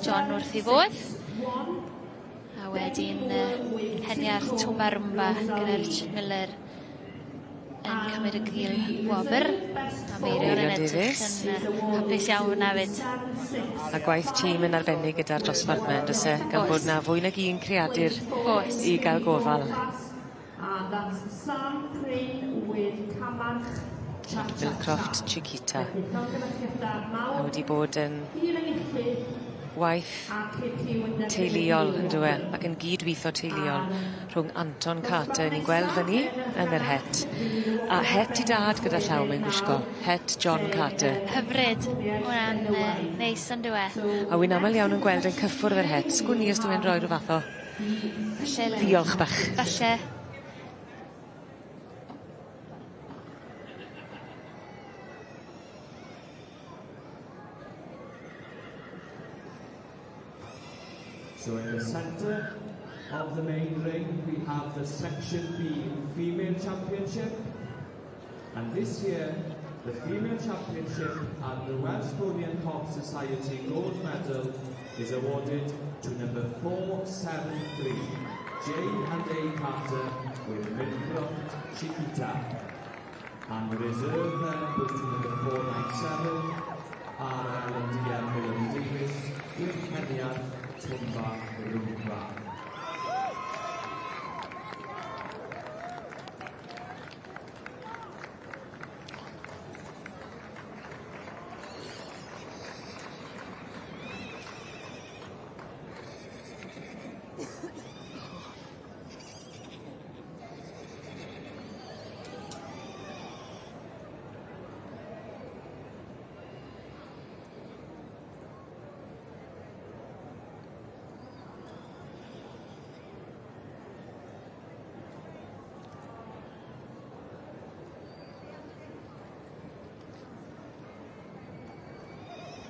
Speaker 2: John wrth 'i fodd. A wedyn heniarth Twmba Rwmba gyda Richard Miller yn cymryd y gil wobr. A Meirion yn edrych yn hapus iawn 'na 'fyd.
Speaker 1: A gwaith tîm yn arbennig gyda'r dosbarth 'ma on'd o's e? Gan bod 'na fwy nag un creadur
Speaker 2: Oes.
Speaker 1: i ga'l gofal.
Speaker 3: And that's Sam Crane with Camarch Cha Cha Cha.
Speaker 1: Millcroft Chiquita. Ma' wedi bod yn waith teuluol on'd yw e? Ac yn gydwitho teuluol rhwng Anton Carter ni'n gweld fyn 'ny yn yr het a het 'i dad gyda llaw mae'n gwisgo, het John Carter.
Speaker 2: Hyfryd. Ma' wnna'n neis on'd yw e?
Speaker 1: A wi'n amal iawn yn gweld e'n cyffwrdd yr het. Sgwn i os dyw e'n roi ryw fath o
Speaker 2: Falle.
Speaker 1: ddiolch bach.
Speaker 2: Falle.
Speaker 5: So in the centre of the main ring we have the Section B Female Championship. And this year, the Female Championship and the Welsh Pony and Cob Society Gold Medal is awarded to number 473, J and A Carter with Millcroft Chiquita. And the reserve mare goes to number 497, R.L. and D.M. Miller Davies with Kenya Tumba Rumba.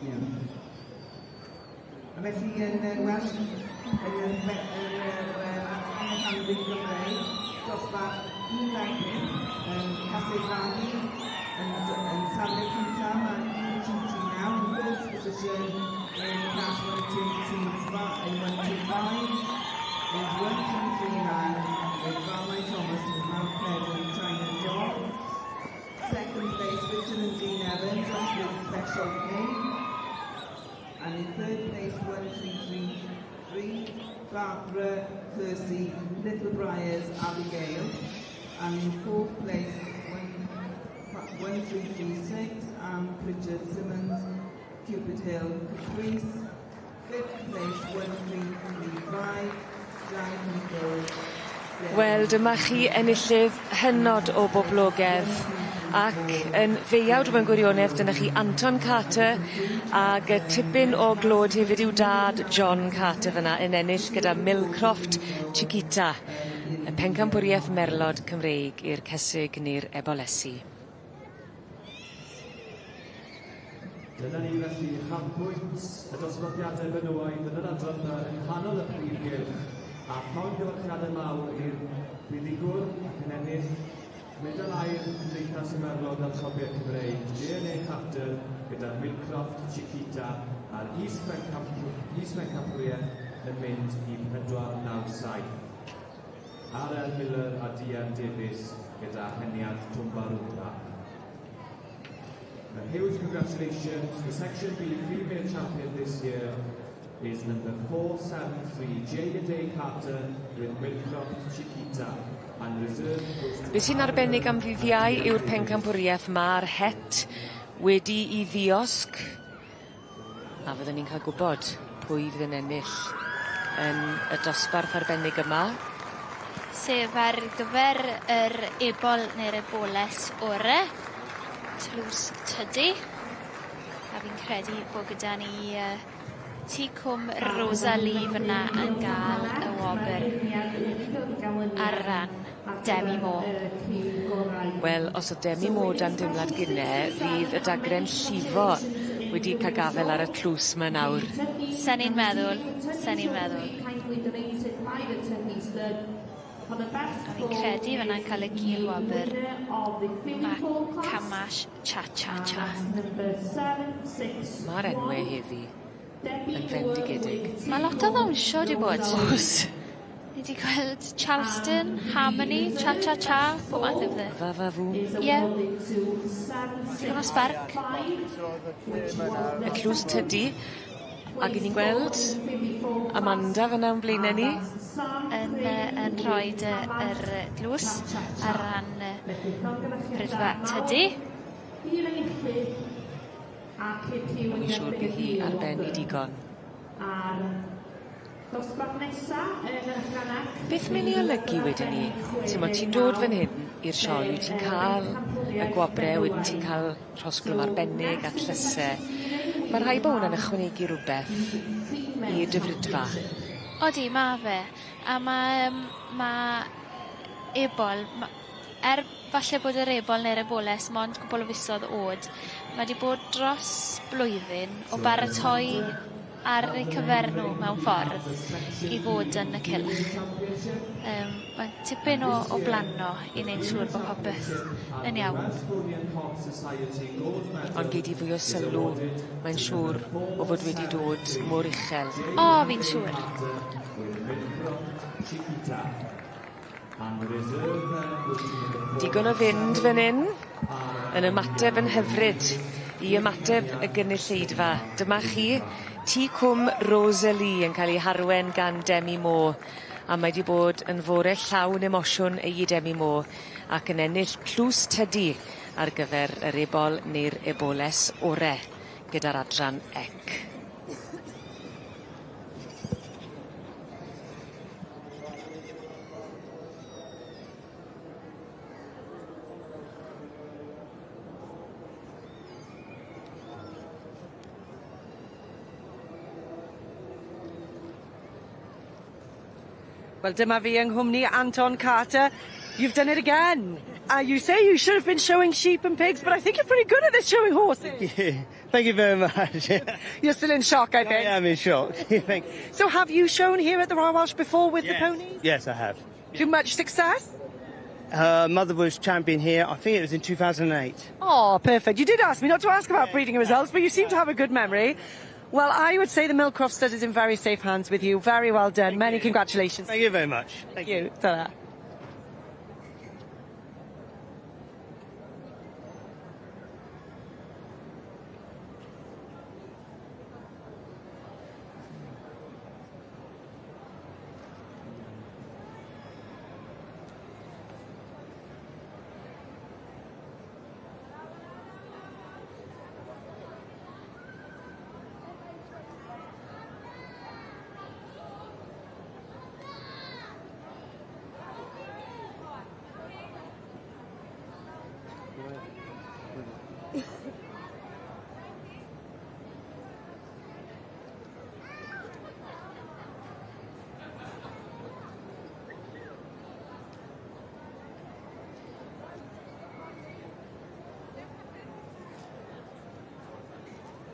Speaker 6: Iawn. A felly yn y Welsh, yn y Rhanbrid Gymreig, dosbarth 125, yn Caseg Fagu, yn safle cyntaf, mae 1239 in first position in class 125, in 125 is 1239 with Valmai Thomas and Mount Pleasant China Dog. Second place, Richard and Jean Evans, that's with Special K. And in third place, 1333, Barbara Kersey, Little Briars, Abigail. And in fourth place, 1336, Anne Pritchard Simmons, Cupid Hill, Caprice. Fifth place, 1335, Jai Nichols.
Speaker 1: Wel, dyma chi enillydd hynod o boblogedd ac yn ddeuawd mewn gwirionedd dyna chi Anton Carter ag tipyn o glod hefyd i'w dad John Carter fyna yn ennill gyda Millcroft Chiquita, y pencampwriaeth merlod Cymreig i'r cesig neu'r ebolesi.
Speaker 5: Dyna ni felly uchafbwynt y dosbarthiadau benywaidd yn yr adran B yng nghanol y prif gylch a llongyfarchiadau mawr i'r buddugwr ac yn ennill medal aur Cymdeithas y Merlod a'r Cobiau Cymreig, J&A Carter gyda Millcroft Chiquita a'r is-bencampwriaeth yn mynd i 497. R.L. Miller a D.M. Davies gyda heniad Twmba Rwmba. A huge congratulations. The Section B female champion this year is number 473, J&A Carter with Millcroft Chiquita. And reserve goes to
Speaker 1: Be sy'n arbennig am ddydd Iau yw'r pencampwriaeth ma'r het wedi 'i ddiosg a fyddwn ni'n cael gwybod pwy fydd yn ennill yn y dosbarth arbennig yma.
Speaker 2: Sef ar gyfer yr ebol neu'r eboles ore, Tlws Tydu. A fi'n credu bod gyda ni Tŷ Cwm Rosalie fyna yn gael y wobr ar ran Demi Moore.
Speaker 1: Wel, os o'dd Demi Moore dan deimlad gynne, fydd y dagre'n llifo wedi ca'l gafel ar y tlws 'ma nawr.
Speaker 2: Sen i'n meddwl, sen i'n meddwl. A fi'n credu fyna'n cael y gil wobr ma' Camash Cha Cha Cha.
Speaker 1: Ma'r enwe heddi yn fendigedig.
Speaker 2: Ma' lot o ddawnsio 'di bod.
Speaker 1: O's.
Speaker 2: Ni 'di gweld Charleston, Harmony, Cha Cha Cha, pob math o bethe.
Speaker 1: Fa fa fŵ.
Speaker 2: Ie. Digon o sbarc.
Speaker 1: Y tlws tydi ag 'yn ni'n gweld Amanda fyna o'n blaene ni.
Speaker 2: Yn yn rhoid y yr dlws ar ran Rhydfa Tydu.
Speaker 1: O'n i'n siŵr bydd hi ar ben 'i digon. Beth mae'n ei olygu wedyn 'ny? T'mod ti'n dod fan hyn i'r sioe wyt ti'n ca'l y gwobre wedyn ti'n ca'l rhosglwm arbennig a tlyse. Ma' rhaid bo' wnna'n ychwanegu rwbeth i dy frydfa.
Speaker 2: Odi ma' fe a ma' ma' ebol ma' er falle bod yr ebol neu'r eboles mond cwpwl o fisodd o'd ma' 'di bod dros blwyddyn o baratoi ar eu cyfer nhw mewn ffordd i fod yn y cylch. Ma' tipyn o blano i neud siŵr bo' popeth yn iawn.
Speaker 1: Ond gei di fwy o sylw, mae'n siŵr, o fod wedi dod mor uchel.
Speaker 2: O, fi'n siŵr.
Speaker 5: Chiquita. And the reserve then goes to number
Speaker 1: Digon o fynd fan 'yn, yn ymateb yn hyfryd i ymateb y gynulleidfa. Dyma chi Tŷ Cwm Rosalie yn cael ei harwen gan Demi Moore a mae 'di bod yn fore llawn emosiwn ei Demi Moore ac yn ennill tlws tydi ar gyfer yr ebol neu'r eboles ore gyda'r adran ec.
Speaker 7: Wel dyma fi yng nghwmni Anton Carter. You've done it again. You say you should have been showing sheep and pigs, but I think you're pretty good at this showing horses.
Speaker 8: Thank you very much.
Speaker 7: You're still in shock, I think.
Speaker 8: I am in shock. Thank
Speaker 7: So have you shown here at the Royal Welsh before with
Speaker 8: Yes.
Speaker 7: the ponies?
Speaker 8: Yes, I have.
Speaker 7: Too much success?
Speaker 8: Her mother was champion here, I think it was in 2008.
Speaker 7: Oh, perfect. You did ask me not to ask about breeding results, but you seem to have a good memory. Well, I would say the Millcroft stud is in very safe hands with you. Very well done. Many congratulations.
Speaker 8: Thank you very much.
Speaker 7: Thank you. Ta-ra.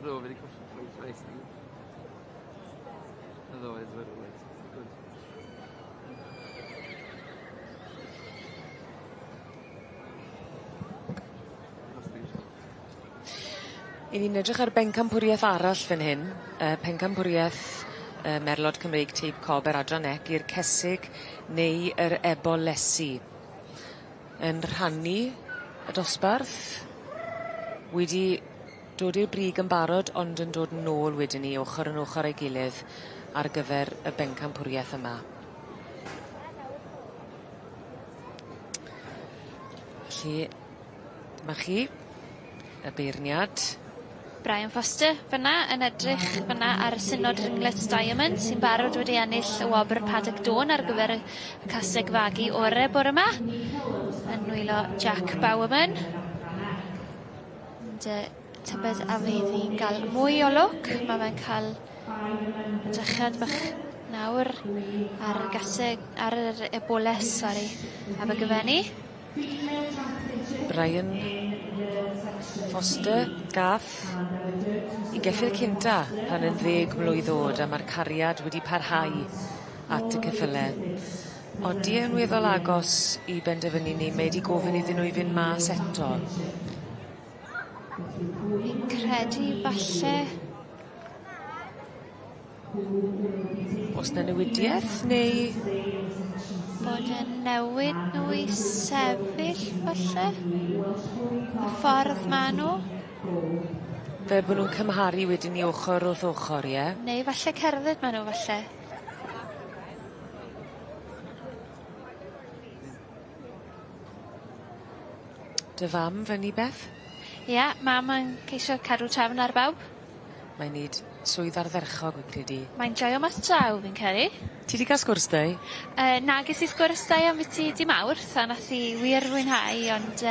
Speaker 19: Do, fi 'di colli pleidlais fi. Otherwise we're all good.
Speaker 1: 'Yn ni'n edrych ar bencampwrieth arall fan hyn pencampwrieth Merlod Cymreig Teip Cob yr Adran Ec i'r cesig neu yr ebolesi. Yn rhannu y dosbarth wedi dod i'r brig yn barod ond yn dod nôl wedyn 'ny ochor yn ochor â'i gilydd ar gyfer y bencampwrieth yma. Felly dyma chi y beirniad.
Speaker 2: Brian Foster fyna yn edrych fyna ar y Synod Ringlets Diamond sy'n barod wedi ennill y wobr Paddock Dawn ar gyfer y caseg fagu ore bore yma yn nwylo Jack Bowerman. Ond tybed a fydd hi'n gael mwy o lwc. Mae fe'n cael edrychiad bach nawr ar y gaseg, ar yr eboles, sori, Abergyfenni.
Speaker 1: Brian Foster gath 'i geffyl cynta pan yn ddeg mlwydd o'd a ma'r cariad wedi parhau at y ceffyle. Odi e'n weddol agos i benderfynu ni mae 'di gofyn iddyn nhw i fynd mas eto.
Speaker 2: Fi'n credu falle
Speaker 1: O's 'na newidieth neu?
Speaker 2: Bod e'n newid nhw i sefyll falle? Y ffordd ma' nhw.
Speaker 1: Fel bo' nw'n cymharu wedyn 'ny ochor wrth ochor ie?
Speaker 2: Neu falle cerdded ma' nhw falle.
Speaker 1: Dy fam fyny Beth?
Speaker 2: Ie, mam yn ceisio cadw trefn ar bawb.
Speaker 1: Mae'n neud swydd ardderchog wi'n credu.
Speaker 2: Mae'n joio mas draw fi'n credu.
Speaker 1: Ti 'di ca'l sgwrs 'da 'i?
Speaker 2: Na ges i sgwrs 'da 'i ambiti di Mawrth a nath 'i wir fwynhau ond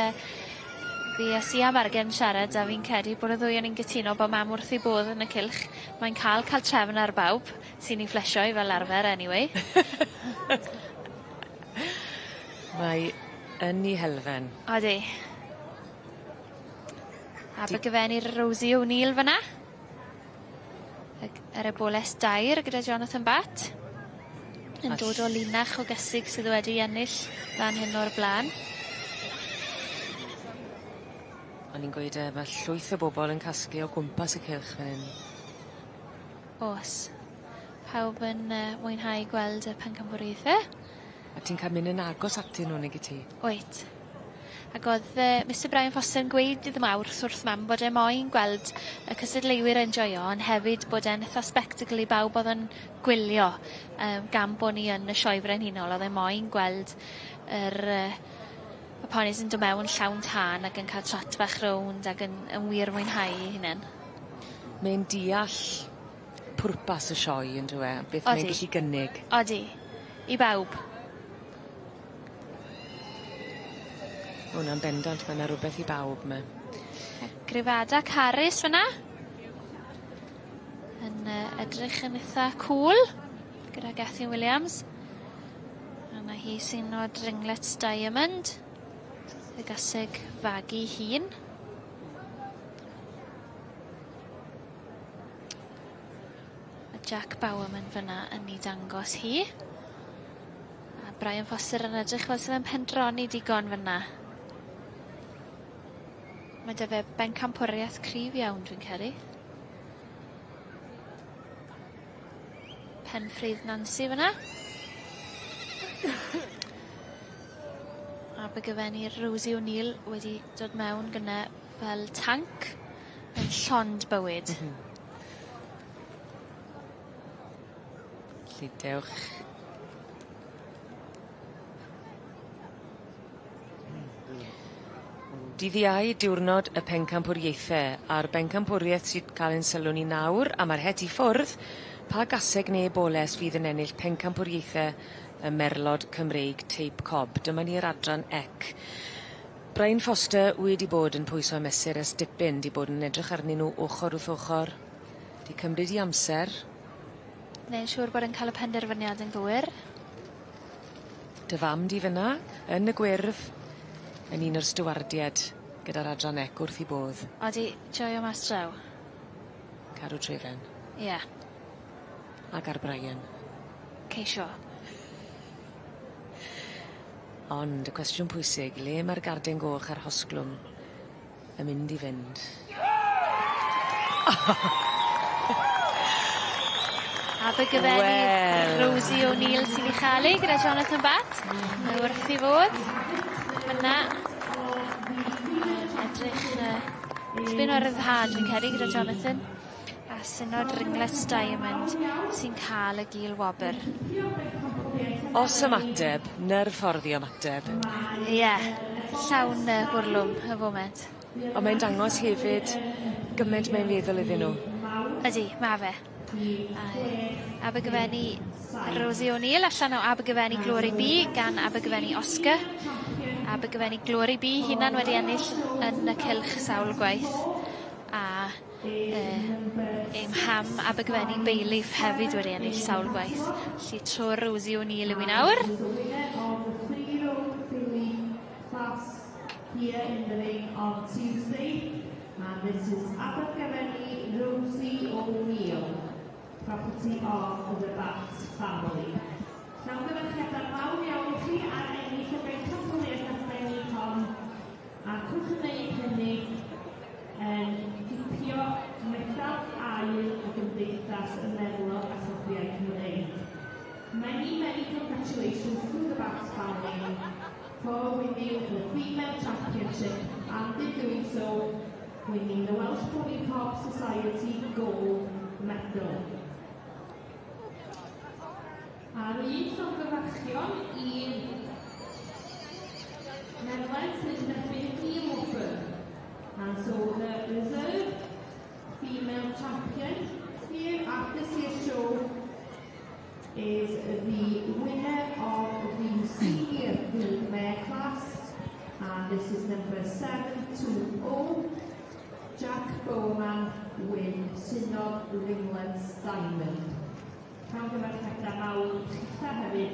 Speaker 2: fi a Sia Margen siarad a fi'n credu bod y ddwy o'n ni'n gytuno bo' mam wrth ei bodd yn y cylch. Mae'n ca'l ca'l trefn ar bawb sy'n 'i phlesio i fel arfer anyway.
Speaker 1: Mae yn 'i helfen.
Speaker 2: Odi. Abergyfenni'r Rosie O'Neill fyn 'na. Ag yr eboles dair gyda Jonathan Batt. Yn dod o linach o gysig sydd wedi ennill fan hyn o'r bla'n.
Speaker 1: O'n i'n gweud ma' llwyth o bobol yn casglu o gwmpas y cylch fan 'yn.
Speaker 2: O's. Pawb yn mwynhau gweld y pencampwriaethe.
Speaker 1: A ti'n cael mynd yn agos atyn nhw nag 'yt ti?
Speaker 2: Wyt. Ac o'dd Mr Brian Foster yn gweud dydd Mawrth wrth mam bod e moyn gweld y cystadleuwyr yn joio on' hefyd bod e'n itha spectacle i bawb o'dd yn gwylio gan bo' ni yn y sioe frenhinol o'dd e moyn gweld yr y ponis yn do' mewn llawn tân ac yn ca'l trot fach rownd ag yn yn wir mwynhau 'u hunen.
Speaker 1: Mae'n deall pwrpas y sioe on'd yw e? Beth mae'n gellu gynnig.
Speaker 2: Odi. I bawb.
Speaker 1: Ma' wnna'n bendant ma' 'na rwbeth i bawb 'ma.
Speaker 2: A Grifada Carys fyna. Yn edrych yn itha cŵl gyda Gethin Williams. A 'na hi sy'n o Ringlets Diamond. Y gaseg fagu hun. A Jack Bowerman fyna yn 'i dangos hi. A Brian Foster yn edrych fel sydd yn pendroni digon fyna. Mae 'da fe bencampwriaeth cryf iawn dwi'n credu. Penfridd Nancy fyna. Abergavenny Rosie O'Neill wedi dod mewn gynne fel tanc yn llond bywyd.
Speaker 1: Felly dewch. Dydd Iau diwrnod y pencampwriaethe a'r bencampwriaeth sydd ca'l ein sylw ni nawr a ma'r het i ffwrdd pa gaseg ne' boles fydd yn ennill pencampwriaethe y merlod Cymreig teip cob. Dyma ni'r adran ec. Brian Foster wedi bod yn pwyso a mesur ers dipyn 'di bod yn edrych arnyn nw ochor wrth ochor. 'Di cymryd 'i amser.
Speaker 2: Neu'n siŵr bod e'n ca'l y penderfyniad yn gywir.
Speaker 1: Dy fam di fyn 'na yn y gwyrdd yn un o'r stiwardied gyda'r adran ec wrth 'i bodd.
Speaker 2: Odi, joio mas draw.
Speaker 1: Cadw trefen.
Speaker 2: Ie.
Speaker 1: Ag ar Brian.
Speaker 2: Ceisio.
Speaker 1: Ond y cwestiwn pwysig, le ma'r garden goch a'r hosglwm yn mynd i fynd?
Speaker 2: Abergavenny
Speaker 1: Wel.
Speaker 2: Rosie O'Neill sy'n ei chael ei gyda Jonathan Batt. Mae wrth 'i fodd. Fyna. Edrych tipyn o ryddhad fi'n credu gyda Jonathan. A synod Ringlets Diamond sy'n ca'l y gil wobr.
Speaker 1: Os ymateb, 'ny'r ffordd i ymateb.
Speaker 2: Ie, llawn bwrlwm y foment.
Speaker 1: On' mae'n dangos hefyd gyment mae'n feddwl iddyn nhw.
Speaker 2: Ydi, ma' fe. A Abergavenny Rosie O'Neill allan o Abergavenny Glory Bee gan Abergavenny Oscar. Abergavenny Glory Bee hunan wedi ennill yn y cylch sawl gwaith. A ei mham Abergavenny Bailiff hefyd wedi ennill sawl gwaith. Felly tro Rosie O'Neill yw 'i nawr.
Speaker 3: Here in the ring on Tuesday, and this is Abergavenny Rosie O'Neill, property of the Batt family. Llongyfarchiadau mawr iawn i chi ar ennill y bencampwriaeth arbennig hon, a cwch yn wneud hynny yn cipio medal aur y Gymdeithas y Merlod a Chobiau Cymreig. Many, many congratulations to the Batt family for winning the Female Championship and in doing so, winning the Welsh Pony Cob Society Gold Medal. A'r un llongyfarchion i'r merled sy'n derbyn un wobr. And so the reserve female champion here at this year's show is the winner of the senior mare class, and this is number 720, Jack Bowman with Synod Ringlets Diamond. Llongyfarchiadau mawr chitha hefyd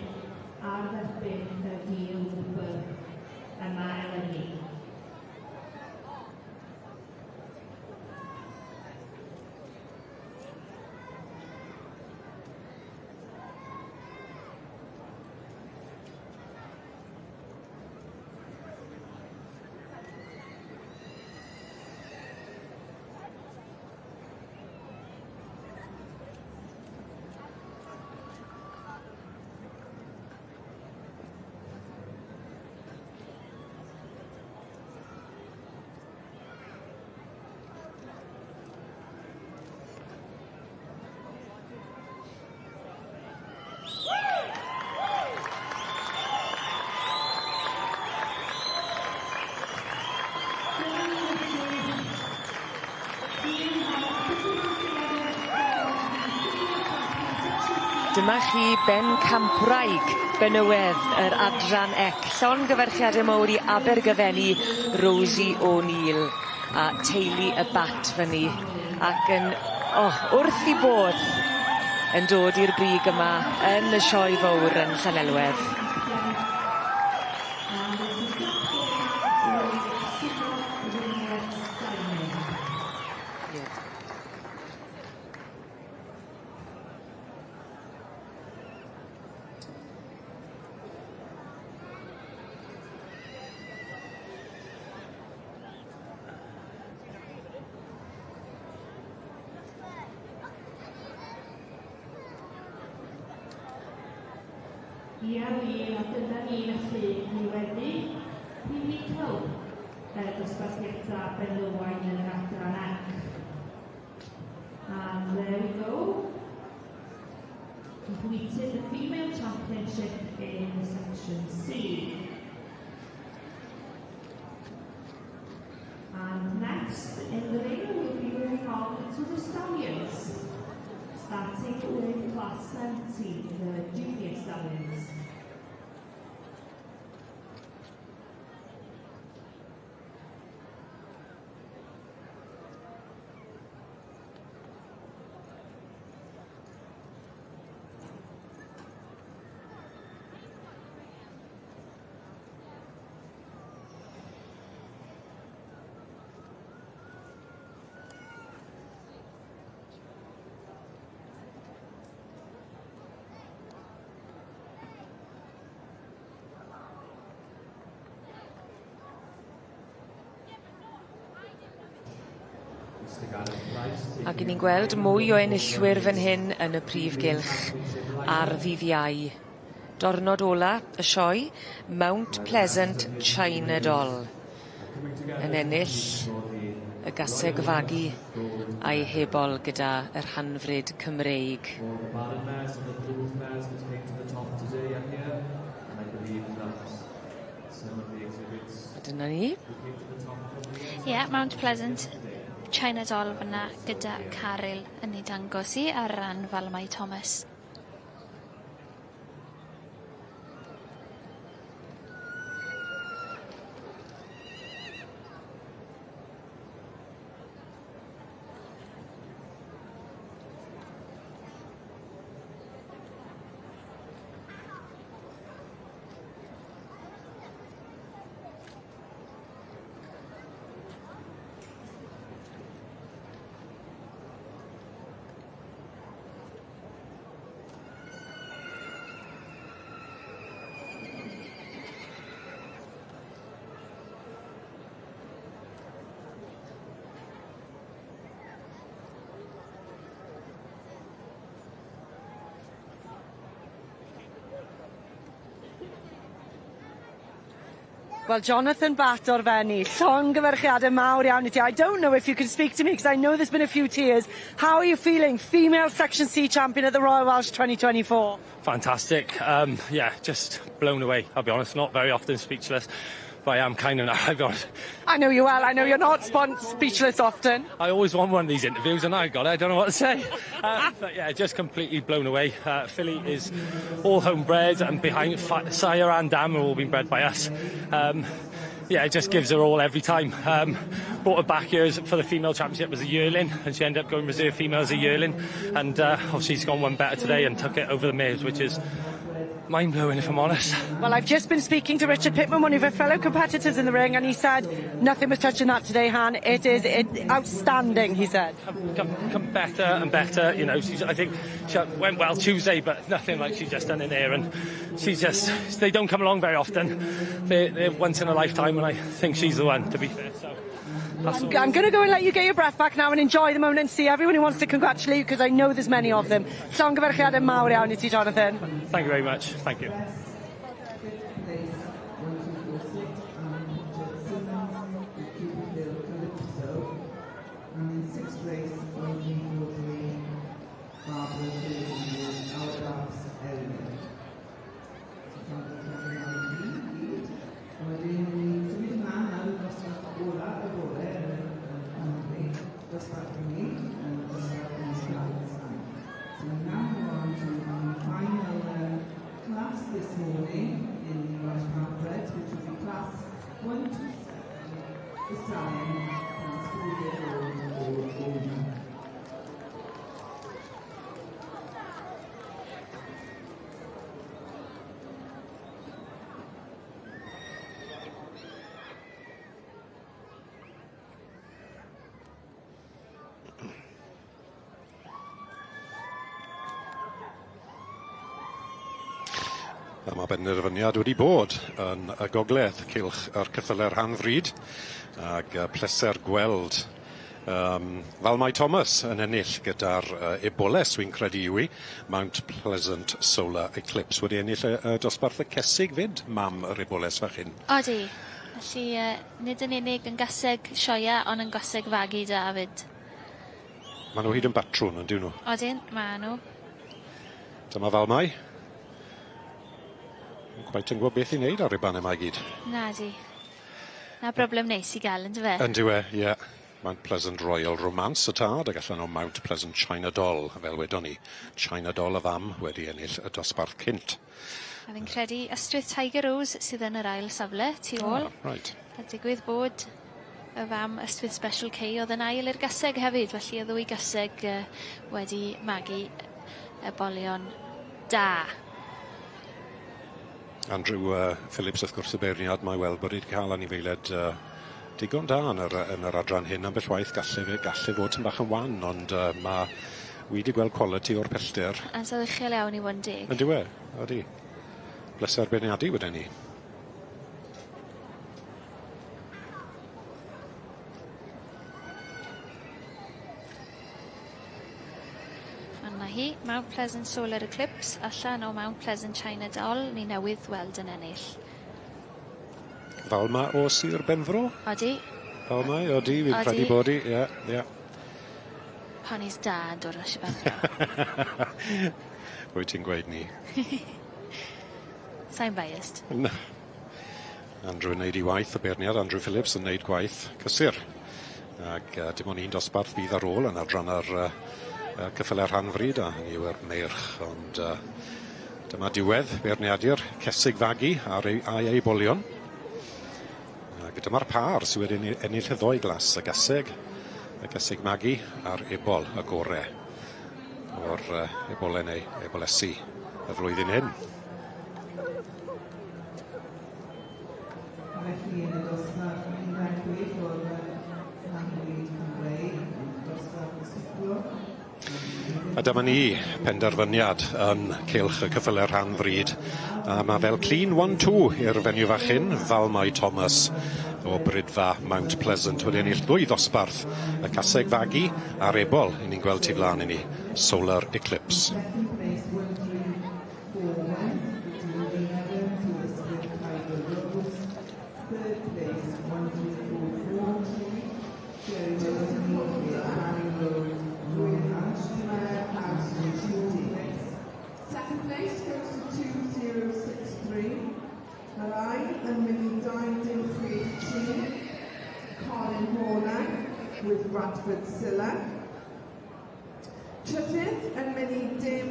Speaker 3: ar dderbyn y gil wobr yma eleni.
Speaker 1: Dyma chi bencampwraig benywedd yr adran C. Llongyfarchiade mowr i Abergyfenni Rosie O'Neill a teulu y bat fyny ac yn oh, wrth 'u bodd yn dod i'r brig yma yn y sioe fowr yn Llanelwedd.
Speaker 3: Ia wir, a dyna ni felly, ni wedi pinnacle y dosbarthiadau benywaidd yn yr adran C. And there we go. Completed the female championship in section C. And next in the ring we'll be moving on to the stallions. Starting with class 70, the junior stallions.
Speaker 1: Ac 'yn ni'n gweld mwy o enillwyr fan hyn yn y prif gylch ar ddydd Iau. Diwrnod ola y sioe, Mount Pleasant China Doll yn ennill y gaseg fagu a'i hebol gyda yr rhanfrid Cymreig.
Speaker 5: All the barren mares and the brood mares that came to the top today are here, and I believe that some of the exhibits
Speaker 1: A dyna ni.
Speaker 5: who came to the top from the
Speaker 2: Ie, yeah, Mount Pleasant China Doll fyna gyda Caryl yn ei dangos i ar ran Falmai Thomas.
Speaker 7: Well, Jonathan Batt o'r Fenni, llongyfarchiadau mawr iawn i ti. I don't know if you can speak to me because I know there's been a few tears. How are you feeling? Female Section C champion at the Royal Welsh 2024.
Speaker 20: Fantastic. Yeah, just blown away, I'll be honest. Not very often speechless, but I am kind of now, I'll be honest.
Speaker 7: I know you well. I know you're not speechless often.
Speaker 20: I always want one of these interviews and I got it. I don't know what to say. But yeah, just completely blown away. Filly is all homebred and behind sire and dam are all been bred by us. Yeah, it just gives her all every time. Brought her back here for the female championship as a yearling, and she ended up going reserve female as a yearling. And obviously she's gone one better today and took it over the mares, which is mind-blowing, if I'm honest.
Speaker 7: Well, I've just been speaking to Richard Pittman, one of her fellow competitors in the ring, and he said nothing was touching that today, Han. It is outstanding, he said.
Speaker 20: Come better and better, you know. I think she went well Tuesday, but nothing like she's just done in here. And they don't come along very often. They're once in a lifetime, and I think she's the one, to be fair. So.
Speaker 7: I'm going to go and let you get your breath back now and enjoy the moment and see everyone who wants to congratulate you, because I know there's many of them. Llongyfarchiadau mawr iawn i ti, Jonathan.
Speaker 20: Thank you very much. Thank you.
Speaker 6: Fifth place, 1246, and Richard Simmons with Cupidville Calypso. And in sixth place, 1343, Barbara Daisy with Hourglass Elliot. So llongyfarchiadau mawr i chi i gyd. A wedyn ni'n symud ymlaen nawr i dosbarth ola y bore yn y dosbarth ni, yn dosbarth mis. So we now move on to the
Speaker 10: A ma' benderfyniad wedi bod yn y gogledd cylch yr ceffyle'r rhan fryd ag pleser gweld Valmai Thomas yn ennill gyda'r eboles wi'n credu yw 'i Mount Pleasant Solar Eclipse wedi ennill y dosbarth y cesig 'fyd mam yr eboles fach hyn.
Speaker 2: Odi. Felly nid yn unig yn gaseg sioea on' yn gaseg fagu da 'fyd.
Speaker 10: Ma' nw hyd yn batrwn on'd yw nw?
Speaker 2: Odyn ma' nw.
Speaker 10: Dyma Valmai. Ddim cweit yn gwbo beth i neud ar ei ben e 'ma i gyd.
Speaker 2: Nadi. 'Na broblem neis i ga'l yndyfe?
Speaker 10: Yndyw e, ie. Mount Pleasant Royal Romance y tad ag allan o Mount Pleasant China Doll, fel wedon ni. China Doll y fam wedi ennill y dosbarth cynt.
Speaker 2: A fi'n credu Ystwyth Tiger Rose sydd yn yr ail safle tu ôl.
Speaker 10: Ah, reit.
Speaker 2: A digwydd bod y fam Ystwyth Special K o'dd yn ail i'r gaseg hefyd, felly y ddwy gaseg wedi magu ebolion da.
Speaker 10: Andrew Phillips wrth gwrs y beirniad mae weld bod 'i 'di ca'l anifeilied digon da yn yr yn yr adran hyn ambell waith galle fe galle fod tym bach yn wan ond ma' wi 'di gweld quality o'r pellter.
Speaker 2: Ansawdd uchel iawn i fod yn deg.
Speaker 10: Yndyw e? Odi. Bleser beirniadu weden i.
Speaker 2: Fan 'na hi, Mount Pleasant Solar Eclipse allan o Mount Pleasant China Doll ni newydd weld yn ennill.
Speaker 10: Fel 'ma o Sir Benfro?
Speaker 2: Odi.
Speaker 10: Fel 'ma odi fi'n credu bod 'i ie ie.
Speaker 2: Ponis da yn dod o Sir Benfro.
Speaker 10: Wyt ti'n gweud 'ny.
Speaker 2: Sai'n biased.
Speaker 10: Na. Andrew yn neud 'i waith y beirniad Andrew Phillips yn neud gwaith cysur. Ag dim ond un dosbarth fydd ar ôl yn adran yr ceffyle rhan fryd a hynny yw yr meirch ond dyma diwedd beirniadu'r cesig fagu ar ei a'i ei bolion. Ag dyma'r pâr sy wedi ennill y ddou glas y gaseg y gaseg magu a'r ebol y gore o'r ebole neu ebolesi y flwyddyn hyn.
Speaker 6: Felly yn y dosbarth ifanc chwech o'r rhan Cymreig, yn y dosbarth y seiclo.
Speaker 10: A dyma ni, penderfyniad yn cylch y ceffyle rhan fryd. A ma' fel clean 1-2 i'r fenyw fach hyn, Valmai Thomas o Bridfa Mount Pleasant wedi ennill ddwy ddosbarth, y caseg fagu a'r ebol, 'yn ni'n gweld tu flan i ni, Solar Eclipse.
Speaker 6: Second place, 1-3-4-1, Julie Evans o Ystwyth Tiger Rose. Third place, 1-3-4-4, Jerry Wilson with Harry Road, Dwyrain, and Judy.
Speaker 18: Second place goes to 2063. Yr ail yn mynd i 2063, Colin Horner with Bradford Silla. Trydydd yn mynd i dim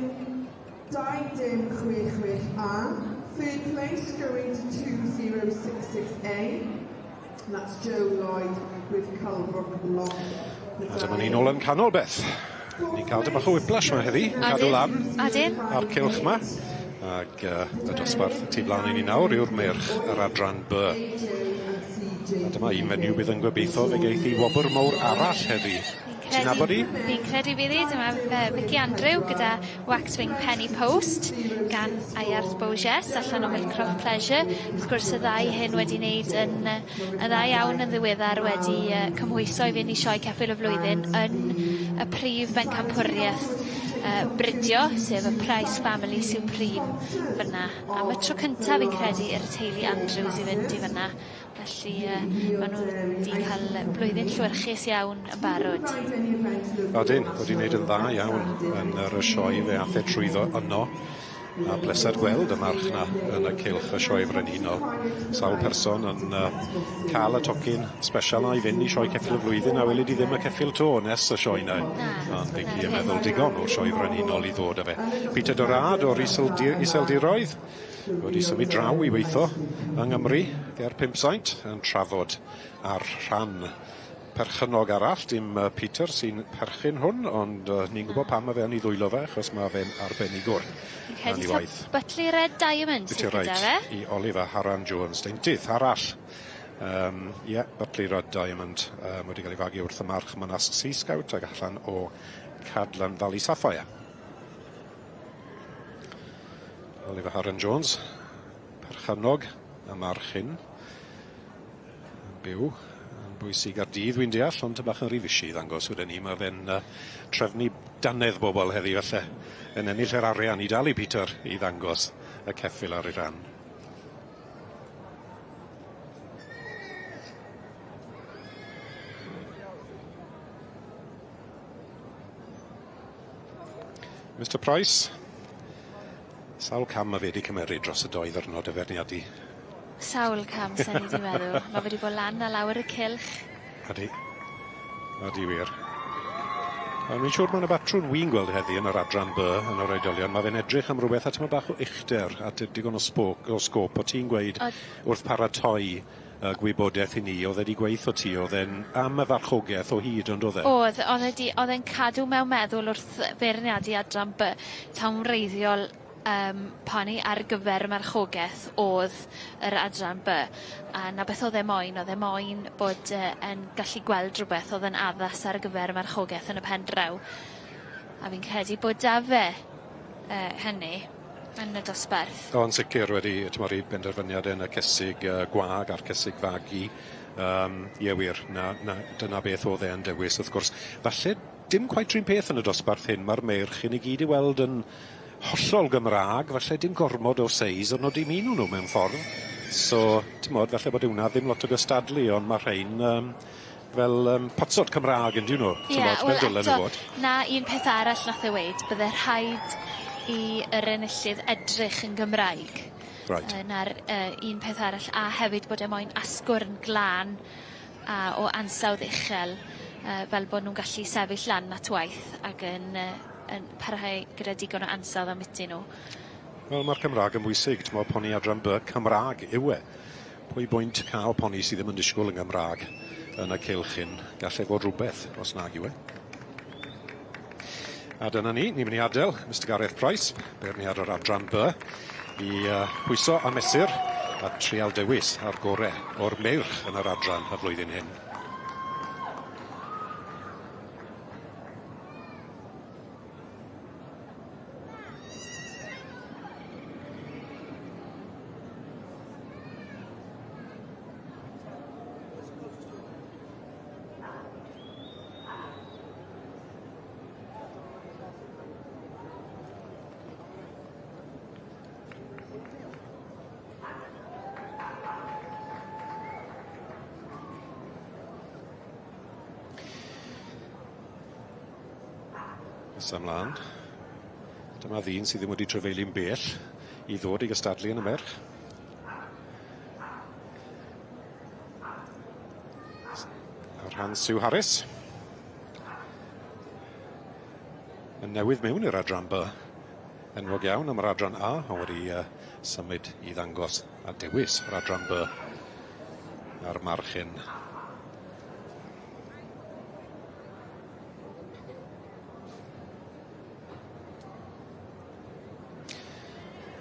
Speaker 18: 2066 A. Third place going to 2066A. And that's Joe Lloyd with Culbrook Lock.
Speaker 10: A dyma ni nôl yn canol beth. Ni'n cael dim bach o whiplash 'ma heddi. Yn cadw lan.
Speaker 2: Odyn.
Speaker 10: A'r cylch 'ma. Ag y dosbarth tu blaen i ni nawr yw'r meirch yr adran B. A dyma un fenyw bydd yn gobeithio fe geith hi wobr mowr arall heddi. Ti'n nabod 'i?
Speaker 2: Fi'n credu fydd hi. Dyma Vicky Andrew gyda Waxwing Penny Post gan Ayarth Boges allan o Millcroft Pleasure. Wrth gwrs y ddau hyn wedi wneud yn yn dda iawn yn ddiweddar wedi cymhwyso i fynd i sioe ceffyl y flwyddyn yn y prif bencampwriaeth bridio, sef y Price Family Supreme fynna. Am y tro cyntaf fi'n credu i'r teulu Andrews i fynd i fynna. Felly ma' nw 'di ca'l blwyddyn llwyrchus iawn yn barod.
Speaker 10: Odyn, wedi wneud yn dda iawn yn yr y sioe fe ath e trwyddo yno. A bleser gweld y march 'na yn y cylch y sioe frenhinol. Sawl person yn ca'l y tocyn sbesial 'na i fynd i sioe ceffyl y flwyddyn a weli di ddim y ceffyl 'to nes y sioe 'na. Ond fi yn meddwl digon o'r sioe frenhinol i ddod â fe. Peter Dorad o'r Iseldiroedd wedi symud draw i weitho yng Nghymru ger Pumsaint yn trafod ar rhan perchennog arall, dim Peter sy'n perchyn hwn, ond ni'n gwybod pam ma' fe yn 'i ddwylo fe, achos ma' fe'n arbenigwr yn ei waith.
Speaker 2: Butley Red Diamond sydd gyda fe.
Speaker 10: I Oliver Harran Jones, deintydd arall. Ie, Butley Red Diamond wedi cael ei fagu wrth y march Manas Sea Scout ag allan o Cadlan Valley Sapphire. Oliver Harran Jones Perchennog y march hyn. Yn byw yn bwysig ar dydd wi'n deall, ond ty bach yn rhy fishi i ddangos weden i. Ma' fe'n trefnu dannedd bobol heddi falle yn ennill yr arian i dalu Peter i ddangos y ceffyl ar ei rhan. Mister Price, sawl cam ma' fe 'di cymeryd dros y doi ddyrnod y feirniadu?
Speaker 2: Sawl cam sen i 'di meddwl. Ma' fe 'di bod lan a lawr y cylch.
Speaker 10: Ydi. Ydi wir. A fi'n siŵr ma' 'na batrwn wi'n gweld heddi yn yr adran By yn yr oedolion ma' fe'n edrych am rwbeth a tymed bach o uchder a digon o sboc o sgôp o' ti'n gweud wrth paratoi y gwybodeth i ni o'dd e 'di gweutho ti o'dd e'n am y farchogeth o hyd on'd o'dd e?
Speaker 2: O'dd o'dd e 'di o'dd e'n cadw mewn meddwl wrth feirniadu adran By taw yn wreiddiol yym poni ar gyfer marchogeth o'dd yr adran By a 'na beth o'dd e moyn o'dd e moyn bod yy yn gallu gweld rwbeth o'dd yn addas ar gyfer marchogeth yn y pen draw. A fi'n credu bod 'da fe yy hynny yn y dosbarth.
Speaker 10: O yn sicir wedi t'mod 'i benderfyniad e yn y cesig yy gwag a'r cesig fagu yym ie wir 'na 'na dyna beth o'dd e yn dewis wrth gwrs. Falle dim cweit 'r un peth yn y dosbarth hyn ma'r meirch hyn i gyd i weld yn hollol Gymra'g falle dim gormod o seis arno dim un o nw mewn ffordd. So t'mod falle bod hwnna ddim lot o gystadlu on' ma' rhein yym fel yym potsod Cymra'g on'd 'yn nw?
Speaker 2: Ie
Speaker 10: T'mod
Speaker 2: wel
Speaker 10: fel dylen nw
Speaker 2: eto
Speaker 10: fod.
Speaker 2: 'na un peth arall nath e weud bydde rhaid i yr enillydd edrych yn Gymraeg.
Speaker 10: Reit.
Speaker 2: 'Na'r yy un peth arall a hefyd bod e moyn asgwrn glân a o ansawdd uchel yy fel bo' nw'n gallu sefyll lan at waith ag yn yy yn parhau gyda digon o ansawdd ambiti nw.
Speaker 10: Wel ma'r Cymra'g yn bwysig t'mo' poni adran By Cymra'g yw e. Pwy bwynt ca'l poni sy ddim yn disgwl yn Gymra'g yn y cylch hyn galle fod rwbeth os nag yw e. A dyna ni, ni'n mynd i adel Mister Gareth Price, beirniad o'r adran By, i pwyso a mesur a trial dewis ar gore o'r meirch yn yr adran y flwyddyn hyn. Nesa mlan. Dyma ddyn sydd ddim wedi trafeilu'n bell i ddod i gystadlu yn y merch. Ar rhan Sue Harris. Yn newydd mewn i'r adran B. Enwog iawn am yr adran A, ond wedi symud i ddangos a dewis yr adran B a'r march hyn.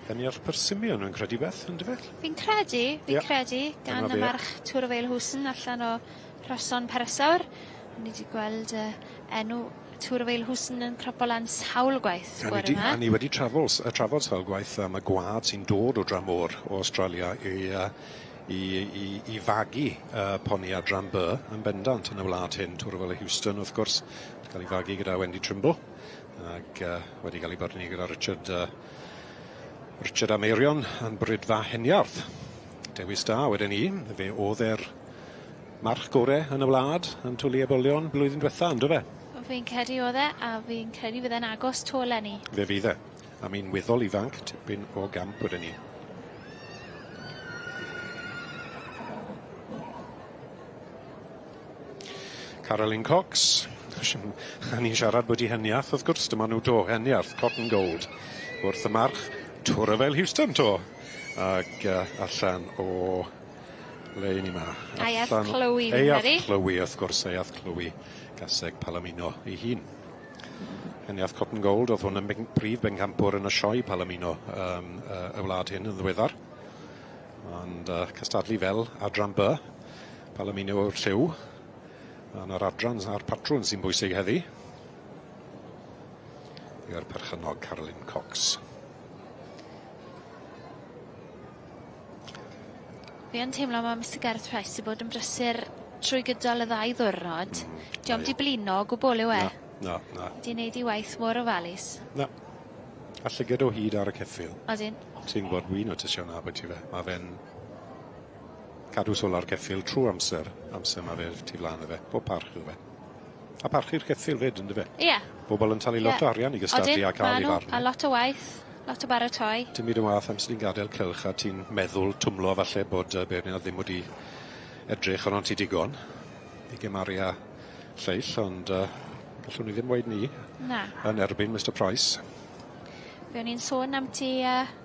Speaker 10: Daniel Persimmon rwy'n credu Beth on'd yfe?
Speaker 2: Fi'n credu, fi'n credu, gan y march Tour of Hwsyn allan o Rhoson Parasawr. Ni 'di gweld enw Tour of Hwsyn yn cropo lan sawl gwaith bore 'ma.
Speaker 10: A ni wedi trafos trafod sawl gwaith am y gwa'd sy'n dod o dramor o Australia i i i i fagu poni adran By yn bendant yn y wlad hyn. Tour of Houston wrth gwrs wedi ca'l 'i fagu gyda Wendy Trimble ag wedi ga'l 'i byrnu gyda Richard Richard a Meirion yn Brydfa Heniarth. Dewis da weden i, fe o'dd e'r march gore yn y wlad yn twli ebolion blwyddyn dwetha on'd do fe?
Speaker 2: Fi'n credu o'dd e, a fi'n credu fydd e'n agos 'to leni.
Speaker 10: Fe fydd e. A mi'n weddol ifanc, tipyn o gamp weden i. Carolyn Cox. A ni'n siarad bod i Heniarth, wrth gwrs, dyma nhw 'to, Heniarth, Cotton Gold, wrth y march, Twr Houston 'to, ag allan o le 'yn ni 'ma?
Speaker 2: Aearth Chloe, fi'n credu.
Speaker 10: Aearth Chloe, wrth gwrs, Aearth Chloe, gaseg Palomino ei hun. Heniarth Cotton Gold, o'dd hwn yn prif bencampwr yn y sioe Palomino y wlad hyn yn ddiweddar. Ond cystadlu fel adran B, Palomino yw'r lliw. A 'na'r adran a'r patrwn sy'n bwysig heddi. I'r perchennog Carolyn Cox.
Speaker 2: Fi yn teimlo ma' Mr Gareth Price 'di bod yn brysur trwy gydol y ddau ddiwrnod. 'Di o'm 'di blino o gwbwl yw e?
Speaker 10: Na, na.
Speaker 2: 'Di neud 'i waith mor ofalus.
Speaker 10: Na. A llyged o hyd ar y ceffyl.
Speaker 2: Odyn.
Speaker 10: Ti'n gwbod wi'n notisio 'na bwyty fe. Ma' fe'n cadw sylw ar geffyl trw amser, amser ma' fe tu flan i fe. Pob parch iddo fe. A parchu'r ceffyl 'fyd yndyfe?
Speaker 2: Ie.
Speaker 10: Bobol yn talu lot o arian i gystadlu a ca'l 'u farn.
Speaker 2: A lot o waith, lot o baratoi.
Speaker 10: Dim byd yn wath amser ti'n gadel cylch a ti'n meddwl twmlo falle bod yy beirniad ddim wedi edrych arnon ti digon i gymaru â lleill ond yy gallwn ni ddim weud 'ny.
Speaker 2: Na.
Speaker 10: Yn erbyn Mister Price.
Speaker 2: Fe o'n i'n sôn am ti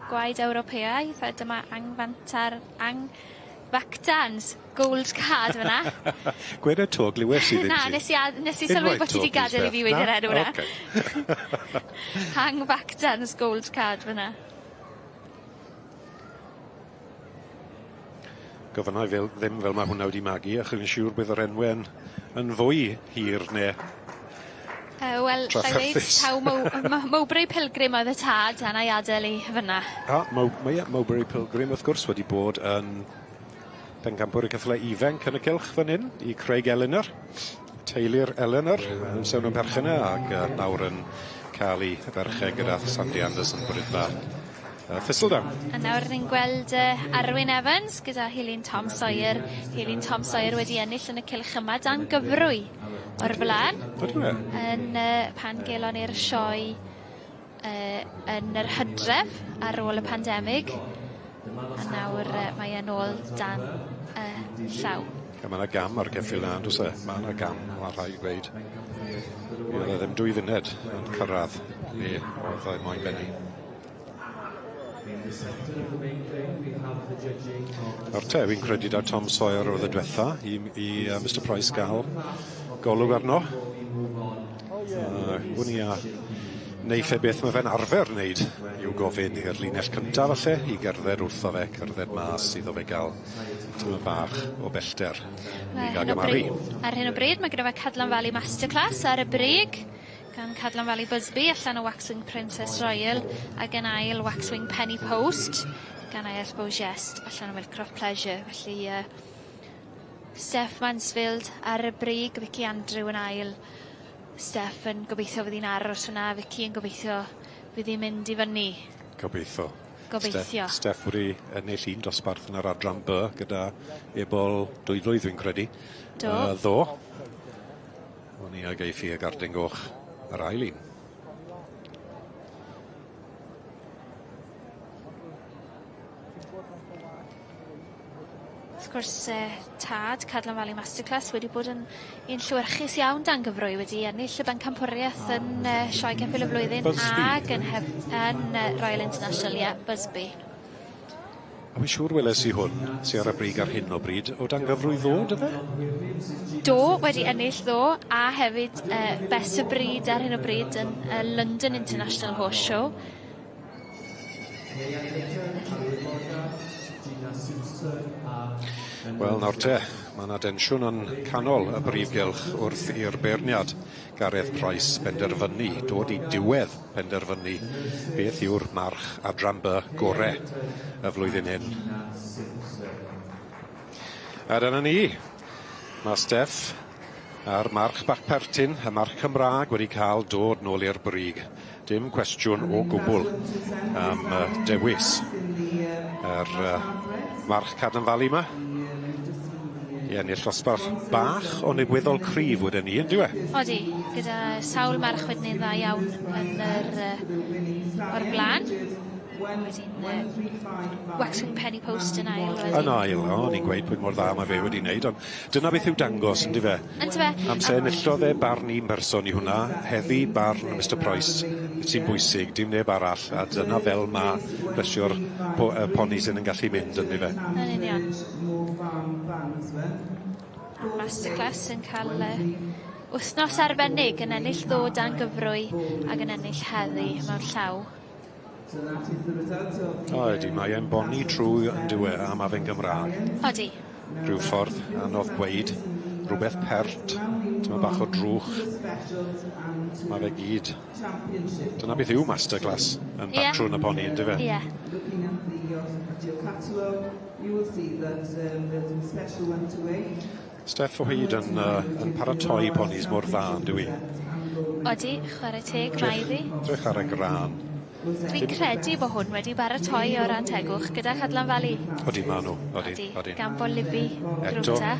Speaker 2: gwaed Ewropeaidd a dyma angfantar Angfactans gold card fan 'na.
Speaker 10: Gwed e 'to glywes i ddim ti.
Speaker 2: Na nes i a- nes i sylwi bo' ti 'di gadel i fi weud yr enw 'na.
Speaker 10: Oce.
Speaker 2: Angfactans gold card fan 'na.
Speaker 10: Gofynnai fel ddim fel ma' hwnna wedi magu achos fi'n siŵr bydd yr enwe'n yn fwy hir ne'
Speaker 2: Yy wel llai weud taw Mow- Mo- Mowbray Pilgrim oedd y tad a 'nai adel 'i fyn 'na.
Speaker 10: A Mow- mae e Mowbray Pilgrim wrth gwrs wedi bod yn pencampwr y ceffyle ifenc yn y cylch fan 'yn i Craig Eleanor. Teulu'r Eleanor yn sôn am perchen e ag yy nawr yn ca'l 'i ferched gyda Sandy Anderson Brydfa Thistledown.
Speaker 2: A nawr ni'n gweld Arwyn Evans gyda Heilyn Tom Sawyer. Heilyn Tom Sawyer wedi ennill yn y cylch yma dan gyfrwy o'r blaen.
Speaker 10: Ydyw e?
Speaker 2: Yn pan gelon ni'r sioe yn yr Hydref ar ôl y pandemig. A nawr mae e'n ôl dan llaw.
Speaker 10: A ma' 'na gam ar geffyl 'na on'd o's e? Ma' 'na gam, ma' rhaid gweud. Mi o'dd e ddim dwy funud yn cyrradd le o'dd e moyn benni. Nawr te, fi'n credu daw Tom Sawyer o'dd y dwetha i i Mister Price ga'l golwg arno. Wn i a neiff e beth ma' fe'n arfer wneud i'w gofyn i'r linell cynta falle, i gerdded wrtho fe, cerdded mas iddo fe ga'l tymed bach o bellter i ga'l gymaru.
Speaker 2: Ar hyn o bryd mae gyda fe Cadlan Valley Masterclass ar y brig. Gan Cadlan Valley Busby allan o Waxwing Princess Royal ag yn ail Waxwing Penny Post gan I.F. Beaugest allan o Millcroft Pleasure. Felly Steph Mansfield ar y brig, Vicky Andrew yn ail. Steph yn gobeithio fydd hi'n aros fyna, Vicky yn gobeithio fydd hi'n mynd i fyny.
Speaker 10: Gobeithio.
Speaker 2: Gobeithio.
Speaker 10: Steph, Steph wedi ennill un dosbarth yn yr adran B gyda ebol dwyflwydd fi'n credu.
Speaker 2: Do.
Speaker 10: Ddo. O'n i ag eiff i y Garden Goch yr ail un.
Speaker 2: Wrth gwrs tad Cadlan Valley Masterclass wedi bod yn un llewyrchus iawn dan gyfrwy wedi ennill y bencampwriaeth yn Sioe Ceffyl y Flwyddyn
Speaker 10: Busby.
Speaker 2: ag yn hef- yn Royal International ie Busby.
Speaker 10: A fi'n siŵr weles i hwn sy ar y brig ar hyn o bryd o dan gyfrwy ddo do fe?
Speaker 2: Do wedi ennill ddo a hefyd best of breed ar hyn o bryd yn y London International Horse Show.
Speaker 10: Wel nawr te, ma' 'na densiwn yn canol y brif gylch wrth i'r beirniad Gareth Price benderfynu dod i diwedd penderfynu beth yw'r march adran B gore y flwyddyn hyn. A dyna ni. Ma' Steff a'r march bach pertyn, y march Cymra'g wedi ca'l dod nôl i'r brig. Dim cwestiwn o gwbwl am dewis yr march Cadlan Valley 'ma. I ennill dosbarth bach ond yn weddol cryf weden i on'd yw e?
Speaker 2: Odi, gyda sawl march wedyn 'ny'n dda iawn yn yr o'r bla'n. Wedyn Waxwing Penny Post yn ail wedyn.
Speaker 10: Yn ail, o, o'n i'n gweud pwy mor dda mae fe wedi wneud, ond dyna beth yw dangos, on'd yfe?
Speaker 2: Yndyfe?
Speaker 10: Amser enillodd e barn un person i hwnna, heddi barn Mister Price sy'n bwysig, dim neb arall, a dyna fel ma' plesio'r ponis hyn yn gallu mynd, on'd yfe?
Speaker 2: Yn union. Masterclass yn cael wythnos arbennig yn ennill ddo dan gyfrwy ac yn ennill heddi mewn llaw.
Speaker 10: O ydi, mae e'n boni trwy yn dyw e, a ma' fe'n Gymra'g.
Speaker 2: Odi.
Speaker 10: Rhyw ffordd anodd gweud, rhywbeth pert, tymed bach o drwch. Ma' fe gyd. Dyna beth yw masterclass yn
Speaker 2: Ie.
Speaker 10: batrwn y poni on'd yfe?
Speaker 2: Ie.
Speaker 6: your, at your catalogue, you will see that there's a special one to wait.
Speaker 10: Steff o hyd yn paratoi ponis mor dda, yn dyw hi?
Speaker 2: Odi, chwarae teg mae iddi.
Speaker 10: Drych ar y grân.
Speaker 2: Dwi'n credu bod hwn wedi baratoi o ran tegwch gyda Chadlan Valley.
Speaker 10: Odi, ma' nhw. Odi, odi.
Speaker 2: Gan bo Libby
Speaker 10: Eto,
Speaker 2: Grwta.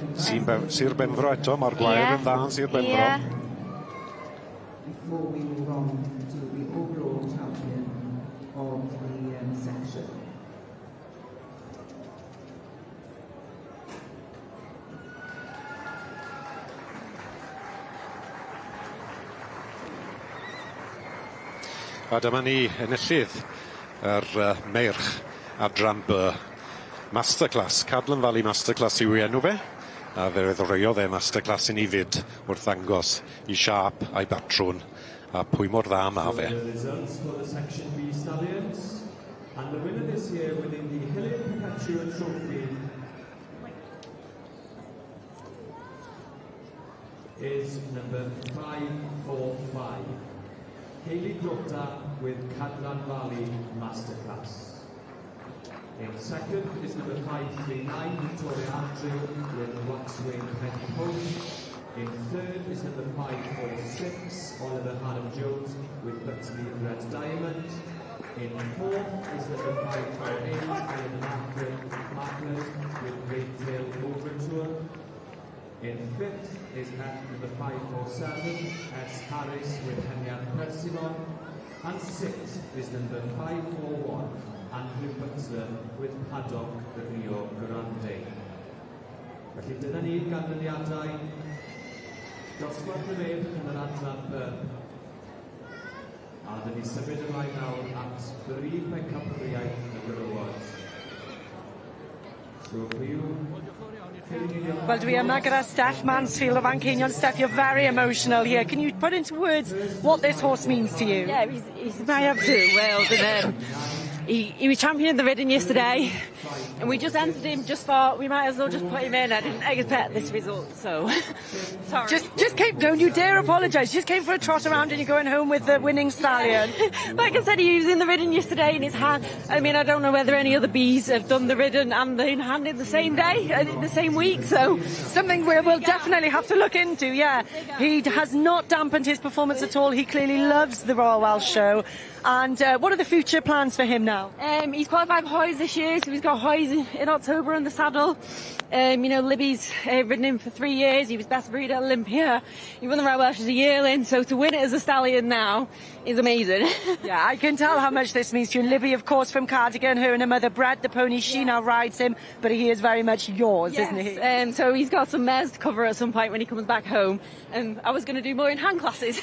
Speaker 10: Sir Benfro eto, mae'r gwair yn dda yn Sir Benfro.
Speaker 6: Before we move on to the overall champion of the section.
Speaker 10: A dyma ni enillydd yr meirch adran B. Masterclass, Cadlan Valley Masterclass yw ei enw fe. A fe ddreuodd e masterclass i ni fyd wrth ddangos i siâp a'i batrwn a pwy mor dda ma fe.
Speaker 5: The results for the Section B Stallions and the winner this year winning the Hilliard Perpetua Trophy is number 545, Hayley Grota with Cadlan Valley Masterclass. In second is number 539, Victoria Andrew with Waxwing Penny Post. In third is number 546, Oliver Hannam Jones with Butterley Red Diamond. In fourth is number 548, Oliver Markland with Great Tail Overture. In fifth is at number 547, S. Harris with Henriette Persimon. And sixth is number 541, Andrew Butler with Paddock the Rio Grande. Felly dyna ni ganlyniadau dosbarth y meirch yn yr adran B. A dyn ni symud ymlaen nawr at brif bencampwriaeth y gwrywod. So Huw,
Speaker 7: Wel, dwi yma gyda Steph Mansfield o Fanceinion. Steph, you're very emotional here. Can you put into words what this horse means to you?
Speaker 16: Yeah, he's my absolute world. And he was champion of the ridden yesterday, and we just entered him, just thought we might as well just put him in. I didn't expect this result, so sorry.
Speaker 7: Just came, don't you dare apologise. Just came for a trot around and you're going home with the winning stallion.
Speaker 16: Like I said, he was in the ridden yesterday and his hand, I mean, I don't know whether any other bees have done the ridden and the in hand in the same day, in the same week, so.
Speaker 7: Something we will definitely have to look into, yeah. He has not dampened his performance at all. He clearly loves the Royal Welsh Show. And what are the future plans for him now?
Speaker 16: He's qualified for Hoys this year, so he's got Hoys in October on the saddle. Libby's ridden him for 3 years. He was best breed at Olympia. He won the Royal Welsh as a yearling, so to win it as a stallion now is amazing.
Speaker 7: Yeah, I can tell how much this means to you. And Libby, of course, from Cardigan, her and her mother bred the pony. She now rides him, but he is very much yours, isn't he?
Speaker 16: Yes, so he's got some mares to cover at some point when he comes back home. And I was going to do more in hand classes.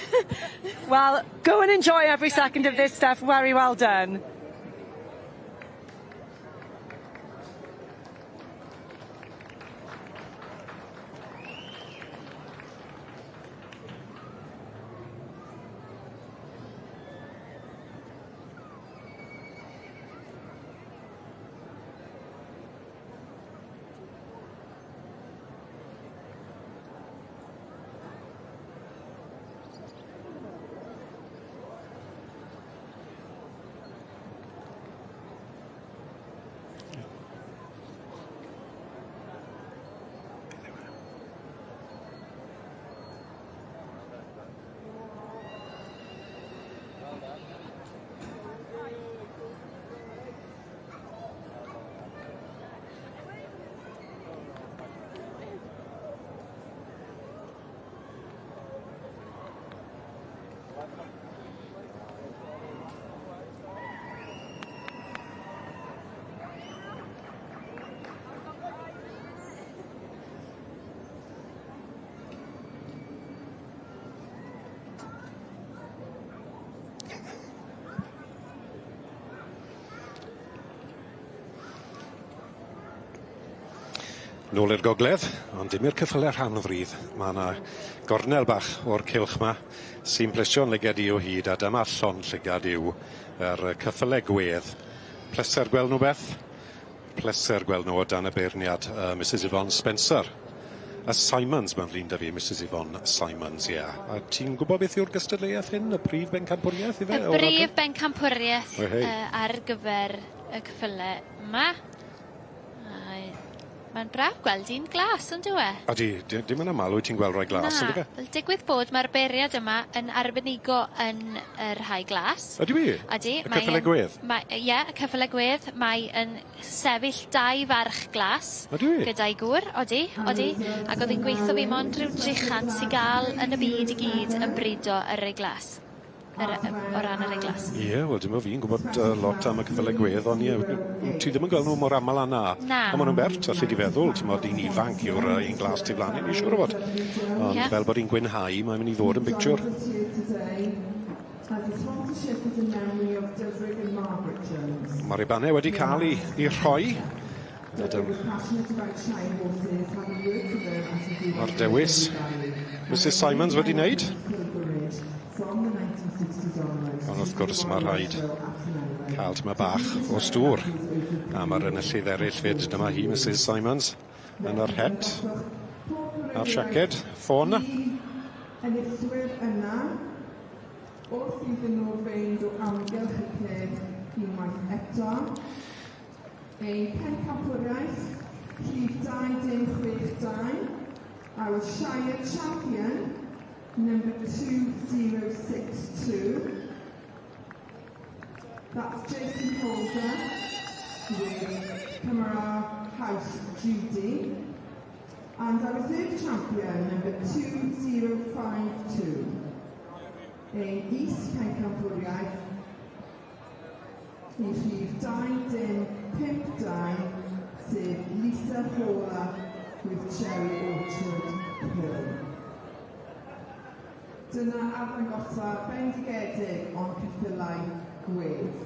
Speaker 7: Well, go and enjoy every second of this, Steph. Very well done.
Speaker 10: Nôl i'r gogledd, ond dim i'r ceffylau rhan-fryd. Mae yna gornel bach o'r cylch 'ma sy'n plesio'n llygad i o hyd, a dyma llond llygad yw yr ceffylau gwedd. Pleser gweld nhw, Beth. Pleser gweld nhw o dan y beirniad Mrs Yvonne Spencer. A Simons mae'n flin 'da fi, Mrs Yvonne Simons, ie. Yeah. A ti'n gwybod beth yw'r gystadleuaeth hyn, y prif bencampwriaeth ife?
Speaker 2: Y brif bencampwriaeth
Speaker 10: Wehei.
Speaker 2: Ar gyfer y ceffyle yma. Mae'n braf gweld un glas, on'd yw e?
Speaker 10: Odi, dim yn amal wyt ti'n gweld rhai glas,
Speaker 2: on'd yfe? Wel digwydd bod mae'r beiriad yma yn arbenigo yn y rhai glas.
Speaker 10: Ydi wir?
Speaker 2: Odi.
Speaker 10: Y ceffyle gwedd?
Speaker 2: Mae, ie, y ceffyle gwedd. Mae yn sefyll dau farch glas.
Speaker 10: Ydi wir?
Speaker 2: Gyda'i gŵr, odi, odi. Ac o'dd 'i'n gweitho fi mond ryw 300 sy ga'l yn y byd i gyd yn brido y rei glas. Yr o ran y rei glas.
Speaker 10: Ie, wel dim o fi'n gwbod lot am y ceffyle gwedd on' ie ti ddim yn gweld nw mor amal â 'na.
Speaker 2: Na.
Speaker 10: On' ma' nw'n bert alli di feddwl t'mod un ifanc yw'r un glas tu flan i ni siŵr o fod. Ond
Speaker 2: Ie.
Speaker 10: fel bod 'i'n gwynhau mae'n myn' i ddod yn bictiwr. Ma'r ribane wedi ca'l 'u 'u rhoi. Rydym. Ma'r dewis Mrs Simons wedi wneud. Ond wrth gwrs ma' rhaid cael tymed bach o stŵr. A ma'r enillydd eryll 'fyd, dyma hi Mrs Simons yn yr het a'r siaced ffôn.
Speaker 6: Enillwyr yna wrth iddyn nhw fynd o amgylch y cledd unwaith eto. Ein pencampwriaeth rhif 2062, our Shire Champion, number 2062. That's Jason Holder with Cymra House Judy. And our third champion, number 2052, in East Pencampwriaeth, i rhif 2052, sef Lisa Hola with Cherry Orchard Hill. Dyna arddangosfa bendigedig o'n ceffylau gwedd.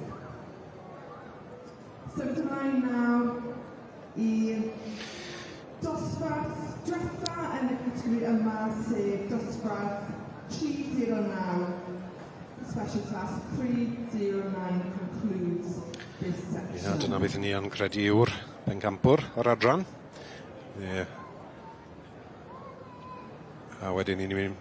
Speaker 6: Symud ymlaen nawr i'r dosbarth diwetha yn y categori yma, sef dosbarth 309, Special Class 309 concludes this section.
Speaker 10: Ie, dyna beth ni yn credu yw'r pencampwr yr adran. Ie. A wedyn 'yn ni'n mynd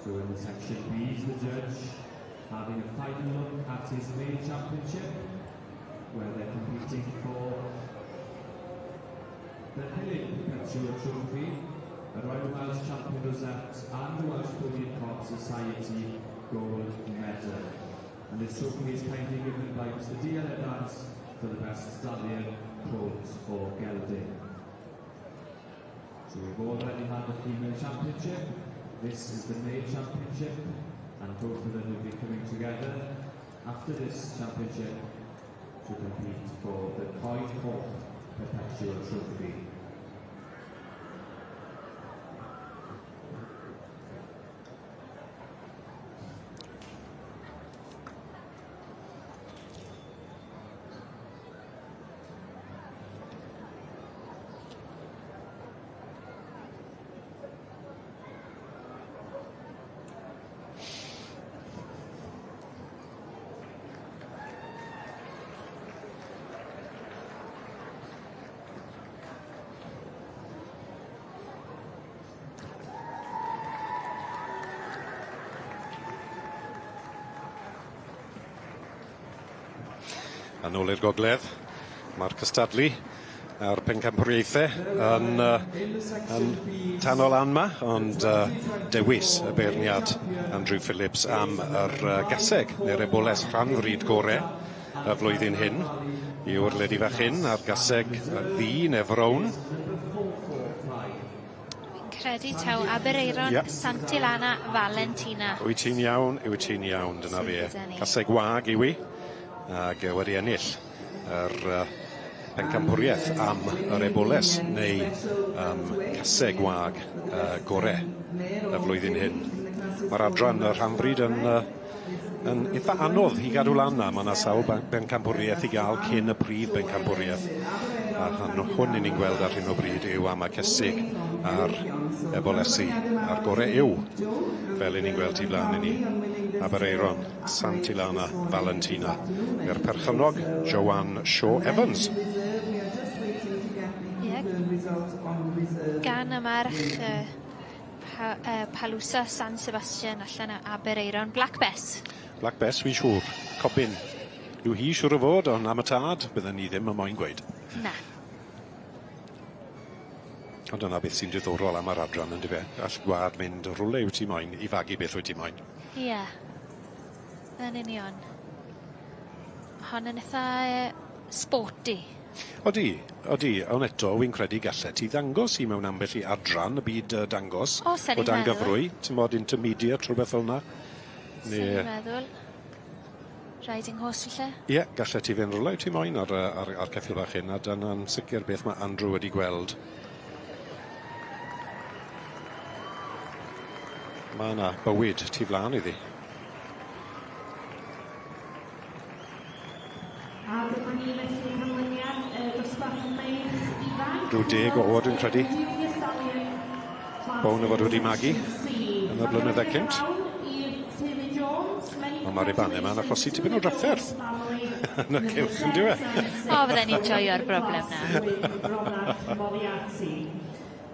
Speaker 5: So in the section B is the judge having a final look at his main championship, where they're competing for the Hillin Perpetual Trophy, the Royal Welsh Champion Rosette and the Welsh Pony and Cob Society Gold Medal. And this trophy is kindly given by Mr D.L. Evans for the best stallion, colt or gelding. So we've already had the female championship. This is the male championship, and both of them will be coming together after this championship to compete for the Coed Coch Perpetual Trophy.
Speaker 10: A nôl i'r gogledd, mae'r cystadlu a'r pencampwriaethau yn, yn tanol lan 'ma, ond dewis y beirniad Andrew Phillips am yr gaseg neu'r eboles rhanfrid gore y flwyddyn hyn yw'r ledi fach hyn a'r gaseg ddu neu frown.
Speaker 2: Fi'n credu taw Aberaeron
Speaker 10: Ie.
Speaker 2: Santilana Valentina.
Speaker 10: Wyt ti'n iawn, wyt ti'n iawn, dyna
Speaker 2: Sydd
Speaker 10: fe.
Speaker 2: gyda ni.
Speaker 10: Caseg wag yw 'i, ag wedi ennill yr pencampwriaeth am yr eboles neu caseg wag gore y flwyddyn hyn. Mae'r adran y rhanfrid yn yn eitha anodd i gadw lan na. Mae yna sawl bencampwriaeth i gael cyn y prif bencampwriaeth. A hon, hwn i ni'n gweld ar hyn o bryd yw am y cesig a'r ebolesi a'r gore yw, fel i ni'n gweld tu blaen i ni, Aberaeron, Santilana, Valentina, i'r perchennog Joanne Shaw Evans.
Speaker 2: Ie. Gan y march Pa Palusa San Sebastian allan o Aberaeron, Black Bess.
Speaker 10: Black Bess, wi'n siŵr. Cobyn. Yw hi siŵr o fod, ond am y tad, bydden ni ddim yn moyn gweud.
Speaker 2: Na.
Speaker 10: Ond dyna beth sy'n diddorol am yr adran yndyfe? All gwlad mynd rwle wyt ti moyn i fagu beth wyt ti moyn.
Speaker 2: Ie. Yn union. Hon yn itha sporty.
Speaker 10: Odi, odi, ond eto wi'n credu gallet ti ddangos hi mewn ambell i adran y byd dangos.
Speaker 2: O, sen
Speaker 10: O
Speaker 2: i'n
Speaker 10: dan
Speaker 2: meddwl.
Speaker 10: gyfrwy, t'mod intermediate rhwbeth fel 'na.
Speaker 2: Sen i'n meddwl. Riding horse falle?
Speaker 10: Ie, gallet ti fynd rwle wyt ti moyn ar ar ar ceffyl bach hyn a dyna'n sicir beth ma' Andrew wedi gweld. Ma' 'na bywyd tu flan iddi.
Speaker 3: A dyma ni felly canlyniad y dosbarth meirch ifanc.
Speaker 10: Rhyw 10 o o'd dwi'n credu. Bown o fod wedi magu yn y blynydde cynt. Ond ma'r ribane 'ma'n achosi tipyn o drafferth yn y cylch on'd yw e?
Speaker 2: O fydden i'n joio'r broblem 'na.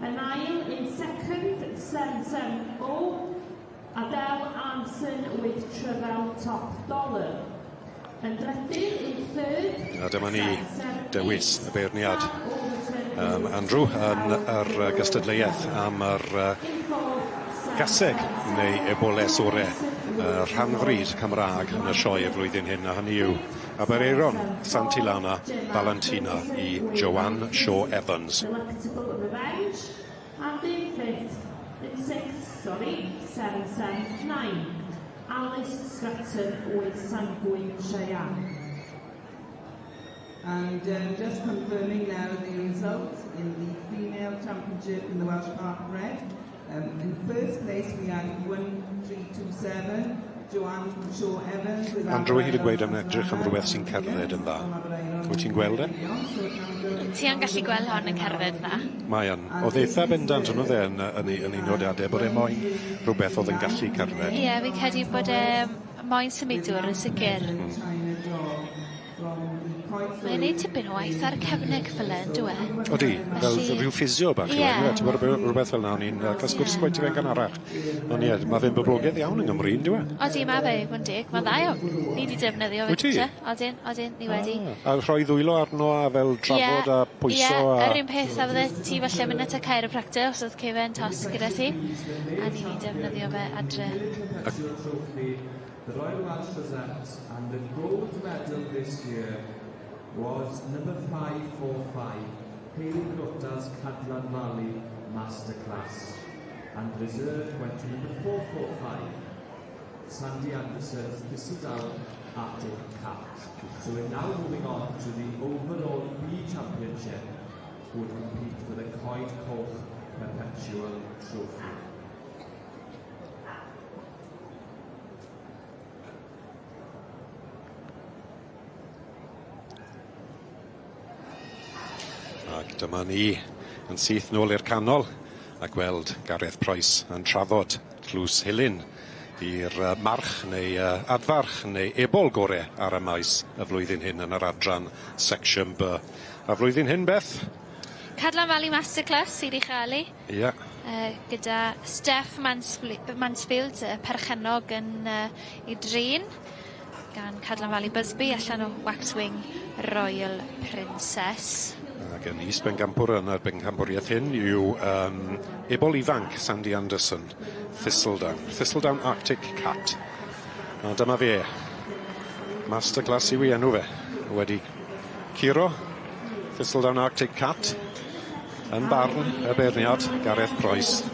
Speaker 3: Yn ail in second, 770, Adele Arnson with Tryfel Top Dollar. Yn drydydd, in third,
Speaker 10: A dyma ni dewis y beirniad Andrew yn yr gystadleuaeth am yr gaseg neu eboles ore rhanfryd Cymraeg yn y sioe y flwyddyn hyn a hynny yw Aberaeron, Santilana, Valentina i Joanne Shaw Evans.
Speaker 3: Delectable Revenge. And in fifth, in sixth, sorry, 779, Alice Stratton with Sanguine Cheyenne.
Speaker 6: And just confirming now the results in the female championship in the Welsh Park Red. In first place we had 1327, Joanne Shaw Evans with
Speaker 10: Andrew hyd y gweud am edrych am rhywbeth sy'n cerdded yn dda. Wyt ti'n gweld e?
Speaker 2: Ti yn gallu gweld hon yn cerdded dda.
Speaker 10: Mae yn. O'dd eitha bendant yn o'dd e yn yn ei nodiade bod e moyn rhywbeth o'dd yn gallu cerdded.
Speaker 2: Ie, fi'n credu bod e moyn symudwr yn sicir. Mae'n neud tipyn o waith ar y cefneg fel 'e on'd yw e?
Speaker 10: Odi, fel
Speaker 2: Felly-
Speaker 10: rhyw ffisio bach yw e
Speaker 2: Ie.
Speaker 10: yndyfe? T'mod rwbeth fel 'na o'n i'n ca'l sgwrs bwyty fe'n gynharach. Ond ie, ma' fe'n boblogaidd iawn yng Nghymru on'd yw e?
Speaker 2: Odi ma' fe i fod yn deg, ma'n dda iawn. Ni 'di defnyddio fe
Speaker 10: Wyt ti?
Speaker 2: gytre. Odyn, odyn, ni wedi.
Speaker 10: A rhoi ddwylo arno a fel trafod a pwyso
Speaker 2: ie,
Speaker 10: a...
Speaker 2: yr un peth a fydde ti falle mynd at y chiropractor os o'dd cefen tost gyda ti. A ni 'di defnyddio fe adre.
Speaker 5: Trophy, the Royal Welsh Rosette, and the gold medal this year was number 545, Hayley Grotas Cadlan Valley Masterclass. And reserve went to number 445, Sandy Anderson's Thistledown Arctic Cat. So we're now moving on to the overall B Championship, who would compete for the Coed Coch Perpetual Trophy.
Speaker 10: Ac dyma ni yn syth nôl i'r canol a gweld Gareth Price yn trafod Tlws Hilyn i'r march neu adfarch neu ebol gore ar y maes y flwyddyn hyn yn yr adran Section B. A flwyddyn hyn Beth?
Speaker 2: Cadlan Valley Masterclass sydd i chael 'i.
Speaker 10: Ie.
Speaker 2: Gyda Steph Mansfield, y perchennog yn ei drin gan Cadlan Valley Busby allan o Waxwing Royal Princess.
Speaker 10: Ac yn is bencampwr yn y bencampwriaeth hyn yw ebol ifanc Sandy Anderson, Thistledown. Thistledown Arctic Cat. A dyma fe. Masterclass yw ei enw fe. Wedi curo Thistledown Arctic Cat yn barn y beirniad Gareth Price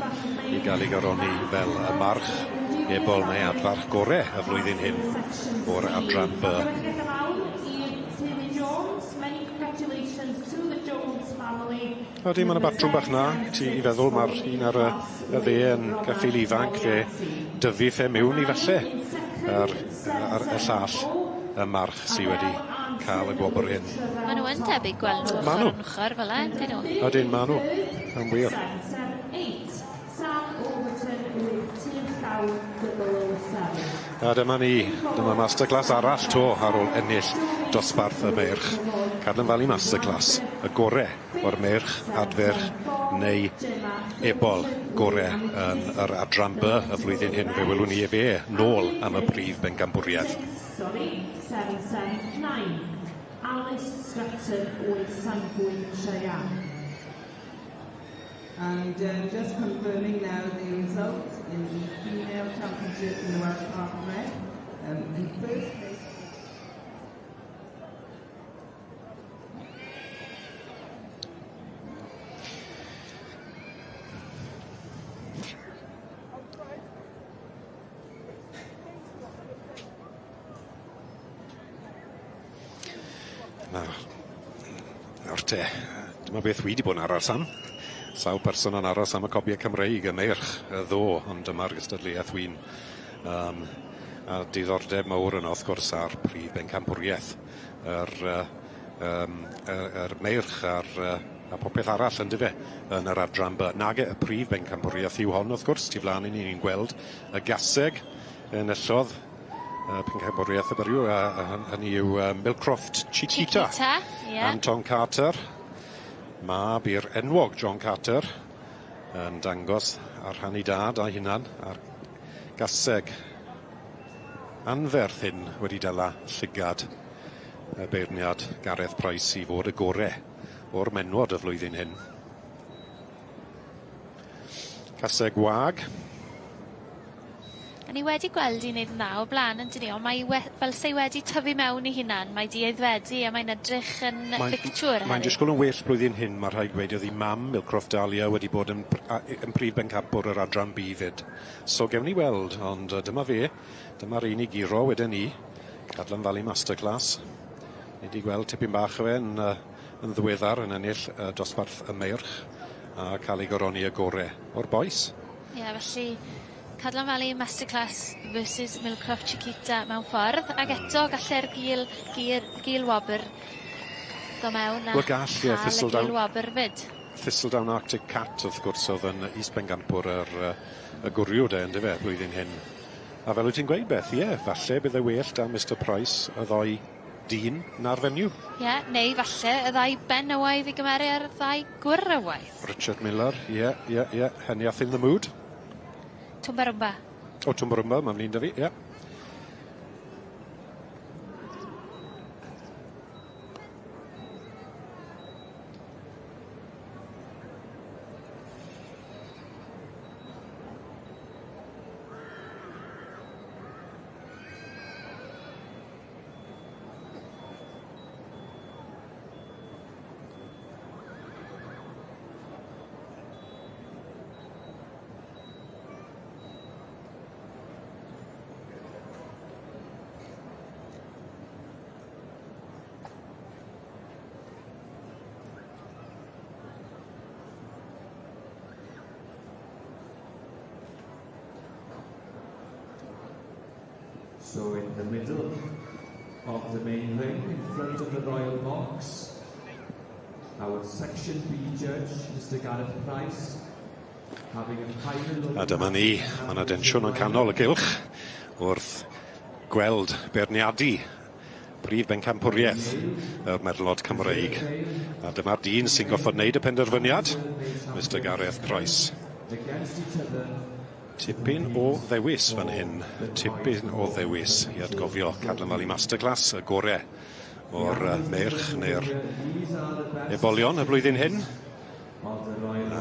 Speaker 10: i gael ei goroni fel y march ebol neu adfarch gore y flwyddyn hyn o'r adran B. Odi, ma' 'na batrwm bach 'na, ti i feddwl ma'r un ar y dde yn geffyl ifanc fe dyfu fe miwn i falle ar y llall y march sy wedi cael y gwobr hyn.
Speaker 2: Maen nhw yn debyg gweld nhw
Speaker 10: Ma'
Speaker 2: ochr
Speaker 10: nhw.
Speaker 2: yn ochr fel 'e, yndyn nhw?
Speaker 10: Ydyn, maen nhw. Yn wir.
Speaker 3: 778, Sam Overton with 2007.
Speaker 10: A dyma ni, dyma masterclass arall 'to ar ôl ennill dosbarth y meirch. Cadlan Valley Masterclass, y gore o'r meirch, adferch neu ebol gore yn yr adran B y flwyddyn hyn. Fe welwn ni efe nôl am y prif bencampwriaeth.
Speaker 3: Sorry, 779, Alice Stratton with Sanguine Cheyenne.
Speaker 6: And just confirming now the results in the female championship in the Welsh Park Red. In first place.
Speaker 10: Nawr, nawr te, dyma beth wi 'di bod yn aros am. Sawl person yn aros am y cobiau Cymreig y meirch y ddo, ond dyma'r gystadleuaeth wy'n a diddordeb mawr yno wrth gwrs ar prif bencampwriaeth yr yr meirch a'r a popeth arall yndyfe yn yr adran B. Nage y prif bencampwriaeth yw hon wrth gwrs, tu flaen i ni ni'n gweld y gaseg enillodd pencampwriaeth y byriw, hynny yw Millcroft Chiquita.
Speaker 2: Chiquita, ie.
Speaker 10: Anton Carter, mab i'r enwog John Carter, yn dangos ar rhan ei dad a'i hunan a'r gaseg anferth hyn wedi dala llygad y beirniad Gareth Price i fod y gore o'r menwod y flwyddyn hyn. Caseg wag.
Speaker 2: A ni wedi gweld 'i neud yn dda o blaen yndyn ni ond mae fel 'se 'i wedi tyfu mewn i hunan mae 'di aeddfedu a mae'n edrych yn bictiwr
Speaker 10: Mae'n disgwyl yn well blwyddyn hyn ma' rhaid gweud o'dd 'i mam Millcroft Dahlia wedi bod yn yn prif bencampwr yr adran B 'fyd. So gewn ni weld ond dyma fe. Dyma'r un i guro weden i. Cadlan Valley Masterclass. Ni 'di gweld tipyn bach o fe yn yn ddiweddar yn ennill dosbarth y meirch a ca'l ei goroni y gore o'r bois.
Speaker 2: Ie felly Cadlan Valley Masterclass versus Millcroft Chiquita mewn ffordd ag eto galle'r gil gir gil wobr do mewn a
Speaker 10: Wel gall ie
Speaker 2: ca'l y
Speaker 10: Thistledown.
Speaker 2: gil wobr 'fyd.
Speaker 10: Thistledown Arctic Cat wrth gwrs o'dd yn is-bencampwr yr y gwryw de yndyfe blwyddyn hyn. A fel wyt ti'n gweud Beth ie falle bydd e well 'da Mr Price y ddoi dyn na'r fenyw.
Speaker 2: Ie neu falle y ddau benywaidd i gymeru ar y ddau gwrywaidd.
Speaker 10: Richard Miller ie ie ie Heniath in the mood.
Speaker 2: Twmbarwmba.
Speaker 10: O Twmbarwmba ma'n flin 'da fi ie.
Speaker 5: So in the middle of the main ring, in front of the royal box, our Section B judge, Mr Gareth Price, having a final look...
Speaker 10: A dyma ni, ma' 'na densiwn yn canol y gylch wrth gweld beirniadu prif bencampwriaeth y merlod Cymreig. A dyma'r dyn sy'n goffod wneud y penderfyniad, Mr Gareth Price. Tipyn o ddewis fan hyn, tipyn o ddewis i atgofio Cadlan Valley Masterclass, y gore o'r meirch neu'r ebolion y blwyddyn hyn.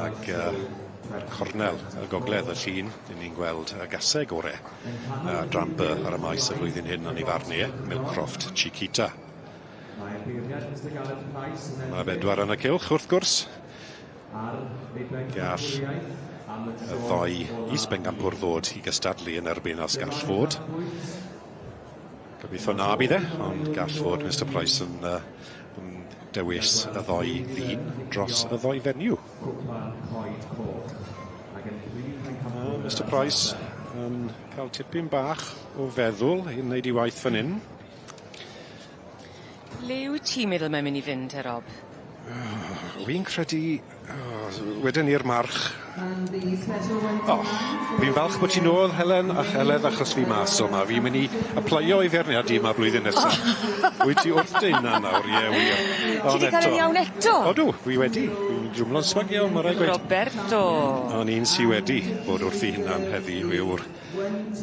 Speaker 10: Ac ar cornel y gogledd y llun, dyn ni'n gweld y gaseg ore adran B ar y maes y flwyddyn hyn yn ei farn i, Millcroft Chiquita. Mae bedwar yn y cylch wrth gwrs. Gall y ddoi is-bencampwr ddod i gystadlu yn erbyn os gall fod. Gobeithio na bydd e, ond gall fod Mr Price yn yn dewis y ddoi ddyn dros y ddoi fenyw. Mr Price yn cael tipyn bach o feddwl i wneud ei waith fan hyn.
Speaker 1: Le wyt ti'n meddwl mae'n mynd i fynd te Rob?
Speaker 10: Wi'n credu o weden i'r march. O, fi'n falch bod ti nôl Helen a Heledd achos fi mas o 'ma. Fi'n myn' i aplaio i feirniadu yma blwyddyn nesa. Wyt ti wrth dy unan nawr, ie wir.
Speaker 1: Ti 'di ca'l e'n iawn eto?
Speaker 10: Odw, wi wedi. Wi'n dwmlo'n smug iawn, ma' rai' gweud.
Speaker 1: Roberto!
Speaker 10: O'n un sy wedi bod wrth 'i hunan heddi yw'r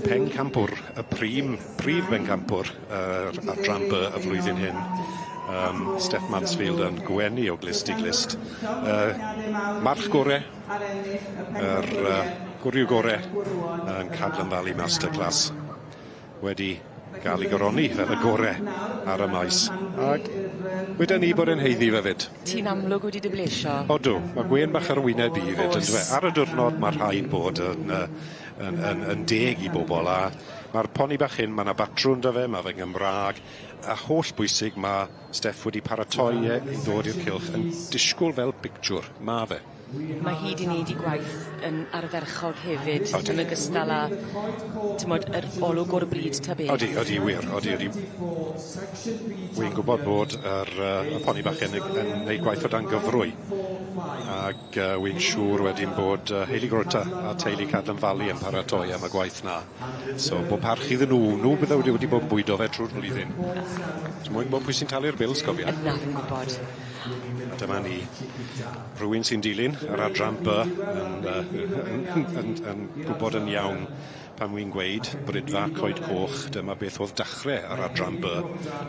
Speaker 10: pencampwr, y prim, prif bencampwr yr adran By y flwyddyn hyn. Yym Steff Mansfield yn gwenu o glust i glust. March gore, yr gwryw gore yn Cadlan Valley Masterclass wedi gael ei goroni fel y gore ar y maes. Ag weden i bod e'n haeddu fe 'fyd.
Speaker 1: Ti'n amlwg wedi dy blesio.
Speaker 10: Odw, ma' gwên bach ar 'yn wyneb i 'fyd on'd yfe? Ar y diwrnod ma' rhaid bod yn yy yn yn yn deg i bobol a ma'r poni bach hyn ma' 'na batrwn 'da fe, ma' fe'n Gymra'g a holl bwysig ma' Steff wedi paratoi e i ddod i'r cylch yn disgwl fel pictiwr, ma' fe.
Speaker 1: Ma' hi 'di neud 'i gwaith yn ardderchog hefyd.
Speaker 10: Odi.
Speaker 1: Yn ogystal â t'mod yr olwg o'r bryd ta beth.
Speaker 10: Odi odi wir odi odi. Wi'n gwbod bod yr yy y poni bach 'yn yn neud gwaith o dan gyfrwy ag yy wi'n siŵr wedyn bod Hayley Grota a teulu Cadlan Valley yn paratoi am y gwaith 'na. So bob parch iddyn nw, nw bydde wedi wedi bod yn bwydo fe trw'r flwyddyn. Ti moyn gwbod pwy sy'n talu'r bils cofia.
Speaker 1: Na fi'n gwbod.
Speaker 10: A dyma ni. Rhywun sy'n dilyn yr adran By yn yy yn yn yn gwbod yn iawn pan wi'n gweud Bridfa Coed Coch, dyma beth o'dd dachre yr adran By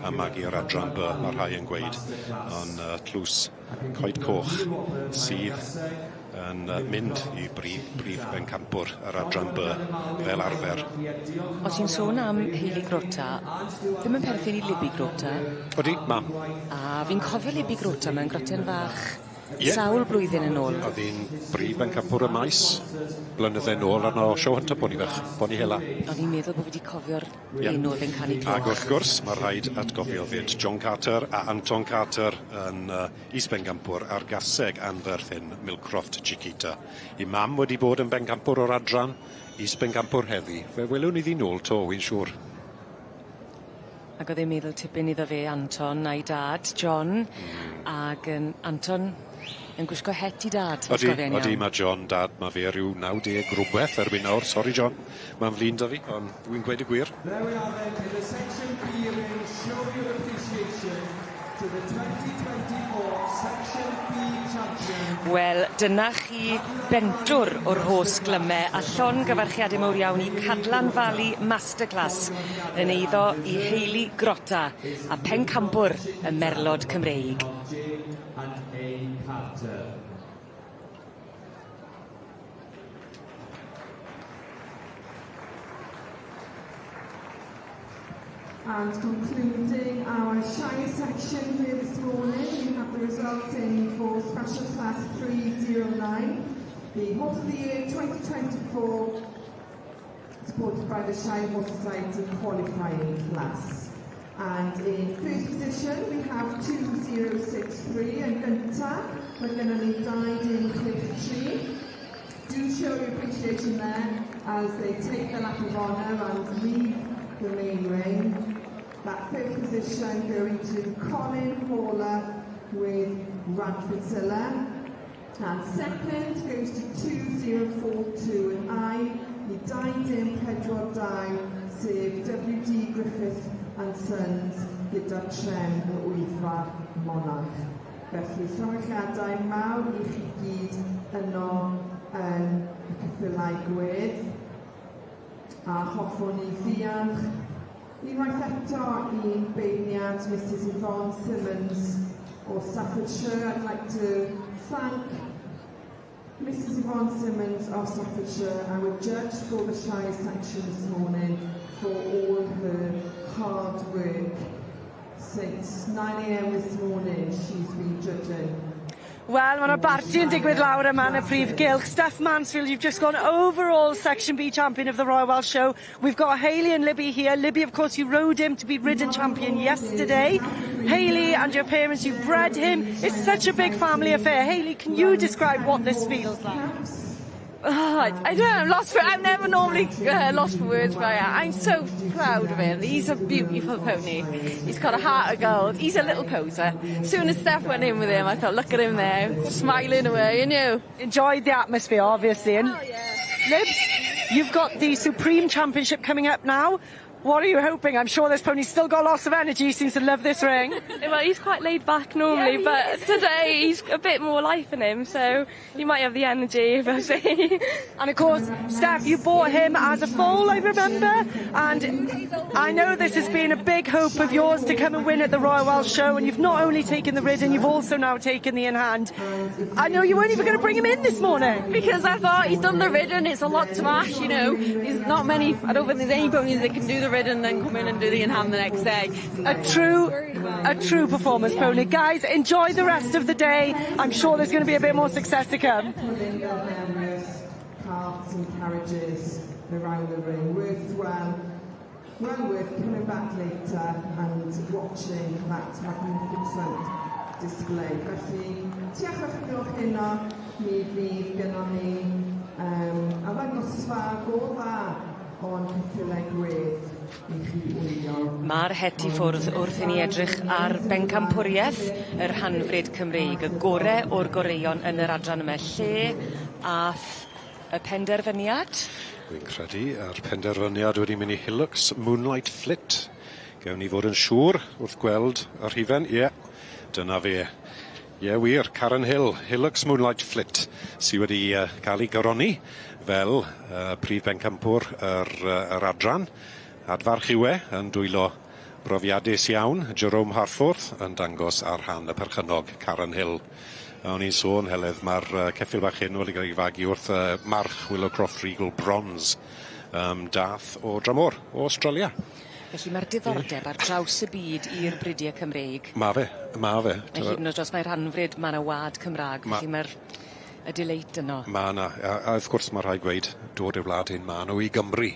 Speaker 10: a magu'r adran By, ma' rhai yn gweud, on' yy tlws Coed Coch sydd yn yy mynd i brif brif bencampwr yr adran By fel arfer.
Speaker 1: O' ti'n sôn am Hayley Grota, ddim yn perthyn i Libby Grota?
Speaker 10: Odi, mam.
Speaker 1: A fi'n cofio Libby Grota mewn groten fach.
Speaker 10: Ie.
Speaker 1: Sawl blwyddyn yn ôl.
Speaker 10: O'dd 'i'n brif bencampwr y maes blynydde nôl arno show hunter poni fach, poni hela.
Speaker 1: O'n i'n meddwl bo' fi 'di cofio'r
Speaker 10: Ie.
Speaker 1: enw o'dd e'n canu cloch.
Speaker 10: Ag wrth gwrs ma' rhaid atgofio 'fyd John Carter a Anton Carter yn yy is-bencampwr ar gaseg anferth hyn Millcroft Chiquita. 'I mam wedi bod yn bencampwr o'r adran, is-bencampwr heddi. Fe welwn ni ddi nôl 'to, wi'n siŵr.
Speaker 1: Ag o'dd e'n meddwl tipyn iddo fe Anton a'i dad, John. Ag yn Anton yn gwisgo het 'i dad, os
Speaker 10: Odi,
Speaker 1: gofiai'n iawn.
Speaker 10: odi, ma' John dad, ma' fe ryw 90 rwbeth erbyn nawr, sori John, ma'n flin 'da fi, on' dwi'n gweud y gwir.
Speaker 21: There we are then in the section B ring, show your appreciation to the 2024 Section B champion.
Speaker 1: Wel, dyna chi bentwr o'r rhos glyme a llongyfarchiade mowr iawn i Cadlan Valley Masterclass yn eiddo i Hayley Grotta a pencampwr y Merlod Cymreig.
Speaker 21: J and A Carter.
Speaker 6: And concluding our Shire section here this morning, we have the results in for Special Class 309, the Horse of the Year 2024, supported by the Shire Horse Society qualifying class. And in first position, we have 2063 yn gynta, mae gennym ni 263. Do show your appreciation there as they take the lap of honour and leave the main ring. That fifth position going to Colin Haller with Radford Silla. And second goes to 2042 and I, i 2042, sef WD Griffith and Sons gyda tren y Wyddfa Monarch. Felly llongyfarchiadau mawr i chi gyd yno yn y ceffylau gwedd. A hoffwn i ddiolch unwaith eto i'n beirniad Mrs Yvonne Simmons o Staffordshire. I'd like to thank Mrs Yvonne Simmons of Staffordshire, our judge for the Shire section this morning, for all her hard work. Since 9am this morning, she's been judging.
Speaker 7: Wel, ma' 'na barti yn digwydd lawr yma yn y prif gylch. Steph Mansfield, you've just gone overall Section B champion of the Royal Welsh Show. We've got Hayley and Libby here. Libby, of course, you rode him to be ridden champion yesterday. Hayley and your parents, you bred him. It's such a big family affair. Hayley, can you describe what this feels like?
Speaker 16: Oh, I don't know, I'm lost for, I'm never normally lost for words, but I'm so proud of him. He's a beautiful pony. He's got a heart of gold. He's a little poser. Soon as Steph went in with him, I thought, look at him there, smiling away, you know.
Speaker 7: Enjoyed the atmosphere, obviously. And
Speaker 16: Oh, yeah.
Speaker 7: Libs, you've got the Supreme Championship coming up now. What are you hoping? I'm sure this pony's still got lots of energy. He seems to love this ring.
Speaker 4: Well, he's quite laid back normally,
Speaker 16: Yeah, he
Speaker 4: but
Speaker 16: is.
Speaker 4: today he's a bit more life in him, so he might have the energy, we'll see.
Speaker 7: And of course, Steph, you bought him as a foal, I remember. And I know this has been a big hope of yours to come and win at the Royal Welsh Show. And you've not only taken the ridden, you've also now taken the in hand. I know you weren't even going to bring him in this morning.
Speaker 16: Because I thought he's done the ridden, it's a lot to mash, you know. There's not many, I don't think there's any ponies that can do the ridden and then come in and do the in hand the next day.
Speaker 7: A true performance pony. Guys, enjoy the rest of the day. I'm sure there's going to be a bit more success to come.
Speaker 6: Pulling their various carts and carriages around the ring. Well worth coming back later and watching that magnificent display. Felly, tua 6 gloch heno, mi fydd gennon ni arddangosfa go dda o'n ceffylau gwedd i chi wylio.
Speaker 1: Mae'r het i ffwrdd wrth i ni edrych ar bencampwriaeth yr rhanfrid Cymreig, y gore o'r goreuon yn yr adran yma. Lle ath y penderfyniad?
Speaker 10: Dwi'n credu a'r penderfyniad wedi mynd i Hillocks Moonlight Flit. Gewn ni fod yn siŵr wrth gweld y rhifen. Ie, dyna fe. Ie, wir, Karen Hill, Hillocks Moonlight Flit, sy wedi cael ei goroni fel prif bencampwr yr adran. Adfarch yw e yn dwylo brofiadus iawn, Jerome Harforth yn dangos ar rhan y perchennog Karen Hill. A o'n i'n sôn, Heledd, mae'r ceffyl bach hyn wedi cael ei fagu wrth march Willowcroft Regal Bronze dath o dramor, o Australia.
Speaker 1: Felly mae'r diddordeb ar draws y byd i'r bridiau Cymreig.
Speaker 10: Ma fe, ma fe.
Speaker 1: A hyd yn oed os mae rhanfrid, ma' 'na wad Cymraeg, felly mae'r y delight yno.
Speaker 10: Ma' 'na, a wrth gwrs ma' rhaid gweud, dod i'r wlad hyn ma' nw i Gymru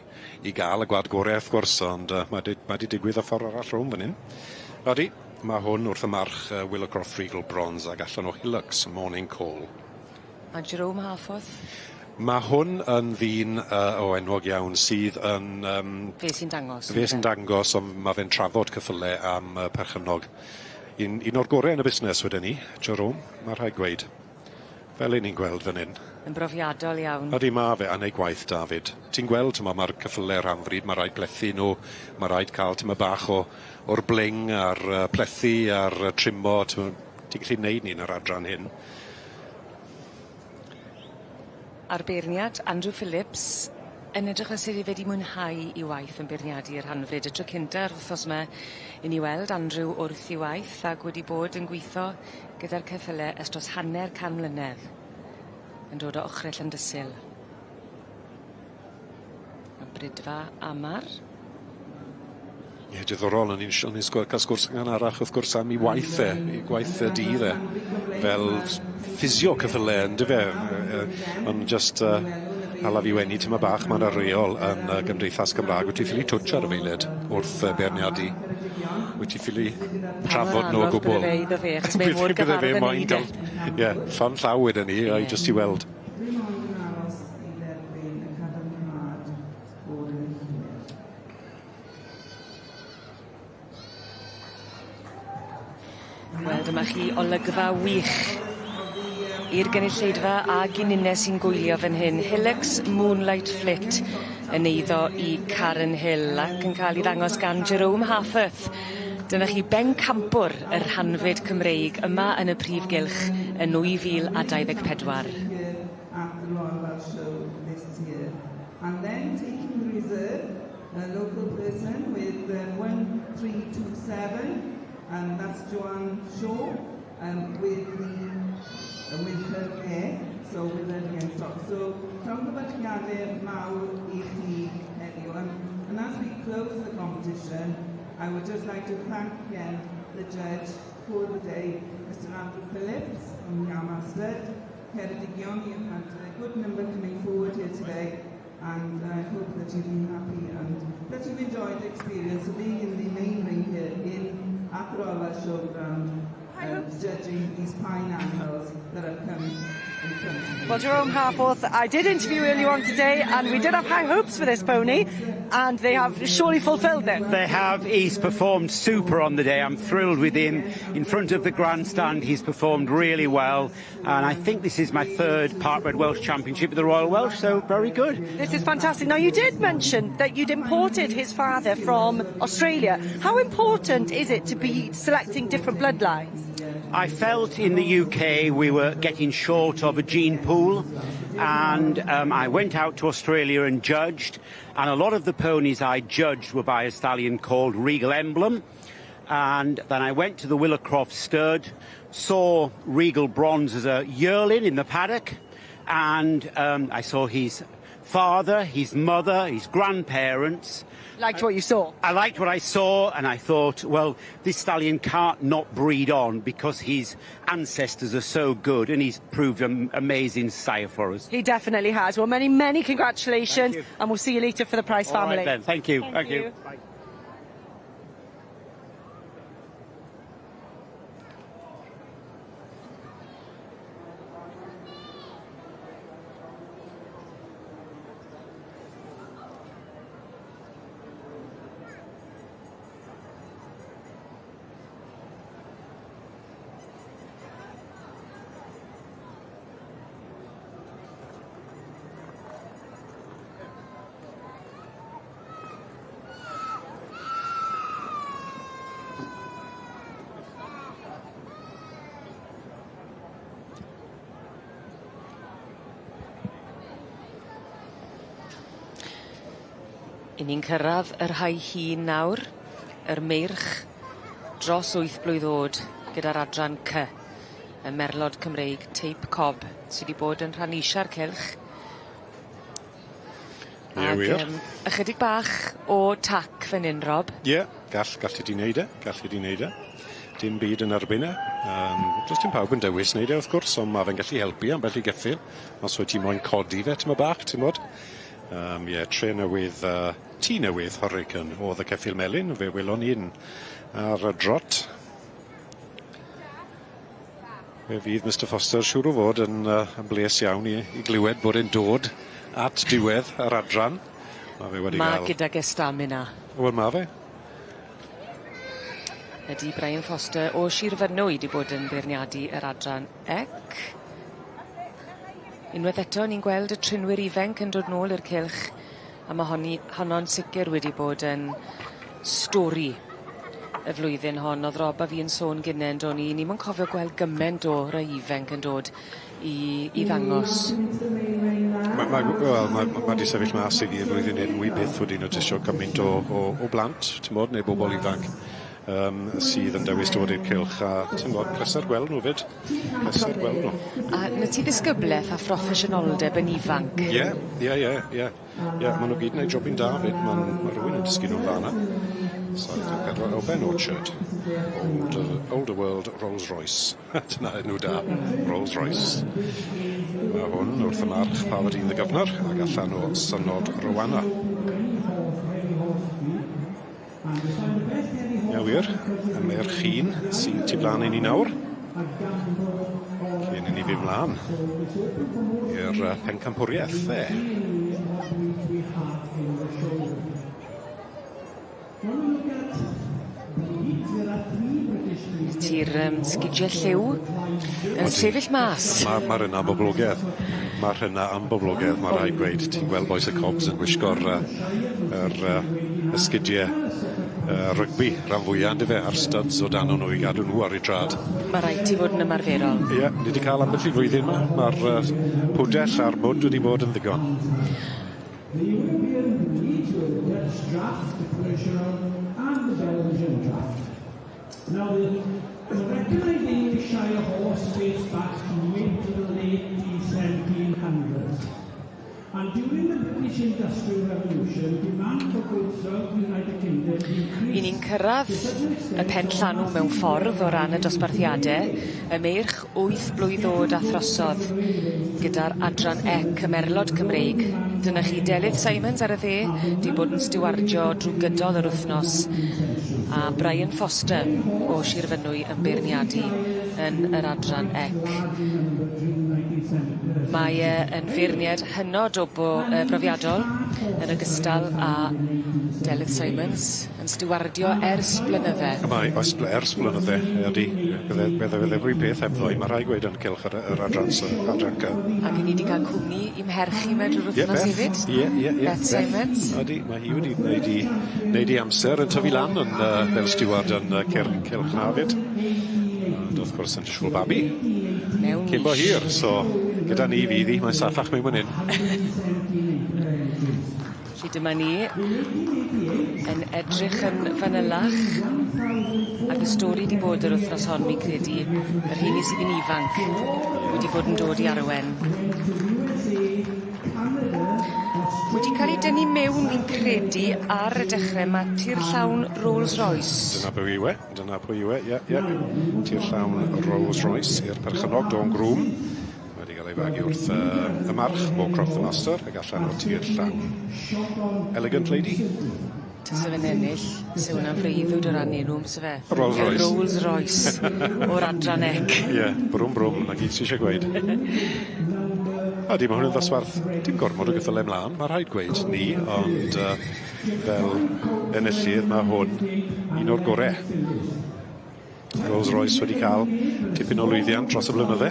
Speaker 10: i ga'l y gwlad gore wrth gwrs, ond ma' 'di digwydd y ffor arall rownd fan 'yn. Odi, ma' hwn wrth y march Willowcroft Regal Bronze ag allan o Hillocks Morning Call.
Speaker 1: A Jerome Harforth?
Speaker 10: Ma' hwn yn ddyn o enwog iawn sydd yn
Speaker 1: Fe sy'n dangos.
Speaker 10: Fe sy'n dangos, ond ma' fe'n trafod ceffyle am perchennog. Un o'r gore yn y busnes wedyn ni, Jerome, ma' rhaid gweud. Fel 'yn ni'n gweld fan 'yn.
Speaker 1: Yn brofiadol iawn.
Speaker 10: Ydi ma' fe, a neud gwaith David. Ti'n gweld t'mo' ma'r ceffyle rhanfrid, ma' raid plethu nw, ma' raid ca'l tymed bach o'r bling a'r plethu a'r trimo, t'mo' ti'n gallu neud 'ny yn yr adran hyn.
Speaker 1: A'r beirniad, Andrew Phillips, yn edrych fel se fe wedi mwynhau 'i waith yn beirniadu'r rhanfrid. Y tro cynta'r wthnos 'ma i ni weld Andrew wrth 'i waith ag wedi bod yn gwitho gyda'r ceffyle ers dros hanner can mlynedd. Yn dod o ochre Llandysul. Y Bridfa Amar.
Speaker 10: Ie, diddorol, o'n i'n ca'l sgwrs yn gynharach wrth gwrs am 'i waith e, 'i gwaith y dydd e, fel ffisio ceffyle yndyfe, ond just hala fi wenu tymed bach, ma' 'na reol yn Gymdeithas Gymraeg, wyt ti ffili twtsh ar efeilliad wrth beirniadu. Wyt ti ffili trafod nhw o
Speaker 1: anodd
Speaker 10: gwbwl.
Speaker 1: bydde fe iddo fe, achos mae mor
Speaker 10: Bydde fe
Speaker 1: gyfarwydd â
Speaker 10: moyn
Speaker 1: ni de.
Speaker 10: ga'l ie, llond llaw wedyn 'ny, ai jyst i weld.
Speaker 6: Dim ond yn aros i dderbyn y cadarnhad o'r enillwyr.
Speaker 1: Wel dyma chi olygfa wych i'r gynulleidfa ag i ninne sy'n gwylio fan hyn. Hillocks Moonlight Flit yn eiddo i Karen Hill ac yn ca'l 'i ddangos gan Jerome Harforth. Dyna chi bencampwr y rhanfrid Cymreig yma yn y prif gylch yn 2024.
Speaker 6: Here at the Royal Welsh Show this year. And then taking the reserve, a local person with 1327, and that's Joanne Shaw, with her mare, so with her against top. So llongyfarchiadau mawr i chi heddiw. And as we close the competition, I would just like to thank again the judge for the day, Mr. Andrew Phillips from Yamaha Stud, Ceredigion. You've had a good number coming forward here today, and I hope that you've been happy and that you've enjoyed the experience of being in the main ring here in at the Royal Welsh Showground, judging these fine animals. that have come in front of you.
Speaker 7: Well, Jerome Harforth, I did interview earlier on today, and we did have high hopes for this pony, and they have surely fulfilled them.
Speaker 15: They have. He's performed super on the day. I'm thrilled with him. In front of the grandstand, he's performed really well. And I think this is my third Partbred Welsh Championship at the Royal Welsh, so very good.
Speaker 7: This is fantastic. Now, you did mention that you'd imported his father from Australia. How important is it to be selecting different bloodlines?
Speaker 15: I felt in the UK we were getting short of a gene pool, and I went out to Australia and judged, and a lot of the ponies I judged were by a stallion called Regal Emblem. And then I went to the Willowcroft stud, saw Regal Bronze as a yearling in the paddock, and I saw his father, his mother, his grandparents.
Speaker 7: Liked what you saw?
Speaker 15: I liked what I saw, and I thought, well, this stallion can't not breed on because his ancestors are so good, and he's proved an amazing sire for us.
Speaker 7: He definitely has. Well, many, many congratulations, and we'll see you later for the Price
Speaker 15: All
Speaker 7: family.
Speaker 15: right then. Thank you.
Speaker 7: Thank
Speaker 15: Thank you.
Speaker 7: you.
Speaker 15: Bye.
Speaker 1: 'Yn ni'n cyrradd y rhai hŷn nawr, yr meirch dros wyth blwydd o'd gyda'r adran Cy, y merlod Cymreig teip cob sy 'di bod yn rhan isa'r cylch.
Speaker 10: Ie
Speaker 1: Ag
Speaker 10: wir.
Speaker 1: yym ychydig bach o tac fyn 'yn Rob.
Speaker 10: Ie, gall gallu di neud e, gallu di neud e. Dim byd yn erbyn e. Does dim pawb yn dewis neud e wrth gwrs, ond ma' fe'n gallu helpu ambell i geffyl. Os wyt ti moyn codi fe tymed bach, t'mod. Ie, tre newydd tŷ newydd Hurricane o'dd y ceffyl melyn, fe welon ni'n ar y drot. Fe fydd Mr Foster siŵr o fod yn yn bles iawn i glywed bod e'n dod at diwedd yr adran. Ma' fe wedi
Speaker 1: Ma'
Speaker 10: ga'l...
Speaker 1: gydag e stamina.
Speaker 10: Wel ma' fe.
Speaker 1: Ydi Brian Foster o Shir Fynwy 'di bod yn beirniadu yr adran ec. Unweth eto ni'n gweld y trinwyr ifenc yn dod nôl i'r cylch a ma' honni honno'n sicir wedi bod yn stori y flwyddyn hon. O'dd Rob a fi yn sôn gynne on'd o'n i ni'm yn cofio gweld gyment o rai ifenc yn dod i ddangos.
Speaker 10: Ma' wel ma' 'di sefyll mas i fi y flwyddyn hyn, wi byth wedi notisio cymaint o blant, t'mod, neu bobol ifanc sydd yn dewis dod i'r cylch a t'mod, pleser gweld nhw 'fyd. Pleser gweld nhw.
Speaker 1: A 'na ti ddisgybleth a phroffesiynoldeb yn ifanc.
Speaker 10: Ie. Ie, ma' nw gyd yn neud jobyn da 'fyd, ma' rywun yn dysgu nw'n dda 'na. 74 o Ben Orchard. Older World Rolls Royce. Dyna enw da, Rolls Royce. Ma' hwn wrth y march Parvardine the Governor ag allan o Synod Rowana. Ie wir, y meirch hŷn sy'n tu blaen i ni nawr. Cyn i ni fynd mlaen i'r pencampwriaeth de.
Speaker 1: Ti'r sgidie lliw yn sefyll mas.
Speaker 10: Ma' rheina boblogedd. Ma' rheina yn boblogedd, ma' rhaid gweud. Ti'n gweld bois y Cobs yn gwisgo'r yr y sgidie rygbi rhan fwya on'd yfe, a'r studs o dan nhw i gadw nhw ar eu trad.
Speaker 1: Ma' raid ti fod yn ymarferol.
Speaker 10: Ie, ni 'di ca'l ambell i flwyddyn 'ma, ma'r pwdell a'r mwd wedi bod yn ddigon.
Speaker 21: The European breeds were the Dutch draft, the Percheron, and the Belgian draft. Now, the recognised English Shire horse dates back to mid to the late 1700s. And during the British Industrial Revolution, demand for goods throughout the United Kingdom increased.
Speaker 1: 'Yn ni'n cyrradd y pen llanw mewn ffordd o ran y dosbarthiade, y meirch wyth blwydd o'd a throsodd gyda'r adran ec y merlod Cymreig Dyna chi Delyth Simons ar y dde, 'di bod yn stiwardio drw gydol yr wythnos, a Brian Foster o Shir Fynwy yn beirniadu yn yr adran ec. Mae e yn feirniad hynod o bo- yy brofiadol yn ogystal â Delyth Simons yn stiwardio ers blynydde.
Speaker 10: Mae oes ers blynydde, ydi. Bydde bydde bydde fwy peth hebddo 'i ma' rhaid gweud yn cylch yr yr adran sy adran cy.
Speaker 1: Ac 'yn ni 'di ca'l cwmni i'm merch i 'my drw'r
Speaker 10: Ie
Speaker 1: wythnos
Speaker 10: Beth.
Speaker 1: hefyd.
Speaker 10: Ie ie ie.
Speaker 1: Beth Simons.
Speaker 10: Odi, mae hi wedi wneud 'i wneud 'i amser yn tyfu lan yn yy fel stiward yn yy cer- cylch 'na 'fyd. Ond wrth gwrs yn disgwl babi.
Speaker 1: Mewn
Speaker 10: Cyn bo hir, so gyda ni fydd 'i, mae'n saffach mewn man 'yn.
Speaker 1: Felly dyma ni yn edrych yn fanylach ag y stori 'di bod yr wythnos hon fi'n credu y rheini sydd yn ifanc wedi bod yn dod i arwen. Wedi ca'l 'u dynnu mewn fi'n credu ar y dechre ma' tir llawn Rolls Royce.
Speaker 10: Dyna pwy yw e, dyna pwy yw e, ie, ie. Tir llawn Rolls Royce i'r perchennog Dawn Groom. Wedi ga'l ei fagu wrth yy y march, Moorcroft the Master, ag allan o tir llawn. Elegant Lady.
Speaker 1: Tase fe'n ennill, se wnna'n freuddwyd o ran enw on'd byse fe?
Speaker 10: Rolls Royce.
Speaker 1: Rolls Royce o'r adran ec.
Speaker 10: Ie, brwm brwm, 'na gyd sy isie gweud. Ydi, ma' hwn yn ddosbarth dim gormod o geffyle mlan, ma' rhaid gweud 'ny, ond yy fel enillydd ma' hwn un o'r gore. Rolls Royce wedi ca'l tipyn o lwyddiant dros y blynydde.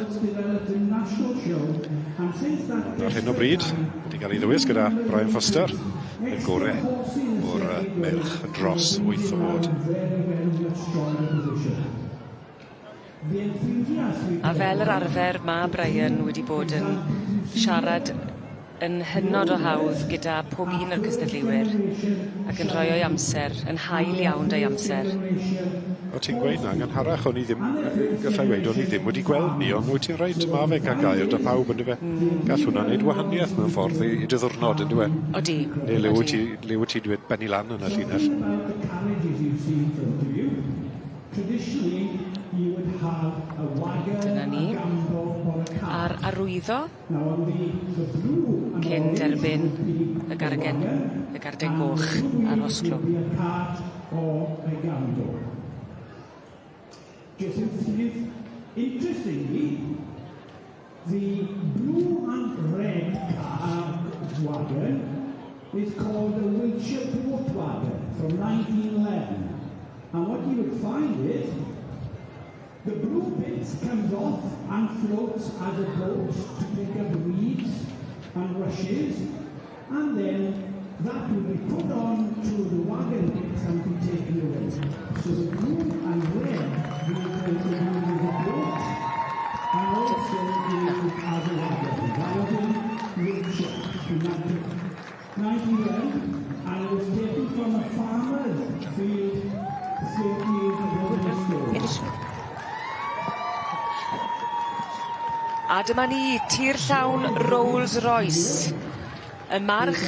Speaker 10: Ond ar hyn o bryd, wedi ga'l 'i ddewis gyda Brian Foster, y gore o'r yy merch dros wyth o'd.
Speaker 1: A fel yr arfer ma' Brian wedi bod yn siarad yn hynod o hawdd gyda pob un o'r cystadleuwyr ac yn rhoi o'i amser, yn hael iawn 'da'i amser.
Speaker 10: O ti'n gweud 'na, yn gynharach o'n i ddim gallai weud o'n i ddim wedi gweld ni, ond wyt ti'n reit, ma' fe ca'l gair 'da pawb on'd yfe? Gall hwnna neud wahanieth mewn ffordd i i dy ddiwrnod on'd yw e?
Speaker 1: Odi.
Speaker 10: Neu le wyt ti le wyt ti dwed bennu lan yn y llinell.
Speaker 1: Dyna ni. A'r arwyddo cyn derbyn y gargen y garden goch ar Rosclwm.
Speaker 21: Interestingly, the blue and red car wagon is called a Wiltshire Boat Wagon from 1911. And what you would find is the blue bit comes off and floats as a boat to pick up reeds and rushes, and then that will be put on to the wagon bits and be taken away. So the blue and red vehicle is used as a boat and also used as a wagon. That was in Wiltshire in 1911, and it was taken from a farmer's field 30 years ago in the store.
Speaker 1: A dyma ni, tir llawn Rolls Royce. Y march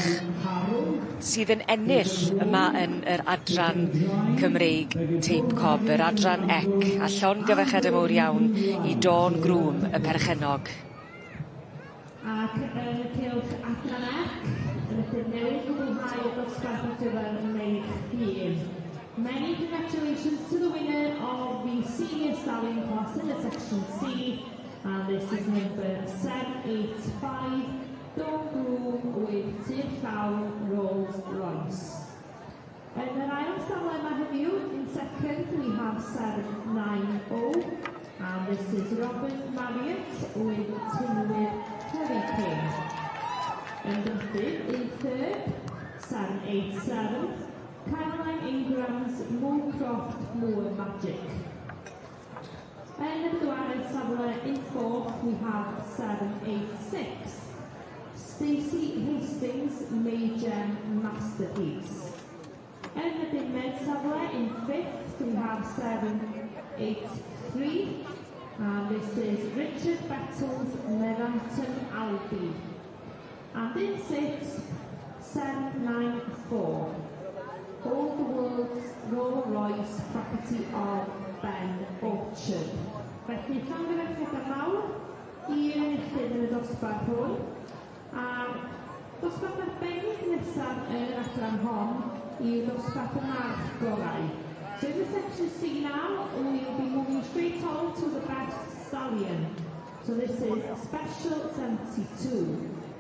Speaker 1: sydd yn ennill yma yn yr adran Cymreig Teip Cob, yr adran ec, a llongyfarchiade mowr iawn i Dawn Groom, y perchennog.
Speaker 3: Ac yn y cylch adran ec, rydym newydd gwblhau y dosbarth ar gyfer meirch hŷn. Many congratulations to the winner of the senior stallion class in the section C, and this is number 785, Dawn Groom with Tir Llawn Rolls Royce. Yn yr ail safle yma heddiw, in second we have 790, and this is Robin Marriott with Tinwyr Terry King. Yn drydydd, in third, 787, Caroline Ingram's Moorcroft Moor Magic. Yn y bedwaredd safle, in fourth, we have 786, Stacey Hastings Major Masterpiece. Yn y bumed safle, in fifth, we have 783, and this is Richard Bettles Meranton Albi. And in sixth, 794, All the World's Rolls Royce Property of Ben Orchard. Felly, llongyfarchiadau mawr i'r enillydd yn y dosbarth hwn. A Dosbarth arbennig nesaf yn yr adran hon yw dosbarth y march gorau. So in the section C now, we'll be moving straight on to the best stallion. So this is Special 72,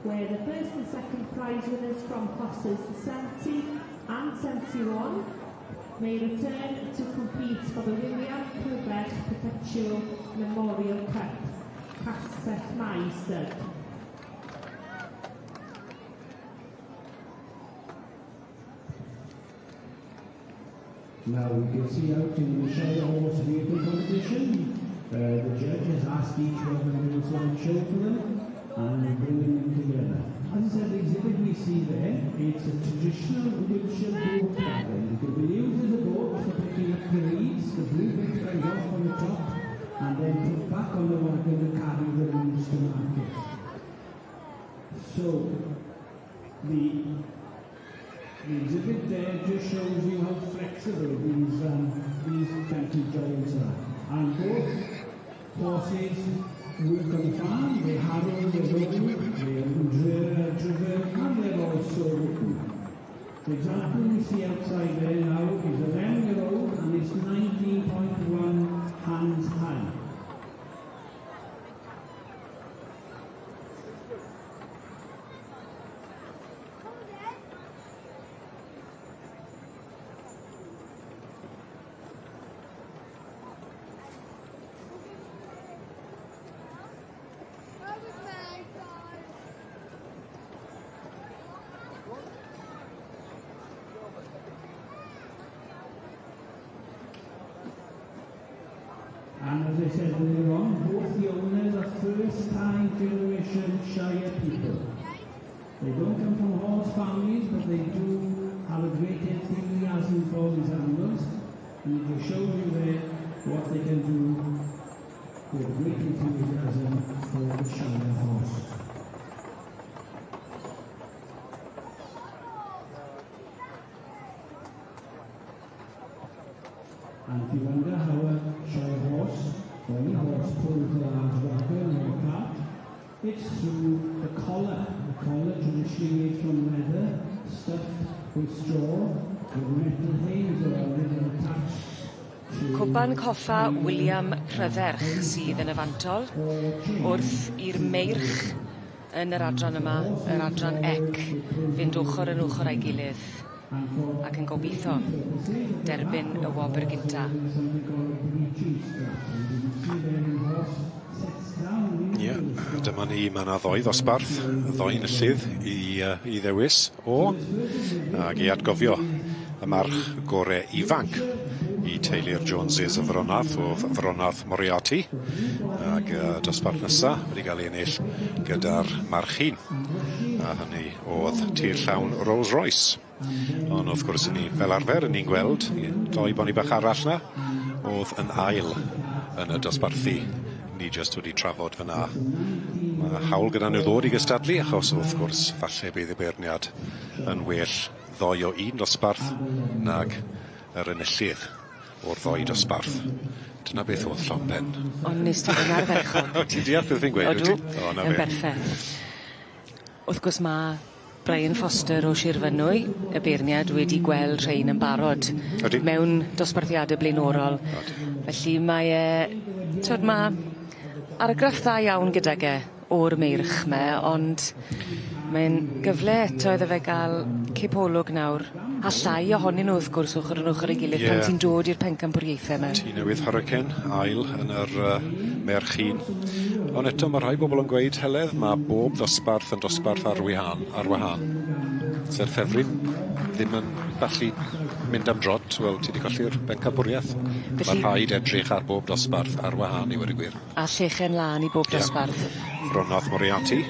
Speaker 3: where the first and second prize winners from classes 70 and 71 may return to compete for the William Pryddech Perpetual Memorial Cup, Castell Mai Stud.
Speaker 21: Now we can see out in the Shire Horse Vehicle Competition, the judge has asked each one to do a slideshow for them and bringing them together. As I said, the exhibit we see there, it's a traditional Wiltshire boat wagon. It can be used as a boat for picking up the reeds, the blue bit comes off on the top, and then put back on the wagon to carry the reeds to market. So, the exhibit there just shows you how flexible these country giants are. And both horses work on the farm, they harrow, they row, they're driven, and they're also ridden. The example we see outside there now is a 11-year-old and it's 19.1 hands high. And as I said earlier on, both the owners are first-time generation Shire people. They don't come from horse families, but they do have a great enthusiasm for these animals. And it just shows you there what they can do with great enthusiasm for the Shire horse. And if you wonder how a Shire horse, or any horse, pulls a large wagon or a cart, it's through the collar. The collar traditionally made from leather, stuffed with straw, with metal hames around it and attached to...
Speaker 1: Cwpan Coffa William Pryddech sydd yn y fantol wrth i'r meirch yn yr adran yma, yr adran ec, fynd ochr yn ochr â'i gilydd ac yn gobeithio derbyn y wobr gynta.
Speaker 10: Ie, dyma ni, mae yna ddoi ddosbarth, ddoi enillydd i ddewis o, ac i atgofio y march gore ifanc i teulu'r Joneses y Fronath o Fronath Moriarty, ac dosbarth nesa wedi cael ei ennill gyda'r march hŷn, a hynny oedd tir llawn Rolls Royce. Ond wrth gwrs ni fel arfer, ni'n gweld doi boni bach arall na, oedd yn ail yn y dosbarthu ni jyst wedi trafod fyna. Mae hawl gyda nhw ddod i gystadlu, achos wrth gwrs falle bydd y beirniad yn well ddoi o un dosbarth nag yr enillydd o'r ddoi dosbarth. Dyna beth oedd llond pen.
Speaker 1: Ond nes ti yn ardderchog.
Speaker 10: Ti'n deall beth fi'n gweud?
Speaker 1: Odw, yn berffaith. Wrth gwrs ma' Brian Foster o Sir Fynwy, y beirniad, wedi gweld rhein yn barod.
Speaker 10: Odi.
Speaker 1: Mewn dosbarthiade blaenorol. Felly mae e, t'wod ma' argraff dda iawn gydag e o'r meirch 'me, ond mae'n gyfle eto iddo fe ga'l cipolwg nawr, a llai ohonyn nhw wrth gwrs ochor yn ochor ei gilydd pan ti'n dod i'r pencampwriaethe 'me.
Speaker 10: Tŷ Newydd Hurricane, ail yn yr merch hŷn. Ond eto mae rhai bobl yn gweud, Heledd, mae bob ddosbarth yn dosbarth ar wahân. Ar wahân. Se'r ffefryn ddim yn gallu mynd am drot, wel, ti wedi colli'r bencampwriaeth. Mae rhaid edrych ar bob dosbarth ar wahân i weud y gwir.
Speaker 1: A llechen lân i bob dosbarth.
Speaker 10: Fronath Moriarty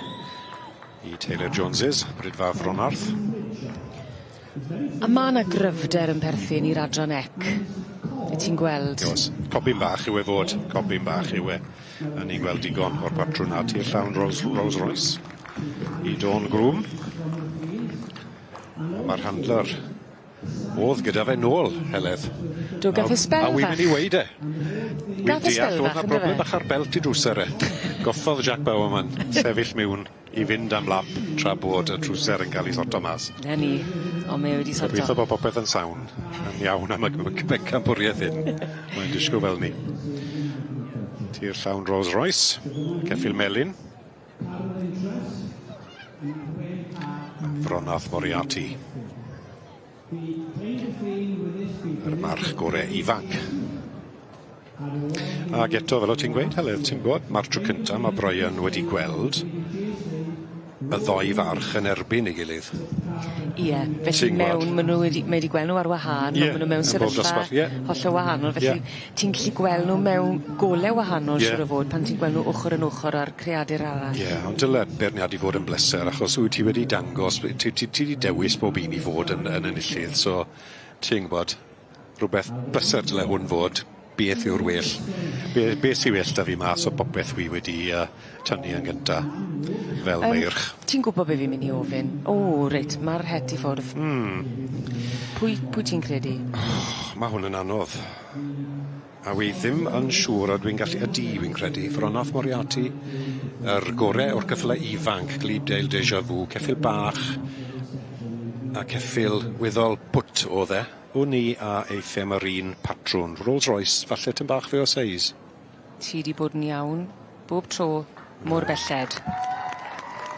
Speaker 10: i Taylor Joneses, Brydfa Fronarth.
Speaker 1: A ma' 'na gryfder yn perthyn i'r adran ec. Wyt ti'n gweld?
Speaker 10: Oes. Cobyn bach yw e fod, cobyn bach yw e. A ni'n gweld digon o'r patrwn na tir llawn Rolls, Rolls Royce i Dawn Groom. Mae'r handler oedd gyda fe nôl, Heledd.
Speaker 1: Do, gath e sbel
Speaker 10: A wi'n
Speaker 1: fach.
Speaker 10: mynd i weud e.
Speaker 1: Gath e sbel
Speaker 10: Wi'n deall
Speaker 1: fach,
Speaker 10: oedd 'na broblem bach ar belt i drws ar e. Goffodd Jack Bowerman sefyll miwn. i fynd am lap tra bod y trwser yn ca'l 'i sorto mas.
Speaker 1: 'Na ni, on' mae e wedi sorto.
Speaker 10: Gobeithio bo' popeth yn sound yn iawn am y bencampwriaeth hyn. Mae'n disgwl fel 'ny. Tir llawn Rolls Royce, ceffyl melyn. Fronath Moriarty. Yr march gore ifanc. Ag eto, fel o' ti'n gweud Heledd, ti'n gwbod, ma'r tro cynta ma' Brian wedi gweld y ddou farch yn erbyn ei gilydd.
Speaker 1: Ie, felly mewn ma' nw wedi mae 'di gweld nw ar wahân on' ma' nw mewn sefyllfa hollol wahanol felly ti'n gallu gweld nw mewn gole wahanol siŵr o fod pan ti'n gweld nw ochor yn ochor â'r creadur arall.
Speaker 10: Ie, ond dyle beirniadu fod yn bleser achos wyt ti wedi dangos ti ti ti 'di dewis bob un i fod yn yn enillydd so ti'n gwbod rwbeth bleser dyle hwn fod. Beth yw'r well? Be' be' sy well 'da fi mas o bopeth wi wedi yy tynnu yn gynta fel meirch?
Speaker 1: Ti'n gwbo be' fi'n myn' i ofyn. O reit, ma'r het i ffwrdd.
Speaker 10: Hmm.
Speaker 1: Pwy pwy ti'n credu?
Speaker 10: Ma' hwn yn anodd. A wi ddim yn siŵr a dwi'n gallu ydi wi'n credu Fronath Moriarty yr gore o'r ceffyle ifanc Glebedale Deja Vu ceffyl bach a ceffyl weddol pwt o'dd e. Wn i a eithem yr un patrwn. Rolls Royce, falle tym bach fwy o seis.
Speaker 1: Ti 'di bod yn iawn bob tro mor belled.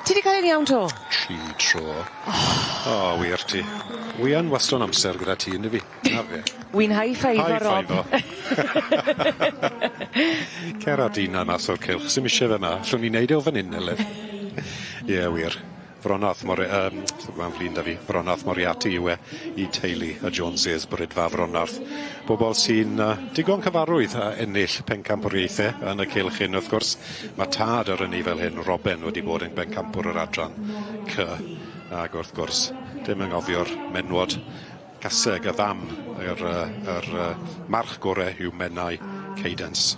Speaker 1: Ti 'di cael un iawn 'to?
Speaker 10: Tri tro. O wir ti. Wi yn waston amser gyda ti yndyf fi? 'Na fe.
Speaker 1: Wi'n high five-o Rob.
Speaker 10: High five-o. Cer â dyn 'na mas o'r cylch, sim isie fe 'ma. Allwn ni neud e o fan 'yn Heledd. Ie wir. Fronath Mor- yym ma'n flin 'da fi. Fronath Moriarty yw e i teulu y Joneses Bridfa Fronarth. Bobol sy'n yy digon cyfarwydd â ennill pencampwriaethe yn y cylch hyn wrth gwrs. Ma' tad yr anifail hyn, Robin, wedi bod yn bencampwr yr adran C ag wrth gwrs dim anghofio'r menwod caseg y fam yr yy yr yy march gore yw Menai Cadence.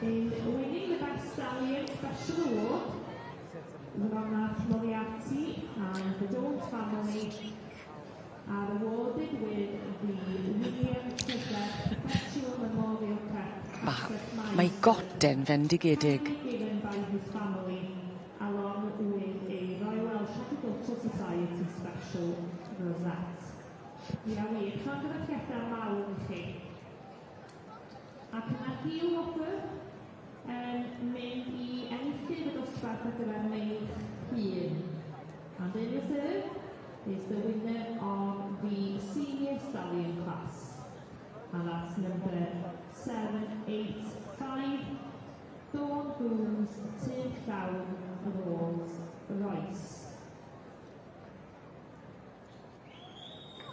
Speaker 3: In winning the Best Stallion Special Award, Fronath Moriarty and the Jones family are awarded with the William Trydedd Perpetual Memorial Cup.
Speaker 1: Ma' mae goden fendigedig.
Speaker 3: Given by his family along with a Royal Welsh Horticultural Society Special Rosette. Ia wir, llongyfarchiadau mawr i chi. Ac yna Huw Wobr yn mynd i enillydd y dosbarth ar gyfer meirch hŷn. And in reserve is the winner of the senior stallion class. And that's number 785, Dawn Booms, Tir Llawn, Rolls Royce.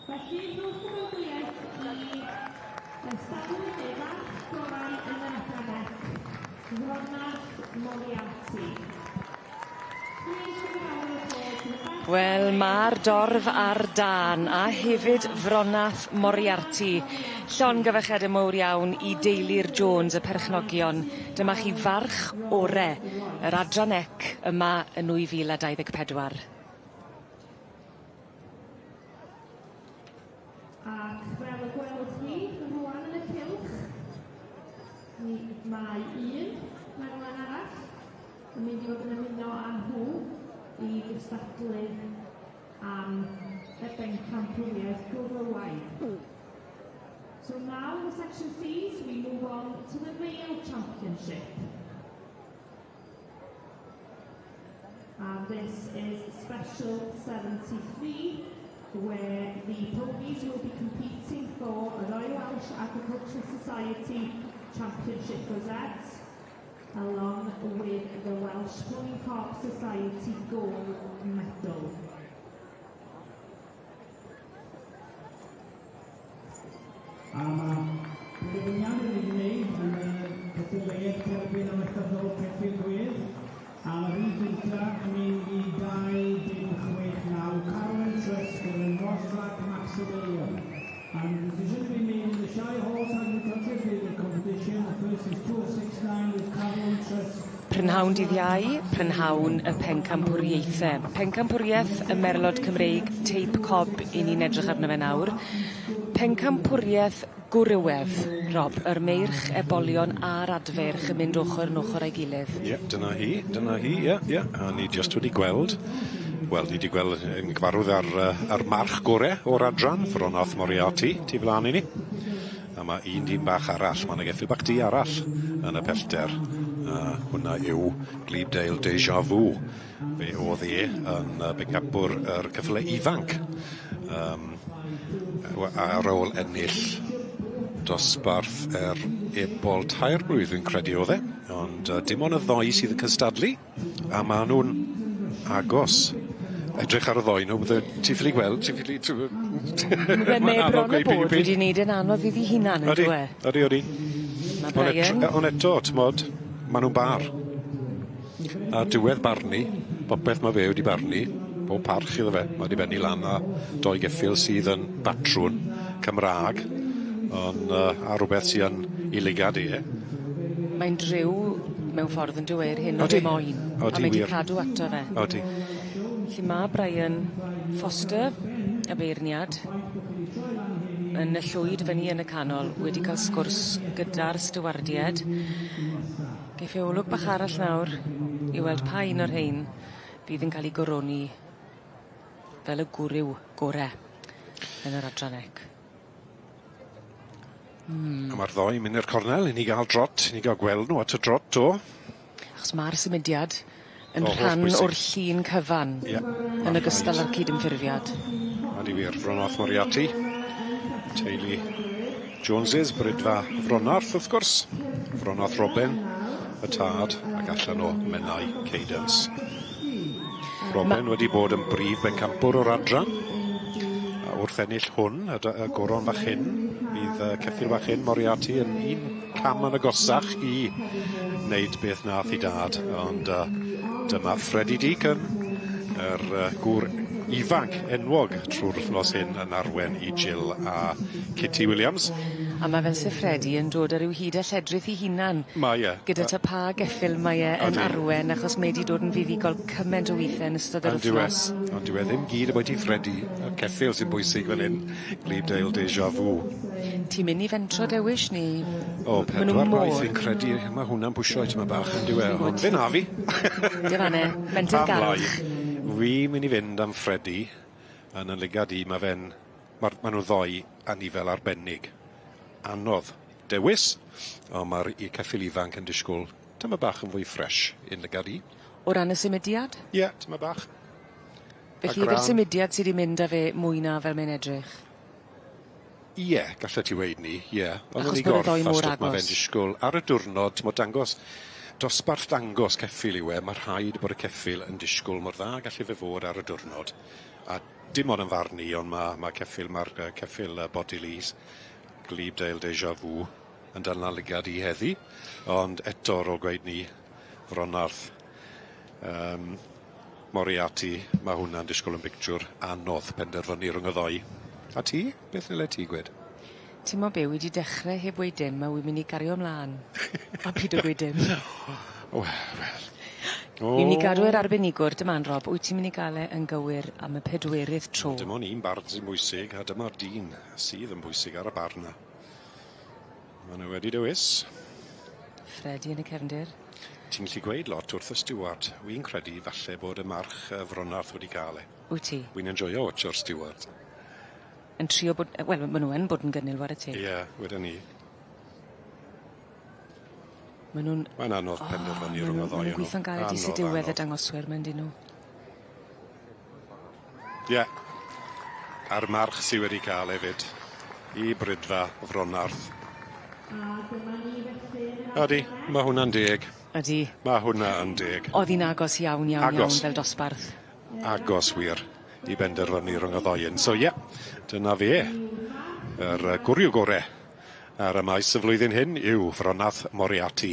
Speaker 3: Felly, rhowch gymeradwyaeth i y stalwyn neu farch gorau yn yr adran C, Fronath Moriarty.
Speaker 1: Wel, ma'r dorf ar dân, a hefyd Fronath Moriarty. Llongyfarchiade mowr iawn i deulu'r Jones, y perchnogion. Dyma chi farch ore yr adran ec yma yn 2024.
Speaker 3: Ac fel y gwelwch chi rŵan yn y cylch, mi mae un merlen arall yn mynd i fod yn ymuno â nhw i gystadlu am y bencampwriaeth gwrywaidd. So now in the section Cs, we move on to the male championship. And this is special 73, where the ponies will be competing for a Royal Welsh Agricultural Society Championship Rosette, along with the Welsh Pony Cob Society Gold Medal.
Speaker 21: A mae penderfyniad wedi gwneud yn y cystadleuaeth cerbyd amaethyddol Ceffyl Gwedd. A mae'r un gyntaf yn mynd i 2069 Carwyn Trusk yn Rosblack Maximilian. And the decision to be made in the Shire Horse Agriculture Vehicle Competition. The first is 2069 with Carwyn Trusk.
Speaker 1: Prynhawn dydd Iau, prynhawn y pencampwriaethe. Pencampwriaeth y Merlod Cymreig Teip Cob 'yn ni'n edrych arno fe nawr. Pencampwriaeth Gwrywedd, Rob, yr meirch, ebolion a'r adferch yn mynd ochr yn ochr â'i gilydd.
Speaker 10: Ie, dyna hi, dyna hi, ie, ie. A ni jyst wedi gweld, wel, ni wedi gweld yn gyfarwydd ar, ar march gore o'r adran, Fronath Moriarty, tu flaen i ni. A mae un dyn bach arall, mae yna geffyl bach du arall yn y pellter. A hwnna yw Glebdale Deja Vu. Fe oedd e yn bencampwr yr ceffylau ifanc. Ar ôl ennill dosbarth yr ebol 3 blwydd fi'n credu oedd e. Ond dim ond y ddoi sydd yn cystadlu, a maen nhw'n agos. Edrych ar y ddoi nhw, bydde ti'n ffili gweld, ti'n ffili...
Speaker 1: Mae bron a bod wedi wneud yn anodd iddi hunan, yn dyw e?
Speaker 10: Ydy, ydy.
Speaker 1: Mae Brian...
Speaker 10: Ond eto, t'mod, maen nhw'n bar. A diwedd barnu, popeth mae fe wedi barnu, pob parch iddo fe. Mae wedi bennu lan â doi geffyl sydd yn batrwn Cymraeg, ond a rhywbeth sydd yn ei lygad e.
Speaker 1: Mae'n driw mewn ffordd yn dyw e, i'r hyn oedd e moyn.
Speaker 10: Odi,
Speaker 1: a mae wedi
Speaker 10: wir.
Speaker 1: cadw ato fe.
Speaker 10: Odi.
Speaker 1: Felly mae Brian Foster, y beirniad, yn y llwyd fyny yn y canol, wedi cael sgwrs gyda'r stiwardied. Geiff e olwg bach arall nawr i weld pa un o'r rhein fydd yn cael ei goroni fel y gwryw gore yn yr adran ec.
Speaker 10: A mae'r ddoi yn mynd i'r cornel i ni gael drot, i ni gael gweld nhw at y drot, do.
Speaker 1: Achos mae'r symudiad yn
Speaker 10: O, holl
Speaker 1: rhan
Speaker 10: bwysig.
Speaker 1: o'r llun cyfan.
Speaker 10: Ie.
Speaker 1: Yn ogystal â'r cydymffurfiad.
Speaker 10: Ydy wir, Fronath Moriarty, teulu Joneses, Brydfa Fronarth, wrth gwrs. Fronath Robin, y tad, ac allan o Menai Cadence. Robin wedi bod yn brif bencampwr o'r adran. A wrth ennill hwn, y goron fach hyn, bydd ceffyl fach hyn, Moriarty, yn un cam yn agosach i wneud beth nath i dad. Ond dyma Freddie Deacon, yr gŵr ifanc enwog trwy'r wythnos hyn yn arwen i Jill a Kitty Williams.
Speaker 1: A mae fel se Freddie yn dod ar ryw hyd a lledrith i hunan.
Speaker 10: Mae e.
Speaker 1: Gyda ta pa geffyl mae e yn
Speaker 10: Odi.
Speaker 1: arwen, achos mae 'di dod yn fuddugol cymaint o withe yn ystod yr
Speaker 10: Ond dyw e,
Speaker 1: wythnos.
Speaker 10: ond dyw e ddim gyd ambwyty Freddie, y ceffyl sy'n bwysig fan hyn, Glebdale Deja Vu.
Speaker 1: Ti'n mynd i fentro dewis neu?
Speaker 10: O,
Speaker 1: Ma' nhw
Speaker 10: 4
Speaker 1: mor-
Speaker 10: gwaith fi'n credu, mae hwnna'n pwysio i tyma bach yn dyw e, ond fe na fi.
Speaker 1: Dim ane, menter
Speaker 10: Pam lai?
Speaker 1: garwch.
Speaker 10: Fi mynd i fynd am Freddie, yn yn lygad i, mae fe'n, ma nhw ddoi anifel arbennig. Anodd dewis, ond mae'r i ceffyl ifanc yn disgwyl tyma bach yn fwy ffres yn lygad i.
Speaker 1: O ran y symudiad?
Speaker 10: Ie, yeah, tyma bach.
Speaker 1: Felly
Speaker 10: gran.
Speaker 1: yfe'r symudiad sydd wedi mynd â fe mwy na fel mae'n edrych?
Speaker 10: Ie, gallet ti weud 'ny, ie. Ond
Speaker 1: Achos
Speaker 10: yn ei
Speaker 1: bod y
Speaker 10: gorff
Speaker 1: ddoi
Speaker 10: a
Speaker 1: mor
Speaker 10: stwff, ma' fe'n
Speaker 1: agos.
Speaker 10: disgwyl ar y diwrnod, t'mod dangos dosbarth dangos ceffyl yw e, ma' rhaid bod y ceffyl yn disgwyl mor dda gallu fe fod ar y diwrnod. A dim ond yn farn i, ond ma' ceffyl, ma'r ceffyl Bodilys, Glebdale Deja Vu yn dala lygad i heddi, ond eto ar ôl gweud 'ny, Fronarth, Moriarty, ma' hwnna'n disgwyl yn bictiwr anodd penderfynu rhwng y ddoi. A ti? Beth ddyle ti gwed?
Speaker 1: Ti'n mo be, wi 'di dechre heb weud dim a wi'n mynd i gario mlan. A pido gweud dim.
Speaker 10: Wel, wel.
Speaker 1: Wi'n mynd i gadw e'r arbenigwr, dy man Rob, wyt ti'n mynd i gael e yn gywir am y pedwerydd tro.
Speaker 10: Dim ond un barn sy'n bwysig, a dyma'r dyn sydd yn bwysig ar y barn 'na. Ma' nhw wedi dewis.
Speaker 1: Freddie yn y cefndir.
Speaker 10: Ti'n gallu gweud lot wrth y steward. Wi'n credu falle bod y march Fronarth wedi cael e.
Speaker 1: Wyt ti?
Speaker 10: Wi'n enjoyo watcho'r steward.
Speaker 1: Yn trio bod, wel, ma' nhw yn bod yn gynnil ware teg.
Speaker 10: Ie, wedyn ni.
Speaker 1: Ma' nhw'n...
Speaker 10: Mae'n anodd penderfynu rhwng y
Speaker 1: Ma'
Speaker 10: ddoi
Speaker 1: nhw'n
Speaker 10: o nhw.
Speaker 1: gweithio'n galed i sy
Speaker 10: Anodd,
Speaker 1: diwedd y
Speaker 10: anodd.
Speaker 1: dangoswyr 'ma yndyn nhw.
Speaker 10: Ie. A'r march sy wedi cael hefyd i Brydfa Fronarth. Ydy, mae hwnna'n deg.
Speaker 1: Ydy.
Speaker 10: Mae hwnna yn deg.
Speaker 1: Oedd hi'n agos iawn, iawn, iawn
Speaker 10: Agos.
Speaker 1: fel dosbarth.
Speaker 10: Agos wir i benderfynu rhwng y ddoi un. So ie, yeah, dyna fe. Yr gwryw gore ar y maes y flwyddyn hyn yw Fronath Moriarty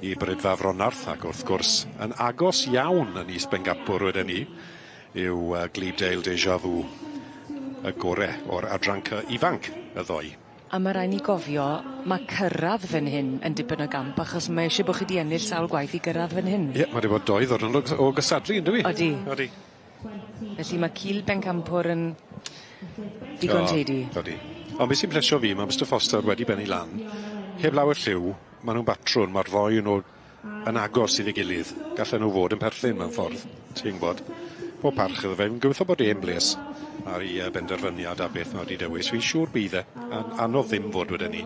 Speaker 10: i Brydfa Fronarth, ac wrth gwrs yn agos iawn yn Is Bengampwr wedyn ni yw Glebdale Deja Vu, y gore o'r adran C ifanc y ddoi.
Speaker 1: A ma' rai' ni gofio, ma' cyrradd fan hyn yn dipyn o gamp, achos mae isie bo' chi 'di ennill sawl gwaith i gyrradd fan hyn.
Speaker 10: Ie, mae wedi bod doi ddwrnod o gystadlu, yndyw i?
Speaker 1: Odi.
Speaker 10: Odi.
Speaker 1: Felly ma' Cil Bencampwr yn ddigon
Speaker 10: O,
Speaker 1: teidi.
Speaker 10: Odi. Ond beth sy'n plesio fi, mae Mr Foster wedi bennu lan. Heb lawer lliw, maen nhw'n batrwn, mae'r ddoi nhw yn agos iddi gilydd. Gallen nhw fod yn perthyn mewn ffordd, ti'n gwybod. Pob parch iddo fe. Fi'n gobeithio bod e'n bles ar ei benderfyniad a beth mae wedi dewis. Fi'n siŵr bydd e. Anodd ddim fod wedyn ni.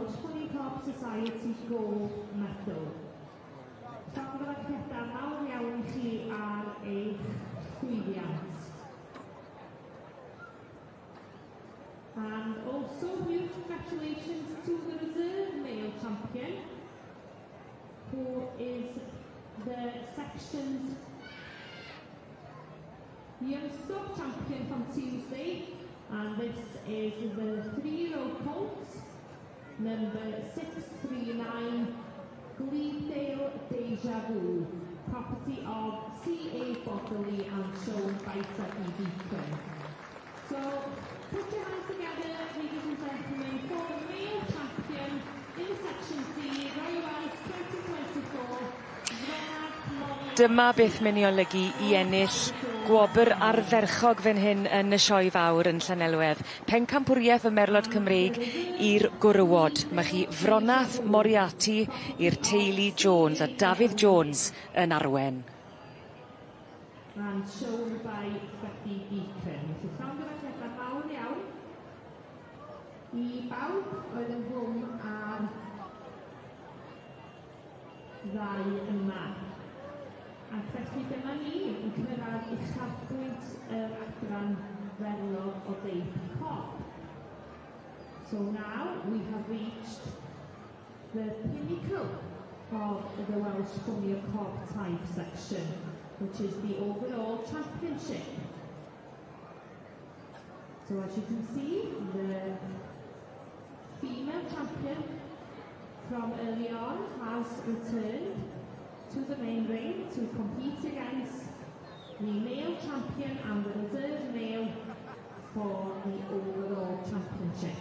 Speaker 3: Society Gold Medal. Llongyfarchiadau mawr iawn i chi ar eich llwyddiant. And also huge congratulations to the reserve male champion, who is the section's youngstock champion from Tuesday. And this is the 3-year-old colt, number 639, Gleedale Deja Vu, property of C.A. Bodley and shown by Freddie Deacon. So put your hands together, ladies and gentlemen, for the male champion in Section C, Royal Welsh 2024,
Speaker 1: Dyma beth mae'n ei olygu i ennill gwobr ardderchog fan hyn yn y sioe fawr yn Llanelwedd. Pencampwriaeth y Merlod Cymreig i'r gwrywod. Ma' chi Fronath Moriarty i'r teulu Jones a Dafydd Jones yn arwen.
Speaker 3: And shown by Freddie Deacon. Felly llongyfarchiadau mawr iawn i bawb oedd ynghlwm â'r ddau yma. Ac felly dyma ni yn cyrraedd uchafbwynt yr adran ferlod o deip cob. So now we have reached the pinnacle of the Welsh Pony Cob type section, which is the overall championship. So as you can see, the female champion from early on has returned to the main ring to compete against the male champion and the reserve male for the overall championship.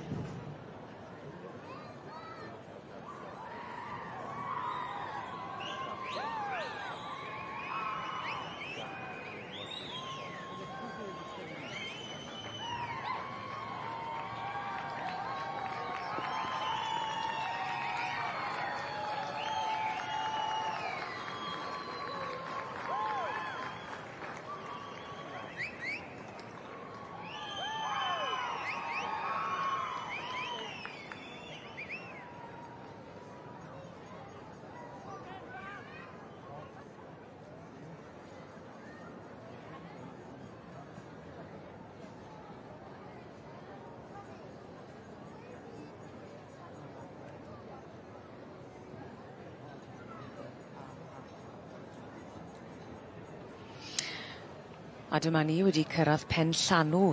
Speaker 1: A dyma ni wedi cyrradd pen llanw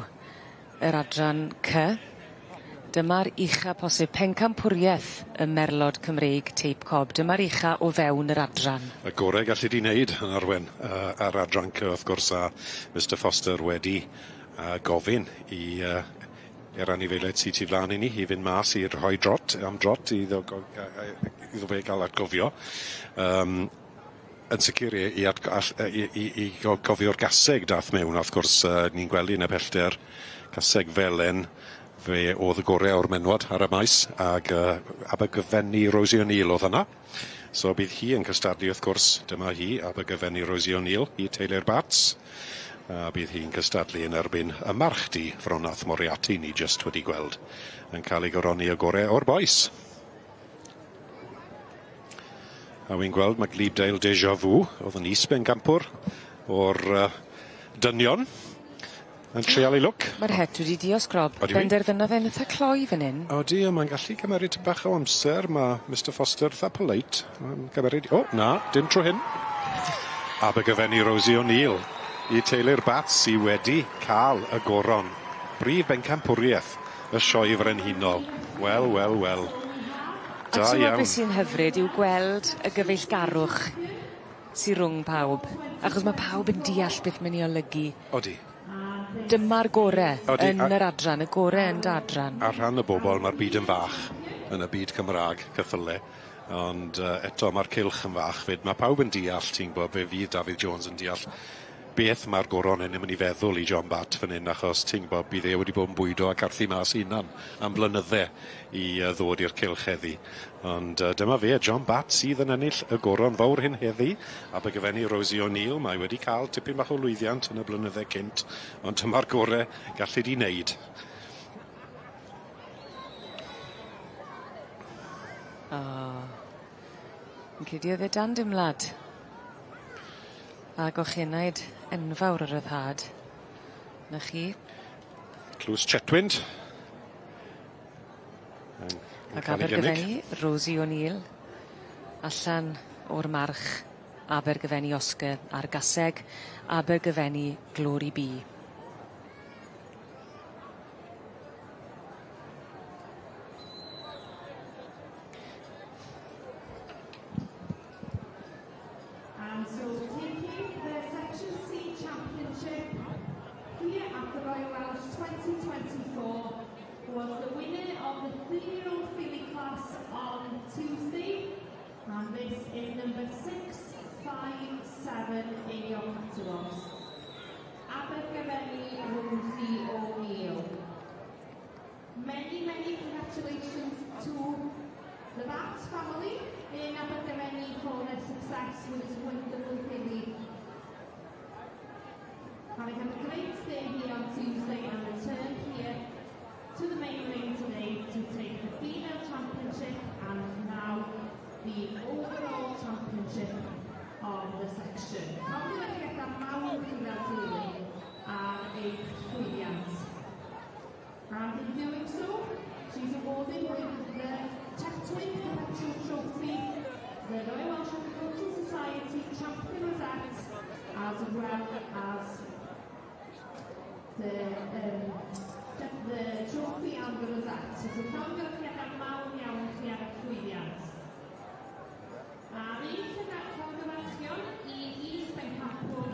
Speaker 1: yr adran C. Dyma'r ucha posib pencampwrieth y merlod Cymreig teip cob. Dyma'r ucha o fewn yr adran.
Speaker 10: Y gore gallu di wneud yn arwen ar adran C wrth gwrs a Mr Foster wedi gofyn i i'r anifeiliaid sy tu flan i ni i fynd mas i rhoi drot am drot iddo iddo fe ga'l atgofio. Yn sicir i i atg- all- i gofio'r gaseg dath mewn a wrth gwrs ni'n gweld 'i yn y pellter caseg felen fe o'dd y gore o'r menwod ar y maes ag Abergyfenni Rosie O'Neill o'dd hwnna. So bydd hi yn cystadlu wrth gwrs, dyma hi, Abergyfenni Rosie O'Neill i Taylor Batts. A bydd hi'n cystadlu yn erbyn y march du Fronath Moriarty ni jyst wedi gweld yn cael ei goroni y gore o'r bois. A wi'n gweld ma' Glebedale Deja Vu o'dd yn is-bencampwr o'r dynion yn treial ei lwc.
Speaker 1: Ma'r het wedi diosg Rob.
Speaker 10: Odi wir?
Speaker 1: Benderfynodd e'n itha cloi fan 'yn.
Speaker 10: Odi a mae'n gallu cymeryd tipyn bach o amser ma' Mr Foster itha polite ma'n cymeryd o na dim tro hyn. Abergyfenni Rosie O'Neill i teulu'r Bats sy wedi ca'l y goron. Brif bencampwrieth y sioe frenhinol. Wel wel wel.
Speaker 1: A
Speaker 10: Da
Speaker 1: t'mod
Speaker 10: iawn.
Speaker 1: beth sy'n hyfryd yw gweld y gyfeillgarwch sy rwng pawb achos ma' pawb yn deall beth mae'n 'i olygu.
Speaker 10: Odi.
Speaker 1: Dyma'r gore
Speaker 10: Odi,
Speaker 1: yn yr adran, y gore yn dy adran.
Speaker 10: Ar rhan y bobol ma'r byd yn fach yn y byd Cymra'g ceffyle ond eto ma'r cylch yn fach 'fyd. Ma' pawb yn deall ti'n gwbo fe fydd Dafydd Jones yn deall Beth mae'r goron hyn yn mynd i feddwl i John Batt fan hyn, achos ti'n gwybod, bydd e wedi bod yn bwydo a carthu mas hunan am blynydde i ddod i'r cylch heddi. Ond dyma fe, John Batt sydd yn ennill y goron fawr hyn heddi. Abergavenny Rosie O'Neill, mae wedi cael tipyn bach o lwyddiant yn y blynydde cynt, ond dyma'r gore gallu di wneud.
Speaker 1: O. Yn credu oedd e dan dimlad. A gochenaid enfawr o ryddhad. 'Na chi.
Speaker 10: Tlws Chetwynd.
Speaker 1: Ac Abergavenny, Rosie O'Neill, allan o'r march Abergavenny Oscar a'r gaseg Abergavenny Glory Bee.
Speaker 3: And so taking the Section C Championship here at the Royal Welsh 2024 was the winner of the 3-year-old filly class on Tuesday. And this is number 657 in your catalogues. Abergavenny Rosie O'Neill. Many, many congratulations to the Batt family in Abergavenny for their success with this wonderful filly. Having had a great day here on Tuesday and returned here to the main ring today to take the female championship and now the overall championship of the section. Llongyfarchiadau mawr i chi fel teulu ar eich llwyddiant. And in doing so, she's awarded with the Chetwynd Perpetual Trophy, the Royal Welsh Agricultural Society Champion Rosette, as well as the trophy and the rosette. So llongyfarchiadau mawr iawn i chi ar eich llwyddiant. A'r un llongyfarchion i Is Bencampwr,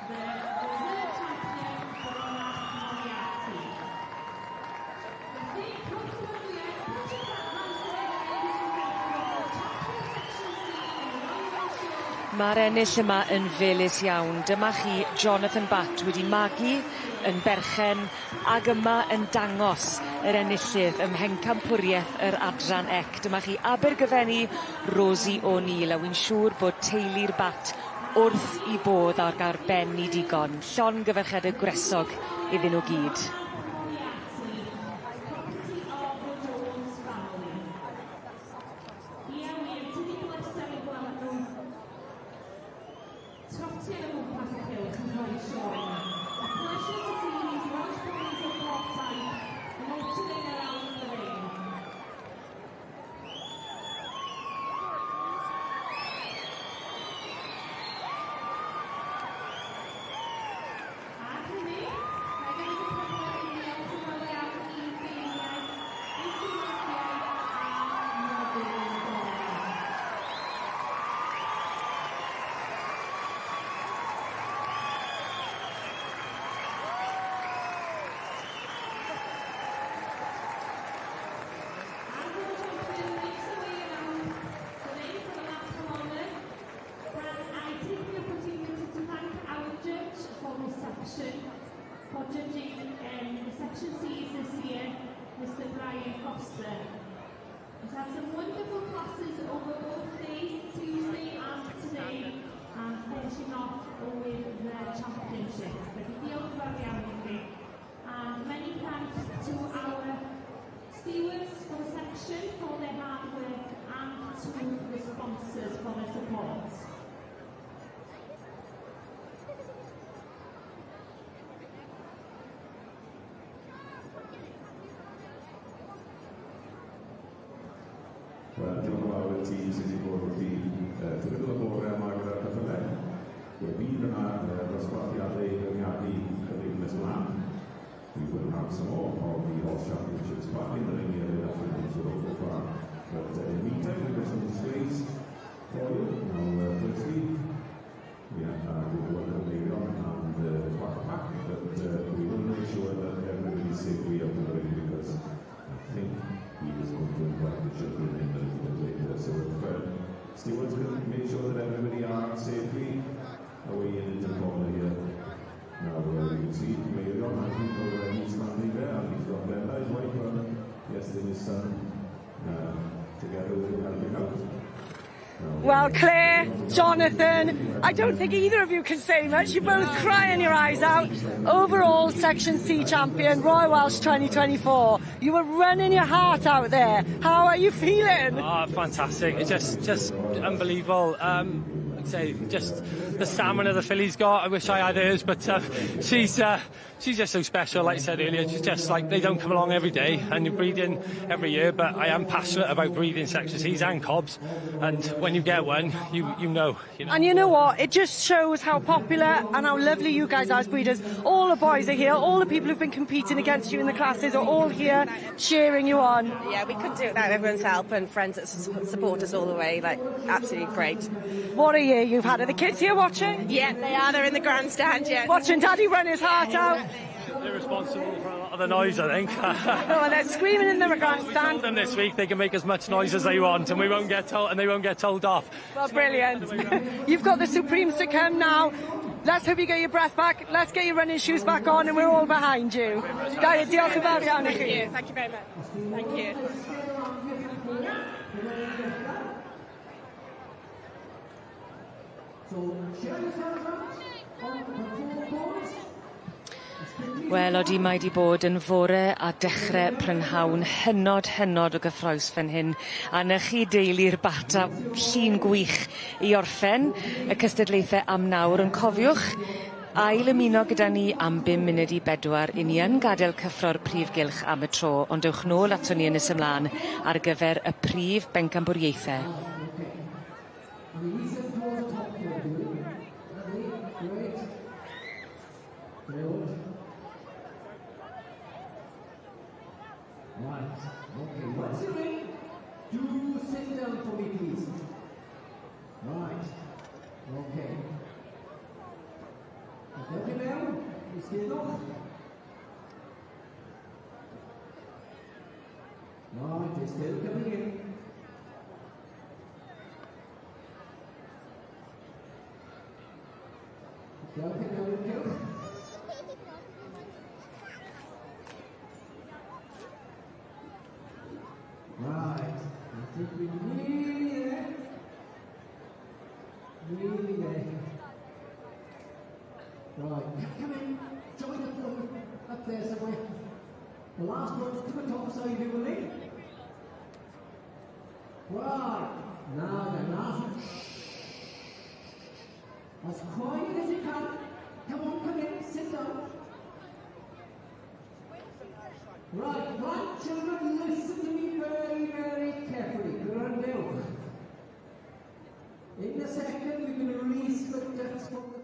Speaker 3: the reserve champion, Bronach Moriarty. Felly, rhowch gymeradwyaeth, put your hands together, ladies and gentlemen, for champion section C in the Royal Welsh Show.
Speaker 1: Ma'r ennill yma yn felys iawn. Dyma chi Jonathan Batt wedi magu yn berchen ag yma yn dangos yr enillydd ym mhencampwriaeth yr adran C. Dyma chi Abergavenny Rosie O'Neill a wi'n siŵr bod teulu'r Batt wrth 'u bodd ag ar ben 'u digon. Llongyfarchiade gwresog iddyn nhw gyd.
Speaker 3: Property of the Jones family. Ia wir, tydi bleser i gweld nhw trotian o gwmpas y cylch yn rhoi sioe yma. A pleasure to see these Welsh ponies of Cob type motoring around the ring. Ar hynny, mae gen i cyfle i ddiolch yn fawr iawn i beirniaid, i stiwardiaid a noddwyr y goron. As the champion makes her way around the ring for the lap of honour, can I take the opportunity to thank our judge for this section, for judging the section C's this year, Mr. Brian Foster. He's had some wonderful classes over both days, Tuesday and today, and finishing off with the championship. Felly diolch yn fawr iawn i chi. And many thanks to our stewards for the section for their hard work and to the sponsors for their support.
Speaker 9: Wel, diolch yn fawr i'r tîm sydd wedi bod wrthi trwy gydol y bore yma gyda'r ceffylau. We bydd yna dosbarthiadau beirniadu chydig nes ymlaen. We will have some more of the Horse Championships back in the ring here in afternoon, so don't go far. But in the meantime, we've got some displays for you. Now, firstly, we have with Wonder Meirion and the Quack Pack, but we will make sure that everybody's safely out of the ring because I think he is going to invite the children in a little bit later. So if stewards can make sure that everybody are safely away and into the corner here.
Speaker 7: Well, Claire, Jonathan, I don't think either of you can say much. You're both crying your eyes out. Overall Section C champion, Royal Welsh 2024. You were running your heart out there. How are you feeling?
Speaker 20: Oh, fantastic. It's just unbelievable. Like I say, just the stamina the filly's got. I wish I had hers, but she's just so special. Like I said earlier, she's just like, they don't come along every day, and you're breeding every year, but I am passionate about breeding Section Cs and cobs, and when you get one, you know. You know.
Speaker 7: And you know what? It just shows how popular and how lovely you guys are as breeders. All the boys are here, all the people who've been competing against you in the classes are all here cheering you on.
Speaker 11: Yeah, we couldn't do it without everyone's help and friends that support us all the way. Like, absolutely great.
Speaker 7: What a year you've had. Are the kids here watching?
Speaker 11: Yeah, they are. They're in the grandstand, yeah.
Speaker 7: Watching Daddy run his heart out.
Speaker 20: They're responsible for a lot of the noise, I think.
Speaker 7: Oh, and they're screaming in the grandstand.
Speaker 20: We told them this week they can make as much noise as they want, and we won't get told, and they won't get told off.
Speaker 7: Well, brilliant. You've got the Supremes to come now. Let's hope you get your breath back. Let's get your running shoes back on, and we're all behind you. Diolch yn fawr iawn i chi.
Speaker 11: Thank you very much. Thank you.
Speaker 1: Wel, odi mae 'di bod yn fore a dechre prynhawn hynod hynod o gyffrous fan hyn a 'ny chi deulu'r bata llun gwych i orffen y cystadlaethe am nawr on' cofiwch ail ymuno gyda ni am 3:55 'yn ni yn gad'el cyffro'r prif gylch am y tro ond dewch nôl aton ni yn nes ymlan ar gyfer y prif bencampwriaethe.
Speaker 21: Right, okay, once you're in, do sit down for me, please. Right, okay. Dewch i mewn, eisteddwch. Right, they're still coming in. Dewch i mewn i'r cylch. Right, I think we're nearly there. Nearly there. Right, come in, join up there somewhere. The last one's to the top side, you will need. Right, now then, last one. Shh. As quiet as you can. Come on, come in, sit down. Right, right, children, listen to me very, very carefully. Gwrandewch. In a second, we're going to release the ducks from the